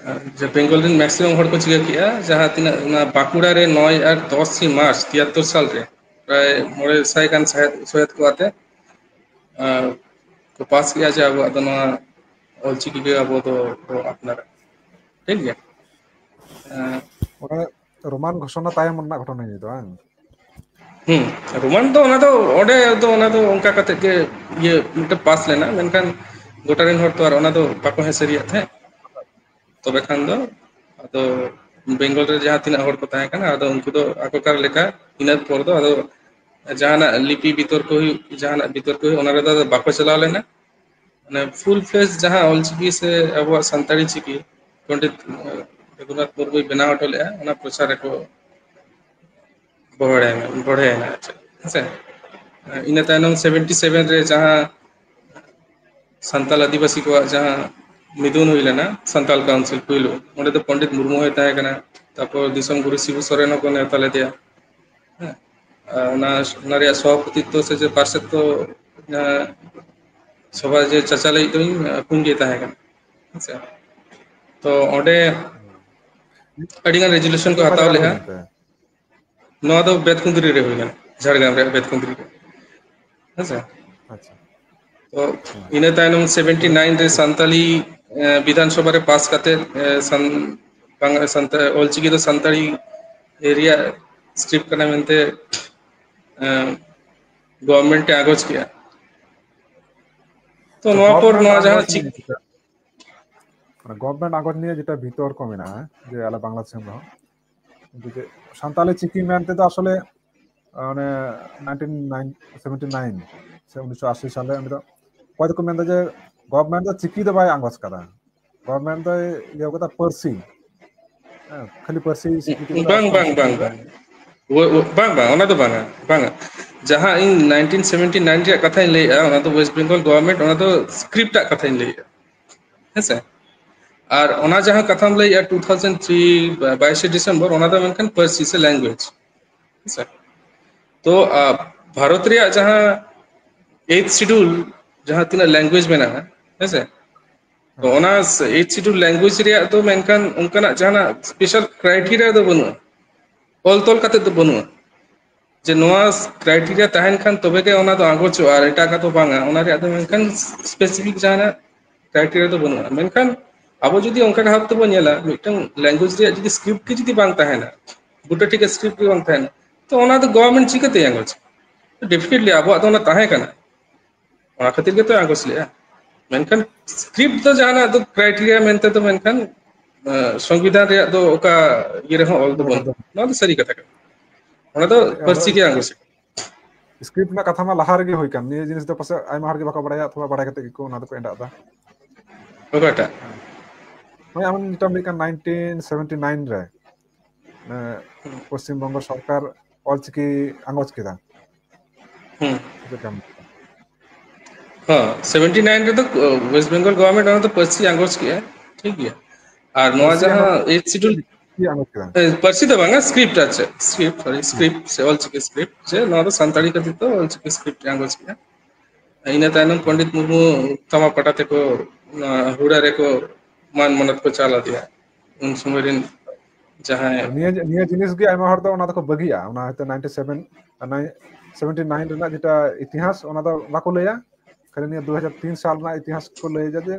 ᱮᱸ, ᱡᱮ ᱵᱮᱝᱜᱚᱞ ᱨᱮᱱ maximum ᱦᱚᱲ ᱠᱚ ᱪᱤᱠᱟᱹ ᱠᱮᱜᱼᱟ, ᱡᱟᱦᱟᱸ ᱛᱤᱱᱟᱹᱜ ᱚᱱᱟ ᱵᱟᱸᱠᱩᱲᱟ ᱨᱮ ᱱᱚᱭ ᱟᱨ ᱫᱚᱥ ᱢᱟᱨᱪ ᱛᱤᱭᱟᱛᱛᱚᱨ ᱥᱟᱞ ᱨᱮ ᱯᱨᱟᱭ ᱢᱚᱬᱮ ᱥᱟᱭ ᱜᱟᱱ ᱥᱟᱦᱮᱫ ᱥᱚᱦᱮᱫ ᱠᱚ ᱟᱛᱮ, ᱟᱨ ᱠᱚ ᱯᱟᱥ ᱠᱮᱜᱼᱟ ᱡᱮ ᱟᱵᱚᱣᱟᱜ ᱫᱚ ᱱᱚᱣᱟ ᱚᱞᱪᱤᱠᱤ ᱜᱮ ᱟᱵᱚ ᱫᱚ ᱵᱚ ᱟᱯᱱᱟᱨᱟ᱾ ᱴᱷᱤᱠ ᱜᱮᱭᱟ᱾ ᱮᱸ, ᱚᱱᱟ ᱨᱳᱢᱟᱱ ᱜᱷᱳᱥᱚᱱᱟ ᱛᱟᱭᱚᱢ ᱨᱮᱱᱟᱜ ᱜᱷᱚᱴᱚᱱᱟ ᱱᱤᱭᱟᱹ ᱫᱚ ᱵᱟᱝ? ᱦᱩᱸ, ᱨᱳᱢᱟᱱ ᱫᱚ ᱚᱱᱟ ᱫᱚ ᱚᱸᱰᱮ ᱫᱚ ᱚᱱᱟ ᱫᱚ ᱚᱱᱠᱟ ᱠᱟᱛᱮ ᱜᱮ ᱤᱭᱟᱹ ᱢᱤᱫᱴᱮᱱ ᱯᱟᱥ ᱞᱮᱱᱟ, ᱢᱮᱱᱠᱷᱟᱱ ᱜᱚᱴᱟ ᱨᱮᱱ ᱦᱚᱲ ᱛᱚ ᱟᱨ ᱚᱱᱟ ᱫᱚ ᱵᱟᱠᱚ ᱦᱮᱸ ᱥᱟᱹᱨᱤᱭᱟᱜ ᱛᱟᱦᱮᱸᱫ᱾ ᱛᱚᱵᱮ ᱠᱷᱟᱱ ᱫᱚ ᱟᱫᱚ ᱵᱮᱝᱜᱚᱞ ᱨᱮ ᱡᱟᱦᱟᱸ ᱛᱤᱱᱟᱹᱜ ᱦᱚᱲ ᱠᱚ ᱛᱟᱦᱮᱸ ᱠᱟᱱᱟ, ᱟᱫᱚ ᱩᱱᱠᱩ ᱫᱚ ᱟᱠᱚ ᱠᱟᱨ ᱞᱮᱠᱟ ᱤᱱᱟᱹ ᱯᱚᱨ ᱫᱚ ᱟᱫᱚ ᱡᱟᱦᱟᱱᱟᱜ ᱞᱤᱯᱤ ᱵᱤᱛᱚᱨᱠᱚ ᱦᱩᱭᱩᱜ, ᱡᱟᱦᱟᱱᱟᱜ ᱵᱤᱛᱚᱨᱠᱚ ᱦᱩᱭᱩᱜ, ᱚᱱᱟ ᱨᱮᱫᱚ ᱟᱫᱚ ᱵᱟᱠᱚ ᱪᱟᱞᱟᱣ ᱞᱮᱱᱟ᱾ ᱢᱟᱱᱮ ᱯᱷᱩᱞ ᱯᱷᱮᱥ ᱡᱟᱦᱟᱸ ᱚᱞᱪᱤᱠᱤ ᱥᱮ ᱟᱵᱚᱣᱟᱜ ᱥᱟᱱᱛᱟᱲᱤ ᱪᱤᱠᱤ ᱯᱚᱱᱰᱤᱛ ᱨᱚᱜᱷᱩᱱᱟᱛᱷ ᱢᱩᱨᱢᱩᱭ ᱵᱮᱱᱟᱣ ᱦᱚᱴᱚ ᱞᱮᱫᱼᱟ, ᱚᱱᱟ ᱯᱨᱚᱪᱟᱨ ᱨᱮᱠᱚ ᱵᱚᱲᱦᱮᱭᱮᱱᱟ, ᱵᱚᱲᱦᱮᱭᱮᱱᱟ ᱟᱨ ᱪᱮᱫ, ᱦᱮᱸᱥᱮ? ᱤᱱᱟᱹ ᱛᱟᱭᱱᱚᱢ ᱥᱮᱵᱷᱮᱱᱴᱤ ᱥᱮᱵᱷᱮᱱ ᱨᱮ ᱡᱟᱦᱟᱸ ᱥᱟᱱᱛᱟᱞ ᱟᱹᱫᱤᱵᱟᱹᱥᱤ ᱠᱚᱣᱟᱜ ᱡᱟᱦᱟᱸ ᱢᱤᱫᱩᱱ ᱦᱩᱭ ᱞᱮᱱᱟ, ᱥᱟᱱᱛᱟᱞ ᱠᱟᱣᱩᱱᱥᱤᱞ ᱯᱩᱭᱞᱩ, ᱚᱸᱰᱮ ᱫᱚ ᱯᱚᱱᱰᱤᱛ ᱢᱩᱨᱢᱩ ᱦᱚᱸᱭ ᱛᱟᱦᱮᱸ ᱠᱟᱱᱟ, ᱛᱟᱨᱯᱚᱨ ᱫᱤᱥᱚᱢ ᱜᱩᱨᱩ ᱥᱤᱵᱩ ᱥᱚᱨᱮᱱ ᱦᱚᱸᱠᱚ ᱱᱮᱣᱛᱟ ᱞᱮᱫᱮᱭᱟ᱾ ᱦᱮᱸ, ᱟᱨ ᱚᱱᱟ, ᱚᱱᱟ ᱨᱮᱭᱟᱜ ᱥᱚᱵᱷᱟᱯᱚᱛᱤᱛᱛᱚ ᱥᱮ ᱪᱮ ᱯᱟᱨᱥᱮᱛ ᱫᱚ, ᱟᱸ, ᱥᱚᱵᱷᱟ ᱡᱮ ᱪᱟᱪᱟᱞᱟᱭᱤᱡ ᱫᱚ ᱤᱧ, ᱟᱸ, ᱠᱩᱧᱡᱮ ᱛᱟᱦᱮᱸ ᱠᱟᱱᱟ᱾ ᱦᱮᱸᱥᱮ? ᱛᱚ ᱚᱸᱰᱮ ᱟᱹᱰᱤᱜᱟᱱ ᱨᱮᱡᱩᱞᱮᱥᱚᱱ ᱠᱚ ᱚᱠᱟ ᱦᱟᱛᱟᱣ ᱡᱟᱭᱜᱟ ᱨᱮ ᱦᱩᱭ ᱞᱮᱫᱼᱟ᱾ ᱞᱮᱱ ᱛᱟᱭᱟ? ᱱᱚᱣᱟ ᱫᱚ ᱵᱮᱛᱠᱩᱸᱫᱽᱨᱤ ᱨᱮ ᱦᱩᱭ ᱞᱮᱱᱟ, ᱡᱷᱟᱲᱜᱨᱟᱢ ᱨᱮᱭᱟᱜ ᱵᱮᱛᱠᱩᱸᱫᱽᱨᱤ ᱨᱮ᱾ ᱦᱮᱸᱥᱮ? ᱟᱪᱪᱷᱟ᱾ ᱛᱚ ᱤᱱᱟᱹ ᱛᱟᱭᱱᱚᱢ ᱥᱮᱵᱷᱮᱱᱴᱤ ᱱᱟᱭᱤᱱ ᱨᱮ ᱥᱟᱱᱛᱟᱞᱤ, ᱮ, ᱵᱤᱫᱷᱟᱱ ᱥᱚᱵᱷᱟ ᱨᱮ ᱯᱟᱥ ᱠᱟᱛᱮ, ᱮ, ᱥᱟᱱ-, ᱵᱟᱝ, ᱥᱟᱱᱛᱟ-, ᱚᱞᱪᱤᱠᱤ ᱫᱚ ᱥᱟᱱᱛᱟᱲᱤ ᱨᱮᱭᱟᱜ ᱥᱠᱨᱤᱯᱴ ᱠᱟᱱᱟ ᱢᱮᱱᱛᱮ, ᱮ, ᱜᱚᱵᱷᱚᱨᱱᱢᱮᱱᱴ ᱮ ᱟᱜᱚᱡ ᱠᱮᱜᱼᱟ᱾ ᱛᱚ ᱱᱚᱣᱟ ᱯᱚᱨ ᱱᱚᱣᱟ ᱡᱟᱦᱟᱸ ᱪᱤᱠ- ᱜᱚᱵᱷᱚᱨᱱᱢᱮᱱᱴ ᱟᱜᱚᱡ ᱱᱤᱭᱮ ᱡᱮᱴᱟ ᱵᱤᱛᱚᱨᱠᱚ ᱢᱮᱱᱟᱜᱼᱟ ᱡᱮ ᱟᱞᱮ ᱵᱟᱝᱞᱟ ᱫᱤᱥᱚᱢ ᱨᱮᱦᱚᱸ, ᱠᱤᱱᱛᱩ ᱡᱮ ᱥᱟᱱᱛᱟᱞᱤ ᱪᱤᱠᱤ ᱢᱮᱱ ᱛᱮᱫᱚ ᱟᱥᱚᱞᱮ, ᱚᱱᱮ nineteen seventy nine ᱥᱮ ᱩᱱᱤᱥᱥᱚ ᱟᱥᱤ ᱥᱟᱞᱮ ᱚᱸᱰᱮ ᱫᱚ ᱚᱠᱚᱭ ᱫᱚᱠᱚ ᱢᱮᱱᱫᱟ ᱡᱮ ᱜᱚᱵᱷᱚᱨᱱᱢᱮᱱᱴ ᱫᱚ ᱪᱤᱠᱤ ᱫᱚ ᱵᱟᱭ ᱟᱸᱜᱚᱪ ᱠᱟᱫᱟ, ᱜᱚᱵᱷᱚᱨᱱᱢᱮᱱᱴ ᱫᱚᱭ ᱤᱭᱟᱹ ᱠᱟᱫᱟ ᱯᱟᱹᱨᱥᱤ, ᱦᱮᱸ, ᱠᱷᱟᱹᱞᱤ ᱯᱟᱹᱨᱥᱤ ᱥᱤᱠᱨᱤᱛᱤ ᱠᱟᱫᱟ, ᱵᱟᱝ, ᱚᱥᱴᱚᱢ ᱵᱟᱝ, ᱵᱟᱝ, ᱥᱤᱠᱨᱤᱛᱤ ᱠᱟᱫᱟ᱾ ᱵᱟᱝ᱾ ᱳ, ᱳ, ᱵᱟᱝ, ᱵᱟᱝ, ᱚᱱᱟ ᱫᱚ ᱵᱟᱝᱟ, ᱵᱟᱝᱟ᱾ ᱡᱟᱦᱟᱸ ᱤᱧ nineteen seventy nine ᱨᱮᱭᱟᱜ ᱠᱟᱛᱷᱟᱧ ᱞᱟᱹᱭᱮᱜᱼᱟ, ᱚᱱᱟ ᱫᱚ West Bengal government, ᱚᱱᱟ ᱫᱚ ᱥᱠᱨᱤᱯᱴ ᱟᱜ ᱠᱟᱛᱷᱟᱧ ᱞᱟᱹᱭᱮᱜᱼᱟ᱾ ᱦᱮᱸᱥᱮ? ᱟᱨ ᱚᱱᱟ ᱡᱟᱦᱟᱸ ᱠᱟᱛᱷᱟᱢ ᱞᱟᱹᱭᱮᱜᱼᱟ, two thousand three, ᱵᱟᱭᱤᱥᱮ ᱰᱤᱥᱮᱢᱵᱚᱨ, ᱚᱱᱟ ᱫᱚ ᱢᱮᱱᱠᱷᱟᱱ ᱯᱟᱹᱨᱥᱤ ᱥᱮ language᱾ ᱦᱮᱸᱥᱮ? ᱛᱚ, ᱟ, ᱵᱷᱟᱨᱚᱛ ᱨᱮᱭᱟᱜ ᱡᱟᱦᱟᱸ eighth schedule, ᱡᱟᱦᱟᱸ ᱛᱤᱱᱟᱹᱜ language ᱢᱮᱱᱟᱜᱼᱟ, ᱦᱮᱸᱥᱮ? ᱛᱚ, ᱚᱱᱟ eighth schedule language ᱨᱮᱭᱟᱜ ᱫᱚ ᱢᱮᱱᱠᱷᱟᱱ ᱚᱱᱠᱟᱱᱟᱜ ᱡᱟᱦᱟᱱᱟᱜ special criteria ᱫᱚ ᱵᱟᱹᱱᱩᱜᱼᱟ, ᱚᱞ ᱛᱚᱞ ᱠᱟᱛᱮ ᱫᱚ ᱵᱟᱹᱱᱩᱜᱼᱟ ᱡᱮ ᱱᱚᱣᱟ ᱠᱨᱟᱭᱴᱮᱨᱤᱭᱟ ᱛᱟᱦᱮᱱ ᱠᱷᱟᱱ ᱛᱚᱵᱮ ᱜᱮ ᱚᱱᱟ ᱫᱚ ᱟᱸᱜᱚᱪᱚᱜᱼᱟ, ᱟᱨ ᱮᱴᱟᱜᱟᱜ ᱫᱚ ᱵᱟᱝᱟ᱾ ᱚᱱᱟ ᱨᱮᱭᱟᱜ ᱫᱚ ᱢᱮᱱᱠᱷᱟᱱ ᱥᱯᱮᱥᱤᱯᱷᱤᱠ ᱡᱟᱦᱟᱱᱟᱜ ᱠᱨᱟᱭᱴᱮᱨᱤᱭᱟ ᱫᱚ ᱵᱟᱹᱱᱩᱜᱼᱟ᱾ ᱢᱮᱱᱠᱷᱟᱱ ᱟᱵᱚ ᱡᱩᱫᱤ ᱚᱱᱠᱟ ᱵᱷᱟᱵ ᱛᱮᱵᱚᱱ ᱧᱮᱞᱟ, ᱢᱤᱫᱴᱟᱝ ᱞᱮᱝᱜᱩᱭᱮᱡᱽ ᱨᱮᱭᱟᱜ ᱡᱩᱫᱤ ᱥᱠᱨᱤᱯᱴ ᱜᱮ ᱡᱩᱫᱤ ᱵᱟᱝ ᱛᱟᱦᱮᱱᱟ, ᱵᱩᱴᱟᱹ ᱴᱷᱤᱠ ᱥᱠᱨᱤᱯᱴ ᱜᱮ ᱵᱟᱝ ᱛᱟᱦᱮᱱᱟ, ᱛᱚ ᱚᱱᱟ ᱫᱚ ᱜᱚᱵᱷᱚᱨᱱᱢᱮᱱᱴ ᱪᱤᱠᱟᱹᱛᱮ ᱟᱸᱜᱚᱪ? ᱰᱮᱯᱷᱤᱱᱮᱴᱞᱤ ᱟᱵᱚᱣᱟᱜ ᱫᱚ ᱚᱱᱟ ᱛᱟᱦᱮᱸ ᱠᱟᱱᱟ, ᱚᱱᱟ ᱠᱷᱟᱹᱛᱤᱨ ᱜᱮᱛᱚ ᱟᱸᱜᱚᱪ ᱞᱮᱜᱼᱟ᱾ ᱢᱮᱱᱠᱷᱟᱱ ᱥᱠᱨᱤᱯᱴ ᱫᱚ ᱡᱟᱦᱟᱱᱟᱜ ᱫᱚ ᱠᱨᱟᱭᱴᱮᱨᱤᱭᱟ ᱢᱮᱱᱛᱮ ᱫᱚ, ᱢᱮᱱᱠᱷᱟᱱ ᱟᱸ, ᱥᱚᱝᱵᱤᱫᱷᱟᱱ ᱨᱮᱭᱟᱜ ᱫᱚ ᱚᱠᱟ ᱤᱭᱟᱹ ᱨᱮᱦᱚᱸ ᱚᱞ ᱫᱚ ᱵᱟᱹᱱᱩᱜᱼᱟ᱾ ᱱᱚᱣᱟ ᱫᱚ ᱥᱟᱹᱨᱤ ᱠᱟᱛᱷᱟ ᱠᱟᱱᱟ᱾ ᱚᱱᱟ ᱫᱚ ᱯᱟᱹᱨᱥᱤ ᱜᱮ ᱟᱸᱜᱚᱪ᱾ ᱥᱠᱨᱤᱯᱴ ᱨᱮᱱᱟᱜ ᱠᱟᱛᱷᱟ ᱢᱟ ᱞᱟᱦᱟ ᱨᱮᱜᱮ ᱦᱩᱭ ᱠᱟᱱ, ᱱᱤᱭᱟᱹ ᱡᱤᱱᱤᱥ ᱫᱚ ᱯᱟᱥᱮᱡ ᱟᱭᱢᱟ ᱦᱚᱲ ᱜᱮ ᱵᱟᱠᱚ ᱵᱟᱲᱟᱭᱟ ᱚᱛᱷᱚᱵᱟ ᱵᱟᱲᱟᱭ ᱠᱟᱛᱮ ᱜᱮᱠᱚ ᱚᱱᱟ ᱫᱚᱠᱚ ᱮᱸᱰᱟᱜ ᱮᱫᱟ᱾ ᱚᱠᱟᱴᱟᱜ? ᱦᱳᱭ, ᱟᱢ ᱡᱮᱴᱟ ᱢᱮᱱ ᱠᱟᱱ ᱱᱟᱭᱤᱱᱴᱤᱱ ᱥᱮᱵᱷᱮᱱᱴᱤ ᱱᱟᱭᱤᱱ ᱨᱮ ᱯᱚᱥᱪᱤᱢ ᱵᱚᱝᱜᱚ ᱥᱚᱨᱠᱟᱨ ᱚᱞᱪᱤᱠᱤ ᱟᱸᱜᱚᱪ ᱠᱮᱫᱟ᱾ ᱦᱩᱸ᱾ ᱦᱮᱸ, ᱥᱮᱵᱷᱮᱱᱴᱤ ᱱᱟᱭᱤᱱ ᱨᱮᱫᱚ ᱳᱭᱮᱥᱴ ᱵᱮᱝᱜᱚᱞ ᱜᱚᱵᱷᱚᱨᱱᱢᱮᱱᱴ ᱚᱱᱟ ᱫᱚ ᱯᱟᱹᱨᱥᱤ ᱟᱸᱜᱚᱪ ᱠᱮᱜᱼᱟ, ᱴᱷᱤᱠ ᱜᱮᱭᱟ᱾ ᱟᱨ ᱱᱚᱣᱟ ᱯᱟᱹᱨᱥᱤ ᱡᱟᱦᱟᱸ ᱟᱸᱜᱚᱪ, ᱮᱭᱤᱴ ᱥᱤᱰᱩᱞ, ᱯᱟᱹᱨᱥᱤ ᱟᱸᱜᱚᱪ ᱠᱮᱫᱟ᱾ ᱯᱟᱹᱨᱥᱤ ᱫᱚ ᱵᱟᱝᱟ, ᱥᱠᱨᱤᱯᱴ, ᱟᱪᱪᱷᱟ, ᱥᱠᱨᱤᱯᱴ, ᱥᱚᱨᱤ, ᱥᱠᱨᱤᱯᱴ ᱥᱮ ᱚᱞᱪᱤᱠᱤ ᱥᱠᱨᱤᱯᱴ, ᱥᱮ ᱱᱚᱣᱟ ᱫᱚ ᱥᱟᱱᱛᱟᱲᱤ ᱠᱷᱟᱹᱛᱤᱨ ᱛᱮ ᱚᱞᱪᱤᱠᱤ ᱥᱠᱨᱤᱯᱴ ᱮ ᱟᱸᱜᱚᱪ ᱠᱮᱜᱼᱟ᱾ ᱤᱱᱟᱹ ᱛᱟᱭᱱᱚᱢ ᱯᱚᱱᱰᱤᱛ ᱢᱩᱨᱢᱩ ᱛᱟᱢᱟ ᱯᱟᱴᱟ ᱛᱮᱠᱚ ᱚᱱᱟ ᱦᱩᱲᱟ ᱨᱮᱠᱚ ᱢᱟᱱ ᱢᱟᱱᱚᱛ ᱠᱚ ᱪᱟᱞ ᱟᱫᱮᱭᱟ᱾ ᱩᱱ ᱥᱚᱢᱚᱭ ᱨᱮᱱ ᱡᱟᱦᱟᱸᱭ ᱟᱨ ᱱᱤᱭᱟᱹ, ᱱᱤᱭᱟᱹ ᱡᱤᱱᱤᱥ ᱜᱮ ᱟᱭᱢᱟ ᱦᱚᱲ ᱫᱚ ᱚᱱᱟ ᱫᱚᱠᱚ ᱵᱟᱹᱜᱤᱭᱟ, ᱚᱱᱟ ᱦᱚᱭᱛᱳ ᱱᱟᱭᱤᱱᱴᱤ ᱥᱮᱵᱷᱮᱱ, ᱥᱮᱵᱷᱮᱱᱴᱤ ᱱᱟᱭᱤᱱ ᱨᱮᱱᱟᱜ ᱡᱮᱴᱟ ᱤᱛᱤᱦᱟᱥ, ᱚᱱᱟ ᱫᱚ ᱵᱟᱠᱚ ᱞᱟᱹᱭᱟ᱾ ᱠᱷᱟᱹᱞᱤ ᱱᱤᱭᱟᱹ ᱫᱩ ᱦᱟᱡᱟᱨ ᱛᱤᱱ ᱥᱟᱞ ᱨᱮᱱᱟᱜ ᱤᱛᱤᱦᱟᱥ ᱠᱚ ᱞᱟᱹᱭ ᱮᱫᱟ ᱡᱮ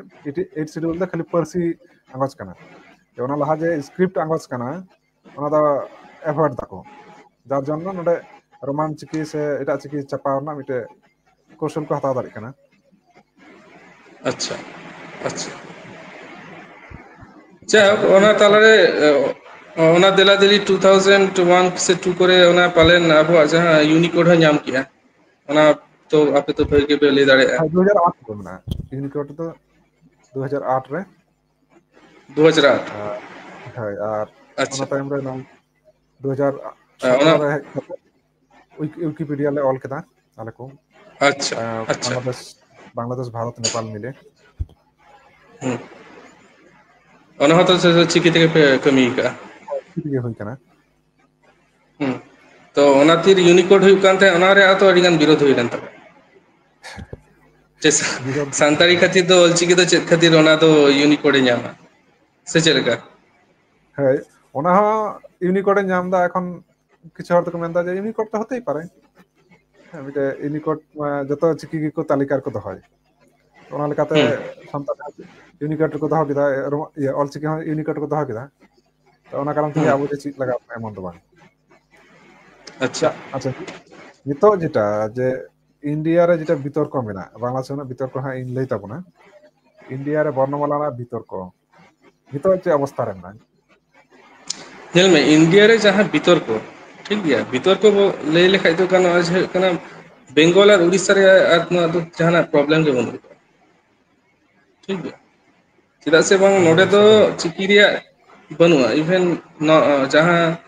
ᱮᱭᱤᱴ ᱥᱤᱰᱩᱞ ᱫᱚ ᱠᱷᱟᱹᱞᱤ ᱯᱟᱹᱨᱥᱤ ᱟᱸᱜᱚᱪ ᱠᱟᱱᱟ᱾ ᱡᱮ ᱚᱱᱟ ᱞᱟᱦᱟ ᱡᱮ ᱥᱠᱨᱤᱯᱴ ᱟᱸᱜᱚᱪ ᱠᱟᱱᱟ, ᱚᱱᱟ ᱫᱚ ᱮᱵᱷᱚᱭᱮᱰ ᱫᱟᱠᱚ, ᱡᱟᱨ ᱡᱚᱱᱱᱚ ᱱᱚᱰᱮ ᱨᱳᱢᱟᱱ ᱪᱤᱠᱤ ᱥᱮ ᱮᱴᱟᱜ ᱪᱤᱠᱤ ᱪᱷᱟᱯᱟᱣ ᱨᱮᱱᱟᱜ ᱢᱤᱫᱴᱮᱡ ᱠᱳᱣᱥᱚᱞ ᱠᱚ ᱦᱟᱛᱟᱣ ᱫᱟᱲᱮᱭᱟᱜ ᱠᱟᱱᱟ᱾ ᱟᱪᱪᱷᱟ, ᱟᱪᱪᱷᱟ᱾ ᱡᱟᱭᱦᱳᱠ, ᱚᱱᱟ ᱛᱟᱞᱟᱨᱮ, ᱚ, ᱚᱱᱟ ᱫᱮᱞᱟ ᱫᱮᱞᱤ ᱴᱩ ᱛᱷᱟᱣᱡᱮᱱᱰ ᱳᱣᱟᱱ ᱥᱮ ᱴᱩ ᱠᱚᱨᱮ ᱚᱱᱟ ᱯᱟᱞᱮᱱ ᱟᱵᱚᱣᱟᱜ ᱡᱟᱦᱟᱸ ᱤᱭᱩᱱᱤᱠᱳᱰ ᱦᱚᱸ ᱧᱟᱢ ᱠᱮᱜᱼᱟ, ᱚᱱᱟ ᱛᱚ ᱟᱯᱮ ᱛᱚ ᱵᱷᱟᱹᱜᱤ ᱜᱮᱯᱮ ᱞᱟᱹᱭ ᱫᱟᱲᱮᱭᱟᱜᱼᱟ᱾ ᱦᱮᱸ, ᱫᱩ ᱦᱟᱡᱟᱨ ᱟᱴ ᱨᱮ ᱢᱮᱱᱟᱜᱼᱟ, ᱤᱭᱩᱱᱤᱠᱳᱰ ᱫᱚ ᱫᱩ ᱦᱟᱡᱟᱨ ᱟᱴ ᱨᱮ᱾ ᱫᱩ ᱦᱟᱡᱟᱨ ᱟᱴ? ᱟᱨ, ᱦᱳᱭ, ᱟᱨ ᱟᱪᱪᱷᱟ᱾ ᱚᱱᱟ ᱛᱟᱭᱚᱢ ᱨᱮ ᱱᱚᱣᱟ ᱫᱩ ᱦᱟᱡᱟᱨ ᱥᱚᱛᱨᱚ ᱦᱮᱸ, ᱚᱱᱟ ᱨᱮ ᱦᱮᱡ ᱠᱟᱛᱮ ᱣᱤᱠᱤ-, ᱣᱤᱠᱤᱯᱤᱰᱤᱭᱟ ᱞᱮ ᱚᱞ ᱠᱮᱫᱟ ᱟᱞᱮ ᱠᱚ᱾ ᱟᱪᱪᱷᱟ, ᱟᱸ, ᱟᱪᱪᱷᱟ᱾ ᱵᱟᱝᱞᱟᱫᱮᱥ, ᱵᱟᱝᱞᱟᱫᱮᱥ, ᱵᱷᱟᱨᱚᱛ, ᱱᱮᱯᱟᱞ ᱢᱤᱞᱮ᱾ ᱦᱩᱸ᱾ ᱚᱱᱟ ᱦᱚᱸᱛᱚ ᱪᱤ-, ᱪᱤᱠᱤ ᱛᱮᱜᱮ ᱯᱮ ᱠᱟᱹᱢᱤ ᱠᱟᱜᱼᱟ? ᱪᱤᱠᱤ ᱛᱮᱜᱮ ᱦᱩᱭ ᱠᱟᱱᱟ᱾ ᱦᱩᱸ᱾ ᱛᱚ ᱚᱱᱟ ᱛᱤᱨ ᱤᱭᱩᱱᱤᱠᱳᱰ ᱦᱩᱭᱩᱜ ᱠᱟᱱ ᱛᱟᱦᱮᱸᱫ, ᱚᱱᱟ ᱨᱮᱭᱟᱜ ᱛᱚ ᱟᱹᱰᱤ ᱜᱟᱱ ᱵᱤᱨᱳᱫᱷ ᱦᱩᱭ ᱞᱮᱱ ᱛᱟᱵᱮᱱᱟ᱾ ᱡᱮ ᱥᱟ-, ᱵᱤᱨᱳᱫᱷ ᱥᱟᱱᱛᱟᱲᱤ ᱠᱷᱟᱹᱛᱤᱨ ᱫᱚ ᱚᱞᱪᱤᱠᱤ ᱫᱚ ᱪᱮᱫ ᱠᱷᱟᱹᱛᱤᱨ ᱚᱱᱟ ᱫᱚ ᱤᱭᱩᱱᱤᱠᱳᱰ ᱮ ᱧᱟᱢᱟ? ᱥᱮ ᱪᱮᱫ ᱞᱮᱠᱟ? ᱦᱳᱭ, ᱚᱱᱟ ᱦᱚᱸ ᱤᱭᱩᱱᱤᱠᱳᱰ ᱮ ᱧᱟᱢ ᱮᱫᱟ᱾ ᱮᱠᱷᱚᱱ ᱠᱤᱪᱷᱩ ᱦᱚᱲ ᱫᱚᱠᱚ ᱢᱮᱱᱫᱟ ᱡᱮ ᱤᱭᱩᱱᱤᱠᱳᱰ ᱛᱮ ᱦᱚᱛᱮᱭ ᱯᱟᱨᱮ᱾ ᱦᱮᱸ, ᱢᱤᱫᱴᱮᱡ ᱤᱭᱩᱱᱤᱠᱳᱰ ᱢᱟ ᱡᱚᱛᱚ ᱪᱤᱠᱤ ᱜᱮᱠᱚ ᱛᱟᱹᱞᱤᱠᱟ ᱨᱮᱠᱚ ᱫᱚᱦᱚᱭ᱾ ᱚᱱᱟ ᱞᱮᱠᱟᱛᱮ ᱥᱟᱱᱛᱟᱲ ᱤᱭᱩᱱᱤᱠᱳᱰ ᱨᱮᱠᱚ ᱫᱚᱦᱚ ᱠᱮᱫᱟ, ᱮᱨᱚᱢ-, ᱤᱭᱟᱹ, ᱚᱞᱪᱤᱠᱤ ᱦᱚᱸ ᱤᱭᱩᱱᱤᱠᱳᱰ ᱨᱮᱠᱚ ᱫᱚᱦᱚ ᱠᱮᱫᱟ᱾ ᱛᱚ ᱚᱱᱟ ᱠᱟᱨᱚᱱ ᱛᱮᱜᱮ ᱟᱵᱚ ᱡᱮ ᱪᱮᱫ ᱞᱟᱜᱟᱣ ᱵᱚᱱᱟ ᱮᱢᱚᱱ ᱫᱚ ᱵᱟᱝ᱾ ᱟᱪᱪᱷᱟ᱾ ᱟᱪᱪᱷᱟ, ᱱᱤᱛᱚᱜ ᱡᱮᱴᱟ ᱡᱮ ᱤᱱᱰᱤᱭᱟ ᱨᱮ ᱡᱮᱴᱟ ᱵᱤᱛᱚᱨᱠᱚ ᱢᱮᱱᱟᱜᱼᱟ, ᱵᱟᱝᱞᱟᱫᱮᱥ ᱨᱮᱱᱟᱜ ᱵᱤᱛᱚᱨᱠᱚ ᱦᱟᱸᱜ ᱤᱧ ᱞᱟᱹᱭ ᱛᱟᱵᱚᱱᱟ᱾ ᱤᱱᱰᱤᱭᱟ ᱨᱮ ᱵᱚᱨᱱᱚᱢᱟᱞᱟ ᱨᱮᱱᱟᱜ ᱵᱤᱛᱚᱨᱠᱚ ᱱᱤᱛᱚᱜ ᱪᱮᱫ ᱚᱵᱚᱥᱛᱟ ᱨᱮ ᱢᱮᱱᱟᱜᱼᱟ? ᱧᱮᱞ ᱢᱮ, ᱤᱱᱰᱤᱭᱟ ᱨᱮ ᱡᱟᱦᱟᱸ ᱵᱤᱛᱚᱨᱠᱚ, ᱴᱷᱤᱠ ᱜᱮᱭᱟ, ᱵᱤᱛᱚᱨᱠᱚ ᱵᱚ ᱞᱟᱹᱭ ᱞᱮᱠᱷᱟᱡ ᱫᱚ ᱜᱟᱱᱚᱜᱼᱟ ᱡᱮ ᱦᱩᱭᱩᱜ ᱠᱟᱱᱟ ᱵᱮᱝᱜᱚᱞ ᱟᱨ ᱩᱲᱤᱥᱥᱟ ᱨᱮ ᱟᱨ ᱱᱚᱣᱟ ᱫᱚ ᱡᱟᱦᱟᱱᱟᱜ ᱯᱨᱚᱵᱞᱮᱢ ᱜᱮ ᱵᱟᱹᱱᱩᱜ ᱠᱟᱫᱟ᱾ ᱴᱷᱤᱠ ᱜᱮᱭᱟ, ᱪᱮᱫᱟᱜ ᱥᱮ ᱵᱟᱝ ᱱᱚᱰᱮ ᱫᱚ ᱪᱤᱠᱤ ᱨᱮᱭᱟᱜ ᱵᱟᱹᱱᱩᱜᱼᱟ᱾ ᱤᱵᱷᱮᱱ ᱡᱟᱦᱟᱸ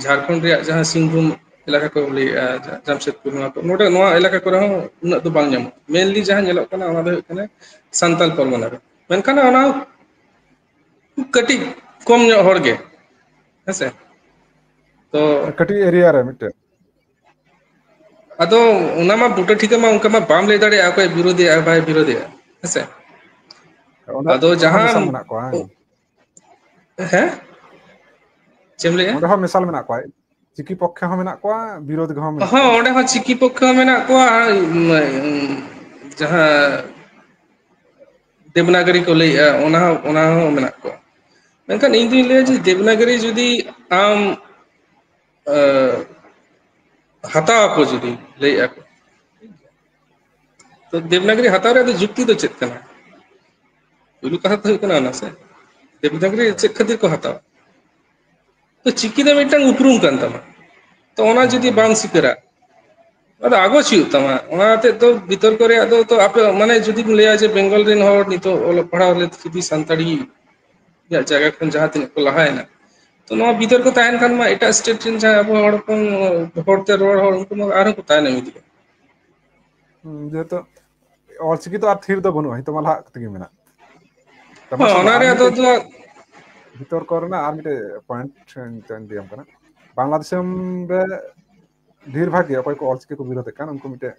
ᱡᱷᱟᱲᱠᱷᱚᱸᱰ ᱨᱮᱭᱟᱜ ᱡᱟᱦᱟᱸ ᱥᱤᱝᱵᱷᱩᱢ ᱮᱞᱟᱠᱟ ᱠᱚ ᱞᱟᱹᱭᱮᱜᱼᱟ, ᱡᱟ-, ᱡᱟᱢᱥᱮᱫᱽᱯᱩᱨ, ᱱᱚᱣᱟ ᱠᱚ, ᱱᱚᱰᱮ ᱱᱚᱣᱟ ᱮᱞᱟᱠᱟ ᱠᱚᱨᱮ ᱦᱚᱸ ᱩᱱᱟᱹᱜ ᱫᱚ ᱵᱟᱝ ᱧᱟᱢᱚᱜᱼᱟ᱾ ᱢᱮᱱᱞᱤ ᱡᱟᱦᱟᱸ ᱧᱮᱞᱚᱜ ᱠᱟᱱᱟ ᱚᱱᱟ ᱫᱚ ᱦᱩᱭᱩᱜ ᱠᱟᱱᱟ ᱥᱟᱱᱛᱟᱞ ᱯᱚᱨᱜᱚᱱᱟ ᱨᱮ, ᱢᱮᱱᱠᱷᱟᱱ ᱚᱱᱟ ᱠᱟᱹᱴᱤᱡ ᱠᱚᱢ ᱧᱚᱜ ᱦᱚᱲ ᱜᱮ, ᱦᱮᱸᱥᱮ? ᱛᱚ ᱠᱟᱹᱴᱤᱡ ᱮᱨᱤᱭᱟ ᱨᱮ ᱢᱤᱫᱴᱮᱱ᱾ ᱟᱫᱚ ᱚᱱᱟ ᱢᱟ ᱵᱩᱴᱟᱹ ᱴᱷᱤᱠᱟᱹ ᱢᱟ ᱚᱱᱠᱟ ᱢᱟ ᱵᱟᱢ ᱞᱟᱹᱭ ᱫᱟᱲᱮᱭᱟᱜᱼᱟ ᱚᱠᱚᱭ ᱵᱤᱨᱳᱫᱷᱤᱭᱟ ᱵᱟᱭ ᱵᱤᱨᱳᱫᱷᱤᱭᱟ, ᱦᱮᱸᱥᱮ? ᱚᱸᱰᱮ, ᱟᱫᱚ ᱚᱸᱰᱮ ᱦᱚᱸ ᱡᱟᱦᱟᱸ ᱢᱮᱥᱟᱞ ᱢᱮᱱᱟᱜ ᱠᱚᱣᱟ, ᱵᱟᱝ? ᱦᱮᱸ? ᱪᱮᱫ ᱮᱢ ᱞᱟᱹᱭᱮᱜᱼᱟ? ᱚᱸᱰᱮ ᱦᱚᱸ ᱢᱮᱥᱟᱞ ᱢᱮᱱᱟᱜ ᱠᱚᱣᱟ, ᱪᱤᱠᱤ ᱯᱚᱠᱠᱷᱮ ᱦᱚᱸ ᱢᱮᱱᱟᱜ ᱠᱚᱣᱟ, ᱵᱤᱨᱳᱫᱷᱤ ᱦᱚᱸ ᱢᱮᱱᱟᱜ ᱦᱚᱸ, ᱠᱚᱣᱟ᱾ ᱚᱸᱰᱮ ᱦᱚᱸ ᱪᱤᱠᱤ ᱯᱚᱠᱠᱷᱮ ᱦᱚᱸ ᱢᱮᱱᱟᱜ ᱠᱚᱣᱟ, ᱟᱨ, ᱩᱢ, ᱩᱢ, ᱡᱟᱦᱟᱸ ᱫᱮᱵᱽᱱᱟᱜᱚᱨᱤ ᱠᱚ ᱞᱟᱹᱭᱮᱜᱼᱟ, ᱚᱱᱟ ᱦᱚᱸ, ᱚᱱᱟ ᱦᱚᱸ ᱢᱮᱱᱟᱜ ᱠᱚᱣᱟ᱾ ᱢᱮᱱᱠᱷᱟᱱ ᱤᱧ ᱫᱩᱧ ᱞᱟᱹᱭᱟ ᱡᱮ ᱫᱮᱵᱽᱱᱟᱜᱚᱨᱤ ᱡᱩᱫᱤ ᱟᱢ, ᱟᱸ, ᱦᱟᱛᱟᱣ ᱟᱠᱚ ᱡᱩᱫᱤ ᱞᱟᱹᱭᱮᱜᱼᱟ ᱠᱚ, ᱛᱚ ᱫᱮᱵᱽᱱᱟᱜᱚᱨᱤ ᱦᱟᱛᱟᱣ ᱨᱮᱭᱟᱜ ᱫᱚ ᱡᱩᱠᱛᱤ ᱫᱚ ᱪᱮᱫ ᱠᱟᱱᱟ? ᱯᱩᱭᱞᱩ ᱠᱟᱛᱷᱟ ᱫᱚ ᱦᱩᱭᱩᱜ ᱠᱟᱱᱟ ᱚᱱᱟ ᱥᱮ, ᱫᱮᱵᱽᱱᱟᱜᱚᱨᱤ ᱪᱮᱫ ᱠᱷᱟᱹᱛᱤᱨ ᱠᱚ ᱦᱟᱛᱟᱣᱟ? ᱛᱚ ᱪᱤᱠᱤ ᱫᱚ ᱢᱤᱫᱴᱟᱝ ᱩᱯᱨᱩᱢ ᱠᱟᱱ ᱛᱟᱢᱟ, ᱛᱚ ᱚᱱᱟ ᱡᱩᱫᱤ ᱵᱟᱢ ᱥᱤᱠᱟᱹᱨᱟ, ᱟᱫᱚ ᱟᱜᱚᱪ ᱦᱩᱭᱩᱜ ᱛᱟᱢᱟ᱾ ᱚᱱᱟ ᱦᱚᱛᱮᱫ ᱫᱚ ᱵᱤᱛᱚᱨᱠᱚ ᱨᱮᱭᱟᱜ ᱫᱚ, ᱛᱚ ᱟᱯᱮ, ᱢᱟᱱᱮ, ᱡᱩᱫᱤᱢ ᱞᱟᱹᱭᱟ ᱡᱮ ᱵᱮᱝᱜᱚᱞ ᱨᱮᱱ ᱦᱚᱲ ᱱᱤᱛᱚᱜ ᱚᱞᱚᱜ ᱯᱟᱲᱦᱟᱣ ᱨᱮ ᱡᱩᱫᱤ ᱥᱟᱱᱛᱟᱲᱤ ᱨᱮᱭᱟᱜ ᱡᱟᱭᱜᱟ ᱠᱷᱚᱱ ᱡᱟᱦᱟᱸ ᱛᱤᱱᱟᱹᱜ ᱠᱚ ᱞᱟᱦᱟᱭᱮᱱᱟ, ᱛᱚ ᱱᱚᱣᱟ ᱵᱤᱛᱚᱨᱠᱚ ᱛᱟᱦᱮᱱ ᱠᱷᱟᱱ ᱢᱟ ᱮᱴᱟᱜ ᱥᱴᱮᱴ ᱨᱮᱱ ᱡᱟᱦᱟᱸᱭ ᱟᱵᱚ ᱦᱚᱲ ᱦᱚᱯᱚᱱ ᱦᱚᱲᱛᱮ ᱨᱚᱲ ᱦᱚᱲ, ᱩᱱᱠᱩ ᱢᱟ ᱟᱨᱦᱚᱸ ᱠᱚ ᱛᱟᱭᱱᱚᱢ ᱤᱫᱤᱜᱼᱟ᱾ ᱦᱩᱸ, ᱡᱮᱦᱮᱛᱩ ᱚᱞᱪᱤᱠᱤ ᱛᱚ ᱟᱨ ᱛᱷᱤᱨ ᱫᱚ ᱵᱟᱹᱱᱩᱜᱼᱟ, ᱱᱤᱛᱚᱜ ᱢᱟ ᱞᱟᱦᱟᱜ ᱛᱮᱜᱮ ᱢᱮᱱᱟᱜ᱾ ᱛᱟᱢᱟ ᱦᱚᱸ, ᱥᱮ ᱚᱱᱟ ᱵᱟᱝ? ᱟᱨ ᱨᱮᱭᱟᱜ ᱫᱚ ᱢᱤᱫᱴᱮᱡ ᱫᱚ ᱵᱤᱛᱚᱨᱠᱚ ᱨᱮᱱᱟᱜ ᱟᱨ ᱢᱤᱫᱴᱮᱡ ᱯᱚᱭᱮᱱᱴ ᱱᱤᱛᱚᱜ ᱤᱧ ᱞᱟᱹᱭᱟᱢ ᱠᱟᱱᱟ᱾ ᱵᱟᱝᱞᱟ ᱫᱤᱥᱚᱢ ᱨᱮ ᱰᱷᱮᱨ ᱵᱷᱟᱜᱽ ᱜᱮ ᱚᱠᱚᱭ ᱠᱚ ᱚᱞᱪᱤᱠᱤ ᱠᱚ ᱵᱤᱨᱳᱫᱮᱫ ᱠᱟᱱ, ᱩᱱᱠᱩ ᱢᱤᱫᱴᱮᱡ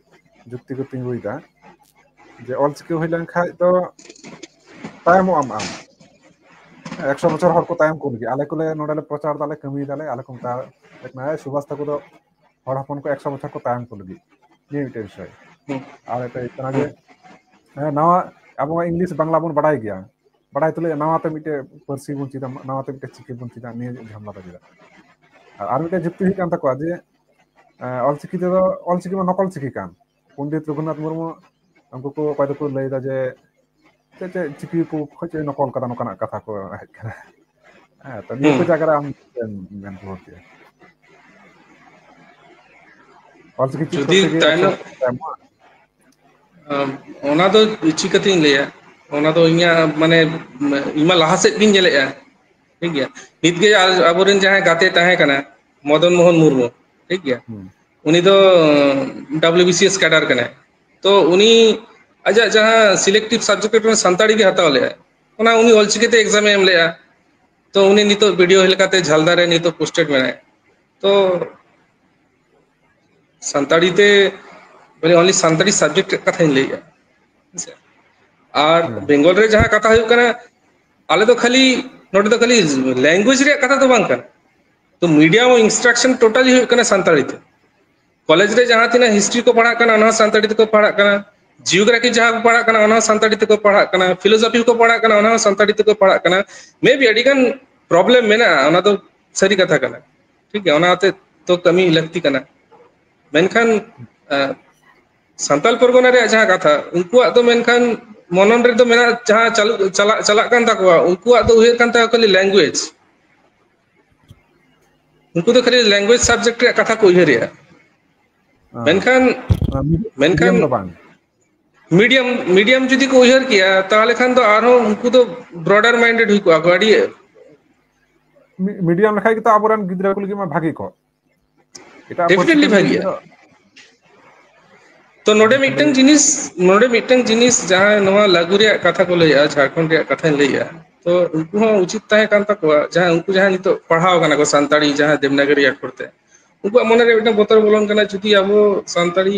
ᱡᱩᱠᱛᱤ ᱠᱚ ᱛᱤᱸᱜᱩᱭᱮᱫᱟ ᱡᱮ ᱚᱞᱪᱤᱠᱤ ᱦᱩᱭ ᱞᱮᱱᱠᱷᱟᱡ ᱫᱚ ᱛᱟᱭᱚᱢᱚᱜ ᱟᱢ ᱟᱢ᱾ ᱮᱠᱥᱚ ᱵᱚᱪᱷᱚᱨ ᱦᱚᱲ ᱠᱚ ᱛᱟᱭᱚᱢ ᱠᱚᱜ ᱞᱟᱹᱜᱤᱫ᱾ ᱟᱞᱮ ᱠᱚᱞᱮ ᱱᱚᱰᱮ ᱞᱮ ᱯᱨᱚᱪᱟᱨ ᱫᱟᱞᱮ, ᱠᱟᱹᱢᱤᱭ ᱫᱟᱞᱮ, ᱟᱞᱮ ᱠᱚ ᱢᱮᱛᱟ ᱠᱟᱱᱟ, ᱥᱩᱵᱷᱟᱥ ᱛᱟᱠᱚ ᱫᱚ ᱦᱚᱲ ᱦᱚᱯᱚᱱ ᱠᱚ ᱮᱠᱥᱚ ᱵᱚᱪᱷᱚᱨ ᱠᱚ ᱛᱟᱭᱚᱢ ᱠᱚ ᱞᱟᱹᱜᱤᱫ, ᱱᱤᱭᱟᱹ ᱢᱤᱫᱴᱮᱱ ᱵᱤᱥᱚᱭ᱾ ᱦᱩᱸ᱾ ᱟᱨ ᱢᱤᱫᱴᱮᱱ ᱦᱩᱭᱩᱜ ᱠᱟᱱᱟ ᱡᱮ, ᱦᱩᱸ᱾ ᱦᱮᱸ, ᱱᱟᱣᱟ ᱟᱵᱚ ᱢᱟ ᱤᱝᱞᱤᱥ ᱵᱟᱝᱞᱟ ᱵᱚᱱ ᱵᱟᱰᱟᱭ ᱜᱮᱭᱟ, ᱵᱟᱰᱟᱭ ᱛᱩᱞᱩᱡ ᱱᱟᱣᱟ ᱛᱮ ᱢᱤᱫᱴᱮᱱ ᱯᱟᱹᱨᱥᱤ ᱵᱚᱱ ᱪᱮᱫᱟ, ᱱᱟᱣᱟ ᱛᱮ ᱢᱤᱫᱴᱮᱱ ᱪᱤᱠᱤ ᱵᱚᱱ ᱪᱮᱫᱟ, ᱱᱤᱭᱟᱹ ᱡᱷᱟᱢᱮᱞᱟ ᱫᱚ ᱪᱮᱫᱟᱜ? ᱟᱨ, ᱟᱨ ᱢᱤᱫᱴᱮᱱ ᱡᱩᱠᱛᱤ ᱦᱩᱭᱩᱜ ᱠᱟᱱ ᱛᱟᱠᱚᱣᱟ ᱡᱮ, ᱮᱸ, ᱚᱞᱪᱤᱠᱤ ᱛᱮᱫᱚ, ᱚᱞᱪᱤᱠᱤ ᱢᱟ ᱱᱚᱠᱚᱞ ᱪᱤᱠᱤ ᱠᱟᱱ, ᱯᱚᱱᱰᱤᱛ ᱨᱚᱜᱷᱩᱱᱟᱛᱷ ᱢᱩᱨᱢᱩ ᱩᱱᱠᱩ ᱠᱚ ᱚᱠᱚᱭ ᱫᱚᱠᱚ ᱞᱟᱹᱭ ᱮᱫᱟ ᱡᱮ ᱪᱮᱫ, ᱪᱮᱫ ᱪᱤᱠᱤ ᱠᱚ ᱠᱷᱚᱡ ᱪᱮᱫ ᱱᱚᱠᱚᱞ ᱠᱟᱫᱟ, ᱱᱚᱝᱠᱟᱱᱟᱜ ᱠᱟᱛᱷᱟ ᱠᱚ ᱦᱮᱡ ᱠᱟᱱᱟ᱾ ᱦᱮᱸ, ᱛᱚ ᱱᱤᱭᱟᱹ ᱠᱚ ᱦᱩᱸ᱾ ᱡᱟᱭᱜᱟ ᱨᱮ ᱟᱢ ᱪᱮᱫ ᱮᱢ ᱢᱮᱱ ᱨᱩᱣᱟᱹᱲ ᱠᱮᱭᱟ? ᱚᱞᱪᱤᱠᱤ ᱪᱮᱫ ᱡᱩᱫᱤ ᱠᱚᱛᱮ ᱜᱮ ᱛᱟᱭᱱᱚᱢ ᱮᱠᱥᱚ ᱛᱟᱭᱚᱢᱚᱜᱼᱟ? ᱟᱢ, ᱚᱱᱟ ᱫᱚ ᱪᱤᱠᱟᱹᱛᱤᱧ ᱞᱟᱹᱭᱟ? ᱚᱱᱟ ᱫᱚ ᱤᱧᱟᱹᱜ, ᱢᱟᱱᱮ, ᱤᱧ ᱢᱟ ᱞᱟᱦᱟ ᱥᱮᱫ ᱜᱤᱧ ᱧᱮᱞᱮᱜᱼᱟ, ᱴᱷᱤᱠ ᱜᱮᱭᱟ? ᱱᱤᱛ ᱜᱮ ᱟ-, ᱟᱵᱚᱨᱮᱱ ᱡᱟᱦᱟᱸᱭ ᱜᱟᱛᱮ ᱛᱟᱦᱮᱸ ᱠᱟᱱᱟ, ᱢᱚᱫᱚᱱ ᱢᱳᱦᱚᱱ ᱢᱩᱨᱢᱩ, ᱴᱷᱤᱠ ᱜᱮᱭᱟ? ᱦᱩᱸ᱾ ᱩᱱᱤ ᱫᱚ W B C S cadre ᱠᱟᱱᱟᱭ᱾ ᱛᱚ ᱩᱱᱤ ᱟᱡᱟᱜ ᱡᱟᱦᱟᱸ selective subject ᱨᱮ ᱥᱟᱱᱛᱟᱲᱤ ᱜᱮ ᱦᱟᱛᱟᱣ ᱞᱮᱜᱼᱟᱭ, ᱚᱱᱟ ᱩᱱᱤ ᱚᱞᱪᱤᱠᱤ ᱛᱮ exam ᱮ ᱮᱢ ᱞᱮᱜᱼᱟ᱾ ᱛᱚ ᱩᱱᱤ ᱱᱤᱛᱚᱜ B D O ᱞᱮᱠᱟᱛᱮ ᱡᱷᱟᱞᱫᱟ ᱨᱮ ᱱᱤᱛᱚᱜ posted ᱢᱮᱱᱟᱭᱟ᱾ ᱛᱚ ᱥᱟᱱᱛᱟᱲᱤ ᱛᱮ, ᱢᱟᱱᱮ, only ᱥᱟᱱᱛᱟᱲᱤ subject ᱨᱮᱭᱟᱜ ᱠᱟᱛᱷᱟᱧ ᱞᱟᱹᱭᱮᱜᱼᱟ, ᱦᱮᱸᱥᱮ? ᱟᱨ ᱦᱮᱸ᱾ ᱵᱮᱝᱜᱚᱞ ᱨᱮ ᱡᱟᱦᱟᱸ ᱠᱟᱛᱷᱟ ᱦᱩᱭᱩᱜ ᱠᱟᱱᱟ, ᱟᱞᱮ ᱫᱚ ᱠᱷᱟᱹᱞᱤ, ᱱᱚᱰᱮ ᱫᱚ ᱠᱷᱟᱹᱞᱤ language ᱨᱮᱭᱟᱜ ᱠᱟᱛᱷᱟ ᱫᱚ ᱵᱟᱝ ᱠᱟᱱᱟ, ᱛᱚ medium of instruction totally ᱦᱩᱭᱩᱜ ᱠᱟᱱᱟ ᱥᱟᱱᱛᱟᱲᱤ ᱛᱮ᱾ ᱠᱚᱞᱮᱡᱽ ᱨᱮ ᱡᱟᱦᱟᱸ ᱛᱤᱱᱟᱹᱜ history ᱠᱚ ᱯᱟᱲᱦᱟᱜ ᱠᱟᱱᱟ, ᱚᱱᱟ ᱦᱚᱸ ᱥᱟᱱᱛᱟᱲᱤ ᱛᱮᱠᱚ ᱯᱟᱲᱦᱟᱜ ᱠᱟᱱᱟ, geography ᱡᱟᱦᱟᱸ ᱠᱚ ᱯᱟᱲᱦᱟᱜ ᱠᱟᱱᱟ, ᱚᱱᱟ ᱦᱚᱸ ᱥᱟᱱᱛᱟᱲᱤ ᱛᱮᱠᱚ ᱯᱟᱲᱦᱟᱜ ᱠᱟᱱᱟ, philosophy ᱠᱚ ᱯᱟᱲᱦᱟᱜ ᱠᱟᱱᱟ, ᱚᱱᱟ ᱦᱚᱸ ᱥᱟᱱᱛᱟᱲᱤ ᱛᱮᱠᱚ ᱯᱟᱲᱦᱟᱜ ᱠᱟᱱᱟ᱾ Maybe ᱟᱹᱰᱤ ᱜᱟᱱ problem ᱢᱮᱱᱟᱜᱼᱟ, ᱚᱱᱟ ᱫᱚ ᱥᱟᱹᱨᱤ ᱠᱟᱛᱷᱟ ᱠᱟᱱᱟ, ᱴᱷᱤᱠ ᱜᱮᱭᱟ, ᱚᱱᱟ ᱦᱚᱛᱮᱫ ᱛᱚ ᱠᱟᱹᱢᱤ ᱞᱟᱹᱠᱛᱤ ᱠᱟᱱᱟ᱾ ᱢᱮᱱᱠᱷᱟᱱ, ᱟᱸ, ᱥᱟᱱᱛᱟᱲ ᱯᱚᱨᱜᱚᱱᱟ ᱨᱮᱭᱟᱜ ᱡᱟᱦᱟᱸ ᱠᱟᱛᱷᱟ, ᱩᱱᱠᱩᱣᱟᱜ ᱫᱚ ᱢᱮᱱᱠᱷᱟᱱ ᱢᱚᱱᱚᱱ ᱨᱮᱫᱚ ᱢᱮᱱᱟᱜ, ᱡᱟᱦᱟᱸ ᱪᱟᱞᱩ, ᱪᱟᱞᱟᱜ, ᱪᱟᱞᱟᱜ ᱠᱟᱱ ᱛᱟᱠᱚᱣᱟ, ᱩᱱᱠᱩᱣᱟᱜ ᱫᱚ ᱩᱭᱦᱟᱹᱨ ᱠᱟᱱ ᱛᱟᱠᱚᱣᱟ ᱠᱷᱟᱹᱞᱤ language᱾ ᱩᱱᱠᱩ ᱫᱚ ᱠᱷᱟᱹᱞᱤ language subject ᱨᱮᱭᱟᱜ ᱠᱟᱛᱷᱟ ᱠᱚ ᱩᱭᱦᱟᱹᱨᱮᱜᱼᱟ᱾ ᱦᱮᱸ᱾ ᱢᱮᱱᱠᱷᱟᱱ, ᱚᱱᱟ ᱢᱤᱰ-, ᱢᱮᱱᱠᱷᱟᱱ medium ᱫᱚ ᱵᱟᱝ᱾ Medium, medium ᱡᱩᱫᱤ ᱠᱚ ᱩᱭᱦᱟᱹᱨ ᱠᱮᱭᱟ, ᱛᱟᱦᱚᱞᱮ ᱠᱷᱟᱱ ᱫᱚ ᱟᱨᱦᱚᱸ ᱩᱱᱠᱩ ᱫᱚ broader minded ᱦᱩᱭ ᱠᱚᱜᱼᱟ ᱠᱚ, ᱟᱹᱰᱤ ᱢᱤ-, medium ᱞᱮᱠᱷᱟᱡ ᱜᱮᱛᱚ ᱟᱵᱚᱨᱮᱱ ᱜᱤᱫᱽᱨᱟᱹ ᱠᱚ ᱞᱟᱹᱜᱤᱫ ᱢᱟ ᱵᱷᱟᱜᱤ ᱠᱚᱜ᱾ ᱮᱴᱟᱜ ᱯᱟᱹᱨᱥᱤ ᱠᱚ definitely ᱞᱟᱹᱜᱤᱫ ᱵᱷᱟᱜᱤᱭᱟ᱾ ᱫᱚ ᱛᱚ ᱱᱚᱰᱮ ᱟᱨ ᱢᱤᱫᱴᱟᱝ ᱠᱷᱟᱹᱞᱤ ᱡᱤᱱᱤᱥ, ᱱᱚᱰᱮ ᱢᱤᱫᱴᱟᱝ ᱡᱤᱱᱤᱥ ᱡᱟᱦᱟᱸ ᱱᱚᱣᱟ ᱞᱟᱹᱜᱩ ᱨᱮᱭᱟᱜ ᱠᱟᱛᱷᱟ ᱠᱚ ᱞᱟᱹᱭᱮᱜᱼᱟ, ᱡᱷᱟᱲᱠᱷᱚᱸᱰ ᱨᱮᱭᱟᱜ ᱠᱟᱛᱷᱟᱧ ᱞᱟᱹᱭᱮᱜᱼᱟ, ᱛᱚ ᱩᱱᱠᱩ ᱦᱚᱸ ᱩᱪᱤᱛ ᱛᱟᱦᱮᱸ ᱠᱟᱱ ᱛᱟᱠᱚᱣᱟ, ᱡᱟᱦᱟᱸ ᱩᱱᱠᱩ ᱡᱟᱦᱟᱸ ᱱᱤᱛᱚᱜ ᱯᱟᱲᱦᱟᱣ ᱠᱟᱱᱟ ᱠᱚ ᱥᱟᱱᱛᱟᱲᱤ ᱡᱟᱦᱟᱸ ᱫᱮᱵᱽᱱᱟᱜᱚᱨᱤ ᱟᱠᱷᱚᱨ ᱛᱮ, ᱩᱱᱠᱩᱣᱟᱜ ᱢᱚᱱᱮᱨᱮ ᱢᱤᱫᱴᱟᱝ ᱵᱚᱛᱚᱨ ᱵᱚᱞᱚᱱ ᱠᱟᱱᱟ, ᱡᱩᱫᱤ ᱟᱵᱚ ᱥᱟᱱᱛᱟᱲᱤ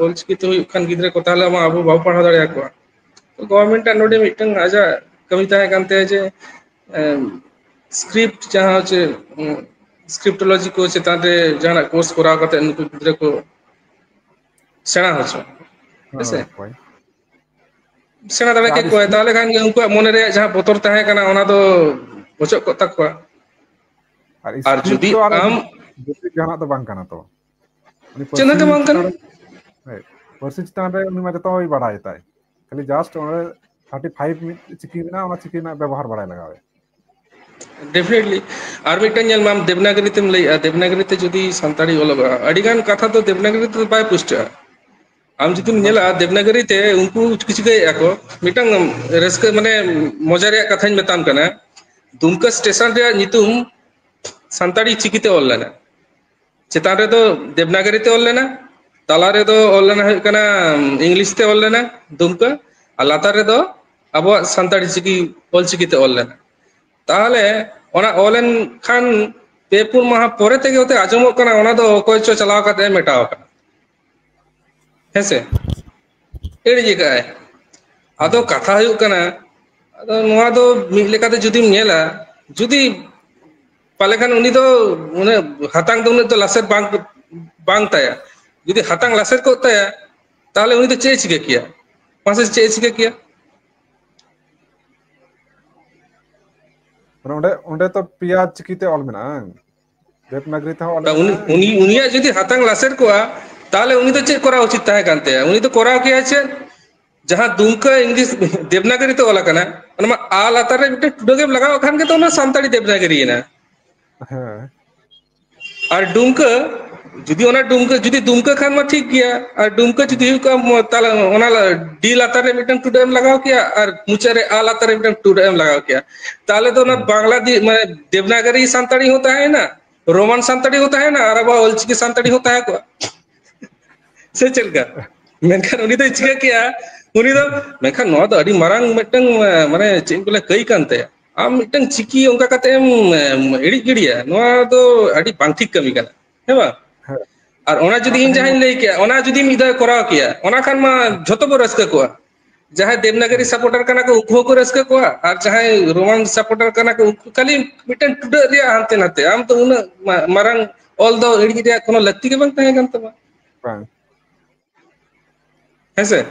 ᱚᱞᱪᱤᱠᱤ ᱛᱮ ᱦᱩᱭᱩᱜ ᱠᱷᱟᱱ ᱜᱤᱫᱽᱨᱟᱹ ᱠᱚ, ᱛᱟᱦᱚᱞᱮ ᱢᱟ ᱟᱵᱚ ᱵᱟᱵᱚ ᱯᱟᱲᱦᱟᱣ ᱫᱟᱲᱮᱭᱟᱠᱚᱣᱟ᱾ ᱛᱚ government ᱟᱜ ᱱᱚᱰᱮ ᱢᱤᱫᱴᱟᱝ ᱟᱡᱟᱜ ᱠᱟᱹᱢᱤ ᱛᱟᱦᱮᱸ ᱠᱟᱱ ᱛᱟᱭᱟ ᱡᱮ, ᱮᱢ, script ᱡᱟᱦᱟᱸ ᱦᱚᱪᱪᱷᱮ, ᱩᱸ, ᱥᱠᱨᱤᱯᱴᱳᱞᱚᱡᱤ ᱠᱚ ᱪᱮᱛᱟᱱ ᱨᱮ ᱡᱟᱦᱟᱱᱟᱜ ᱠᱳᱨᱥ ᱠᱚᱨᱟᱣ ᱠᱟᱛᱮ ᱱᱩᱠᱩ ᱜᱤᱫᱽᱨᱟᱹ ᱠᱚ ᱥᱮᱬᱟ ᱦᱚᱪᱚ, ᱦᱮᱸ ᱥᱮ? ᱚᱠᱚᱭ? ᱥᱮᱬᱟ ᱫᱟᱲᱮ ᱟᱨ ᱠᱮ ᱠᱚᱣᱟᱭ, ᱥᱠᱨᱤᱯᱴ ᱛᱟᱦᱚᱞᱮ ᱠᱷᱟᱱ ᱜᱮ ᱩᱱᱠᱩᱣᱟᱜ ᱢᱚᱱᱮ ᱨᱮᱭᱟᱜ ᱡᱟᱦᱟᱸ ᱵᱚᱛᱚᱨ ᱛᱟᱦᱮᱸ ᱠᱟᱱᱟ, ᱚᱱᱟ ᱫᱚ ᱚᱪᱚᱜ ᱠᱚᱜ ᱛᱟᱠᱚᱣᱟ᱾ ᱟᱨ ᱟᱨ ᱥᱠᱨᱤᱯᱴ ᱡᱩᱫᱤ ᱫᱚ ᱟᱨ ᱟᱢ ᱡᱩᱫᱤ ᱡᱟᱦᱟᱱᱟᱜ ᱫᱚ ᱵᱟᱝ ᱠᱟᱱᱟ ᱛᱚ᱾ ᱩᱱᱤ ᱪᱮᱫ ᱦᱚᱸ ᱯᱟᱹᱨᱥᱤ ᱜᱮ ᱵᱟᱝ ᱠᱟᱱᱟ᱾ ᱪᱮᱛᱟᱱ ᱨᱮ, ᱦᱳᱭ, ᱯᱟᱹᱨᱥᱤ ᱪᱮᱛᱟᱱ ᱨᱮ ᱩᱱᱤ ᱢᱟ ᱡᱚᱛᱚᱭ ᱵᱟᱲᱟᱭ ᱛᱟᱭ, ᱠᱷᱟᱹᱞᱤ ᱡᱟᱥᱴ ᱚᱸᱰᱮ ᱛᱷᱟᱨᱴᱤ ᱯᱷᱟᱭᱤᱵᱷ ᱢᱤᱫ ᱪᱤᱠᱤ ᱢᱮᱱᱟᱜᱼᱟ, ᱚᱱᱟ ᱪᱤᱠᱤ ᱨᱮᱱᱟᱜ ᱵᱮᱵᱚᱦᱟᱨ ᱵᱟᱲᱟᱭ ᱞᱟᱜᱟᱣ ᱮᱭᱟ᱾ ᱰᱮᱯᱷᱤᱱᱮᱴᱞᱤ᱾ ᱟᱨ ᱢᱤᱫᱴᱟᱝ ᱧᱮᱞ ᱢᱟᱢ, ᱫᱮᱵᱽᱱᱟᱜᱨᱤ ᱛᱮᱢ ᱞᱟᱹᱭᱮᱜᱼᱟ, ᱫᱮᱵᱽᱱᱟᱜᱨᱤ ᱛᱮ ᱡᱩᱫᱤ ᱥᱟᱱᱛᱟᱲᱤ ᱚᱞᱚᱜᱼᱟ, ᱟᱹᱰᱤ ᱜᱟᱱ ᱠᱟᱛᱷᱟ ᱫᱚ ᱫᱮᱵᱽᱱᱟᱜᱨᱤ ᱛᱮᱫᱚ ᱵᱟᱭ ᱯᱩᱥᱴᱟᱹᱜᱼᱟ᱾ ᱟᱢ ᱡᱩᱫᱤᱢ ᱦᱮᱸ, ᱵᱟᱝ ᱧᱮᱞᱟ ᱯᱩᱥᱴᱟᱹᱜᱼᱟ᱾ ᱫᱮᱵᱽᱱᱟᱜᱨᱤ ᱛᱮ, ᱩᱱᱠᱩ ᱪᱤᱠᱟᱹᱭᱮᱫᱼᱟ ᱠᱚ, ᱢᱤᱫᱴᱟᱝ ᱨᱟᱹᱥᱠᱟᱹ, ᱢᱟᱱᱮ, ᱢᱚᱡᱟ ᱨᱮᱭᱟᱜ ᱠᱟᱛᱷᱟᱧ ᱢᱮᱛᱟᱢ ᱠᱟᱱᱟ, ᱫᱩᱢᱠᱟ ᱥᱴᱮᱥᱚᱱ ᱨᱮᱭᱟᱜ ᱧᱩᱛᱩᱢ ᱥᱟᱱᱛᱟᱲᱤ ᱪᱤᱠᱤᱛᱮ ᱚᱞ ᱞᱮᱱᱟ᱾ ᱪᱮᱛᱟᱱ ᱨᱮᱫᱚ ᱫᱮᱵᱽᱱᱟᱜᱨᱤ ᱛᱮ ᱚᱞ ᱞᱮᱱᱟ, ᱛᱟᱞᱟ ᱨᱮᱫᱚ ᱚᱞ ᱞᱮᱱᱟ ᱦᱩᱭᱩᱜ ᱠᱟᱱᱟ ᱤᱝᱞᱤᱥ ᱛᱮ ᱚᱞ ᱞᱮᱱᱟ ᱫᱩᱢᱠᱟ, ᱟᱨ ᱞᱟᱛᱟᱨ ᱨᱮᱫᱚ ᱟᱵᱚᱣᱟᱜ ᱥᱟᱱᱛᱟᱲᱤ ᱪᱤᱠᱤ, ᱚᱞᱪᱤᱠᱤ ᱛᱮ ᱚᱞ ᱞᱮᱱᱟ᱾ ᱛᱟᱦᱚᱞᱮ ᱚᱱᱟ ᱚᱞ ᱮᱱ ᱠᱷᱟᱱ ᱯᱮ ᱯᱩᱱ ᱢᱟᱦᱟ ᱯᱚᱨᱮ ᱛᱮᱜᱮ ᱦᱚᱭᱛᱳ ᱟᱸᱡᱚᱢᱚᱜ ᱠᱟᱱᱟ, ᱚᱱᱟ ᱫᱚ ᱚᱠᱚᱭ ᱪᱚ ᱪᱟᱞᱟᱣ ᱠᱟᱛᱮ ᱢᱮᱴᱟᱣ ᱠᱟᱱᱟ᱾ ᱦᱮᱸᱥᱮ? ᱮᱲᱮ ᱠᱟᱜᱼᱟᱭ᱾ ᱟᱫᱚ ᱦᱮᱸ᱾ ᱠᱟᱛᱷᱟ ᱦᱩᱭᱩᱜ ᱠᱟᱱᱟ, ᱟᱫᱚ ᱱᱚᱣᱟ ᱫᱚ ᱢᱤᱫ ᱞᱮᱠᱟᱛᱮ ᱡᱩᱫᱤᱢ ᱧᱮᱞᱟ, ᱡᱩᱫᱤ ᱯᱟᱞᱮ ᱠᱷᱟᱱ ᱩᱱᱤ ᱫᱚ ᱩᱱᱟᱹᱜ ᱦᱟᱛᱟᱝ ᱫᱚ ᱩᱱᱟᱹᱜ ᱫᱚ ᱞᱟᱥᱮᱨ ᱵᱟᱝ, ᱵᱟᱝ ᱛᱟᱭᱟ᱾ ᱡᱩᱫᱤ ᱦᱟᱛᱟᱝ ᱞᱟᱥᱮᱨ ᱠᱚᱜ ᱛᱟᱭᱟ, ᱛᱟᱦᱚᱞᱮ ᱩᱱᱤ ᱫᱚ ᱪᱮᱫ ᱮ ᱪᱤᱠᱟᱹ ᱠᱮᱭᱟ? ᱢᱟᱥᱮ ᱪᱮᱫ ᱮ ᱪᱤᱠᱟᱹ ᱠᱮᱭᱟ? ᱢᱟᱱᱮ ᱚᱸᱰᱮ, ᱚᱸᱰᱮ ᱛᱚ ᱯᱮᱭᱟ ᱪᱤᱠᱤᱛᱮ ᱚᱞ ᱢᱮᱱᱟᱜᱼᱟ, ᱵᱟᱝ? ᱫᱮᱵᱽᱱᱟᱜᱽᱨᱤ ᱛᱮᱦᱚᱸ ᱚᱞ ᱛᱟ ᱩᱱᱤ, ᱢᱮᱱᱟᱜᱼᱟ᱾ ᱩᱱᱤ, ᱩᱱᱤᱭᱟᱜ ᱡᱩᱫᱤ ᱦᱟᱛᱟᱝ ᱞᱟᱥᱮᱨ ᱠᱚᱜᱼᱟ, ᱛᱟᱦᱚᱞᱮ ᱩᱱᱤ ᱫᱚ ᱪᱮᱫ ᱠᱚᱨᱟᱣ ᱩᱪᱤᱛ ᱛᱟᱦᱮᱸ ᱠᱟᱱ ᱛᱟᱭᱟ? ᱩᱱᱤ ᱫᱚ ᱠᱚᱨᱟᱣ ᱠᱮᱭᱟ ᱪᱮᱫ? ᱡᱟᱦᱟᱸ ᱫᱩᱢᱠᱟᱹ ᱤᱝᱞᱤᱥ ᱫᱮᱵᱽᱱᱟᱜᱽᱨᱤ ᱛᱮ ᱚᱞ ᱟᱠᱟᱱᱟ, ᱚᱱᱟ ᱢᱟ ᱟ ᱞᱟᱛᱟᱨ ᱨᱮ ᱢᱤᱫᱴᱮᱱ ᱴᱩᱰᱟᱹᱜ ᱮᱢ ᱞᱟᱜᱟᱣ ᱠᱷᱟᱱ ᱜᱮ ᱛᱚ ᱚᱱᱟ ᱥᱟᱱᱛᱟᱲᱤ ᱫᱮᱵᱽᱱᱟᱜᱽᱨᱤ ᱭᱮᱱᱟ᱾ ᱦᱮᱸ᱾ ᱟᱨ ᱰᱩᱢᱠᱟᱹ, ᱡᱩᱫᱤ ᱚᱱᱟ ᱰᱩᱢᱠᱟᱹ, ᱡᱩᱫᱤ ᱫᱩᱢᱠᱟᱹ ᱠᱷᱟᱱ ᱢᱟ ᱴᱷᱤᱠ ᱜᱮᱭᱟ, ᱟᱨ ᱰᱩᱢᱠᱟᱹ ᱡᱩᱫᱤ ᱦᱩᱭᱩᱜ ᱠᱷᱟᱱ, ᱢᱚ-, ᱛᱟᱦᱞᱮ ᱚᱱᱟ ᱰᱤ ᱞᱟᱛᱟᱨ ᱨᱮ ᱢᱤᱫᱴᱟᱝ ᱴᱩᱰᱟᱹᱜ ᱮᱢ ᱞᱟᱜᱟᱣ ᱠᱮᱭᱟ, ᱟᱨ ᱢᱩᱪᱟᱹᱫ ᱨᱮ ᱟ ᱞᱟᱛᱟᱨ ᱨᱮ ᱢᱤᱫᱴᱟᱝ ᱴᱩᱰᱟᱹᱜ ᱮᱢ ᱞᱟᱜᱟᱣ ᱠᱮᱭᱟ, ᱛᱟᱦᱞᱮ ᱫᱚ ᱚᱱᱟ ᱦᱮᱸ᱾ ᱵᱟᱝᱞᱟ ᱫᱤ-, ᱢᱟᱱᱮ ᱫᱮᱵᱽᱱᱟᱜᱽᱨᱤ ᱥᱟᱱᱛᱟᱲᱤ ᱦᱚᱸ ᱛᱟᱦᱮᱸᱭᱮᱱᱟ, ᱨᱳᱢᱟᱱ ᱥᱟᱱᱛᱟᱲᱤ ᱦᱚᱸ ᱛᱟᱦᱮᱸᱭᱮᱱᱟ, ᱟᱨ ᱟᱵᱚᱣᱟᱜ ᱚᱞᱪᱤᱠᱤ ᱥᱟᱱᱛᱟᱲᱤ ᱦᱚᱸ ᱛᱟᱦᱮᱸ ᱠᱚᱜᱼᱟ᱾ ᱥᱮ ᱪᱮᱫ ᱞᱮᱠᱟ? ᱢᱮᱱᱠᱷᱟᱱ ᱩᱱᱤ ᱫᱚᱭ ᱪᱤᱠᱟᱹ ᱠᱮᱜᱼᱟ? ᱩᱱᱤ ᱫᱚ, ᱢᱮᱱᱠᱷᱟᱱ ᱱᱚᱣᱟ ᱫᱚ ᱟᱹᱰᱤ ᱢᱟᱨᱟᱝ ᱢᱤᱫᱴᱟᱝ, ᱢᱟᱱᱮ ᱪᱮᱫ ᱤᱧ ᱞᱟᱹᱭᱟ, ᱠᱟᱹᱭ ᱠᱟᱱ ᱛᱟᱭᱟ᱾ ᱟᱢ ᱢᱤᱫᱴᱟᱝ ᱪᱤᱠᱤ ᱚᱱᱠᱟ ᱠᱟᱛᱮ ᱮᱢ, ᱮᱢ ᱤᱲᱤᱡ ᱜᱤᱰᱤᱭᱟ, ᱱᱚᱣᱟ ᱫᱚ ᱟᱹᱰᱤ ᱵᱟᱝ ᱴᱷᱤᱠ ᱠᱟᱹᱢᱤ ᱠᱟᱱᱟ, ᱦᱮᱸ ᱵᱟᱝ? ᱦᱮᱸ᱾ ᱟᱨ ᱚᱱᱟ ᱡᱩᱫᱤ ᱤᱧ ᱡᱟᱦᱟᱸᱧ ᱞᱟᱹᱭ ᱠᱮᱜᱼᱟ, ᱚᱱᱟ ᱡᱩᱫᱤ ᱢᱤᱫ ᱫᱷᱟᱣ ᱠᱚᱨᱟᱣ ᱠᱮᱭᱟ, ᱚᱱᱟ ᱠᱷᱟᱱ ᱢᱟ ᱡᱷᱚᱛᱚ ᱵᱚ ᱨᱟᱹᱥᱠᱟᱹ ᱠᱚᱜᱼᱟ᱾ ᱡᱟᱦᱟᱸᱭ ᱫᱮᱵᱽᱱᱟᱜᱚᱨᱤ supporter ᱠᱟᱱᱟ ᱠᱚ, ᱩᱱᱠᱩ ᱦᱚᱸᱠᱚ ᱨᱟᱹᱥᱠᱟᱹ ᱠᱚᱣᱟ, ᱟᱨ ᱡᱟᱦᱟᱸᱭ Roman supporter ᱠᱟᱱᱟ ᱠᱚ, ᱩᱱᱠᱩ ᱠᱷᱟᱹᱞᱤ ᱢᱤᱫᱴᱮᱱ ᱴᱩᱰᱟᱹᱜ ᱨᱮᱭᱟᱜ ᱦᱟᱱᱛᱮ ᱱᱟᱛᱮ᱾ ᱟᱢ ᱫᱚ ᱩᱱᱟᱹᱜ ᱢᱟ-, ᱢᱟᱨᱟᱝ ᱚᱞ ᱫᱚ ᱤᱲᱤᱡ ᱨᱮᱭᱟᱜ ᱠᱳᱱᱳ ᱞᱟᱹᱠᱛᱤ ᱜᱮ ᱵᱟᱝ ᱛᱟᱦᱮᱸ ᱠᱟᱱ ᱛᱟᱢᱟ᱾ ᱵᱟᱝ᱾ ᱦᱮᱸᱥᱮ?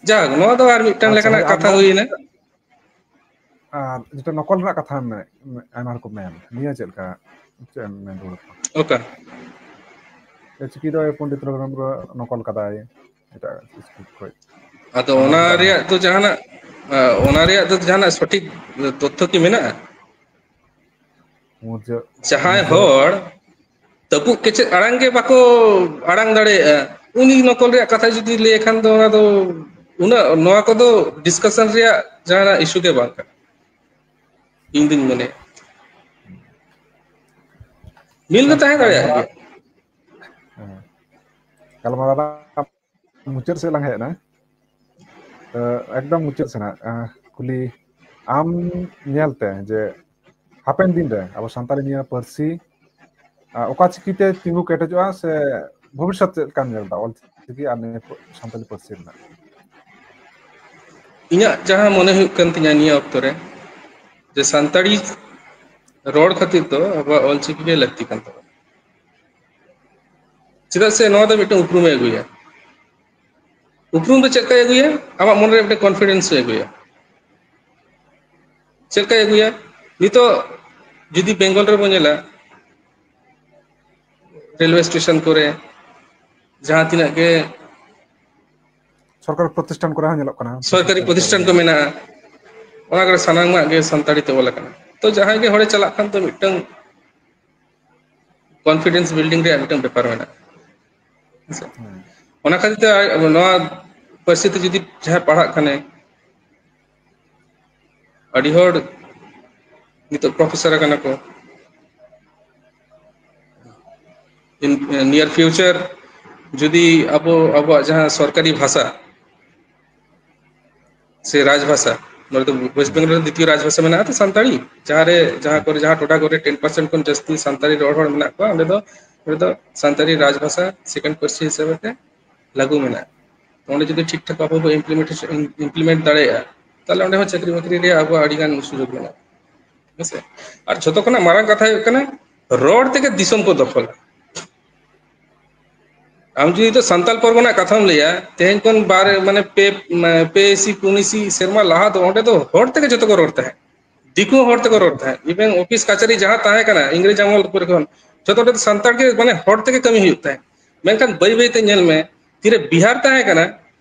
ᱡᱟᱠ, ᱱᱚᱣᱟ ᱫᱚ ᱟᱨ ᱢᱤᱫᱴᱟᱝ ᱟᱪᱪᱷᱟ, ᱞᱮᱠᱟᱱᱟᱜ ᱦᱳᱭ, ᱟᱢ ᱠᱟᱛᱷᱟ ᱱᱚᱣᱟ ᱦᱩᱭᱱᱟ᱾ ᱟᱨ ᱡᱮᱴᱟ ᱱᱚᱠᱚᱞ ᱨᱮᱱᱟᱜ ᱠᱟᱛᱷᱟ ᱢᱮ-, ᱟᱭᱢᱟ ᱦᱚᱲ ᱠᱚ ᱢᱮᱱ, ᱱᱤᱭᱟᱹ ᱪᱮᱫ ᱞᱮᱠᱟ, ᱪᱮᱫ ᱮᱢ ᱢᱮᱱ ᱨᱩᱣᱟᱹᱲ ᱠᱚᱣᱟ? ᱚᱠᱟ? ᱪᱤᱠᱤ ᱫᱚ ᱯᱚᱱᱰᱤᱛ ᱨᱚᱜᱷᱩᱱᱟᱛᱷ ᱢᱩᱨᱢᱩ ᱱᱚᱠᱚᱞ ᱠᱟᱫᱟᱭ ᱮᱴᱟᱜ ᱥᱠᱨᱤᱯᱴ ᱠᱷᱚᱡ᱾ ᱟᱫᱚ ᱟᱨ ᱚᱱᱟ ᱱᱚᱝᱠᱟ ᱨᱮᱭᱟᱜ ᱫᱚ ᱡᱟᱦᱟᱱᱟᱜ, ᱟ, ᱚᱱᱟ ᱨᱮᱭᱟᱜ ᱫᱚ ᱡᱟᱦᱟᱱᱟᱜ ᱥᱚᱴᱷᱤᱠ ᱛᱚᱛᱛᱷᱚ ᱠᱤ ᱢᱮᱱᱟᱜᱼᱟ? ᱢᱩᱨᱡᱟᱹ, ᱡᱟᱦᱟᱸᱭ ᱢᱩᱨᱡᱟᱹ ᱦᱚᱲ ᱛᱟᱹᱯᱩᱜ ᱠᱮᱪᱮᱫ ᱟᱲᱟᱝ ᱜᱮ ᱵᱟᱠᱚ ᱟᱲᱟᱝ ᱫᱟᱲᱮᱭᱟᱜᱼᱟ, ᱩᱱᱤ ᱱᱚᱠᱚᱞ ᱨᱮᱭᱟᱜ ᱠᱟᱛᱷᱟ ᱡᱩᱫᱤ ᱞᱟᱹᱭ ᱠᱷᱟᱱ ᱫᱚ, ᱚᱱᱟ ᱫᱚ ᱩᱱᱟᱹᱜ, ᱱᱚᱣᱟ ᱠᱚᱫᱚ discussion ᱨᱮᱭᱟᱜ ᱡᱟᱦᱟᱱᱟᱜ issue ᱜᱮ ᱵᱟᱝ ᱠᱟᱱᱟ, ᱤᱧ ᱫᱩᱧ ᱢᱚᱱᱮᱭᱟ᱾ ᱢᱤᱞ ᱫᱚ ᱛᱟᱦᱮᱸ ᱫᱟᱲᱮᱭᱟᱜ ᱜᱮᱭᱟ᱾ ᱦᱮᱸ᱾ ᱜᱟᱞᱢᱟᱨᱟᱣ ᱢᱩᱪᱟᱹᱫ ᱥᱮᱫ ᱞᱟᱝ ᱦᱮᱡ ᱮᱱᱟ᱾ ᱛᱚ, ᱮᱠᱫᱚᱢ ᱢᱩᱪᱟᱹᱫ ᱥᱮᱱᱟᱜ, ᱟᱸ, ᱠᱩᱞᱤ, ᱟᱢ ᱧᱮᱞᱛᱮ ᱡᱮ ᱦᱟᱯᱮᱱ ᱫᱤᱱ ᱨᱮ ᱟᱵᱚ ᱥᱟᱱᱛᱟᱲᱤ ᱱᱤᱭᱟᱹ ᱯᱟᱹᱨᱥᱤ, ᱟᱸ, ᱚᱠᱟ ᱪᱤᱠᱤᱛᱮ ᱛᱤᱸᱜᱩ ᱠᱮᱴᱮᱡᱚᱜᱼᱟ ᱥᱮ ᱵᱷᱚᱵᱤᱥᱥᱚᱛ ᱪᱮᱫ ᱞᱮᱠᱟᱢ ᱧᱮᱞ ᱮᱫᱟ ᱚᱞ ᱪᱤᱠᱤ ᱟᱨ ᱱᱤᱭᱟᱹ ᱯᱚ-, ᱥᱟᱱᱛᱟᱲᱤ ᱯᱟᱹᱨᱥᱤ ᱨᱮᱱᱟᱜ? ᱤᱧᱟᱹᱜ ᱡᱟᱦᱟᱸ ᱢᱚᱱᱮ ᱦᱩᱭᱩᱜ ᱠᱟᱱ ᱛᱤᱧᱟᱹ ᱱᱤᱭᱟᱹ ᱚᱠᱛᱚ ᱨᱮ, ᱡᱮ ᱥᱟᱱᱛᱟᱲᱤ ᱨᱚᱲ ᱠᱷᱟᱹᱛᱤᱨ ᱫᱚ ᱟᱵᱚᱣᱟᱜ ᱚᱞ ᱪᱤᱠᱤ ᱜᱮ ᱞᱟᱹᱠᱛᱤ ᱠᱟᱱ ᱛᱟᱵᱚᱱᱟ᱾ ᱪᱮᱫᱟᱜ ᱥᱮ ᱱᱚᱣᱟ ᱫᱚ ᱢᱤᱫᱴᱟᱝ ᱩᱯᱨᱩᱢᱮ ᱟᱹᱜᱩᱭᱟ᱾ ᱩᱯᱨᱩᱢ ᱫᱚ ᱪᱮᱫ ᱞᱮᱠᱟᱭ ᱟᱹᱜᱩᱭᱟ? ᱟᱢᱟᱜ ᱢᱚᱱᱮ ᱨᱮ ᱢᱤᱫᱴᱟᱝ confidence ᱮ ᱟᱹᱜᱩᱭᱟ᱾ ᱪᱮᱫ ᱞᱮᱠᱟᱭ ᱟᱹᱜᱩᱭᱟ? ᱱᱤᱛᱚᱜ ᱡᱩᱫᱤ ᱵᱮᱝᱜᱚᱞ ᱨᱮᱵᱚᱱ ᱧᱮᱞᱟ, ᱨᱮᱞᱣᱮ ᱥᱴᱮᱥᱚᱱ ᱠᱚᱨᱮ, ᱡᱟᱦᱟᱸ ᱛᱤᱱᱟᱹᱜ ᱜᱮ ᱥᱚᱨᱠᱟᱨᱤ ᱯᱨᱚᱛᱤᱥᱴᱷᱟᱱ ᱠᱚᱨᱮ ᱦᱚᱸ ᱧᱮᱞᱚᱜ ᱠᱟᱱᱟ, ᱥᱚᱨᱠᱟᱨᱤ ᱯᱨᱚᱛᱤᱥᱴᱷᱟᱱ ᱠᱚ ᱢᱮᱱᱟᱜᱼᱟ, ᱚᱱᱟ ᱠᱚᱨᱮ ᱥᱟᱱᱟᱢᱟᱜ ᱜᱮ ᱥᱟᱱᱛᱟᱲᱤ ᱛᱮ ᱚᱞ ᱟᱠᱟᱱᱟ᱾ ᱛᱚ, ᱡᱟᱦᱟᱸᱭ ᱜᱮ ᱦᱚᱲᱮ ᱪᱟᱞᱟᱜ ᱠᱷᱟᱱ ᱫᱚ ᱢᱤᱫᱴᱟᱝ confidence building ᱨᱮᱭᱟᱜ ᱢᱤᱫᱴᱟᱝ ᱵᱮᱯᱟᱨ ᱢᱮᱱᱟᱜᱼᱟ᱾ ᱦᱮᱸᱥᱮ? ᱦᱮᱸ᱾ ᱚᱱᱟ ᱠᱷᱟᱹᱛᱤᱨ ᱛᱮ ᱱᱚᱣᱟ ᱯᱟᱹᱨᱥᱤ ᱛᱮ ᱡᱩᱫᱤ ᱡᱟᱦᱟᱸᱭ ᱯᱟᱲᱦᱟᱜ ᱠᱷᱟᱱᱮ, ᱟᱹᱰᱤ ᱦᱚᱲ ᱱᱤᱛᱚᱜ professor ᱟᱠᱟᱱᱟ ᱠᱚ᱾ In, near future ᱡᱩᱫᱤ ᱟᱵᱚ, ᱟᱵᱚᱣᱟᱜ ᱡᱟᱦᱟᱸ ᱥᱚᱨᱠᱟᱨᱤ ᱵᱷᱟᱥᱟ ᱥᱮ ᱨᱟᱡᱽ ᱵᱷᱟᱥᱟ, ᱱᱚᱰᱮ ᱫᱚ West Bengal ᱨᱮ ᱫᱤᱛᱤᱭᱚ ᱨᱟᱡᱽ ᱵᱷᱟᱥᱟ ᱢᱮᱱᱟᱜᱼᱟ ᱛᱚ ᱥᱟᱱᱛᱟᱲᱤ, ᱡᱟᱦᱟᱸ ᱨᱮ, ᱡᱟᱦᱟᱸ ᱠᱚᱨᱮ, ᱡᱟᱦᱟᱸ ᱴᱚᱴᱷᱟ ᱠᱚᱨᱮ ten percent ᱠᱷᱚᱱ ᱡᱟᱹᱥᱛᱤ ᱥᱟᱱᱛᱟᱲᱤ ᱨᱚᱲ ᱦᱚᱲ ᱢᱮᱱᱟᱜ ᱠᱚᱣᱟ, ᱚᱸᱰᱮ ᱫᱚ, ᱚᱸᱰᱮ ᱫᱚ ᱥᱟᱱᱛᱟᱲᱤ ᱨᱟᱡᱽ ᱵᱷᱟᱥᱟ second ᱯᱟᱹᱨᱥᱤ ᱦᱤᱥᱟᱹᱵ ᱛᱮ ᱞᱟᱹᱜᱩ ᱢᱮᱱᱟᱜᱼᱟ᱾ ᱚᱸᱰᱮ ᱡᱩᱫᱤ ᱴᱷᱤᱠ ᱴᱷᱟᱠ ᱟᱵᱚ ᱵᱚ implementation, implement ᱫᱟᱲᱮᱭᱟᱜᱼᱟ, ᱛᱟᱦᱞᱮ ᱚᱸᱰᱮ ᱦᱚᱸ ᱪᱟᱹᱠᱨᱤ ᱵᱟᱹᱠᱨᱤ ᱨᱮᱭᱟᱜ ᱟᱵᱚᱣᱟᱜ ᱟᱹᱰᱤ ᱜᱟᱱ ᱥᱩᱡᱳᱜᱽ ᱢᱮᱱᱟᱜᱼᱟ᱾ ᱦᱮᱸ ᱥᱮ? ᱟᱨ ᱡᱷᱚᱛᱚ ᱠᱷᱚᱱᱟᱜ ᱢᱟᱨᱟᱝ ᱠᱟᱛᱷᱟ ᱦᱩᱭᱩᱜ ᱠᱟᱱᱟ, ᱨᱚᱲ ᱛᱮᱜᱮ ᱫᱤᱥᱚᱢ ᱠᱚ ᱫᱚᱠᱷᱚᱞᱟ᱾ ᱟᱢ ᱡᱩᱫᱤ ᱫᱚ ᱥᱟᱱᱛᱟᱞ ᱯᱚᱨᱜᱚᱱᱟ ᱠᱟᱛᱷᱟᱢ ᱞᱟᱹᱭᱟ, ᱛᱮᱦᱮᱧ ᱠᱷᱚᱱ ᱵᱟᱨ, ᱢᱟᱱᱮ, ᱯᱮ, ᱯᱮ ᱤᱥᱤ, ᱯᱩᱱ ᱤᱥᱤ ᱥᱮᱨᱢᱟ ᱞᱟᱦᱟ ᱫᱚ ᱚᱸᱰᱮ ᱫᱚ ᱦᱚᱲ ᱛᱮᱜᱮ ᱡᱷᱚᱛᱚ ᱠᱚ ᱨᱚᱲ ᱛᱟᱦᱮᱸᱫ, ᱫᱤᱠᱩ ᱦᱚᱲ ᱛᱮᱠᱚ ᱨᱚᱲ ᱛᱟᱦᱮᱸᱫ᱾ Even ᱚᱯᱷᱤᱥ ᱠᱟᱪᱷᱟᱨᱤ ᱡᱟᱦᱟᱸ ᱛᱟᱦᱮᱸ ᱠᱟᱱᱟ ᱤᱝᱨᱮᱡᱽ ᱟᱢᱚᱞ ᱠᱚᱨᱮ ᱠᱷᱚᱱ, ᱡᱷᱚᱛᱚ ᱚᱸᱰᱮ ᱫᱚ ᱥᱟᱱᱛᱟᱲ ᱜᱮ, ᱢᱟᱱᱮ, ᱦᱚᱲ ᱛᱮᱜᱮ ᱠᱟᱹᱢᱤ ᱦᱩᱭᱩᱜ ᱛᱟᱦᱮᱸᱫ᱾ ᱢᱮᱱᱠᱷᱟᱱ ᱵᱟᱹᱭ ᱵᱟᱹᱭ ᱛᱮ ᱧᱮᱞ ᱢᱮ, ᱛᱤᱨᱮ ᱵᱤᱦᱟᱨ ᱛᱟᱦᱮᱸ ᱠᱟᱱᱟ,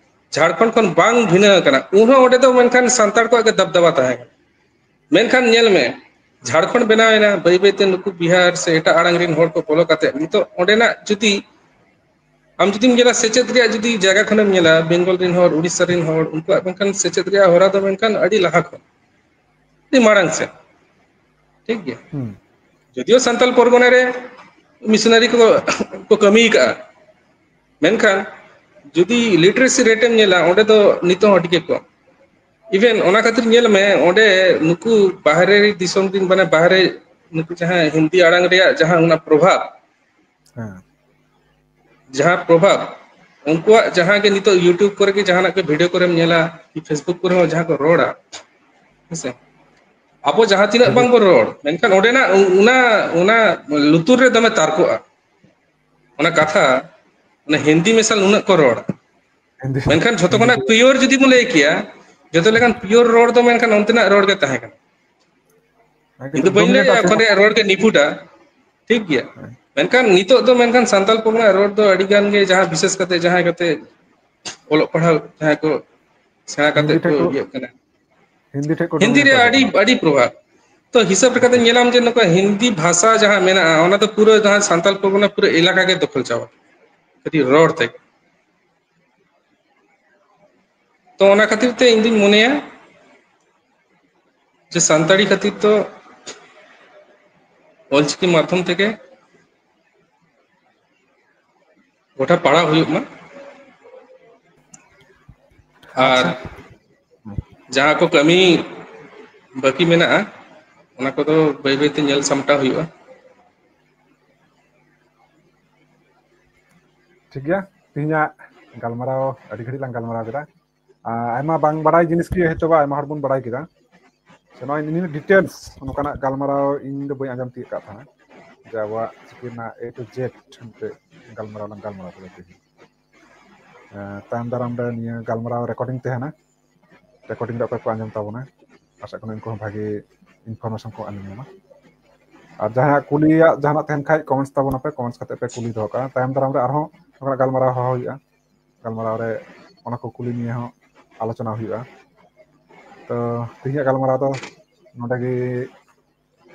ᱡᱷᱟᱲᱠᱷᱚᱸᱰ ᱠᱷᱚᱱ ᱵᱟᱝ ᱵᱷᱤᱱᱟᱹ ᱟᱠᱟᱱᱟ, ᱩᱱᱦᱚᱸ ᱚᱸᱰᱮ ᱫᱚ ᱢᱮᱱᱠᱷᱟᱱ ᱥᱟᱱᱛᱟᱲ ᱠᱚᱣᱟᱜ ᱜᱮ ᱫᱟᱵᱫᱟᱵᱟ ᱛᱟᱦᱮᱸ ᱠᱟᱱᱟ᱾ ᱢᱮᱱᱠᱷᱟᱱ ᱧᱮᱞ ᱢᱮ, ᱡᱷᱟᱲᱠᱷᱚᱸᱰ ᱵᱮᱱᱟᱣ ᱮᱱᱟ, ᱵᱟᱹᱭ ᱵᱟᱹᱭ ᱛᱮ ᱱᱩᱠᱩ ᱵᱤᱦᱟᱨ ᱥᱮ ᱮᱴᱟᱜ ᱟᱲᱟᱝ ᱨᱮᱱ ᱦᱚᱲ ᱠᱚ ᱵᱚᱞᱚ ᱠᱟᱛᱮ ᱱᱤᱛᱚᱜ ᱚᱸᱰᱮᱱᱟᱜ ᱡᱩᱫᱤ ᱟᱢ ᱡᱩᱫᱤᱢ ᱧᱮᱞᱟ, ᱥᱮᱪᱮᱫ ᱨᱮᱭᱟᱜ ᱡᱩᱫᱤ ᱡᱟᱭᱜᱟ ᱠᱷᱚᱱᱮᱢ ᱧᱮᱞᱟ, ᱵᱮᱝᱜᱚᱞ ᱨᱮᱱ ᱦᱚᱲ, ᱩᱲᱤᱥᱥᱟ ᱨᱮᱱ ᱦᱚᱲ, ᱩᱱᱠᱩᱣᱟᱜ ᱢᱮᱱᱠᱷᱟᱱ ᱥᱮᱪᱮᱫ ᱨᱮᱭᱟᱜ ᱦᱚᱨᱟ ᱫᱚ ᱢᱮᱱᱠᱷᱟᱱ ᱟᱹᱰᱤ ᱞᱟᱦᱟ ᱠᱷᱚᱱ, ᱟᱹᱰᱤ ᱢᱟᱲᱟᱝ ᱥᱮᱫ᱾ ᱴᱷᱤᱠ ᱜᱮᱭᱟ? ᱦᱩᱸ᱾ ᱡᱚᱫᱤᱭᱳ ᱥᱟᱱᱛᱟᱞ ᱯᱚᱨᱜᱚᱱᱟ ᱨᱮ ᱢᱤᱥᱚᱱᱟᱨᱤ ᱠᱚ, ᱠᱚ ᱠᱟᱹᱢᱤ ᱟᱠᱟᱫᱼᱟ, ᱢᱮᱱᱠᱷᱟᱱ ᱡᱩᱫᱤ literacy rate ᱮᱢ ᱧᱮᱞᱟ, ᱚᱸᱰᱮ ᱫᱚ ᱱᱤᱛᱚᱜ ᱦᱚᱸ ᱟᱹᱰᱤ ᱜᱮ ᱠᱚᱢ᱾ Even ᱚᱱᱟ ᱠᱷᱟᱹᱛᱤᱨ ᱧᱮᱞ ᱢᱮ, ᱚᱸᱰᱮ ᱱᱩᱠᱩ ᱵᱟᱦᱨᱮ ᱫᱤᱥᱚᱢ ᱨᱮᱱ, ᱢᱟᱱᱮ, ᱵᱟᱦᱨᱮ ᱱᱩᱠᱩ ᱡᱟᱦᱟᱸ ᱦᱤᱱᱫᱤ ᱟᱲᱟᱝ ᱨᱮᱭᱟᱜ ᱡᱟᱦᱟᱸ ᱚᱱᱟ ᱯᱨᱚᱵᱷᱟᱵᱽ, ᱦᱮᱸ᱾ ᱡᱟᱦᱟᱸ ᱯᱨᱚᱵᱷᱟᱵᱽ, ᱩᱱᱠᱩᱣᱟᱜ ᱡᱟᱦᱟᱸ ᱜᱮ ᱱᱤᱛᱚᱜ YouTube ᱠᱚᱨᱮ ᱜᱮ ᱡᱟᱦᱟᱱᱟᱜ ᱜᱮ video ᱠᱚᱨᱮᱢ ᱧᱮᱞᱟ, ᱠᱤ Facebook ᱠᱚᱨᱮ ᱦᱚᱸ ᱡᱟᱦᱟᱸ ᱠᱚ ᱨᱚᱲᱟ, ᱦᱮᱸᱥᱮ, ᱟᱵᱚ ᱡᱟᱦᱟᱸ ᱛᱤᱱᱟᱹᱜ ᱵᱟᱝ ᱵᱚ ᱨᱚᱲ, ᱢᱮᱱᱠᱷᱟᱱ ᱚᱸᱰᱮᱱᱟᱜ ᱚᱱᱟ, ᱚᱱᱟ ᱞᱩᱛᱩᱨ ᱨᱮ ᱫᱚᱢᱮ ᱛᱟᱨᱠᱚᱜᱼᱟ᱾ ᱚᱱᱟ ᱠᱟᱛᱷᱟ, ᱚᱱᱟ ᱦᱤᱱᱫᱤ ᱢᱮᱥᱟᱞ ᱩᱱᱟᱹᱜ ᱠᱚ ᱨᱚᱲᱟ᱾ ᱦᱤᱱᱫᱤ, ᱢᱮᱱᱠᱷᱟᱱ ᱡᱷᱚᱛᱚ ᱦᱤᱱᱫᱤ ᱠᱷᱚᱱᱟᱜ pure ᱡᱩᱫᱤ ᱵᱚᱱ ᱞᱟᱹᱭ ᱠᱮᱭᱟ, ᱡᱷᱚᱛᱚ ᱞᱮᱠᱟᱱ pure ᱨᱚᱲ ᱫᱚ ᱢᱮᱱᱠᱷᱟᱱ ᱚᱱᱛᱮᱱᱟᱜ ᱨᱚᱲ ᱜᱮ ᱛᱟᱦᱮᱸ ᱠᱟᱱᱟ᱾ ᱦᱮᱸ, ᱤᱧ ᱫᱚ ᱵᱟᱹᱧ dominate ᱞᱟᱹᱭᱟ ᱟᱥᱮ ᱚᱠᱚᱭᱟᱜ ᱨᱚᱲ ᱜᱮ ᱱᱤᱯᱷᱩᱴᱟ, ᱴᱷᱤᱠ ᱜᱮᱭᱟ, ᱦᱮᱸ᱾ ᱢᱮᱱᱠᱷᱟᱱ ᱱᱤᱛᱚᱜ ᱫᱚ ᱢᱮᱱᱠᱷᱟᱱ ᱥᱟᱱᱛᱟᱞ ᱯᱚᱨᱜᱚᱱᱟ ᱨᱚᱲ ᱫᱚ ᱟᱹᱰᱤ ᱜᱟᱱ ᱜᱮ, ᱡᱟᱦᱟᱸ ᱵᱤᱥᱮᱥ ᱠᱟᱛᱮ ᱡᱟᱦᱟᱸᱭ ᱠᱟᱛᱮ ᱚᱞᱚᱜ ᱯᱟᱲᱦᱟᱣ ᱡᱟᱦᱟᱸᱭ ᱠᱚ ᱥᱮᱬᱟ ᱠᱟᱛᱮ ᱦᱤᱱᱫᱤ ᱠᱚ ᱴᱷᱮᱡ ᱠᱚ, ᱤᱭᱟᱹᱜ ᱠᱟᱱᱟ, ᱦᱤᱱᱫᱤ ᱴᱷᱮᱡ ᱠᱚ ᱦᱤᱱᱫᱤ dominate ᱨᱮ ᱟᱠᱟᱫᱟ᱾ ᱟᱹᱰᱤ, ᱟᱹᱰᱤ ᱯᱨᱚᱵᱷᱟᱵᱽ᱾ ᱛᱚ ᱦᱤᱥᱟᱹᱵ ᱞᱮᱠᱟᱛᱮ ᱧᱮᱞᱟᱢ ᱡᱮ ᱱᱚᱝᱠᱟ ᱦᱤᱱᱫᱤ ᱵᱷᱟᱥᱟ ᱡᱟᱦᱟᱸ ᱢᱮᱱᱟᱜᱼᱟ, ᱚᱱᱟ ᱫᱚ ᱯᱩᱨᱟᱹ ᱡᱟᱦᱟᱸ ᱥᱟᱱᱛᱟᱞ ᱯᱚᱨᱜᱚᱱᱟ ᱯᱩᱨᱟᱹ ᱮᱞᱟᱠᱟ ᱜᱮ ᱫᱚᱠᱷᱚᱞ ᱪᱟᱵᱟ, ᱠᱷᱟᱹᱞᱤ ᱨᱚᱲ ᱛᱮ᱾ ᱛᱚ ᱚᱱᱟ ᱠᱷᱟᱹᱛᱤᱨ ᱛᱮ ᱤᱧ ᱫᱩᱧ ᱢᱚᱱᱮᱭᱟ ᱡᱮ ᱥᱟᱱᱛᱟᱲᱤ ᱠᱷᱟᱹᱛᱤᱨ ᱛᱚ ᱚᱞᱪᱤᱠᱤ ᱢᱟᱫᱽᱫᱷᱚᱢ ᱛᱮᱜᱮ ᱜᱚᱴᱟ ᱯᱟᱲᱦᱟᱣ ᱦᱩᱭᱩᱜ ᱢᱟ᱾ ᱟᱨ ᱟᱪᱪᱷᱟ᱾ ᱡᱟᱦᱟᱸ ᱠᱚ ᱠᱟᱹᱢᱤ ᱵᱟᱹᱠᱤ ᱢᱮᱱᱟᱜᱼᱟ, ᱚᱱᱟ ᱠᱚᱫᱚ ᱵᱟᱹᱭ ᱵᱟᱹᱭ ᱛᱮ ᱧᱮᱞ ᱥᱟᱢᱴᱟᱣ ᱦᱩᱭᱩᱜᱼᱟ᱾ ᱴᱷᱤᱠ ᱜᱮᱭᱟ, ᱛᱮᱦᱮᱧᱟᱜ ᱜᱟᱞᱢᱟᱨᱟᱣ ᱟᱹᱰᱤ ᱜᱷᱟᱹᱲᱤᱡ ᱞᱟᱝ ᱜᱟᱞᱢᱟᱨᱟᱣ ᱠᱮᱫᱟ᱾ ᱟᱨ ᱟᱭᱢᱟ ᱵᱟᱝ ᱵᱟᱲᱟᱭ ᱡᱤᱱᱤᱥ ᱜᱮ ᱦᱚᱭᱛᱳ ᱵᱟ ᱟᱭᱢᱟ ᱦᱚᱲ ᱵᱚᱱ ᱵᱟᱲᱟᱭ ᱠᱮᱫᱟ᱾ ᱥᱮ ᱱᱚᱜᱼᱚᱭ ᱱᱤᱱᱟᱹᱜ details ᱱᱚᱝᱠᱟᱱᱟᱜ ᱜᱟᱞᱢᱟᱨᱟᱣ ᱤᱧ ᱫᱚ ᱵᱟᱹᱧ ᱟᱸᱡᱚᱢ ᱛᱤᱭᱳᱜ ᱠᱟᱜ ᱛᱟᱦᱮᱱᱟ, ᱡᱮ ᱟᱵᱚᱣᱟᱜ ᱪᱤᱠᱤ ᱨᱮᱱᱟᱜ A to Z ᱢᱤᱫᱴᱮᱡ ᱜᱟᱞᱢᱟᱨᱟᱣ ᱞᱟᱝ ᱜᱟᱞᱢᱟᱨᱟᱣ ᱠᱮᱫᱟ ᱛᱮᱦᱮᱧ᱾ ᱮᱸ, ᱛᱟᱭᱚᱢ ᱫᱟᱨᱟᱢ ᱨᱮ ᱱᱤᱭᱟᱹ ᱜᱟᱞᱢᱟᱨᱟᱣ recording ᱛᱟᱦᱮᱱᱟ᱾ Recording ᱨᱮ ᱚᱠᱚᱭ ᱠᱚ ᱟᱸᱡᱚᱢ ᱛᱟᱵᱚᱱᱟ, ᱟᱥᱟ ᱠᱟᱱᱟ ᱩᱱᱠᱩ ᱦᱚᱸ ᱵᱷᱟᱜᱮ information ᱠᱚ ᱟᱸᱡᱚᱢ ᱧᱟᱢᱟ᱾ ᱟᱨ ᱡᱟᱦᱟᱸᱭᱟᱜ ᱠᱩᱞᱤᱭᱟᱜ ᱡᱟᱦᱟᱱᱟᱜ ᱛᱟᱦᱮᱱ ᱠᱷᱟᱡ comments ᱛᱟᱵᱚᱱ ᱟᱯᱮ, comments ᱠᱟᱛᱮ ᱯᱮ ᱠᱩᱞᱤ ᱫᱚᱦᱚ ᱠᱟᱜᱼᱟ᱾ ᱛᱟᱭᱚᱢ ᱫᱟᱨᱟᱢ ᱨᱮ ᱟᱨᱦᱚᱸ ᱱᱚᱝᱠᱟᱱᱟᱜ ᱜᱟᱞᱢᱟᱨᱟᱣ ᱦᱚᱦᱚ ᱦᱩᱭᱩᱜᱼᱟ, ᱜᱟᱞᱢᱟᱨᱟᱣ ᱨᱮ ᱚᱱᱟ ᱠᱚ ᱠᱩᱞᱤ ᱱᱤᱭᱮ ᱦᱚᱸ ᱟᱞᱳᱪᱚᱱᱟ ᱦᱩᱭᱩᱜᱼᱟ᱾ ᱛᱚ ᱛᱮᱦᱮᱧᱟᱜ ᱜᱟᱞᱢᱟᱨᱟᱣ ᱫᱚ ᱱᱚᱰᱮ ᱜᱮ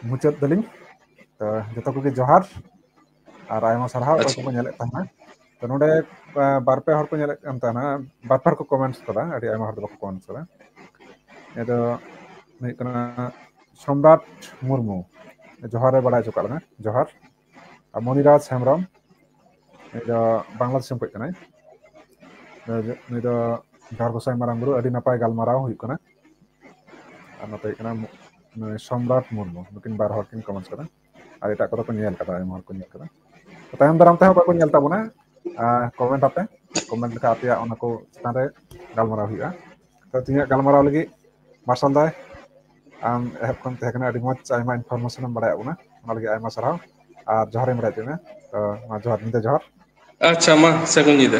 ᱢᱩᱪᱟᱹᱫ ᱫᱟᱞᱤᱧ᱾ ᱛᱚ ᱡᱚᱛᱚ ᱠᱚᱜᱮ ᱡᱚᱦᱟᱨ ᱟᱨ ᱟᱭᱢᱟ ᱥᱟᱨᱦᱟᱣ ᱚᱠᱚᱭ ᱟᱪᱪᱷᱟ᱾ ᱠᱚᱠᱚ ᱧᱮᱞᱮᱫ ᱛᱟᱦᱮᱱᱟ᱾ ᱛᱚ ᱱᱚᱰᱮ ᱟᱸ, ᱵᱟᱨ ᱯᱮ ᱦᱚᱲ ᱠᱚ ᱧᱮᱞᱮᱫ ᱠᱟᱱ ᱛᱟᱦᱮᱱᱟ, ᱵᱟᱨ ᱯᱮ ᱦᱚᱲ ᱠᱚ comments ᱠᱟᱫᱟ, ᱟᱹᱰᱤ ᱟᱭᱢᱟ ᱦᱚᱲ ᱫᱚ ᱵᱟᱠᱚ comments ᱠᱟᱫᱟ᱾ ᱱᱤᱭᱟᱹ ᱫᱚ ᱦᱩᱭᱩᱜ ᱠᱟᱱᱟ ᱥᱚᱢᱨᱟᱴ ᱢᱩᱨᱢᱩ, ᱡᱚᱦᱟᱨ ᱮ ᱵᱟᱲᱟᱭ ᱦᱚᱪᱚ ᱠᱟᱜ ᱞᱟᱝᱟ, ᱡᱚᱦᱟᱨ᱾ ᱟᱨ ᱢᱚᱱᱤᱨᱟᱡᱽ ᱦᱮᱢᱵᱨᱚᱢ, ᱩᱱᱤ ᱫᱚ ᱵᱟᱝᱞᱟᱫᱮᱥ ᱠᱷᱚᱱ ᱠᱟᱱᱟᱭ᱾ ᱱᱩᱭ ᱫᱚ ᱡᱚᱦᱟᱨ ᱜᱚᱸᱥᱟᱭ ᱢᱟᱨᱟᱝ ᱵᱩᱨᱩ, ᱟᱹᱰᱤ ᱱᱟᱯᱟᱭ ᱜᱟᱞᱢᱟᱨᱟᱣ ᱦᱩᱭᱩᱜ ᱠᱟᱱᱟ᱾ ᱟᱨ ᱱᱚᱛᱮ ᱦᱩᱭᱩᱜ ᱠᱟᱱᱟ ᱢᱩ-, ᱱᱩᱭ ᱥᱚᱢᱨᱟᱴ ᱢᱩᱨᱢᱩ, ᱱᱩᱠᱤᱱ ᱵᱟᱨ ᱦᱚᱲ ᱠᱤᱱ comments ᱠᱟᱫᱟ᱾ ᱟᱨ ᱮᱴᱟᱜ ᱠᱚᱫᱚ ᱠᱚ ᱧᱮᱞ ᱠᱟᱫᱟ, ᱟᱭᱢᱟ ᱦᱚᱲ ᱠᱚ ᱧᱮᱞ ᱠᱟᱫᱟ᱾ ᱛᱟᱭᱚᱢ ᱫᱟᱨᱟᱢ ᱛᱮᱦᱚᱸ ᱚᱠᱚᱭ ᱠᱚ ᱧᱮᱞ ᱛᱟᱵᱚᱱᱟ, ᱟᱨ comment ᱟᱯᱮ, comment ᱞᱮᱠᱷᱟᱱ ᱟᱯᱮᱭᱟᱜ ᱚᱱᱟ ᱠᱚ ᱪᱮᱛᱟᱱ ᱨᱮ ᱜᱟᱞᱢᱟᱨᱟᱣ ᱦᱩᱭᱩᱜᱼᱟ᱾ ᱛᱚ ᱛᱮᱦᱮᱧᱟᱜ ᱜᱟᱞᱢᱟᱨᱟᱣ ᱞᱟᱹᱜᱤᱫ ᱢᱟᱨᱥᱟᱞ ᱫᱟᱭ, ᱟᱢ ᱮᱦᱚᱵ ᱠᱷᱚᱱ ᱛᱟᱦᱮᱸ ᱠᱟᱱᱟ, ᱟᱹᱰᱤ ᱢᱚᱡᱽ ᱟᱭᱢᱟ information ᱮᱢ ᱵᱟᱲᱟᱭᱟᱜ ᱵᱚᱱᱟ, ᱚᱱᱟ ᱞᱟᱹᱜᱤᱫ ᱟᱭᱢᱟ ᱥᱟᱨᱦᱟᱣ᱾ ᱟᱨ ᱡᱚᱦᱟᱨᱤᱧ ᱵᱟᱲᱟᱭ ᱦᱚᱪᱚᱭ ᱢᱮ᱾ ᱛᱚ ᱢᱟ ᱡᱚᱦᱟᱨ, ᱧᱤᱫᱟᱹ ᱡᱚᱦᱟᱨ᱾ ᱟᱪᱪᱷᱟ, ᱢᱟ ᱥᱟᱹᱜᱩᱱ ᱧᱤᱫᱟᱹ᱾